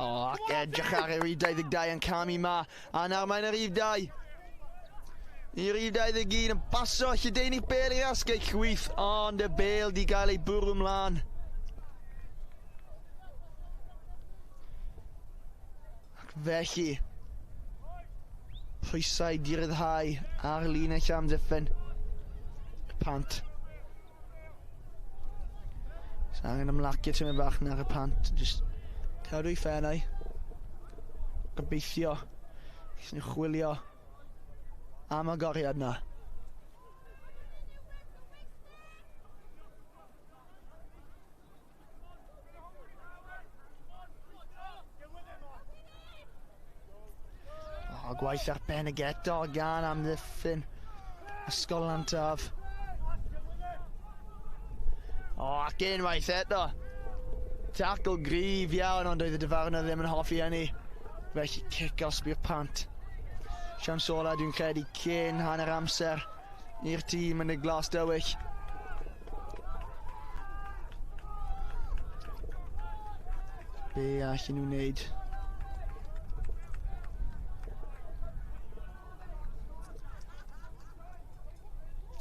Speaker 5: O, ac edrych ar y rhif 22 yn camu ma. A nawr mae'n y rhif 2. Y rhif 21 yn paso lledaenu bêl i'r asgell chwith, ond y bêl di gael ei bwrw ymlaen. Ac felly, pwysau di ryddhau ar linell amddiffyn y Pant. So angen ymlacio tymed bach nawr y Pant, just cadw i ffenau. Gobeithio sy'n nhw chwilio am agoriad na. O, gwaith arbennig eto gan amddiffyn Ysgol Lantaf. O, ac unwaith eto. Tackle gryf iawn, ond oedd y dyfarnwr ddim yn hoffi hynny. Felly cic-os i'r Pant. Siawns ola dwi'n credu cyn hanner amser i'r tîm yn y glas dywyll. Be allan nhw wneud?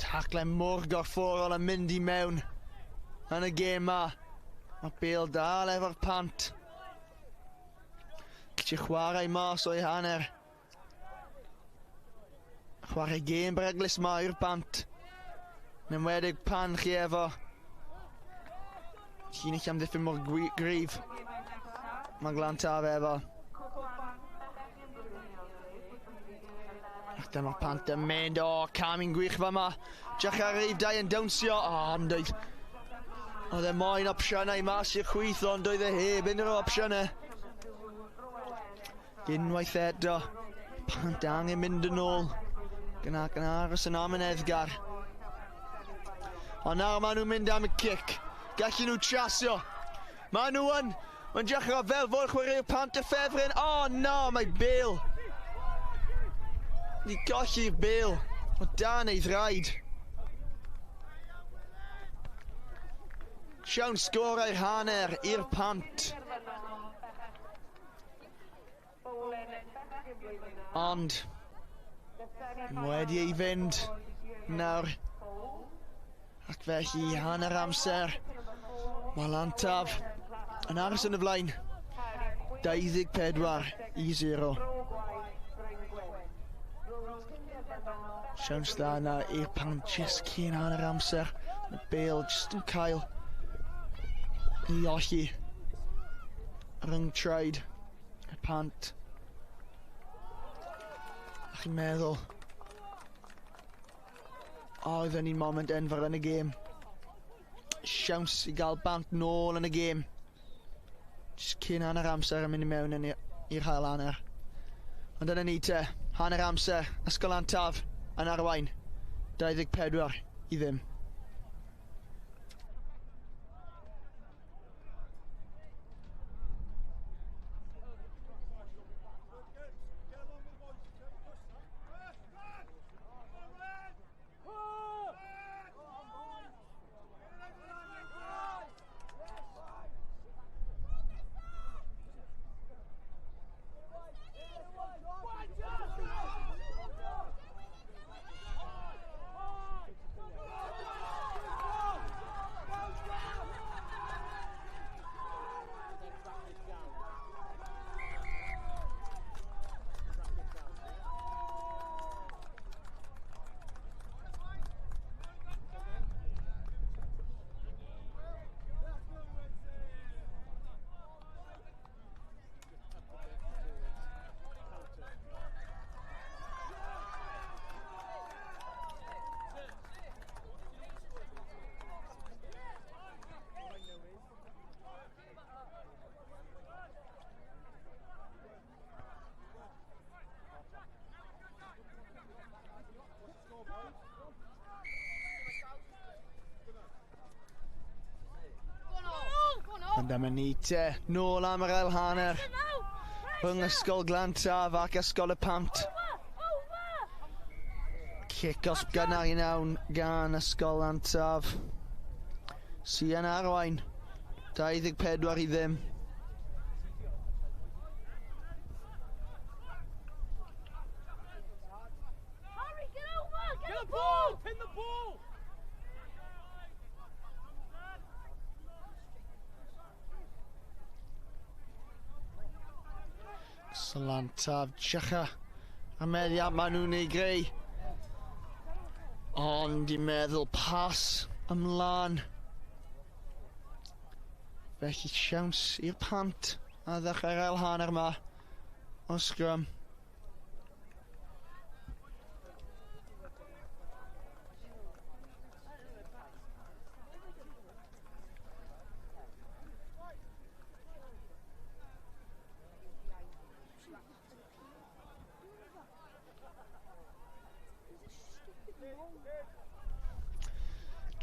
Speaker 5: Taclau mor gorfforol yn mynd i mewn yn y gêm ma. Mae bêl dal efo'r Pant. Gallu chwarae mas o'i hanner. Chwarae gêm beryglus ma i'r Pant. Yn enwedig pan chi efo llinell amddiffyn mor gryf. Mae Glantaf efo. Ac dyma'r Pant yn mynd. O, camu'n gwych fama. Diolch ar rhif 2 yn dawnsio. O, ond oedd e moyn opsiynau mas i'r chwith, ond oedd e heb unrhyw opsiynau. Unwaith eto, Pant angen mynd yn ôl. Gyna ac yn aros yn amyneddgar. Ond nawr maen nhw'n mynd am y cic. Gallen nhw trasio. Maen nhw yn. Mae'n dechrau fel fod chwaraewr Pant y ffefryn. O no, mae Bale. Ni golli'r Bale o dan ei ddraed. Siawns sgorau'r hanner i'r Pant. Ond wedi ei fynd nawr. Ac felly hanner amser. Mae Lantaf yn aros yn y flaen. 24-0. Siawns dda yna i'r Pant jyst cyn hanner amser. Mae Bale jyst yn cael ei olli rhwng traed y Pant. A chi'n meddwl, oedd yn un moment enfawr yn y gêm. Siawns i gael bant nôl yn y gêm. Jyst cyn hanner amser yn mynd i mewn i'r hail hanner. Ond dyna ni te, hanner amser, Ysgol Lantaf yn arwain, 24-0. Ond dyma ni te, nôl am yr ail hanner. Rhwng Ysgol Glantaf ac Ysgol y Pant. Cic-os gynnar iawn gan Ysgol Glantaf. Sy yn arwain 24-0.
Speaker 3: Harry, get over! Get,
Speaker 6: Get the ball! Pin the ball!
Speaker 5: Glantaf, Tjecha. A meddiant maen nhw'n ei greu. Ond i'n meddwl pas ymlaen. Felly siawns i'r Pant a ddechrau'r ail hanner yma o sgrym.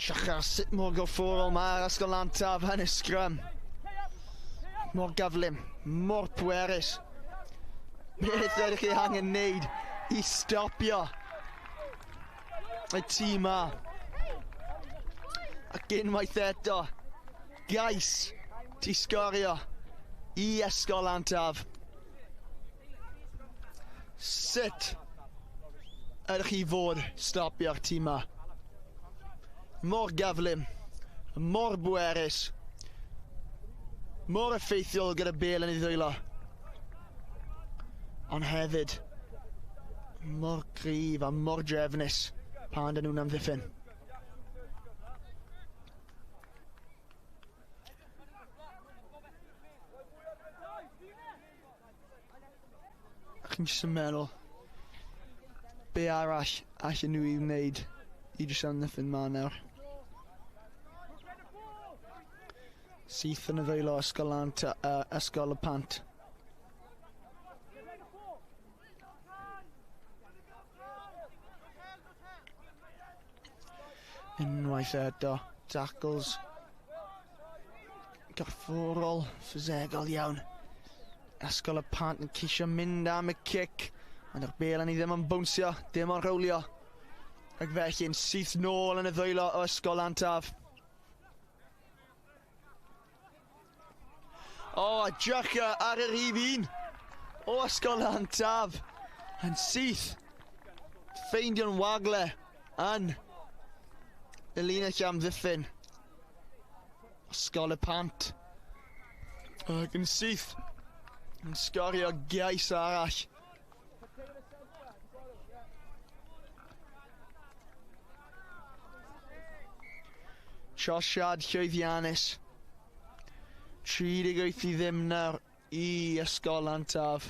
Speaker 5: Siachar sut mor gorfforol mae'r Ysgol Lantaf yn y sgrym. Mor gyflym, mor pwerus. Beth ydych chi angen wneud i stopio y tîm ma? Ac unwaith eto, gais ti sgorio i Ysgol Lantaf. Sut ydych chi fod stopio'r tîm ma? Mor gyflym, mor bwerus, mor effeithiol gyda bêl yn ei ddwylo. Ond hefyd, mor gryf a mor drefnus pan dyn nhw'n amddiffyn. Chi'n jyst yn meddwl, be arall allan nhw i wneud i jyst amddiffyn ma nawr. Syth yn y ddwylo Ysgol Ysgol y Pant. Unwaith eto, tackles gorfforol, ffisegol iawn. Ysgol y Pant yn ceisio mynd am y cic, ond yr bêl yn ei ddim yn bownsio, dim ond rowlio. Ac felly'n syth nôl yn y ddwylo o Ysgol Lantaf. O, Jacka ar yr rhif un o Ysgol Lantaf. Yn syth, ffeindio'n wagle yn y linell amddiffyn. Ysgol y Pant. Ac yn syth, yn sgorio gais arall. Trosiad llwyddiannus. 38-0 nawr i Ysgol Lantaf.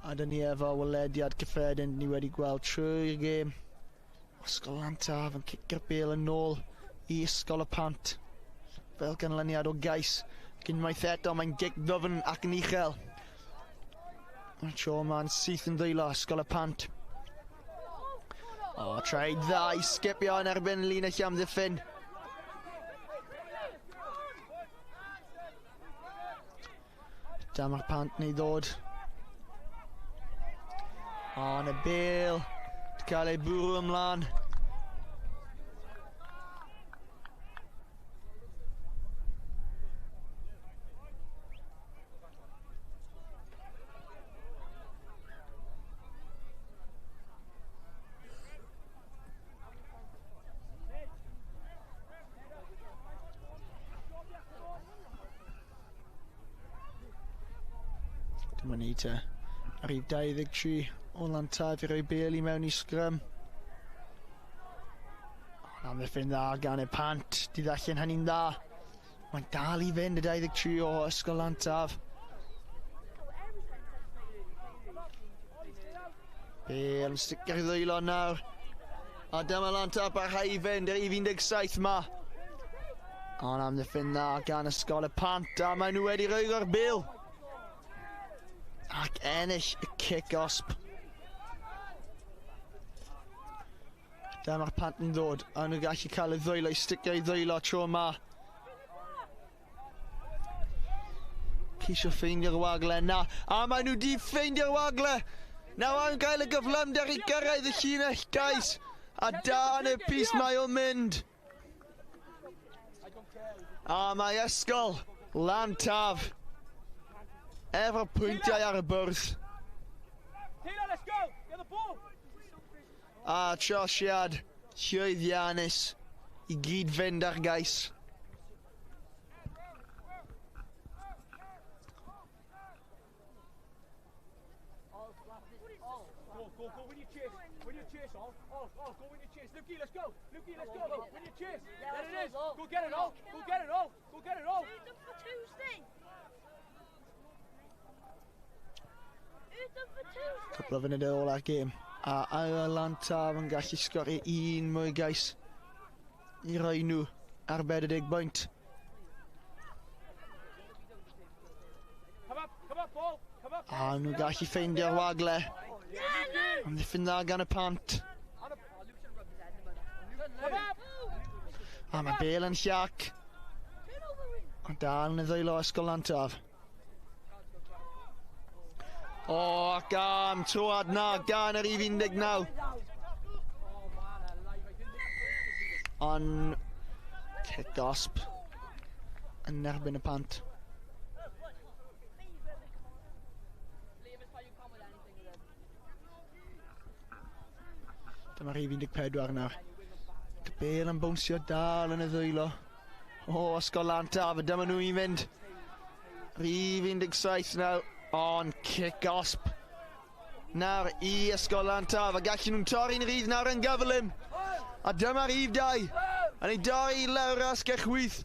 Speaker 5: A dyn ni efo welediad cyffredin ni wedi gweld trwy'r gêm. Ysgol Lantaf yn cicio'r bêl yn ôl i Ysgol y Pant. Fel ganlyniad o gais. Ac unwaith eto mae'n gic ddwfn ac yn uchel. Mae'r tro yma'n syth yn ddwylo Ysgol y Pant. O, traed dda i sgipio yn erbyn linell amddiffyn. Dyma'r Pant neu ddod. O, yn y bêl. Cael ei bwrw ymlaen. Dyma ni te. Ar ei 23 o Lantaf i roi bêl i mewn i sgrym. Ond amddiffyn dda gan y Pant. Di ddarllen hynny'n dda. Mae'n dal i fynd y 23 o Ysgol Lantaf. Bêl yn sticio'r ddwylo nawr. A dyma Lantaf barhau i fynd yr 17 ma. Ond amddiffyn dda gan Ysgol y Pant. A maen nhw wedi rwygo'r bêl. Ac ennill y cic-osb. Dyma'r Pant yn ddod, a nhw'n gallu cael y ddwylo i sticio i ddwylo tro yma. Ceisio ffeindio'r wagle na, a maen nhw di ffeindio'r wagle! Nawr am gael y gyflymder i gyrraedd y llinell gais, a dan y pys mae o'n mynd. A mae Ysgol Lantaf efo pwyntiau ar y bwrdd.
Speaker 4: Taylor, let's go! Get the ball!
Speaker 5: A trosiad llwyddiannus i gyd fynd ar gais.
Speaker 4: Go, go, go, win your chase. Win your chase, all. All, all, go win your chase. Lukey, let's go. Lukey, let's go. Win your chase. There it is. Go get it all. Go get it all. Go get it all.
Speaker 8: Who's up for Tuesday? Who's up for Tuesday?
Speaker 5: Cwpl o funudau ola'r gêm. A Ail Lantaf yn gallu sgori un mwy gais i roi nhw ar 40 bwynt.
Speaker 4: Come up, come up, ball. Come up.
Speaker 5: A nhw'n gallu ffeindio'r wagle. Amddiffyn dda gan y Pant.
Speaker 4: Come up.
Speaker 5: A mae Bale yn llac. Ond dal yn y ddwylo Ysgol Lantaf. O, ac am troad na gan yr rhif 19. Ond cic gosb yn erbyn y Pant.
Speaker 3: Liam is you come with anything with him.
Speaker 5: Dyma rhif 14 nawr. Bale yn bownsio dal yn y ddwylo. O, Ysgol Lantaf, a dyma nhw i fynd. Rhif 17 nawr, ond cic gosb. Nawr i Ysgol Lantaf, a gallen nhw'n torri'n rhydd nawr yn gyflym. A dyma rhif 2. Yn ei dorri lawr asgell chwith.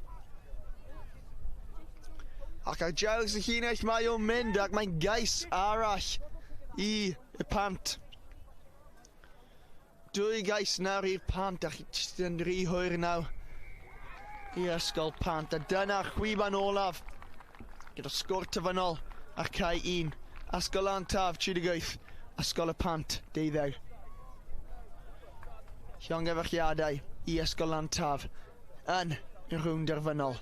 Speaker 5: Ac ar draws y llinell mae o'n mynd, ac mae'n gais arall i y Pant. Dwy gais nawr i'r Pant, ac jyst yn rhy hwyr nawr i Ysgol Pant. A dyna chwiban olaf gyda sgôr tyfynol ar cae 1. Ysgol Lantaf 38, Ysgol y Pant 12. Llongyfarchiadau i Ysgol Lantaf yn y rownd derfynol.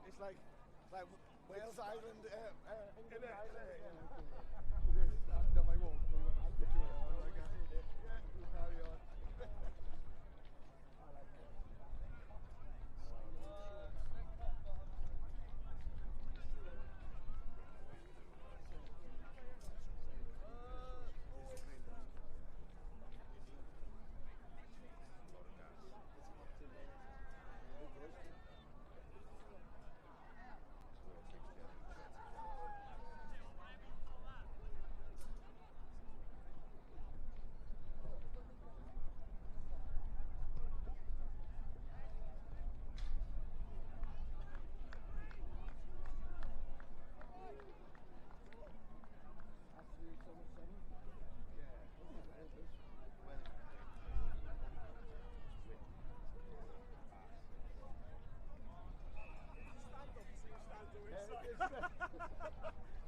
Speaker 2: It's like Wales, Ireland, England, Ireland. It is. No, I won't. I'll put you on. Like, yeah, you carry on. I like it.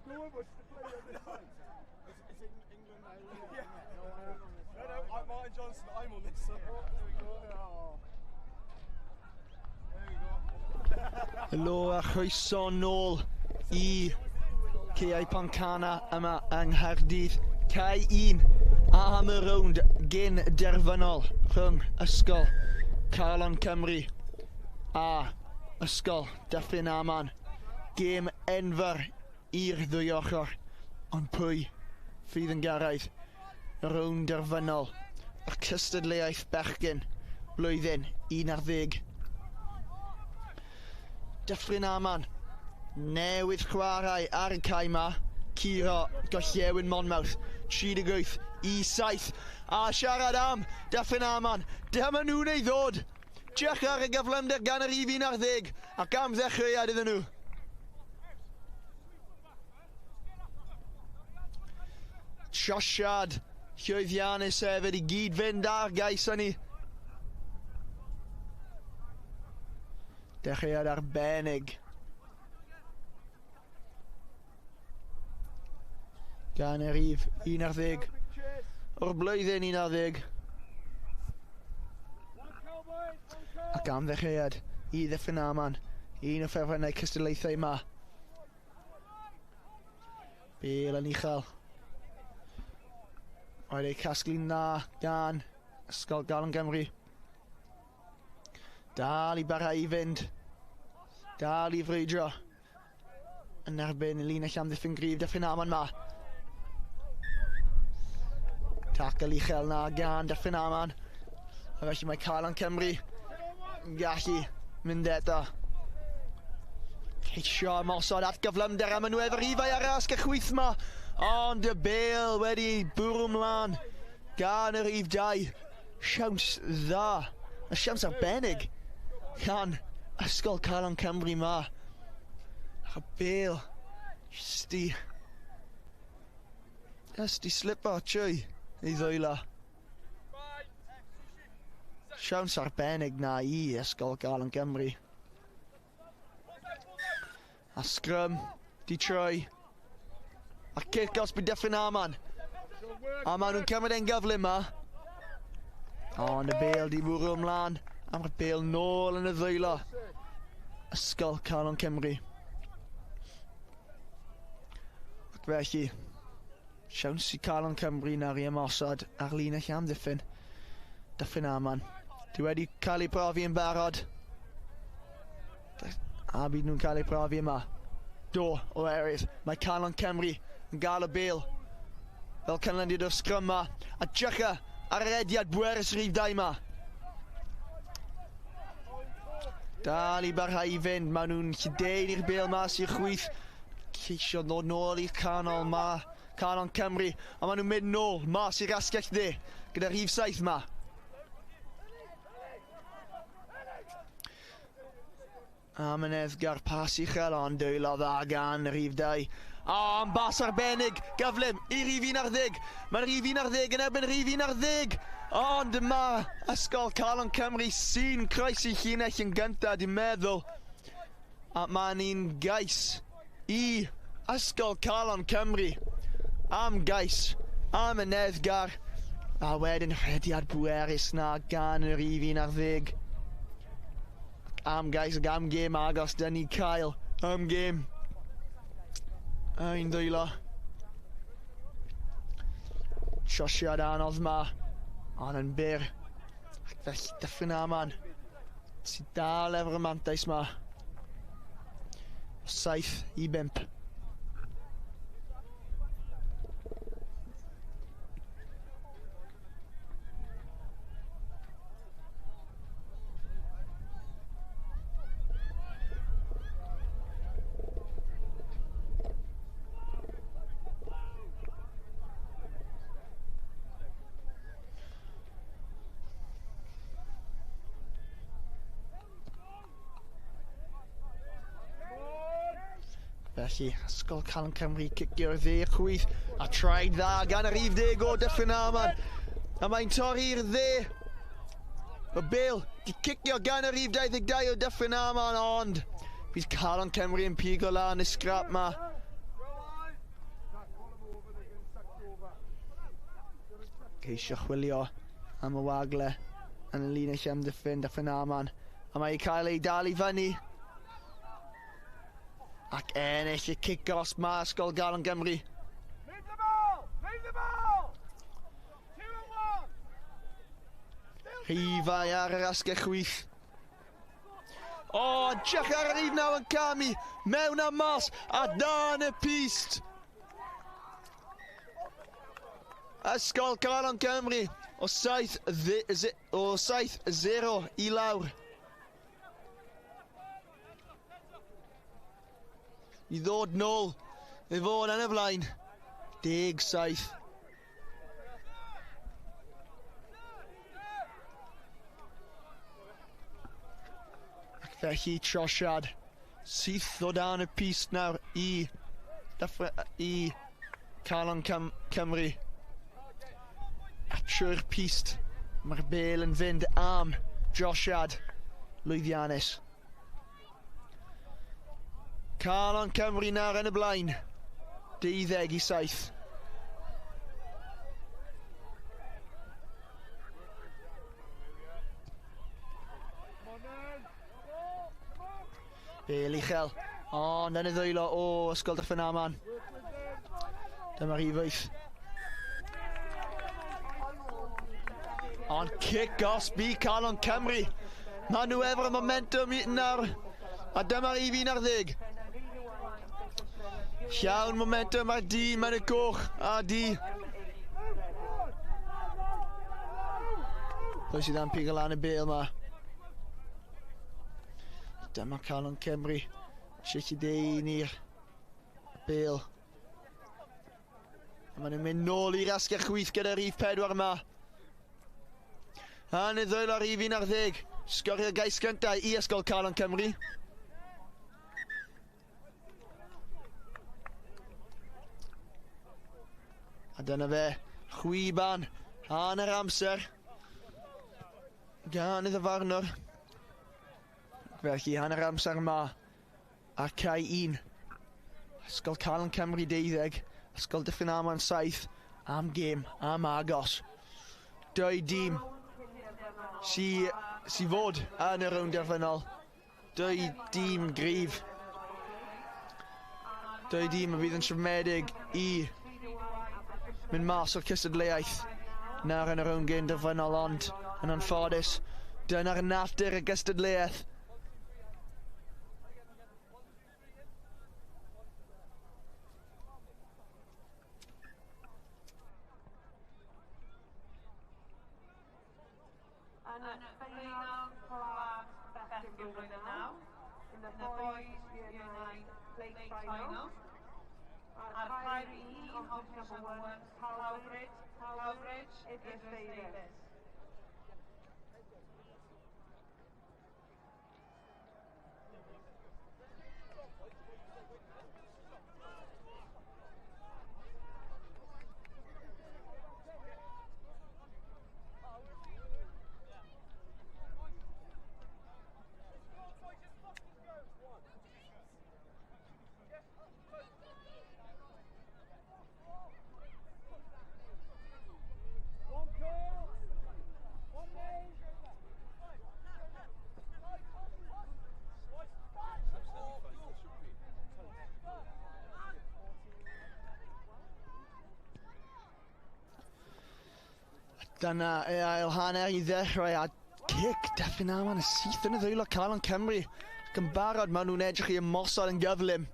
Speaker 2: No one wants to play on this side. It's England, Ireland.
Speaker 6: Yeah.
Speaker 2: No, I'm on this
Speaker 6: No,
Speaker 2: side.
Speaker 6: no, I'm Martin Johnson, I'm on this side.
Speaker 2: Oh, there we go. Oh. There we go.
Speaker 5: Helo a chroeso nôl i Caeau Pontcanna yma yng Nghaerdydd. Cae 1 am y rownd gyn derfynol rhwng Ysgol Calon Cymru A Ysgol Dyffryn Aman. Gêm enfawr i'r ddwy ochr. Ond pwy fydd yn gyrraedd y rownd derfynol? Y cystadleuaeth bechgyn blwyddyn 11. Dyffryn Aman newydd chwarae ar y cae 'ma. Curo Gorllewin Monmouth 38-7. A siarad am Dyffryn Aman, dyma nhw'n ei ddod. Diolch ar y gyflymder gan yr rhif 11 ac am ddechreuad iddyn nhw. Trosiad llwyddiannus hefyd i gyd fynd ar gais hynny. Dechreuad arbennig. Gan yr rhif 11 o'r blwyddyn 11. Ac am ddechreuad i Ddyffryn Aman, un o ffefrynnau cystadlaethau yma. Bel yn uchel. Oedd ei casglu'n dda gan Ysgol Galon Gymru. Dal i barhau i fynd. Dal i frwydro. Yn erbyn linell amddiffyn gryf Dyffryn Aman ma. Tackle uchel na gan Dyffryn Aman. A felly mae Calon Cymru yn gallu mynd eto. Ceisio ymosod at gyflymder am nhw efo'r rhifau ar asg y chwith ma. Ond y bel wedi ei bwrw mlaen gan y rhif 2. Siawns dda. Y siawns arbennig gan Ysgol Calon Cymru ma. A bel jyst i slipo trwy ei ddwylo. Siawns arbennig na i Ysgol Galon Gymru. A sgrym di troi. A cic gosb i Dyffryn Aman. A maen nhw'n cymryd e'n gyflym ma. Ond y bel di bwrw ymlaen. A mae'r bel nôl yn y ddwylo. Ysgol Calon Cymru. Ac felly, siawns i Calon Cymru nawr i ymosod ar linell amddiffyn. Dyffryn Aman. Di wedi cael ei brofi yn barod. A bydd nhw'n cael ei brofi yma. Do, oherwydd mae Calon Cymru yn gael y bel fel canlyniad o'r sgrym ma. A drycha ar yr rediad bwerus rhif 2 ma. Dal i barhau i fynd. Maen nhw'n lledaenu'r bel mas i'r chwith. Ceisio ddod nôl i'r canol ma. Calon Cymru. A maen nhw'n mynd nôl mas i'r asgell dde gyda rhif 7 ma. Amyneddgar pas uchel ond dwylo dda gan rhif 2. Am bas arbennig, gyflym i rhif 11. Mae'r rhif 11 yn erbyn rhif 11. Ond mae Ysgol Calon Cymru sy'n croesi llinell yn gyntaf, dwi'n meddwl. A mae'n un gais i Ysgol Calon Cymru. Am gais, amyneddgar. A wedyn rhediad bwerus na gan y rhif 11. Am gais ac am gêm agos dyn ni cael. Am gêm. Ein dwylo. Trosiad anodd ma. Ond yn byr. Ac felly Dyffryn Aman sydd dal efo'r mantais ma. 7-5. Felly, Ysgol Calon Cymru cicio'r dde chwith a traed dda gan yr rhif 10 o Dyffryn Aman. A mae'n torri'r dde. Y bel di cicio gan y rhif 22 o Dyffryn Aman, ond bydd Calon Cymru yn pigo lan y sgrap ma. Ceisio chwilio am y wagle yn y linell amddiffyn Dyffryn Aman. A mae'n cael ei dal i fyny. Ac ennill y cic os ma Ysgol Galon Gymru.
Speaker 6: Move the ball! Move the ball! 2 and 1!
Speaker 5: Rhifau ar yr asgell chwith. O, edrych ar yr un naw yn camu. Mewn a mas a dan y pist. Ysgol Calon Cymru o 7-0 i lawr. I ddod nôl i fod yn y flaen. 17. Ac felly trosiad syth o dan y pist nawr i Calon Cymru. A trwy'r pist, mae'r bel yn fynd am drosiad lwyddiannus. Calon Cymru nawr yn y blaen, 27. Bel uchel, ond yn y ddwylo o Ysgol Dyffryn Aman. Dyma rhif 8. Ond cic gosb i Calon Cymru. Maen nhw efo'r momentum nawr. A dyma'r rhif 11. Llawn momentum ar dîm yn y coch a di. Pwy sydd am pigo lan y bêl yma? Dyma Calon Cymru. Sut i deun i'r bêl. A maen nhw'n mynd nôl i'r asgell chwith gyda'r rhif 4 yma. A yn y ddwylo rhif 11. Sgorio gais gyntaf i Ysgol Calon Cymru. A dyna fe, chwiban, hanner amser gan y ddyfarnwr. Felly hanner amser yma a cae 1. Ysgol Calon Cymru 12, Ysgol Dyffryn Aman 7, am gêm, am agos. Dau dîm sy fod yn y rownd derfynol. Dau dîm gryf. Dau dîm y fydd yn siomedig i mynd mas o'r cystadleuaeth nawr yn y rownd gyn-derfynol, ond yn anffodus, dyna'r natur y gystadleuaeth.
Speaker 1: Yn y ffeinal plant bechgyn blwyddyn 9, in the boys year 9 plate final, ar cae 1, competition number 1, Cowbridge, Idris Davies.
Speaker 5: Dyna ei ail hanner i ddechrau a cic Dyffryn Aman y syth yn y ddwylo Calon Cymru. Ac yn barod maen nhw'n edrych i ymosod yn gyflym.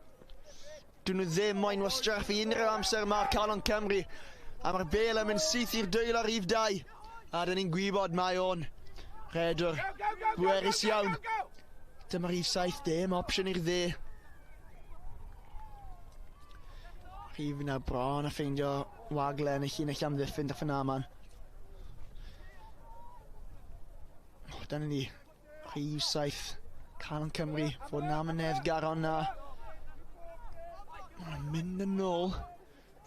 Speaker 5: Dyn nhw ddim moyn wastraffu unrhyw amser yma Calon Cymru. A mae'r bêl yn mynd syth i'r dwylo rhif 2. A dyn ni'n gwybod mae o'n rhedwr bwerus iawn. Dyma rhif 7, dim opsiwn i'r dde. Rhif yna bron a ffeindio wagle yn y llinell amddiffyn Dyffryn Aman. Dyna ni, rhif 7, Calon Cymru, fod yn amyneddgar ond na. Mae'n mynd yn ôl.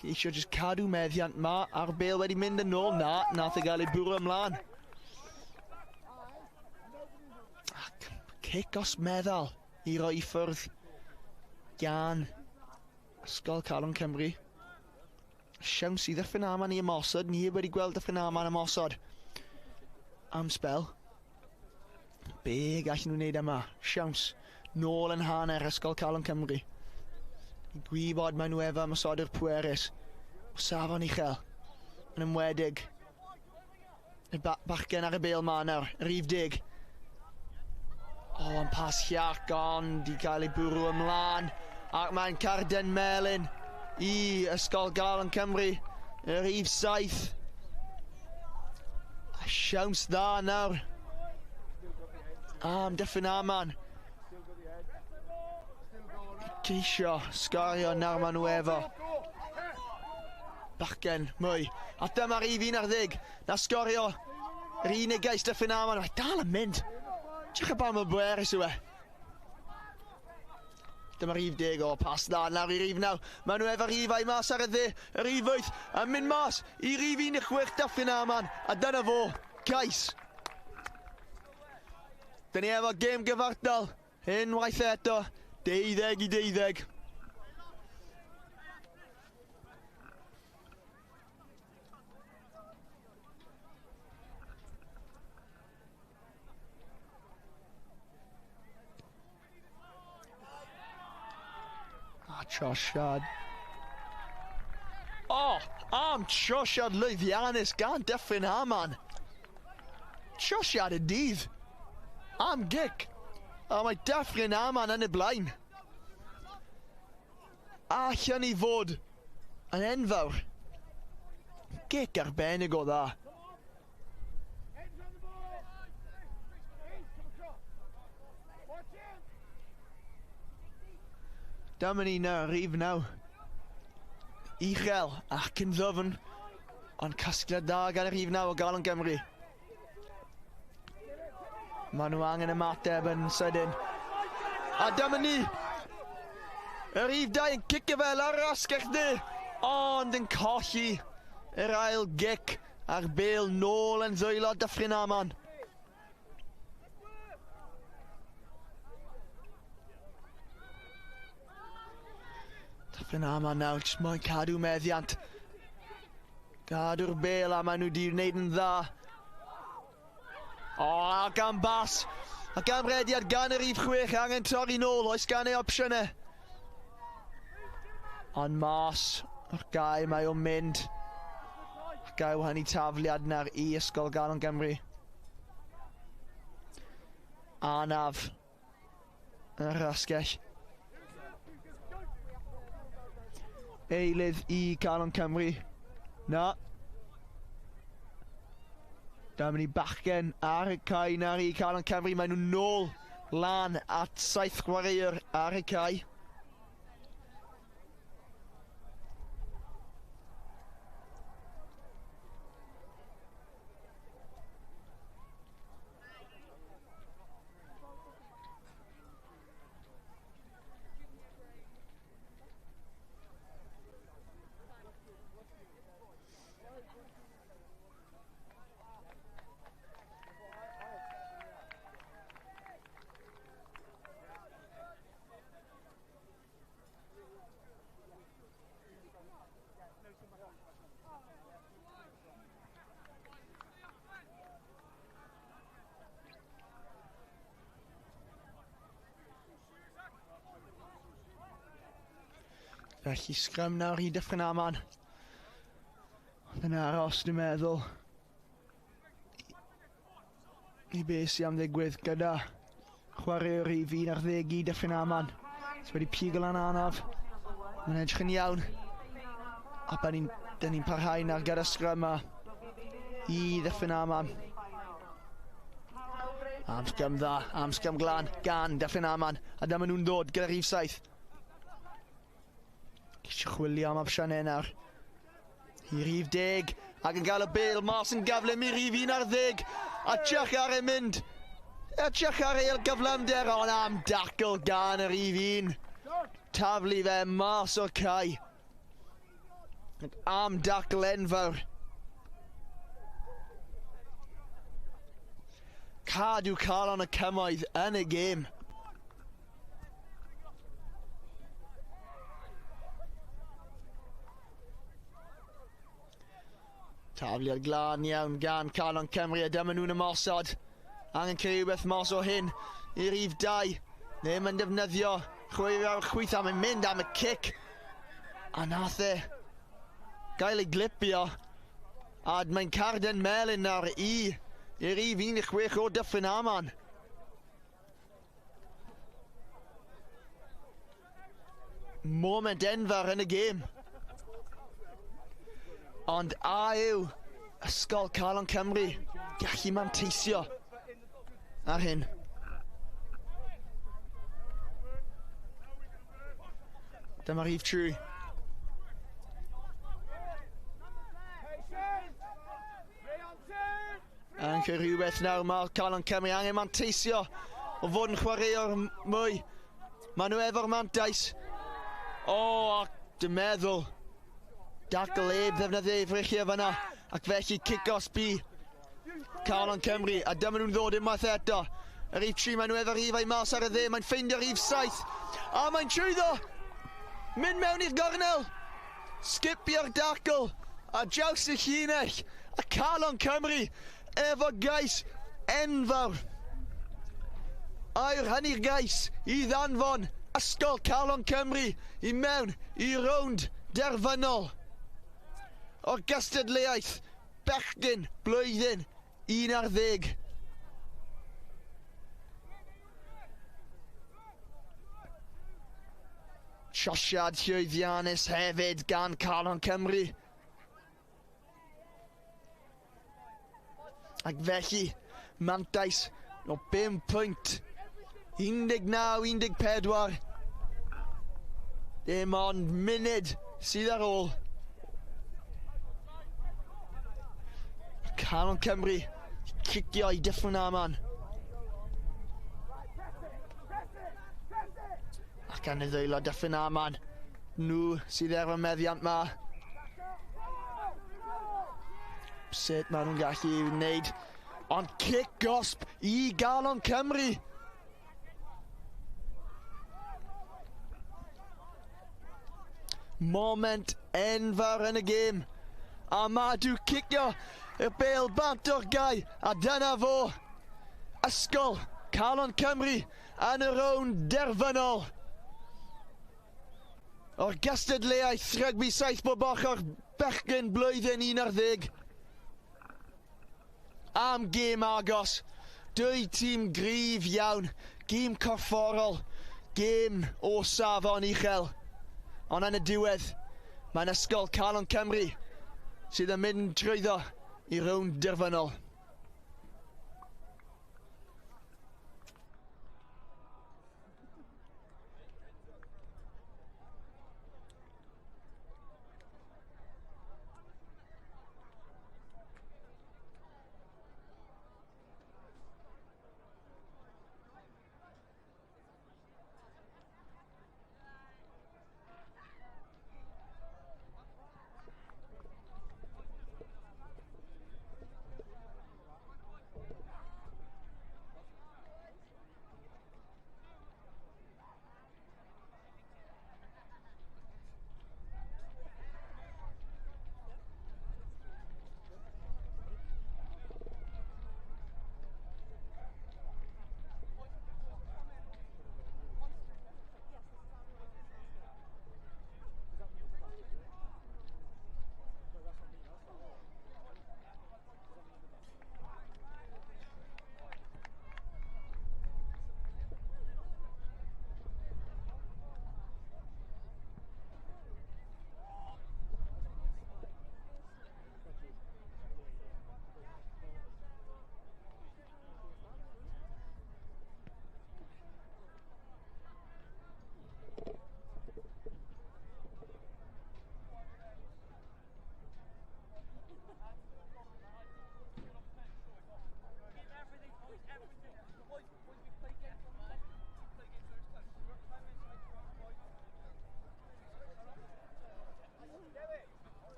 Speaker 5: Ceisio jyst cadw meddiant ma, a'r bêl wedi mynd yn ôl. Na, nath e gael ei bwrw ymlaen. Ac cic os meddal i roi i ffwrdd gan Ysgol Calon Cymru. Siawns i Ddyffryn Aman i ymosod. Ni wedi gweld Dyffryn Aman ymosod am sbel. Be gallen nhw wneud yma? Siawns. Nôl yn hanner Ysgol Calon Cymru. I gwybod maen nhw efo ymosodwr pwerus. O safon uchel. Yn ymwedig. Y bachgen ar y bêl ma nawr. Rhif 10. O, yn pas llac ond i gael ei bwrw ymlaen. Ac mae'n carden melyn i Ysgol Galon Cymru. Y rhif 7. A siawns dda nawr am Dyffryn Aman. Ceisio sgorio nawr maen nhw efo bachgen mwy. A dyma rhif 11. Na sgorio yr unig gais Dyffryn Aman. Mae dal yn mynd. Edrych ar ba mor bwerus yw e. Dyma rhif 10 o pas dda nawr i rhif 9. Maen nhw efo rhifau mas ar y dde. Y rhif 8 yn mynd mas i rhif 16 Dyffryn Aman. A dyna fo. Cais. Dyn ni efo gêm gyfartal. Unwaith eto. 12 i 12. A trosiad. O, am trosiad lwyddiannus gan Dyffryn Aman. Trosiad y dydd. Am gic. A mae Dyffryn Aman yn y blaen. Allan i fod yn enfawr. Gic arbennig o dda. Dyma ni nawr, rhif 9. Uchel ac yn ddwfn, ond casgliad dda gan y rhif 9 o Galon Gymru. Maen nhw angen ymateb yn sydyn. A dyma ni! Y rhif 2 yn cicio fel ar yr asgell dde, ond yn colli yr ail gic a'r bêl nôl yn ddwylo Dyffryn Aman. Dyffryn Aman nawr, jyst moyn cadw meddiant. Cadw'r bêl a maen nhw wedi wneud yn dda. O, a gan bas. A gan rediad gan y rhif 6, angen torri nôl, oes gan ei opsiynau. Ond mas o'r gae mae o'n mynd. Gael hynny tafliad nawr i Ysgol Galon Gymru. Anaf yn yr asgell. Eilydd i Calon Cymru. Na. Dyma ni bachgen ar y cae nawr i Calon Cymru. Maen nhw'n nôl lan at 7 chwaraewr ar y cae. Felly sgrym nawr i Dyffryn Aman. Ond yn aros, dwi'n meddwl, i beth sy'n am ddigwydd gyda chwaraewr rhif 11 i Dyffryn Aman. Sydd wedi pigo lan anaf. Mae'n edrych yn iawn. A dyn ni'n parhau nawr gyda sgrym yma i Ddyffryn Aman. Am sgrym dda, am sgrym glan gan Dyffryn Aman. A dyma nhw'n dod gyda rhif 7. Ceisio chwilio am opsiynau nawr. I rhif 10, ac yn gael y bêl mas yn gyflym i rhif 11. A edrych ar ei mynd. Edrych ar ei gyflymder, ond am dacl gan y rhif 1. Taflu fe mas o'r cae. Ac am dacl enfawr. Cadw Calon y Cymoedd yn y gêm. Tafliad glân iawn gan Calon Cymru, a dyma nhw'n ymosod. Angen creu rhywbeth mas o hyn i rhif 2. Ddim yn defnyddio chwaraewr chwith am yn mynd am y cic. A nath e gael ei glipio. A mae'n carden melyn nawr i rhif 16 o Dyffryn Aman. Moment enfawr yn y gêm. Ond a yw Ysgol Calon Cymru gallu manteisio ar hyn? Dyma rhif 3. Angen rhywbeth nawr, mae Calon Cymru angen manteisio o fod yn chwaraewr mwy. Maen nhw efo'r mantais. O, ac dwi'n meddwl dacl heb ddefnyddio ei freichiau fyna, ac felly cic osb i Calon Cymru, a dyma nhw'n ddod unwaith eto. Y rhif 3, maen nhw efo'r rhifau mas ar y dde, mae'n ffeindio'r rhif 7, a mae'n trwyddo! Mynd mewn i'r gornel! Sgipio'r dacl, a draws y llinell, a Calon Cymru efo gais enfawr. A'r hynny'r gais i ddanfon Ysgol Calon Cymru i mewn i rownd derfynol o'r gystadleuaeth bechgyn blwyddyn 11. Trosiad llwyddiannus hefyd gan Calon Cymru. Ac felly, mantais o 5 pwynt. 19-14. Dim ond munud sydd ar ôl. Calon Cymru cicio i Dyffryn Aman. Ac yn y ddwylo Dyffryn Aman. Nhw sydd efo'r meddiant ma. Sut maen nhw'n gallu wneud. Ond cic gosb i Galon Cymru. Moment enfawr yn y gêm. A Madw cicio y bêl bant o'r gae. A dyna fo. Ysgol Calon Cymru yn y rownd derfynol o'r gystadleuaeth rygbi 7 bob ochr bechgyn blwyddyn 11. Am gêm agos. Dwy tîm gryf iawn. Gêm corfforol. Gêm o safon uchel. Ond yn y diwedd, mae'n Ysgol Calon Cymru sydd yn mynd trwyddo i rownd derfynol.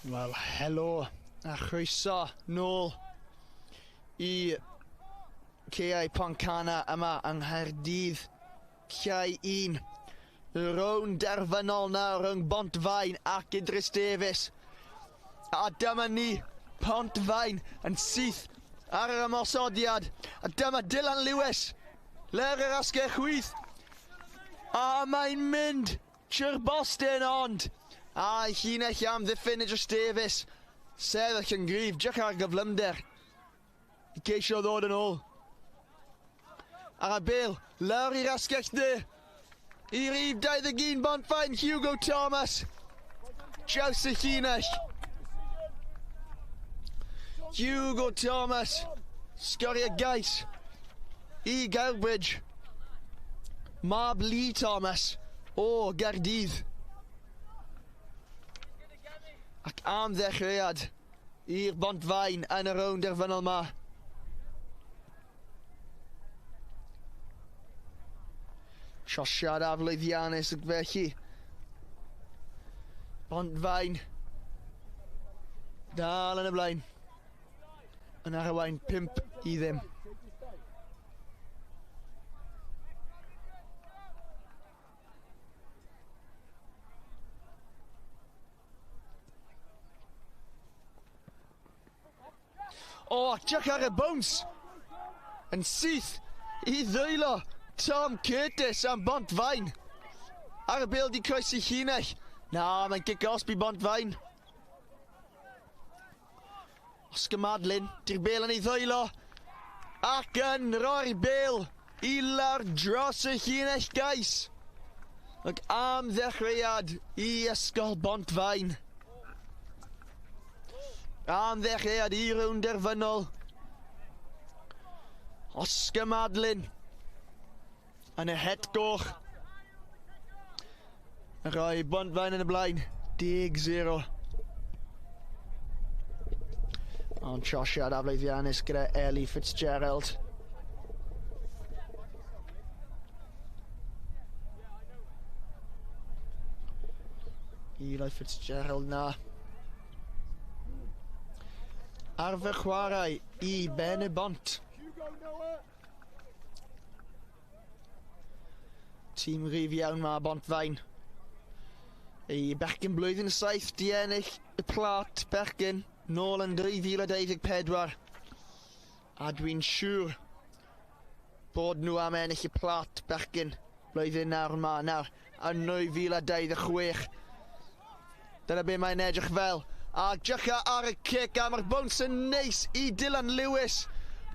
Speaker 5: Wel, helo a chroeso nôl i Caeau Pontcanna yma yng Nghaerdydd. Cae 1. Y rownd derfynol nawr rhwng Bontfaen ac Idris Davies. A dyma ni, Pontfaen yn syth ar yr ymosodiad. A dyma Dylan Lewis, ler yr asgell chwith. A mae'n mynd trwy'r bostyn ond. A llinell am ddiffyn Idris Davies. Sefyll yn gryf, drych ar gyflymder. I geisio ddod yn ôl. Ar y bêl, lawr i'r asgell dde. I rif 21 Bontfaen, Hugo Thomas. Draws y llinell. Hugo Thomas. Sgorio gais i Gaerbridge. Mab Lee Thomas o Gaerdydd. Ac am ddechreuad i'r Bontfaen yn y rownd derfynol ma. Trosiad aflwyddiannus ac felly Bontfaen dal yn y blaen yn arwain 5-0. O, check ar y bounce! Yn syth i ddwylo Tom Curtis am Bontfaen. Ar y bêl di croesi llinell. Na, mae'n gic osb i Bontfaen. Oscar Madlin, di'r bêl yn ei ddwylo. Ac yn roi'r bêl i lawr dros y llinell gais. Ac am ddechreuad i Ysgol Bontfaen. Am ddechreuad i rownd derfynol. Oscar Madlin yn y het goch. Yn rhoi Bontfaen yn y blaen. 10-0. Ond trosiad aflwyddiannus gyda Ellie Fitzgerald. Eli Fitzgerald na. Arfer chwarae i Ben y Bont. Tîm rhyf iawn ma Bontfaen. Ei bechgyn blwyddyn 7 di ennill y plat bechgyn nôl yn 2024. A dwi'n siŵr bod nhw am ennill y plat bechgyn blwyddyn nawr ma nawr yn 2026. Dyna be mae'n edrych fel. A drycha ar y cic a mae'r bounce yn neis i Dylan Lewis.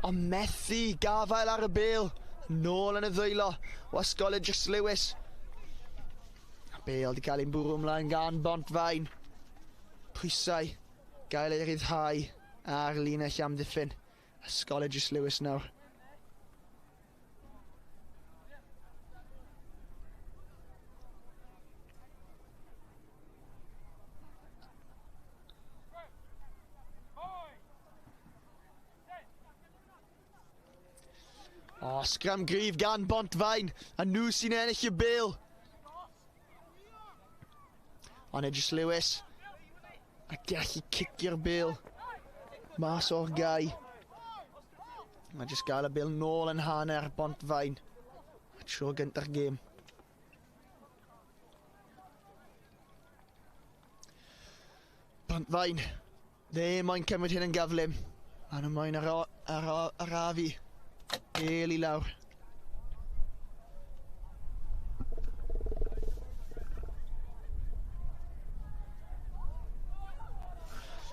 Speaker 5: Ond methu gafael ar y bêl. Nôl yn y ddwylo o Ysgol Idris Lewis. A bêl di cael ei bwrw ymlaen gan Bontfaen. Pwysau gael ei ryddhau ar linell amddiffyn. Ysgol Idris Lewis nawr. O, sgram gryf gan Bontfaen, a nhw sy'n ennill y bêl. Ond Idris Lewis, a gallu cicio'r bêl mas o'r gau. Mae jyst gael y bêl nôl yn hanner Bontfaen. A tro gynta'r gêm. Bontfaen, ddim moyn cymryd hyn yn gyflym. Maen nhw moyn arafu. Bêl i lawr.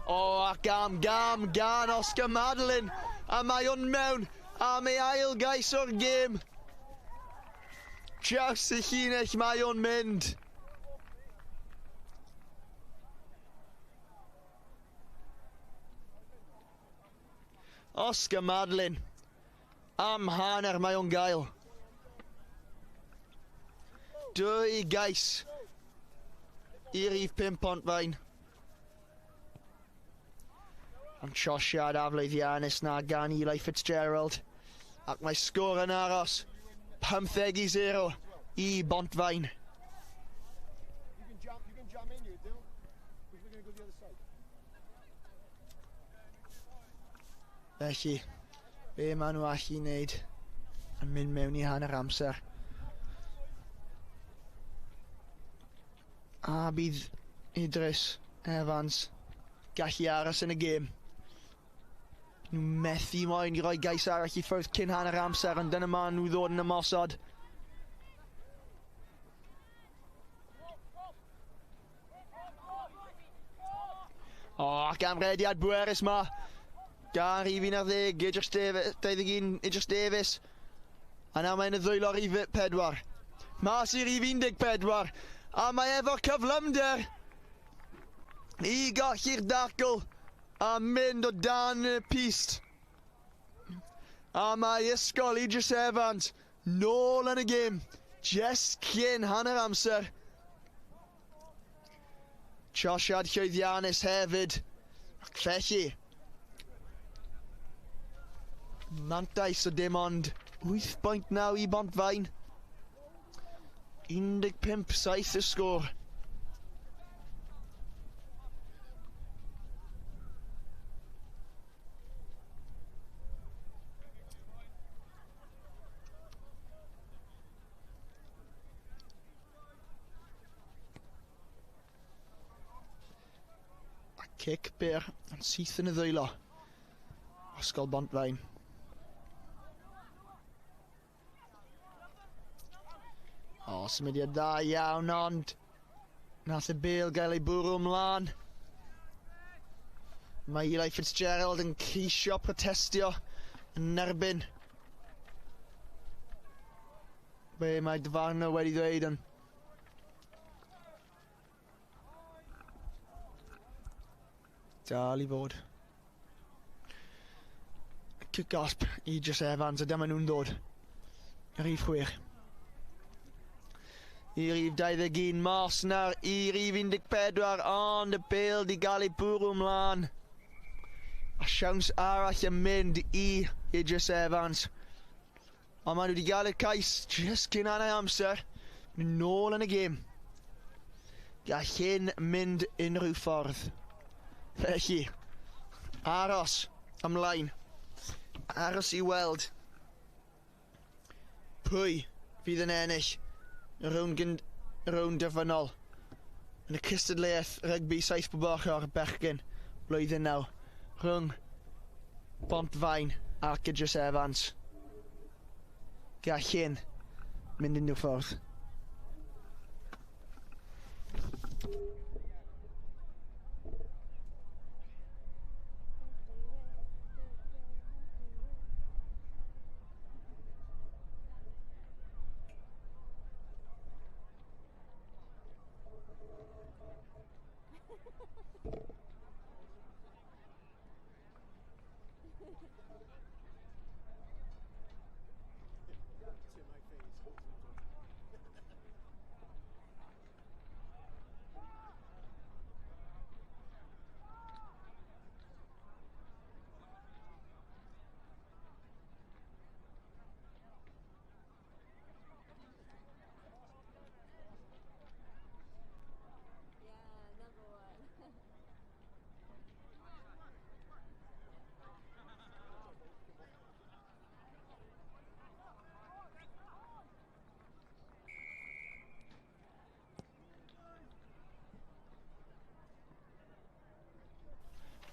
Speaker 5: O, ac am gam gan Oscar Madeline. A mae o'n mewn am ei ail gais o'r gêm. Draws y llinell mae o'n mynd. Oscar Madeline. Am hanner mae o'n gael. 2 gais i rif 5 Pontfaen. Ond trosiad aflwyddiannus na gan Eli Fitzgerald. Ac mae sgôr yn aros. 15-0 i Bontfaen.
Speaker 2: You can jam in here, Dylan. We're going to go the other side.
Speaker 5: Felly, Be maen nhw allu wneud yn mynd mewn i hanner amser. A bydd Idris Evans gallu aros yn y gêm. Nhw methu moyn i roi gais arall i ffwrdd cyn hanner amser, ond dyna maen nhw ddod yn ymosod. O, ac amrediad bwerus ma. Gan rhif 11, Idris Davies, 21, Idris Davies. A nawr mae'n y ddwylo rhif 4. Mas i rhif 14. A mae efo'r cyflymder i golli'r dacl a mynd o dan y pist. A mae ysgol Idris Evans nôl yn y gêm. Just cyn hanner amser. Trosiad llwyddiannus hefyd. Ac felly, mantais o dim ond 8.9 i Bontfaen. 15-7 y sgôr. Cic byr yn syth yn y ddwylo. Ysgol Bontfaen. O, symudiad dda iawn, ond nath y bêl gael ei bwrw ymlaen. Mae Eli Fitzgerald yn ceisio protestio yn erbyn be mae dyfarnwr wedi ddweud yn dal i fod. Cic gosb i Idris Evans, a dyma nhw'n dod. Rhif 6. I rhif 21, mas nawr i rhif 14, ond y bêl di gael ei bwrw ymlaen. A siawns arall yn mynd i Idris Evans. Ond maen nhw wedi gael y cais just cyn hanner amser. Nôl yn y gêm. Gall hyn mynd unrhyw ffordd. Felly, aros ymlaen. Aros i weld pwy fydd yn ennill y rownd derfynol yn y cystadleuaeth rygbi 7 bob ochr bechgyn blwyddyn 9 rhwng Bontfaen ac Idris Evans. Gall hyn mynd unrhyw ffordd.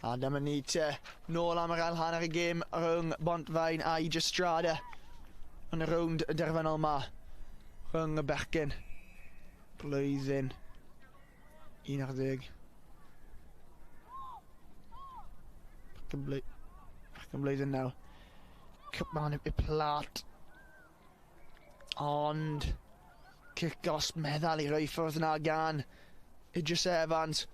Speaker 5: A dyma ni te, nôl am yr ail hanner y gêm rhwng Bontfaen a Idris Strada yn y rownd derfynol ma rhwng y bechgyn blwyddyn 11. Bechgyn blwyddyn 9. Cwpan y plat. Ond cic gosb meddal i roi ffwrdd yna gan Idris Evans.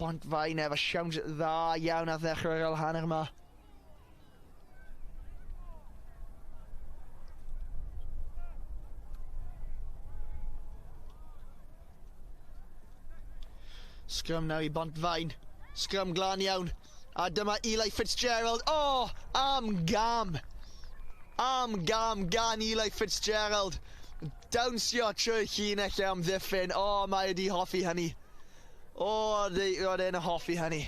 Speaker 5: Bontfaen efo siawns dda iawn ar ddechrau'r ail hanner yma. Sgrym nawr i Bontfaen. Sgrym glân iawn. A dyma Eli Fitzgerald. O, am gam. Am gam gan Eli Fitzgerald. Dawnsio trwy llinell amddiffyn. O, mae wedi hoffi hynny. O, roedd e'n hoffi hynny.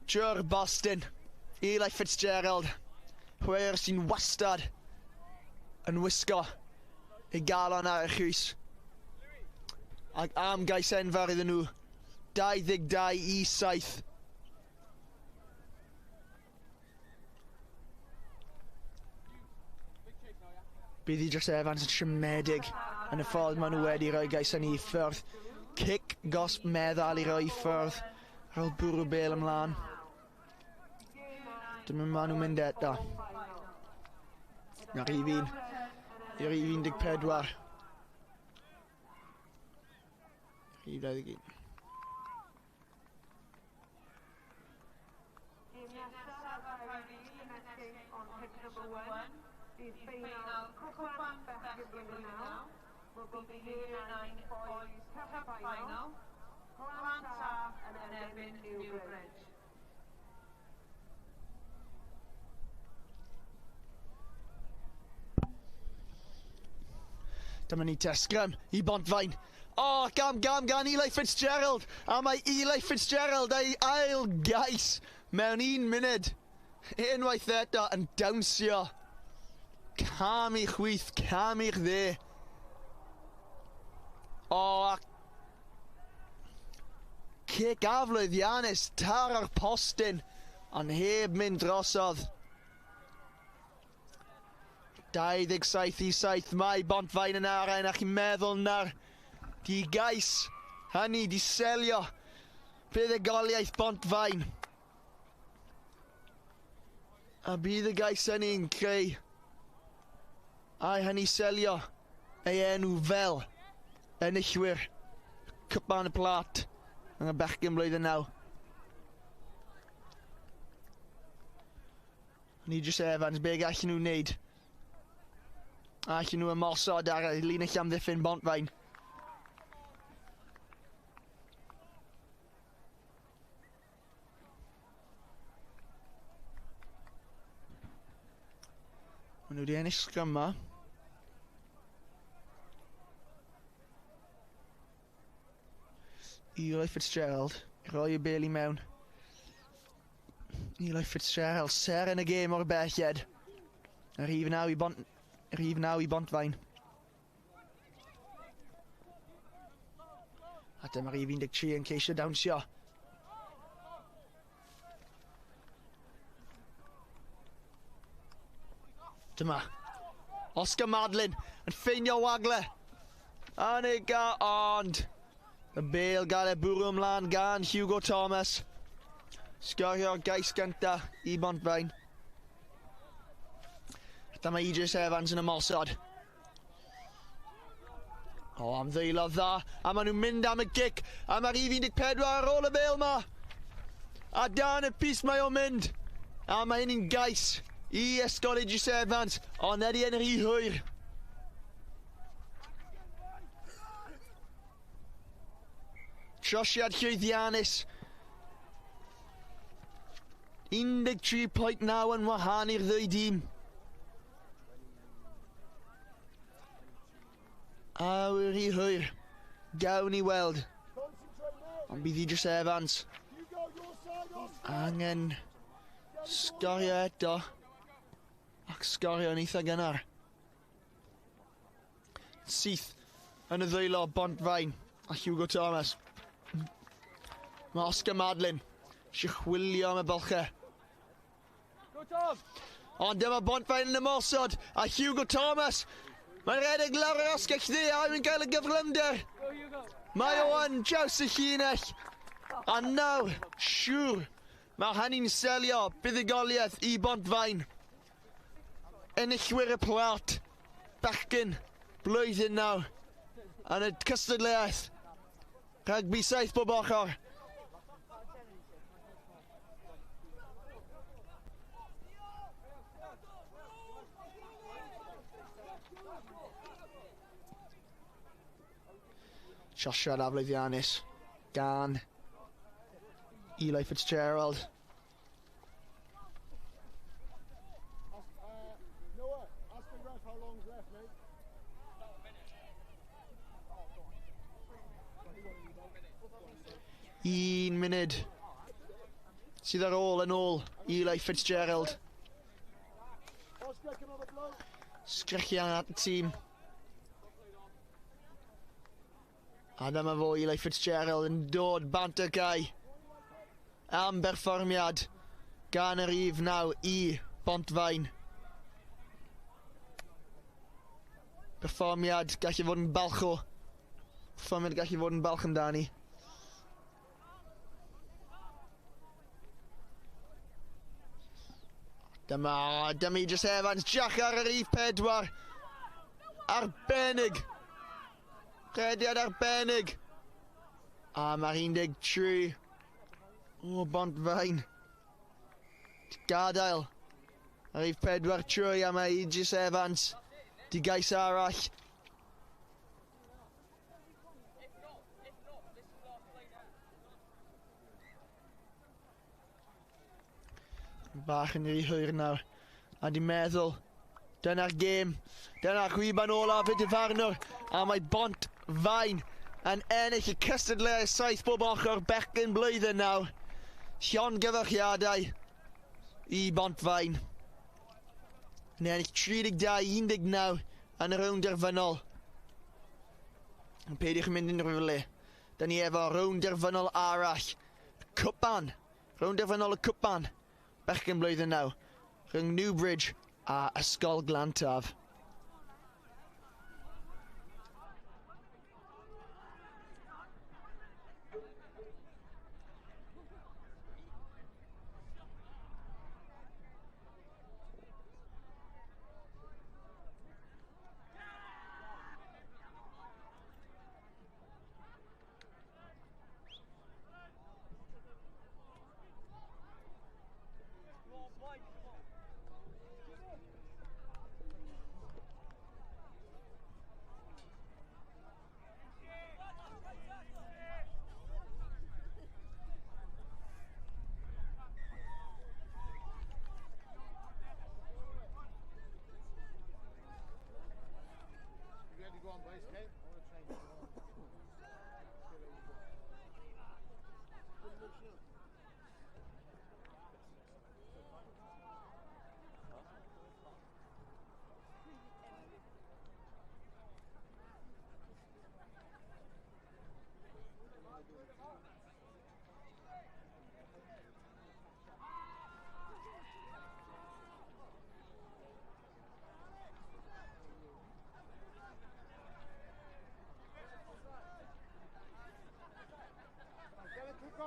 Speaker 5: Trwy'r Boston. Eli Fitzgerald, chwaraewr sy'n wastad yn wisgo ei galon ar y chwys. Ac am gais enfawr iddyn nhw, 22-7. Bydd Idris Evans yn siomedig yn y ffordd maen nhw wedi rhoi gais hynny i ffwrdd. Cic gosb meddal i roi i ffwrdd ar ôl bwrw bêl ymlaen. Dyma maen nhw'n mynd eto. Na rhif 1. I rhif 14. Rhif 21.
Speaker 1: Gêm nesaf ar Caerdydd yn escape on pitch number 1. Bydd ffeinal Cwpan Bechgyn Blwyddyn 9. Will be the Year 9 Boys Cup Final. Glan Taf yn erbyn Newbridge.
Speaker 5: Dyma ni te sgrym i Bontfaen. O, oh, gam gam gan Eli Fitzgerald. A mae Eli Fitzgerald ei ail gais mewn 1 munud. Unwaith eto yn dawnsio. Cam i chwith, cam i'ch dde. O, oh, a cic aflwyddiannus taro'r postyn, ond heb mynd drosodd. 27-7, mae Bontfaen yn arwain, a chi'n meddwl na'r di gais hynny di selio buddugoliaeth Bontfaen. A bydd y gais hynny'n creu ai hynny selio ei enw fel enillwyr Cwpan y Plat yng Bechgyn blwyddyn 9. Idris Evans, be gallen nhw wneud? Allen nhw ymosod ar y linell amddiffyn Bontfaen. Maen nhw wedi ennill sgrym yma. Eli Fitzgerald, roi y bêl i mewn. Eli Fitzgerald, seren y gêm o'r belled. Y rhif 9 i Bont, rhif 9 i Bontfaen. A dyma rhif 13 yn ceisio dawnsio. Dyma Oscar Madlin yn ffeinio wagle. Anig ond y bêl gael ei bwrw ymlaen gan Hugo Thomas. Sgorio'r gais gynta i Bontfaen. Dyma Idris Evans yn ymosod. O, am ddwylo dda. A maen nhw'n mynd am y gic. A mae'r rhif 14 ar ôl y bêl ma. A dan y pys mae o'n mynd. A mae hyn yn gais i Ysgol Idris Evans. Ond ydy e'n rhy hwyr. Trosiad llwyddiannus. 13.9 yn wahan i'r ddwy dîm. Awyr i hwyr. Gawn ni weld. Ond bydd Idris Evans angen sgorio eto. Ac sgorio yn eitha gynnar. Syth yn y ddwylo Bontfaen a Hugo Thomas. Mae Oscar Madlin eisiau chwilio am y bylchau. Ond dyma Bontfaen yn ymosod a Hugo Thomas. Mae'n rhedeg lawr yr asgell dde a mae'n gael y gyflymder. Mae o yn draws y llinell. A nawr, siŵr, mae hynny'n selio buddugoliaeth i Bontfaen. Enillwyr y plat, bechgyn, blwyddyn nawr, yn y cystadleuaeth. Rygbi 7 bob ochr. Trosiad aflwyddiannus gan Eli Fitzgerald.
Speaker 2: Noah, ask the ref how long's left, mate.
Speaker 5: 1 munud. sydd ar ôl yn ôl Eli Fitzgerald. Sgrechian at y tîm. A dyma fo Eli Fitzgerald yn dod bant y gau am berfformiad gan yr rhif 9 i Bontfaen. Perfformiad gallu fod yn balch o. Perfformiad gallu fod yn balch amdani. Dyma Idris Evans, Jack ar y rhif 4. Arbennig. Rhediad arbennig. A mae'r 13 o Bontfaen. Gadael. Ar rhif 4 trwy a mae Idris Evans. Di gais arall. Bach yn rhy hwyr nawr. A di meddwl, dyna'r gêm. Dyna'r chwiban olaf y dyfarnwr. A mae Bontfaen yn ennill y cystadleuaeth 7 bob ochr bechgyn blwyddyn nawr. Llongyfarchiadau i Bontfaen. Yn ennill 32-19 yn y rownd derfynol. Peidiwch yn mynd unrhyw le. Da ni efo rownd derfynol arall. Cwpan. Rownd derfynol y cwpan. Bechgyn blwyddyn 9. Rhwng Newbridge a Ysgol Glantaf.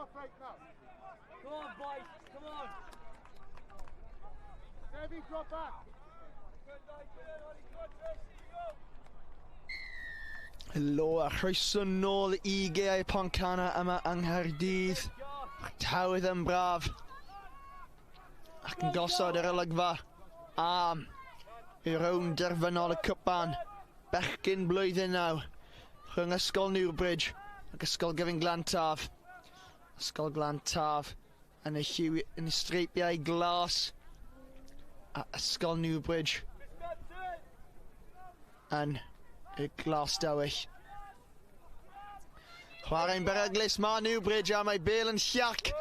Speaker 2: Off right now.
Speaker 4: Come on, boys, come on.
Speaker 2: Debbie, drop back.
Speaker 5: Helo a chroeso nôl i Gaeau Pontcanna yma yng Nghaerdydd. Tywydd yn braf ac yn gosod yr olygfa am y rownd derfynol y cwpan bechgyn blwyddyn 9 rhwng Ysgol Newbridge ac Ysgol Gyfun Glantaf. Ysgol Glantaf yn y lliw, yn y streipiau glas, a Ysgol Newbridge yn y glas dywyll. Chwarae'n beryglus mae Newbridge a mae Bale yn llac.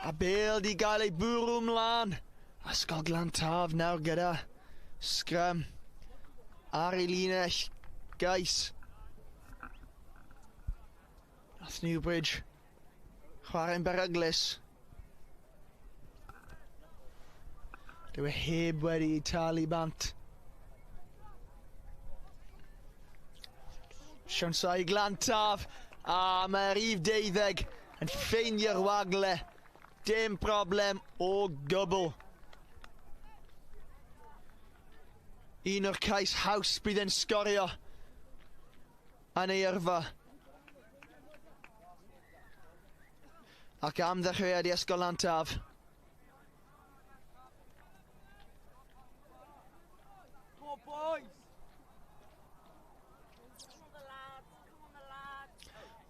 Speaker 5: A Bale di gael ei bwrw ymlaen. Ysgol Glantaf nawr gyda sgrym ar ei linell gais. Nath Newbridge chwarae'n beryglus. Dyw e heb wedi talu bant. Siawnsau Glantaf a mae'r rhif 12 yn ffeindio'r wagle. Dim problem o gwbl. Un o'r cais haws bydd yn sgorio yn ei yrfa. Ac am ddechreuad i Ysgol Glantaf.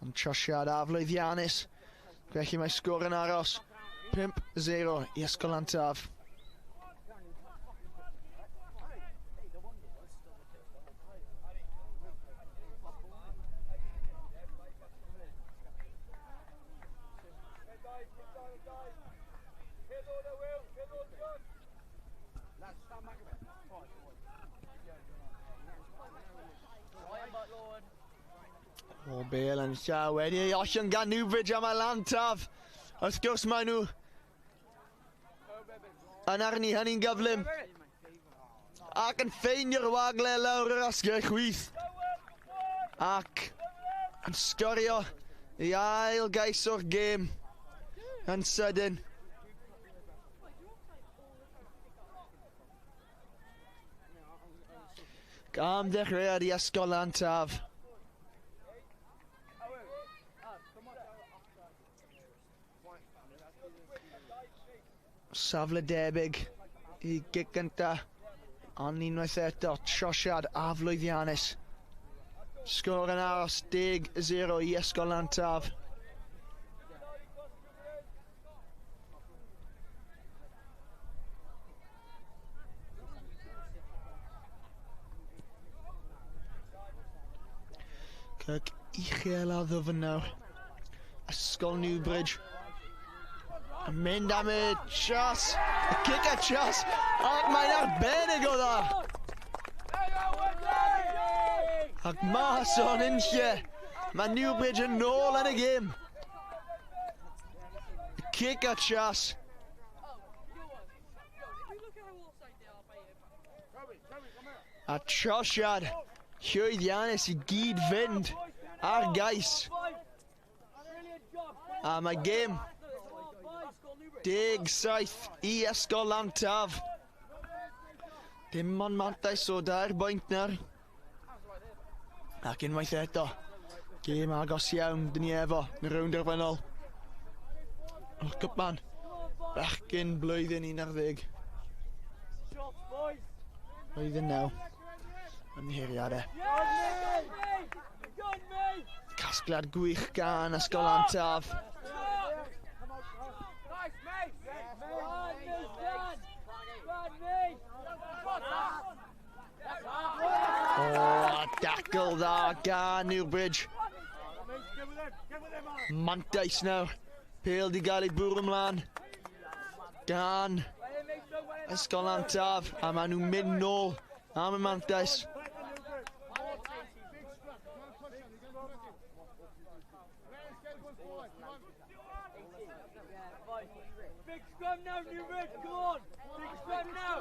Speaker 5: Ond trosiad aflwyddiannus. Felly mae sgôr yn aros. 5-0 i Ysgol Glantaf. O, Bale yn llaw wedi ei ollwng gan Newbridge am y Lantaf. Wrth gwrs maen nhw yn arni hynny'n gyflym. Ac yn ffeindio'r wagle lawr yr asgell chwith. Ac yn sgorio i ail gais o'r gêm yn sydyn. Gam ddechreuad i Ysgol Lantaf. Safle debyg i gic gynta, ond unwaith eto, trosiad aflwyddiannus. Sgôr yn aros 10-0 i Ysgol Lantaf. Cic uchel a ddwfn nawr. Ysgol Newbridge. Yn mynd am y chas, y cic a chas, ac mae'n arbennig o dda. Ac mas o'n unlle, mae Newbridge yn ôl yn y gêm. Y cic a chas. A trosiad llwyddiannus i gyd fynd ar gais. A mae gêm 17 i Ysgol Lantaf. Dim ond mantais o 4 bwynt nawr. Ac unwaith eto, gêm agos iawn dyn ni efo yn y rownd derfynol. O'r cwpan, bechgyn blwyddyn 11. Blwyddyn 9. Ymddiheuriadau. Casgliad gwych gan Ysgol Lantaf. O, dacl dda gan Newbridge. Mantais nawr. Pêl di gael ei bwrw ymlaen gan Ysgol Lantaf, a maen nhw'n mynd nôl am y mantais.
Speaker 4: Big scrum now, Newbridge, come on! Big scrum now!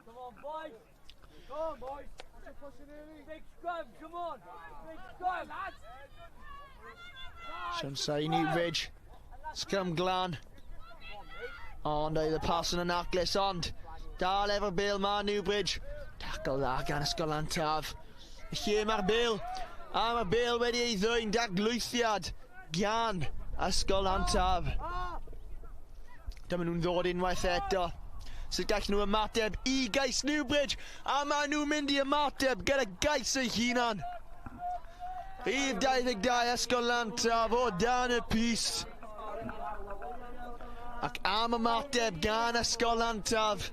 Speaker 4: Come on, boys! Come on, boys! Big scrum, come on! Big scrum, lads!
Speaker 5: Siansau Newbridge, scrum glan. Ond oedd y pas yn anaclus, ond dal efo'r bêl ma Newbridge. Tackle dda gan Ysgol Lantaf. Y lle mae'r bêl, a mae'r bêl wedi ei ddwyn daglwythiad gan Ysgol Lantaf. Dyma nhw'n ddod unwaith eto. Sut gallen nhw ymateb i gais Newbridge, a maen nhw'n mynd i ymateb gyda gais eu hunan. Rhif 22 Ysgol Lantaf o dan y pys. Ac am ymateb gan Ysgol Lantaf.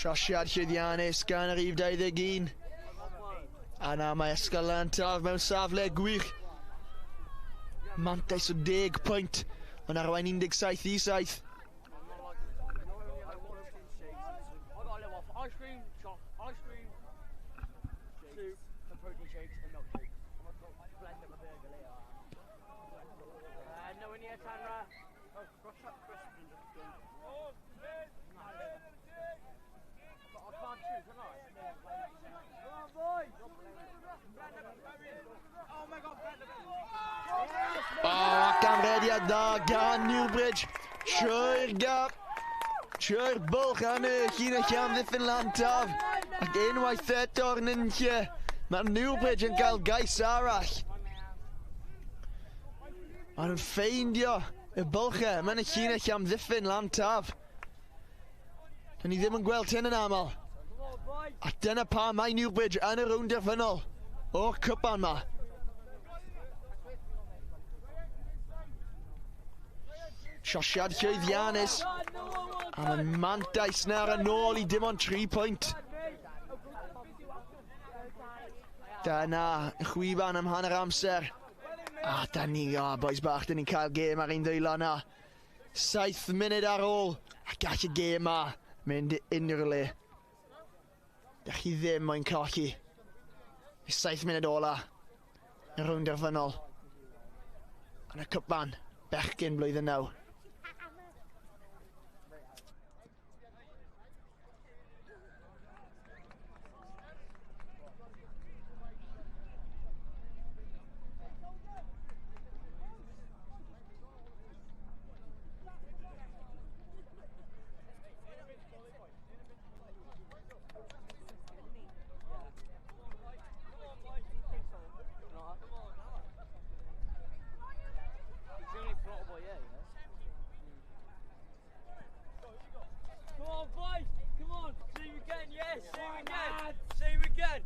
Speaker 5: Trosiad llwyddiannus gan y rhif 21. A na mae Ysgol Lantaf mewn safle gwych. Mantais o 10 pwynt. Mae'n arwain 17 i 7.
Speaker 4: Ice cream, ice cream, soup, some protein shakes and milkshakes. I'm gonna blend up a burger later. No one here, Tanra. Oh, brush up crisps and just go. But I can't choose, can I? Come on, boys! Oh my God, blend up.
Speaker 5: Oh, ac amrediad dda gan Newbridge. Trwy'r gap. Trwy'r bwlch am y llinell amddiffyn Lantaf. Ac unwaith eto'r nynlle, mae'r Newbridge yn cael gais arall. Maen nhw'n ffeindio y bwlchau mewn y llinell amddiffyn Lantaf. Dyn ni ddim yn gweld hyn yn aml. A dyna pam mae Newbridge yn y rownd derfynol o'r cwpan ma. Trosiad llwyddiannus. A mae mantais nawr yn ôl i dim ond 3 pwynt. Dyna, chwiban am hanner amser. A da ni, o, boys bach, da ni'n cael gêm ar ein dwylo yna. 7 munud ar ôl, a gall y gêm ma mynd unrhyw le. Da chi ddim moyn colli. 7 munud ola, y rownd derfynol. Yn y cwpan, bechgyn blwyddyn 9.
Speaker 4: Come on, boys! Come on! Same again, yes! Same again! Same again!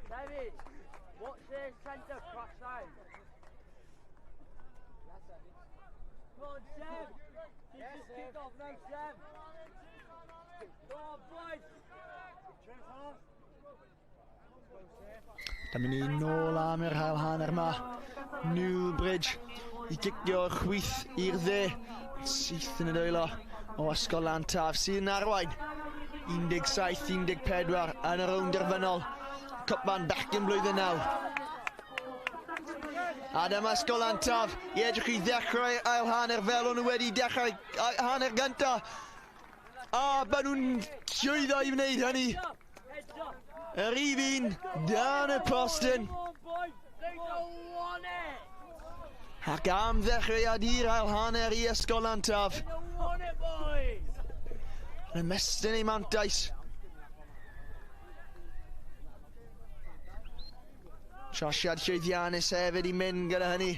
Speaker 3: David, watch the centre cross line.
Speaker 4: Come on, Seb! Keep this kick off now, Seb! Come on, boys!
Speaker 5: Da mynd i nôl am yr hail hanner yma. Newbridge i gicio'r chwith i'r dde. Syth yn y dwylo o Ysgol Lantaf sydd yn arwain. 17-14 yn y rownd derfynol. Cwpan bechgyn blwyddyn 9. A dyma Ysgol Lantaf i edrych i ddechrau ail hanner fel o'n nhw wedi dechrau hanner gyntaf. A maen nhw'n llwyddo i wneud hynny. Yr un un dan y postyn. Ac am ddechreuad i'r ail hanner i Ysgol Lantaf. Yn ymestyn ei mantais. Trosiad llwyddiannus hefyd i mynd gyda hynny.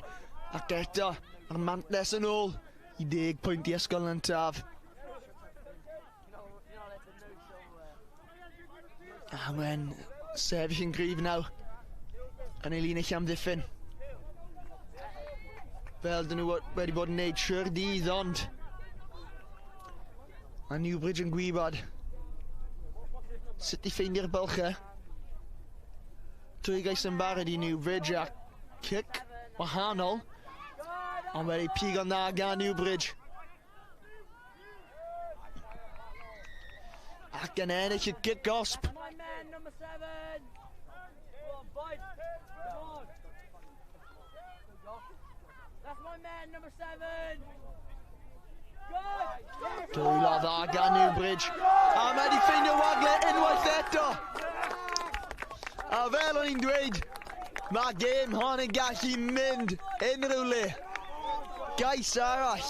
Speaker 5: Ac eto, mae'r mantais yn ôl i 10 pwynt i Ysgol Lantaf. A mae'n sefyll yn gryf nawr yn ei linell amddiffyn. Fel dyn nhw wedi bod yn neud trwy'r dydd, ond mae Newbridge yn gwybod sut i ffeindio'r bylchau. 2 gais yn barod i Newbridge a cic wahanol, ond wedi pigo'n dda gan Newbridge. Ac yn ennill y gic gosb.
Speaker 4: My man, number 7. Come on, boys. Come on.
Speaker 3: That's my man, number 7.
Speaker 4: Good.
Speaker 5: Dwylo dda gan Newbridge. A mae wedi ffeindio wagle unwaith eto. A fel o'n i'n dweud, mae gêm hon yn gallu mynd unrhyw le. Gais arall.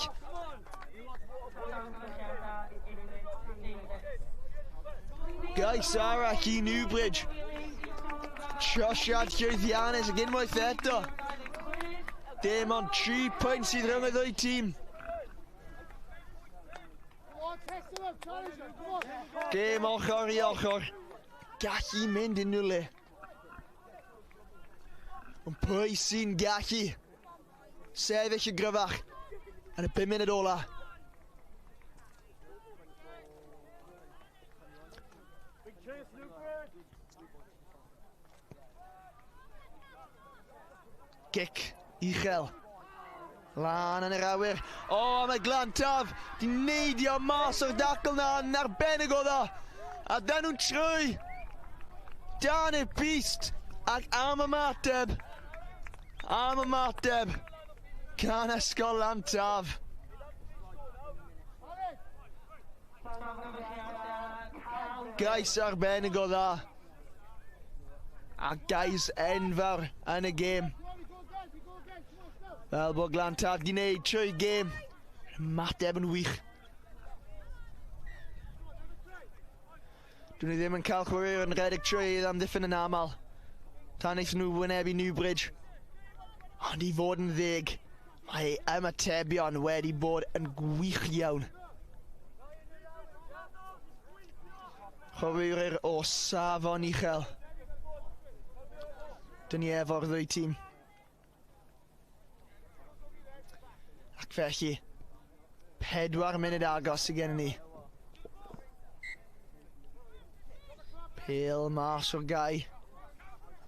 Speaker 5: Gais arall i Newbridge. Trosiad llwyddiannus ac unwaith eto. Dim ond 3 pwynt sydd rhwng y ddwy tîm. Gêm ochr i ochr. Gallu mynd unrhyw le. Ond pwy sy'n gallu sefyll y gryfach yn y 5 munud ola? Gic uchel. Lan yn yr awyr. O, mae Glantaf di neidio mas o'r dacl na yn arbennig o dda. A dyn nhw'n trwy. Dan y beast. Ac am ymateb. Am ymateb. Gan Ysgol Lantaf. Gais arbennig o dda. A gais enfawr yn y gêm. Fel bod Glantaf di wneud trwy gêm. Ymateb yn wych. Dyn nhw ddim yn cael chwaraewyr yn rhedeg trwy amddiffyn yn aml. Tan wnaethon nhw wynebu Newbridge. Ond i fod yn ddig, mae ymatebion wedi bod yn gwych iawn. Chwaraewyr o safon uchel. Dyn ni efo'r ddwy tîm. Ac felly, 4 munud agos sydd gennym ni. Pêl mas o'r gae.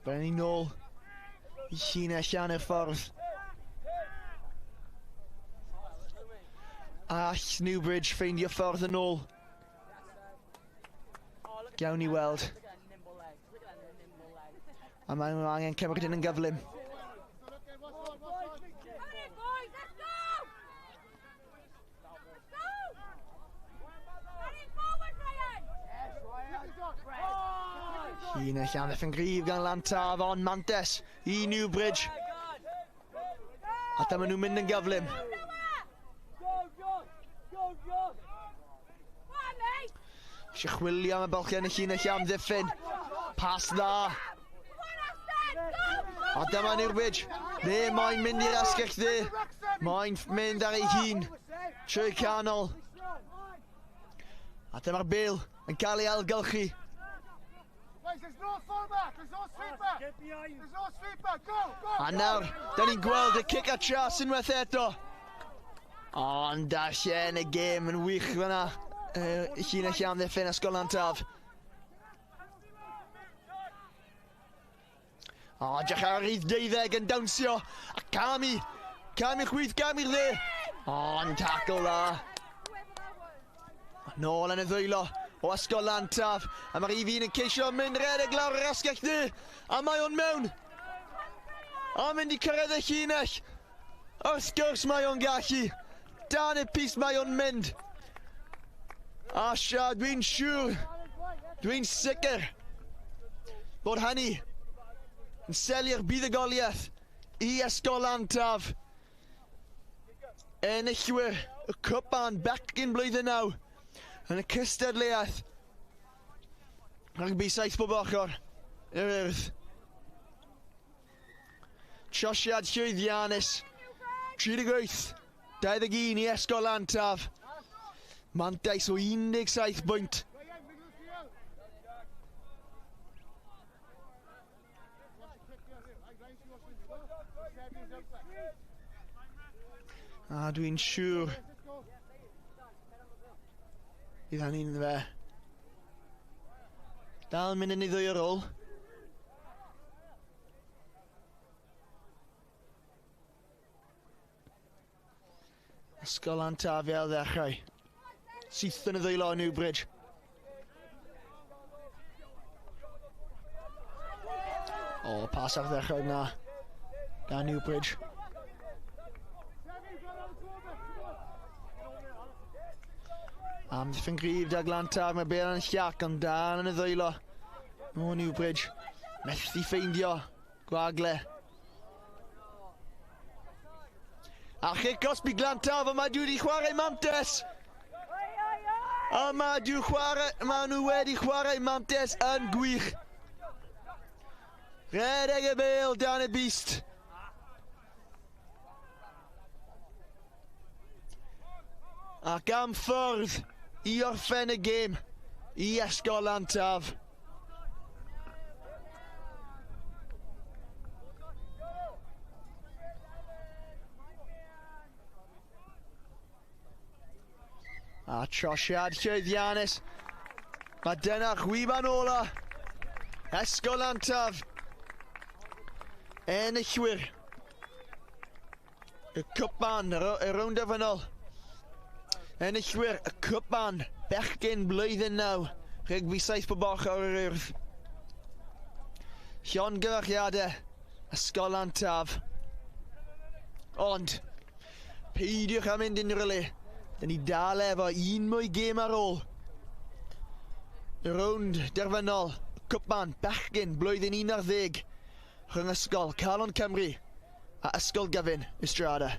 Speaker 5: Byddwn ni nôl i llinell allan i'r ffordd. All Newbridge ffeindio ffordd yn ôl. Gawn ni weld. A maen nhw angen cymryd hyn yn gyflym. Llinell amddiffyn gryf gan Lantaf, ond mantes i Newbridge. A dyma nhw'n mynd yn gyflym. Eisiau chwilio am y bylchau yn y llinell amddiffyn. Pas dda. A dyma Newbridge. Dde, mae'n mynd i'r asgell dde. Mae'n mynd ar ei hun. Trwy canol. A dyma'r bêl yn cael ei ailgylchu. A nawr, da ni'n gweld y cic a tras unwaith eto. Ond darllen y gêm yn wych fyna. Llinell amddiffyn Ysgol Lantaf. O, edrych ar rhif 12 yn dawnsio. A Cami. Cami chwith, Cami dde. Ond tackle dda. Nôl yn y ddwylo o Ysgol Lantaf. A mae'r rhif 1 yn ceisio mynd redeg lawr yr asgell dde. A mae o'n mewn. A mynd i cyrraedd y llinell. Wrth gwrs mae o'n gallu. Dan y pys mae o'n mynd. A sia, dwi'n siŵr, dwi'n sicr bod hynny yn selio'r buddugoliaeth i Ysgol Lantaf. Enillwyr y cwpan bechgyn blwyddyn 9 yn y cystadleuaeth. Rygbi 7 bob ochr i'r Urdd. Trosiad llwyddiannus. 38, 21 i Ysgol Lantaf. Mantais o 17 bwynt. A dwi'n siŵr bydd hynny'n fe. Dal yn mynd yn ei ddwy ar ôl. Ysgol Lantaf i ddechrau. Syth yn y ddwylo o Newbridge. O, pas ar ddechrau na. Gan Newbridge. Amddiffyn gryf da Glantaf, mae bêl yn llac ond dan yn y ddwylo. O, Newbridge. Methu ffeindio gwagle. A chic gosbi Glantaf, a mae dwi wedi chwarae mantes. A mae dwi chwarae, mae nhw wedi chwarae mantes yn gwych. Rhedeg y bêl dan y bist. Ac am ffordd i orffen y gêm i Ysgol Lantaf. A trosiad llwyddiannus. Mae dyna chwiban ola. Ysgol Lantaf. Enillwyr y cwpan, y rownd derfynol. Enillwyr y cwpan, bechgyn blwyddyn 9. Rygbi 7 bob ochr yr Urdd. Llongyfarchiadau, Ysgol Lantaf. Ond, peidiwch â mynd unrhyw le. Dyn ni dal efo un mwy gêm ar ôl. Y rownd derfynol, cwpan, bechgyn, blwyddyn 11. Rhwng Ysgol Calon Cymru a Ysgol Gyfun Ystrada.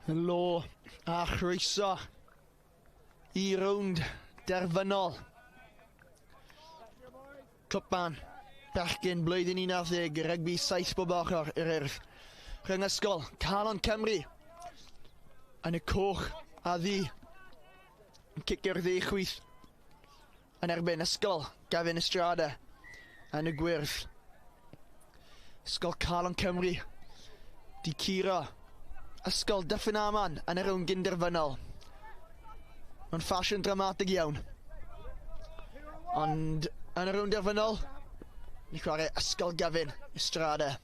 Speaker 5: Helo a chroeso i rownd derfynol. Cwpan bechgyn blwyddyn 11, rygbi 7 bob ochr yr Urdd. Rhyng ysgol, Calon Cymru yn y coch a ddu. Yn cicio'r dde chwith yn erbyn ysgol Gavin Estrada yn y gwyrdd. Ysgol Calon Cymru di curo Ysgol Dyffryn Aman yn y rownd gynderfynol. Mae'n ffasiwn dramatig iawn. Ond yn y rownd derfynol, ni chwarae Ysgol Gyfun Estrada.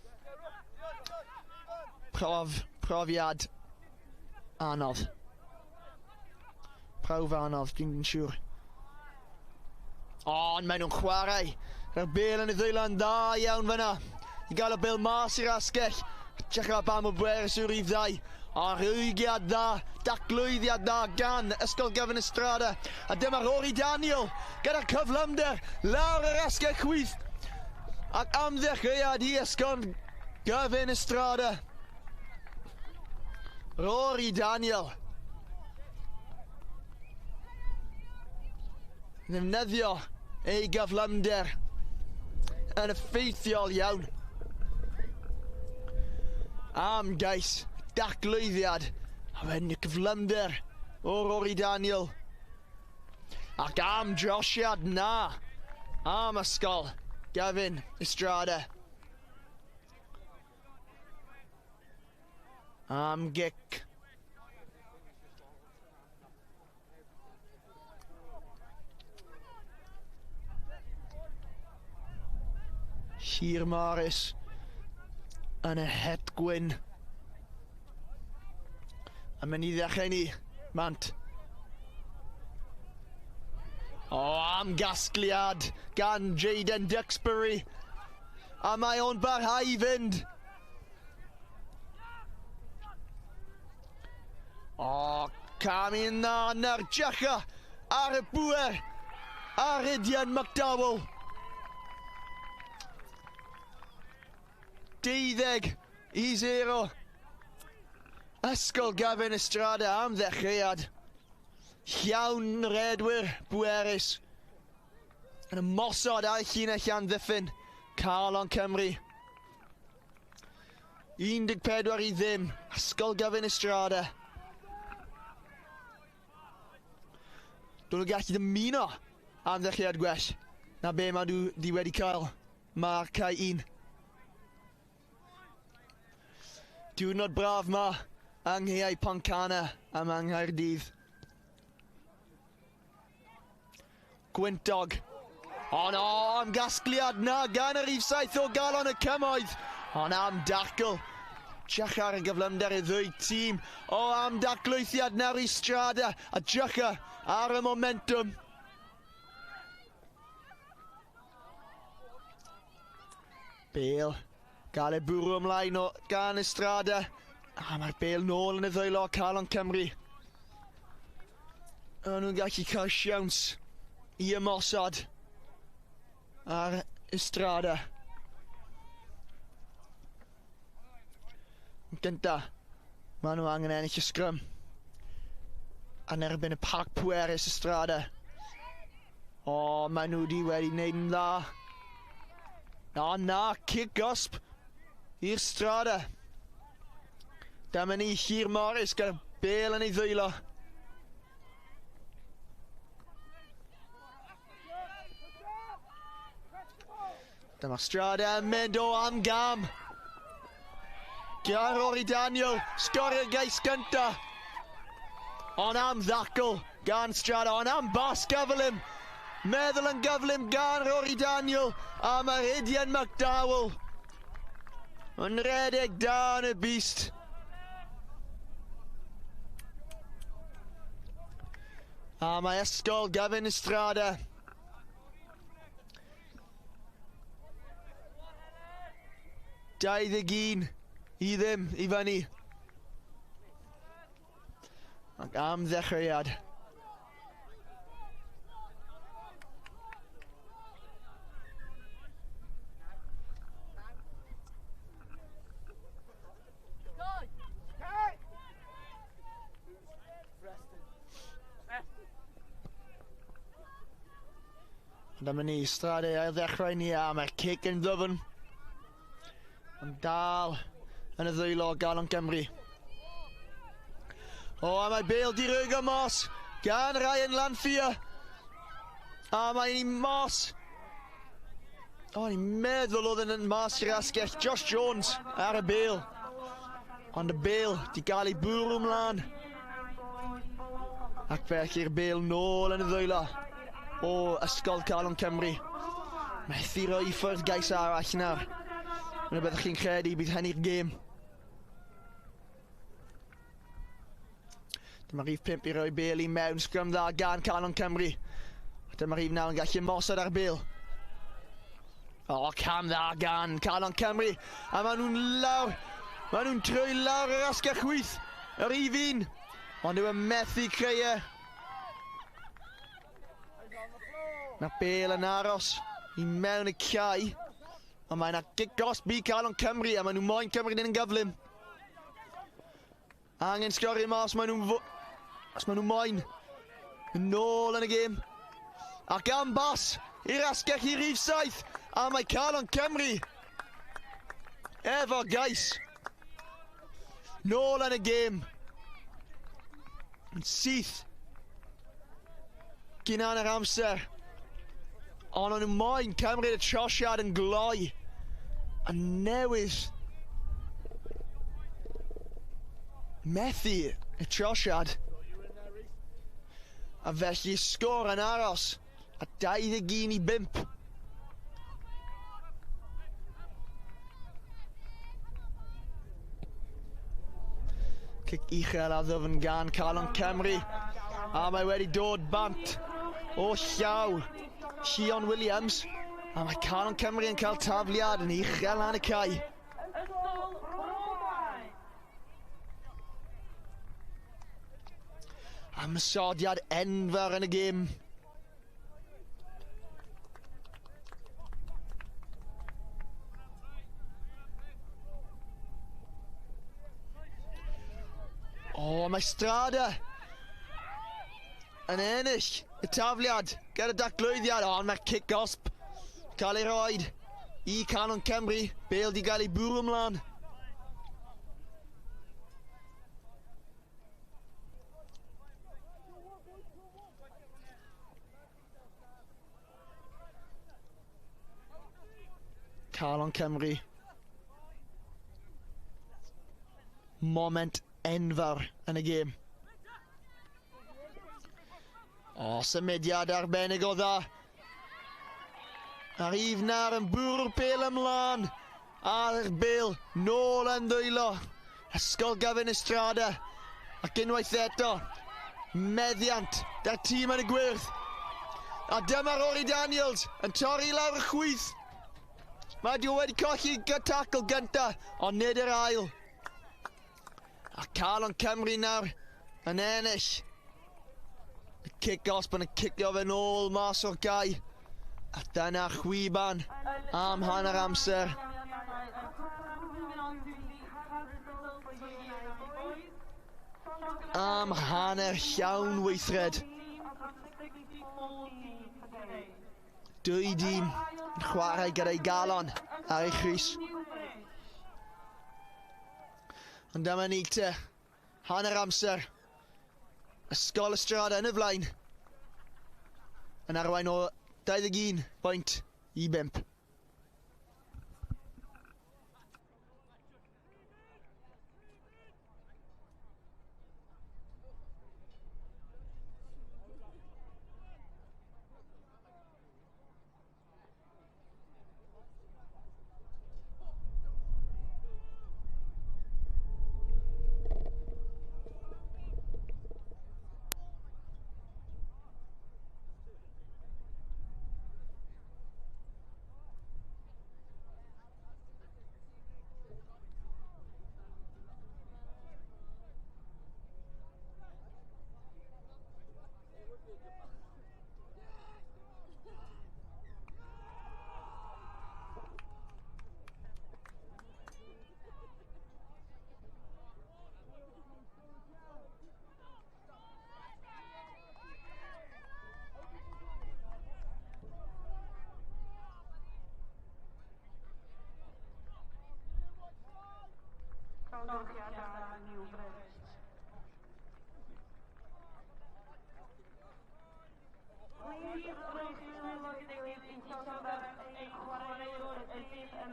Speaker 5: Profiad anodd. Prawf anodd, dwi'n siŵr. Ond maen nhw'n chwarae. Yr bêl yn y ddwylo'n dda iawn fyna. I gael y bêl mas i'r asgell. Dechrau ba mor bwerus yw'r rhif 2. A rwygiad dda, daclwyddiad dda gan Ysgol Gyfun Estrada. A dyma Rory Daniel gyda'r cyflymder lawr yr asgell chwith. Ac am ddechreuad i Ysgol Gyfun Estrada. Rory Daniel. Ddefnyddio ei gyflymder yn effeithiol iawn. Am gais, daclwyddiad, a wedyn y cyflymder o Rory Daniel. Ac am drosiad na, am ysgol Gyfun Estrada. Am gic. Llyr Morris yn y het gwyn. A mynd i ddechrau ni, Mant. O, am gasgliad gan Jaden Duxbury. A mae o'n barhau i fynd. O, cam un na, na'r Jacha ar y bwer. Ar Idian McDowell. 12-0. Ysgol Gyfun Estrada am ddechreuad. Llawn redwyr bwerus. Yn ymosod ar llinell amddiffyn Calon Cymru. 14-0. Ysgol Gyfun Estrada. Dyn nhw'n gallu dymuno am ddechreuad gwell na be maen nhw di wedi cael. Mae'r cae 1. Diwrnod braf ma yng Nghaeau Pontcanna am yng Nghaerdydd. Gwyntog. Ond o, am gasgliad na gan yr rhif 7 o galon y cymoedd. Ond am dacl. Drycha ar y gyflymder y ddwy tîm. O, am daclwythiad nawr i Strada. A drycha ar y momentum. Bale. Gael ei bwrw ymlaen o gan Estrada. A mae'r bêl nôl yn y ddwylo Calon Cymru. O'n nhw'n gallu cael siawns i ymosod ar Estrada. Yn gynta, maen nhw angen ennill y sgrym. Yn erbyn y parc pwerus Estrada. O, maen nhw wedi wneud yn dda. Na, na, cic gosb i'r Strada. Dyma ni, Llyr Morris gyda'r bêl yn ei ddwylo. Dyma Strada yn mynd o am gam. Gyda Rory Daniel, sgorio gais gynta. Ond am ddacl gan Strada, ond am bas gyflym. Meddwl yn gyflym gan Rory Daniel a mae Idian McDowell yn redeg dan y beast. A mae Ysgol Gyfun Estrada 21-0 i fyny. Ac am ddechreuad. Ond dyma ni, Strade ail ddechrau ni a mae'r cic yn ddyfn. Ond dal yn y ddwylo Galon Cymru. O, a mae Bale di rwygo mas gan Ryan Lanfear. A mae'n i mas. O, ni'n meddwl oedd yn mas i'r asgell. Josh Jones ar y Bale. Ond y Bale di gael ei bwrw ymlaen. Ac felly'r Bale nôl yn y ddwylo o Ysgol Calon Cymru. Methu roi i ffwrdd gais arall nawr. Yna byddwch chi'n credu bydd hynny'r gêm. Dyma rhif 5 i roi Bale i mewn, sgrym dda gan Calon Cymru. A dyma rhif 9 yn gallu mosod ar Bale. O, cam dda gan Calon Cymru. A maen nhw'n lawr. Maen nhw'n troi lawr yr asgell chwith. Yr rhif 1. Ond nhw yn methu creu e. Mae Bale yn aros i mewn y cae. Ond mae yna gic gosb i Calon Cymru a maen nhw moyn cymryd yn gyflym. Angen sgorio yma os maen nhw'n os maen nhw moyn. Yn ôl yn y gêm. Ac am bas i'r asgell i rhif 7. A mae Calon Cymru efo gais. Nôl yn y gêm. Yn syth. Cyn hanner amser. Ond o'n nhw moyn cymryd y trosiad yn gloi. A newydd methu y trosiad. A felly sgôr yn aros a 21-5. Cic uchel a ddwfn gan Calon Cymru. A mae wedi dod bant o llaw Sion Williams. A mae Calon Cymru yn cael tafliad yn uchel lan y cae. Ymosodiad enfawr yn y gêm. O, mae Strada yn ennill y tafliad gyda daclwyddiad, ond mae'r cic gosb cael ei roed i Calon Cymru. Bale di gael ei bwrw ymlaen. Calon Cymru. Moment enfawr yn y gêm. O, symudiad arbennig o dda. A'r rhif nawr yn bwrw'r bêl ymlaen. A'r bêl nôl yn ddwylo. Ysgol Gyfun y Strada. Ac unwaith eto, meddiant da'r tîm yn y gwyrdd. A dyma Rory Daniels yn torri lawr y chwith. Mae di wedi colli tacl gynta, ond nid yr ail. A Calon Cymru nawr yn ennill. Y cic gosb yn cicio fe nôl mas o'r gae. A dyna chwiban am hanner amser. Am hanner llawn weithred. Dwy dîm yn chwarae gyda'i galon ar ei chrys. Ond dyma ni te, hanner amser. Ysgol y Strada yn y flaen. Yn arwain o 21 pwynt i 5.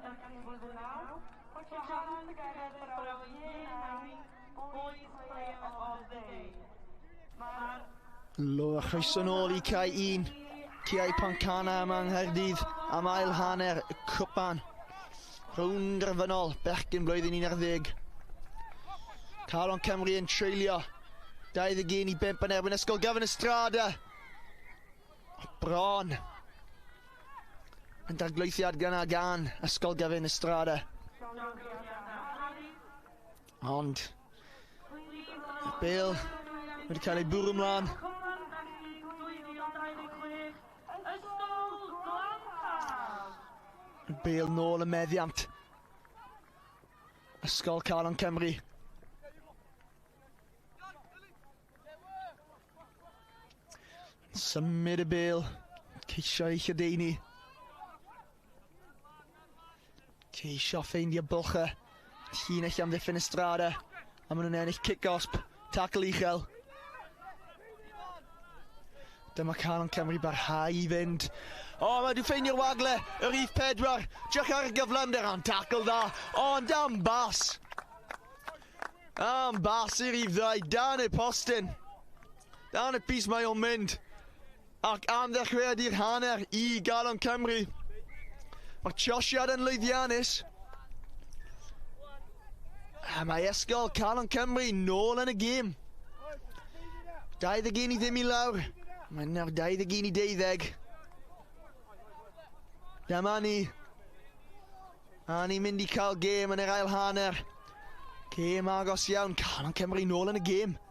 Speaker 1: Bechgyn Blwyddyn 9. Put your hands together for our Year 9 Boys Player of the Day. Mae'r
Speaker 5: Lo, a chroeso nôl i cae 1. Caeau Pontcanna yma yng Nghaerdydd am ail hanner y cwpan. Rownd derfynol, bechgyn blwyddyn 11. Calon Cymru yn treulio 21-5 yn erbyn Ysgol Gyfun y Strade. Bron yn darglwythiad gyna gan Ysgol Gyfun y Strade. Ond y bêl wedi cael ei bwrw ymlaen.
Speaker 1: Cwpan Bechgyn 2026, Ysgol Glantaf.
Speaker 5: Y bêl nôl y meddiant. Ysgol Calon Cymru. Symud y bêl. Ceisio ei lledaenu. Ceisio ffeindio bylchau. Llinell amddiffyn y Strade. A maen nhw'n ennill cic-gosb. Tackle uchel. Dyma Calon Cymru barhau i fynd. O, mae wedi ffeindio'r wagle. Y rhif 4. Drych ar y gyflymder. Ond tackle dda. Ond am bas. Am bas i'r rhif 2. Dan y postyn. Dan y pys mae o'n mynd. Ac am ddechreuad i'r hanner i Galon Cymru. Mae'r trosiad yn lwyddiannus. A mae Ysgol Calon Cymru nôl yn y gêm. 21-0 i lawr. Mae nawr 21-12. Dyma ni. A ni'n mynd i cael gêm yn yr ail hanner. Gêm agos iawn. Calon Cymru nôl yn y gêm.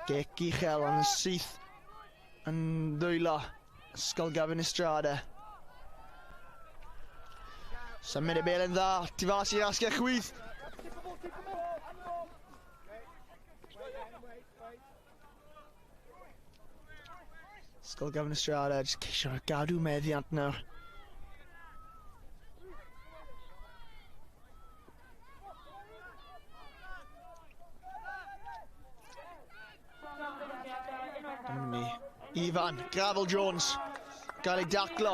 Speaker 5: Gic uchel ond yn syth yn ddwylo Ysgol Gyfun y Strade. Symud y bêl yn dda, tu fas i'r asgell chwith. Ysgol Gyfun y Strade, jyst ceisio gadw meddiant nawr. Ifan, Gravel Jones, gael ei daclo.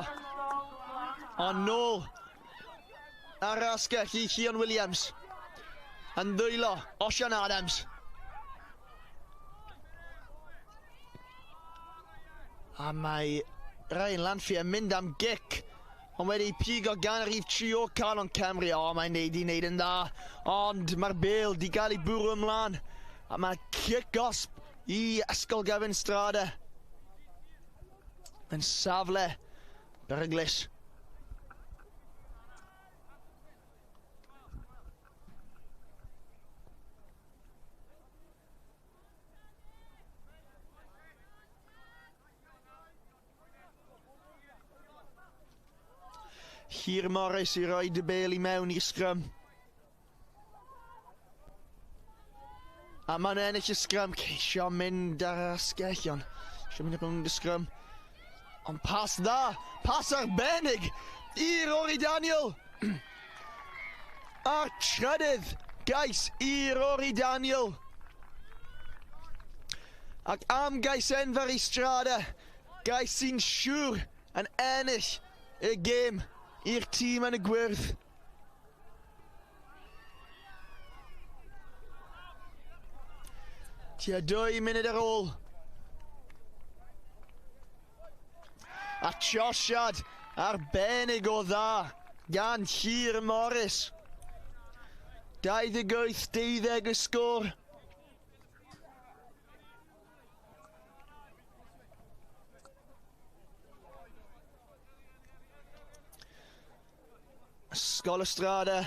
Speaker 5: Ond nôl ar yr asgell i Llion Williams. Yn ddwylo, Osian Adams. A mae Ryan Lanfear yn mynd am gic, ond wedi pigo gan y rhif 3 o Calon Cymru. O, mae'n neud i wneud yn dda. Ond mae'r bêl di gael ei bwrw ymlaen. A mae cic gosb i Ysgol Gyfun Strade. Yn safle beryglus. Llyr Morris i roi y bêl i mewn i sgrym. A mae'n ennill y sgrym. Ceisio mynd ar yr asgell, ond eisiau mynd rownd y sgrym. Ond pas dda, pas arbennig i Rory Daniel. A'r trydydd gais i Rory Daniel. Ac am gais enfawr i Strade, gais sy'n siŵr yn ennill y gêm i'r tîm yn y gwyrdd. Tua 2 munud ar ôl. A trosiad arbennig o dda gan Llyr Morris. 28-12 y sgôr. Ysgol y Strade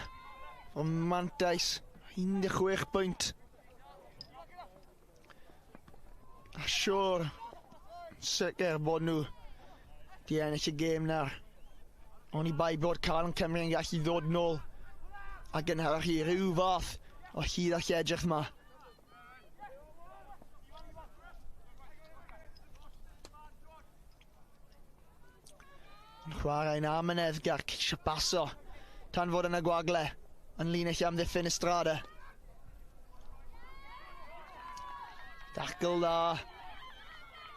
Speaker 5: o mantais 16 pwynt. A siwr sicr bod nhw di ennill y gêm nawr. Oni bai bod Calon Cymru yn gallu ddod nôl a gynhyrchu rhyw fath o hyd a lledrith yma. Yn chwarae'n amyneddgar, ceisio baso tan fod yna gwagle yn linell amddiffyn y Strade. Dacl dda.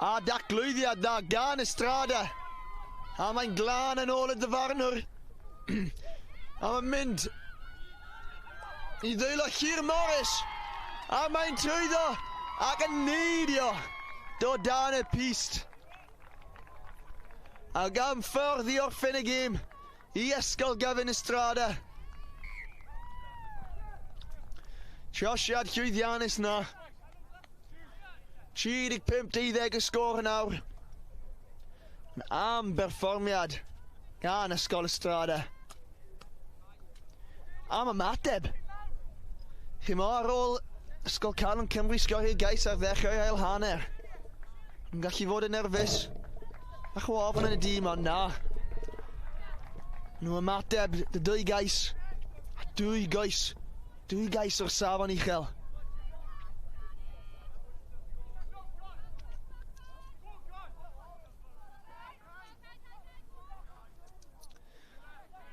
Speaker 5: A daclwyddiad da gan Estrada. A mae'n glân yn ôl y dyfarnwr. A mae'n mynd i ddwylo Llyr Morris. A mae'n trwyddo ac yn neidio dod dan y pist. Ac am ffordd i orffen y gêm i Ysgol Gyfun Estrada. Trosiad llwyddiannus na. 35-12 y sgôr nawr. Am berfformiad gan Ysgol Estrada. Am ymateb. Chimo ar ôl Ysgol Calon Cymru sgorio gais ar ddechrau ail hanner. Yn gallu fod yn nerfus. A chwafn yn y dîm, ond na. Nhw ymateb dy dwy gais. A dwy gais. Dwy gais o'r safon uchel.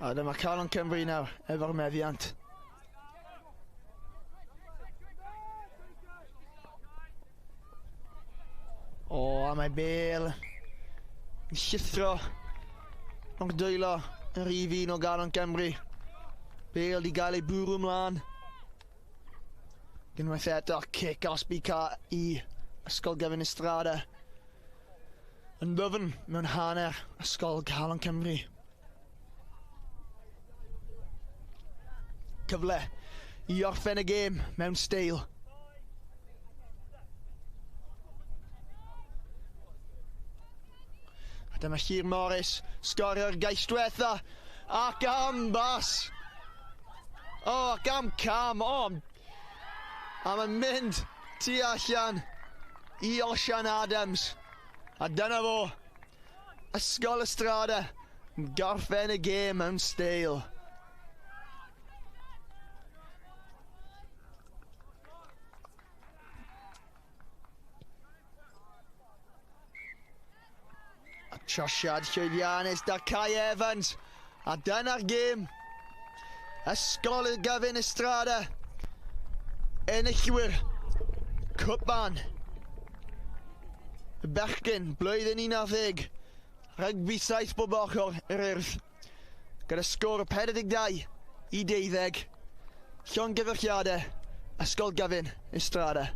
Speaker 5: A dyma Calon Cymru nawr efo'r meddiant. O, a mae Bale yn llithro o'r dwylo yn rhif un o Galon Cymru. Bale di gael ei bwrw ymlaen. Unwaith eto, cic osbi i Ysgol Gyfun Estrada. Yn ddyfn mewn hanner Ysgol Calon Cymru. Cyfle i orffen y gêm mewn steil. A dyma Llyr Morris, sgorio'r gais diwetha, ac am bas. O, ac am cam, o. A mae'n mynd tu allan i Osian Adams. A dyna fo, Ysgol Estrada, yn gorffen y gêm mewn steil. A trosiad llwyddiannus da Kai Evans. A dyna'r gêm. Ysgol Gyfun Estrada. Enillwyr Cwpan y bechgyn, blwyddyn 11. Rygbi 7 bob ochr yr Urdd. Gyda sgôr 42 i 12. Llongyfarchiadau, Ysgol Gyfun Estrada.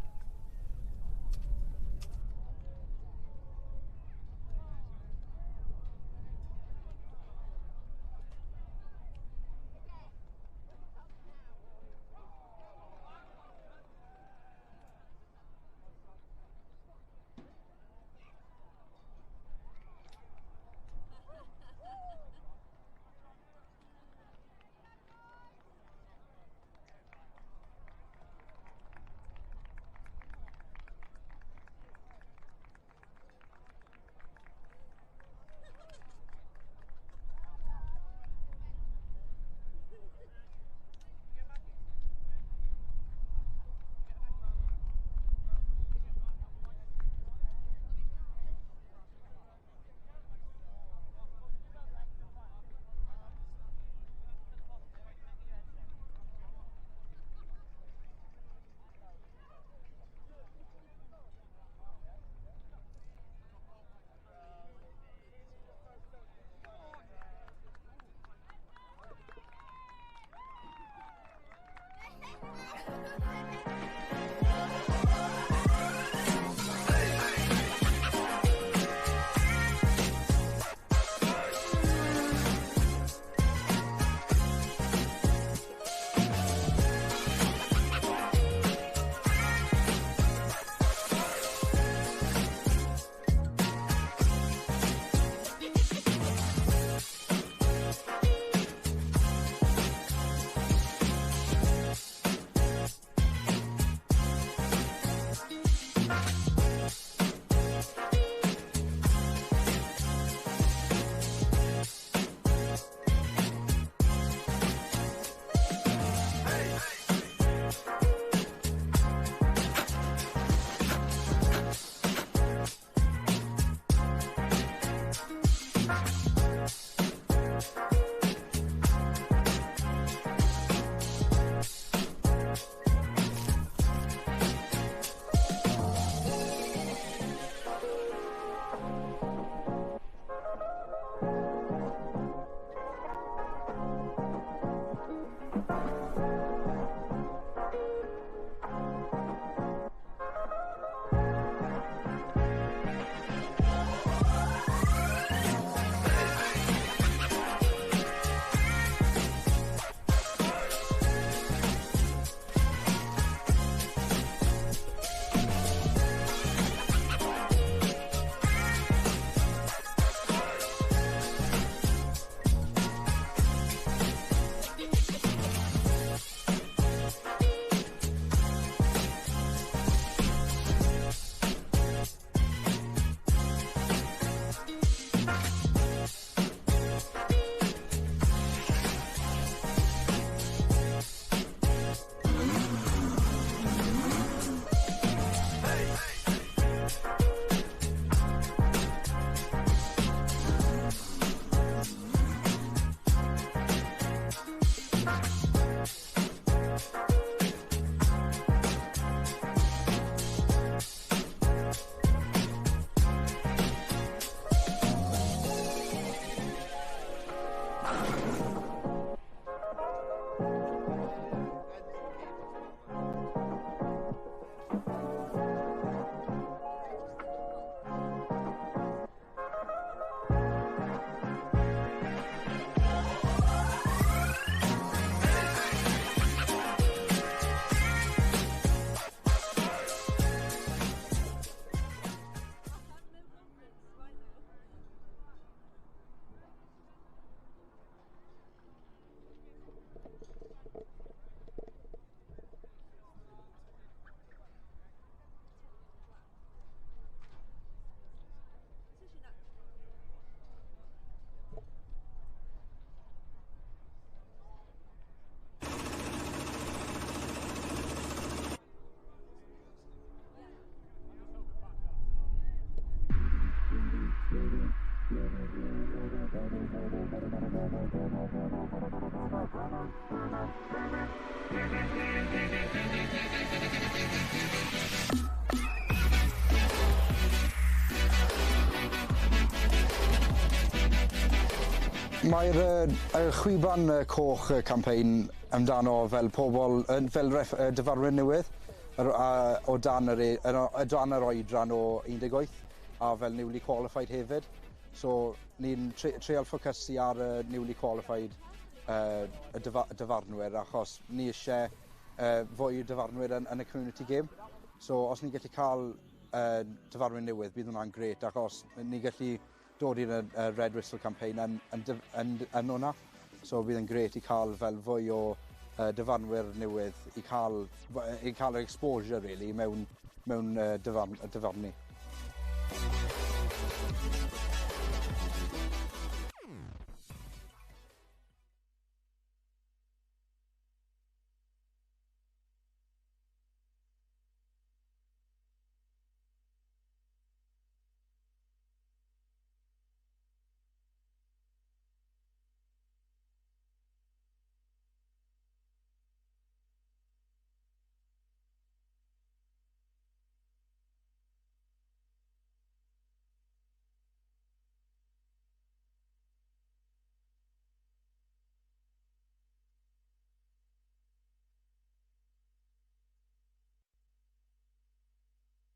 Speaker 10: Mae'r y chwiban coch campaign amdano fel pobl, fel dyfarnwyr newydd o dan yr, o dan yr oedran o 18 a fel newly qualified hefyd. So ni'n treial ffocysu ar y newly qualified y dyfarnwyr achos ni eisiau fwy o dyfarnwyr yn y community game. So os ni'n gallu cael dyfarnwyr newydd, bydd hwnna'n grêt achos ni'n gallu dod i'r Red Whistle campaign yn hwnna. So bydd yn grêt i cael fel fwy o dyfarnwyr newydd i cael yr exposure really mewn dyfarnu.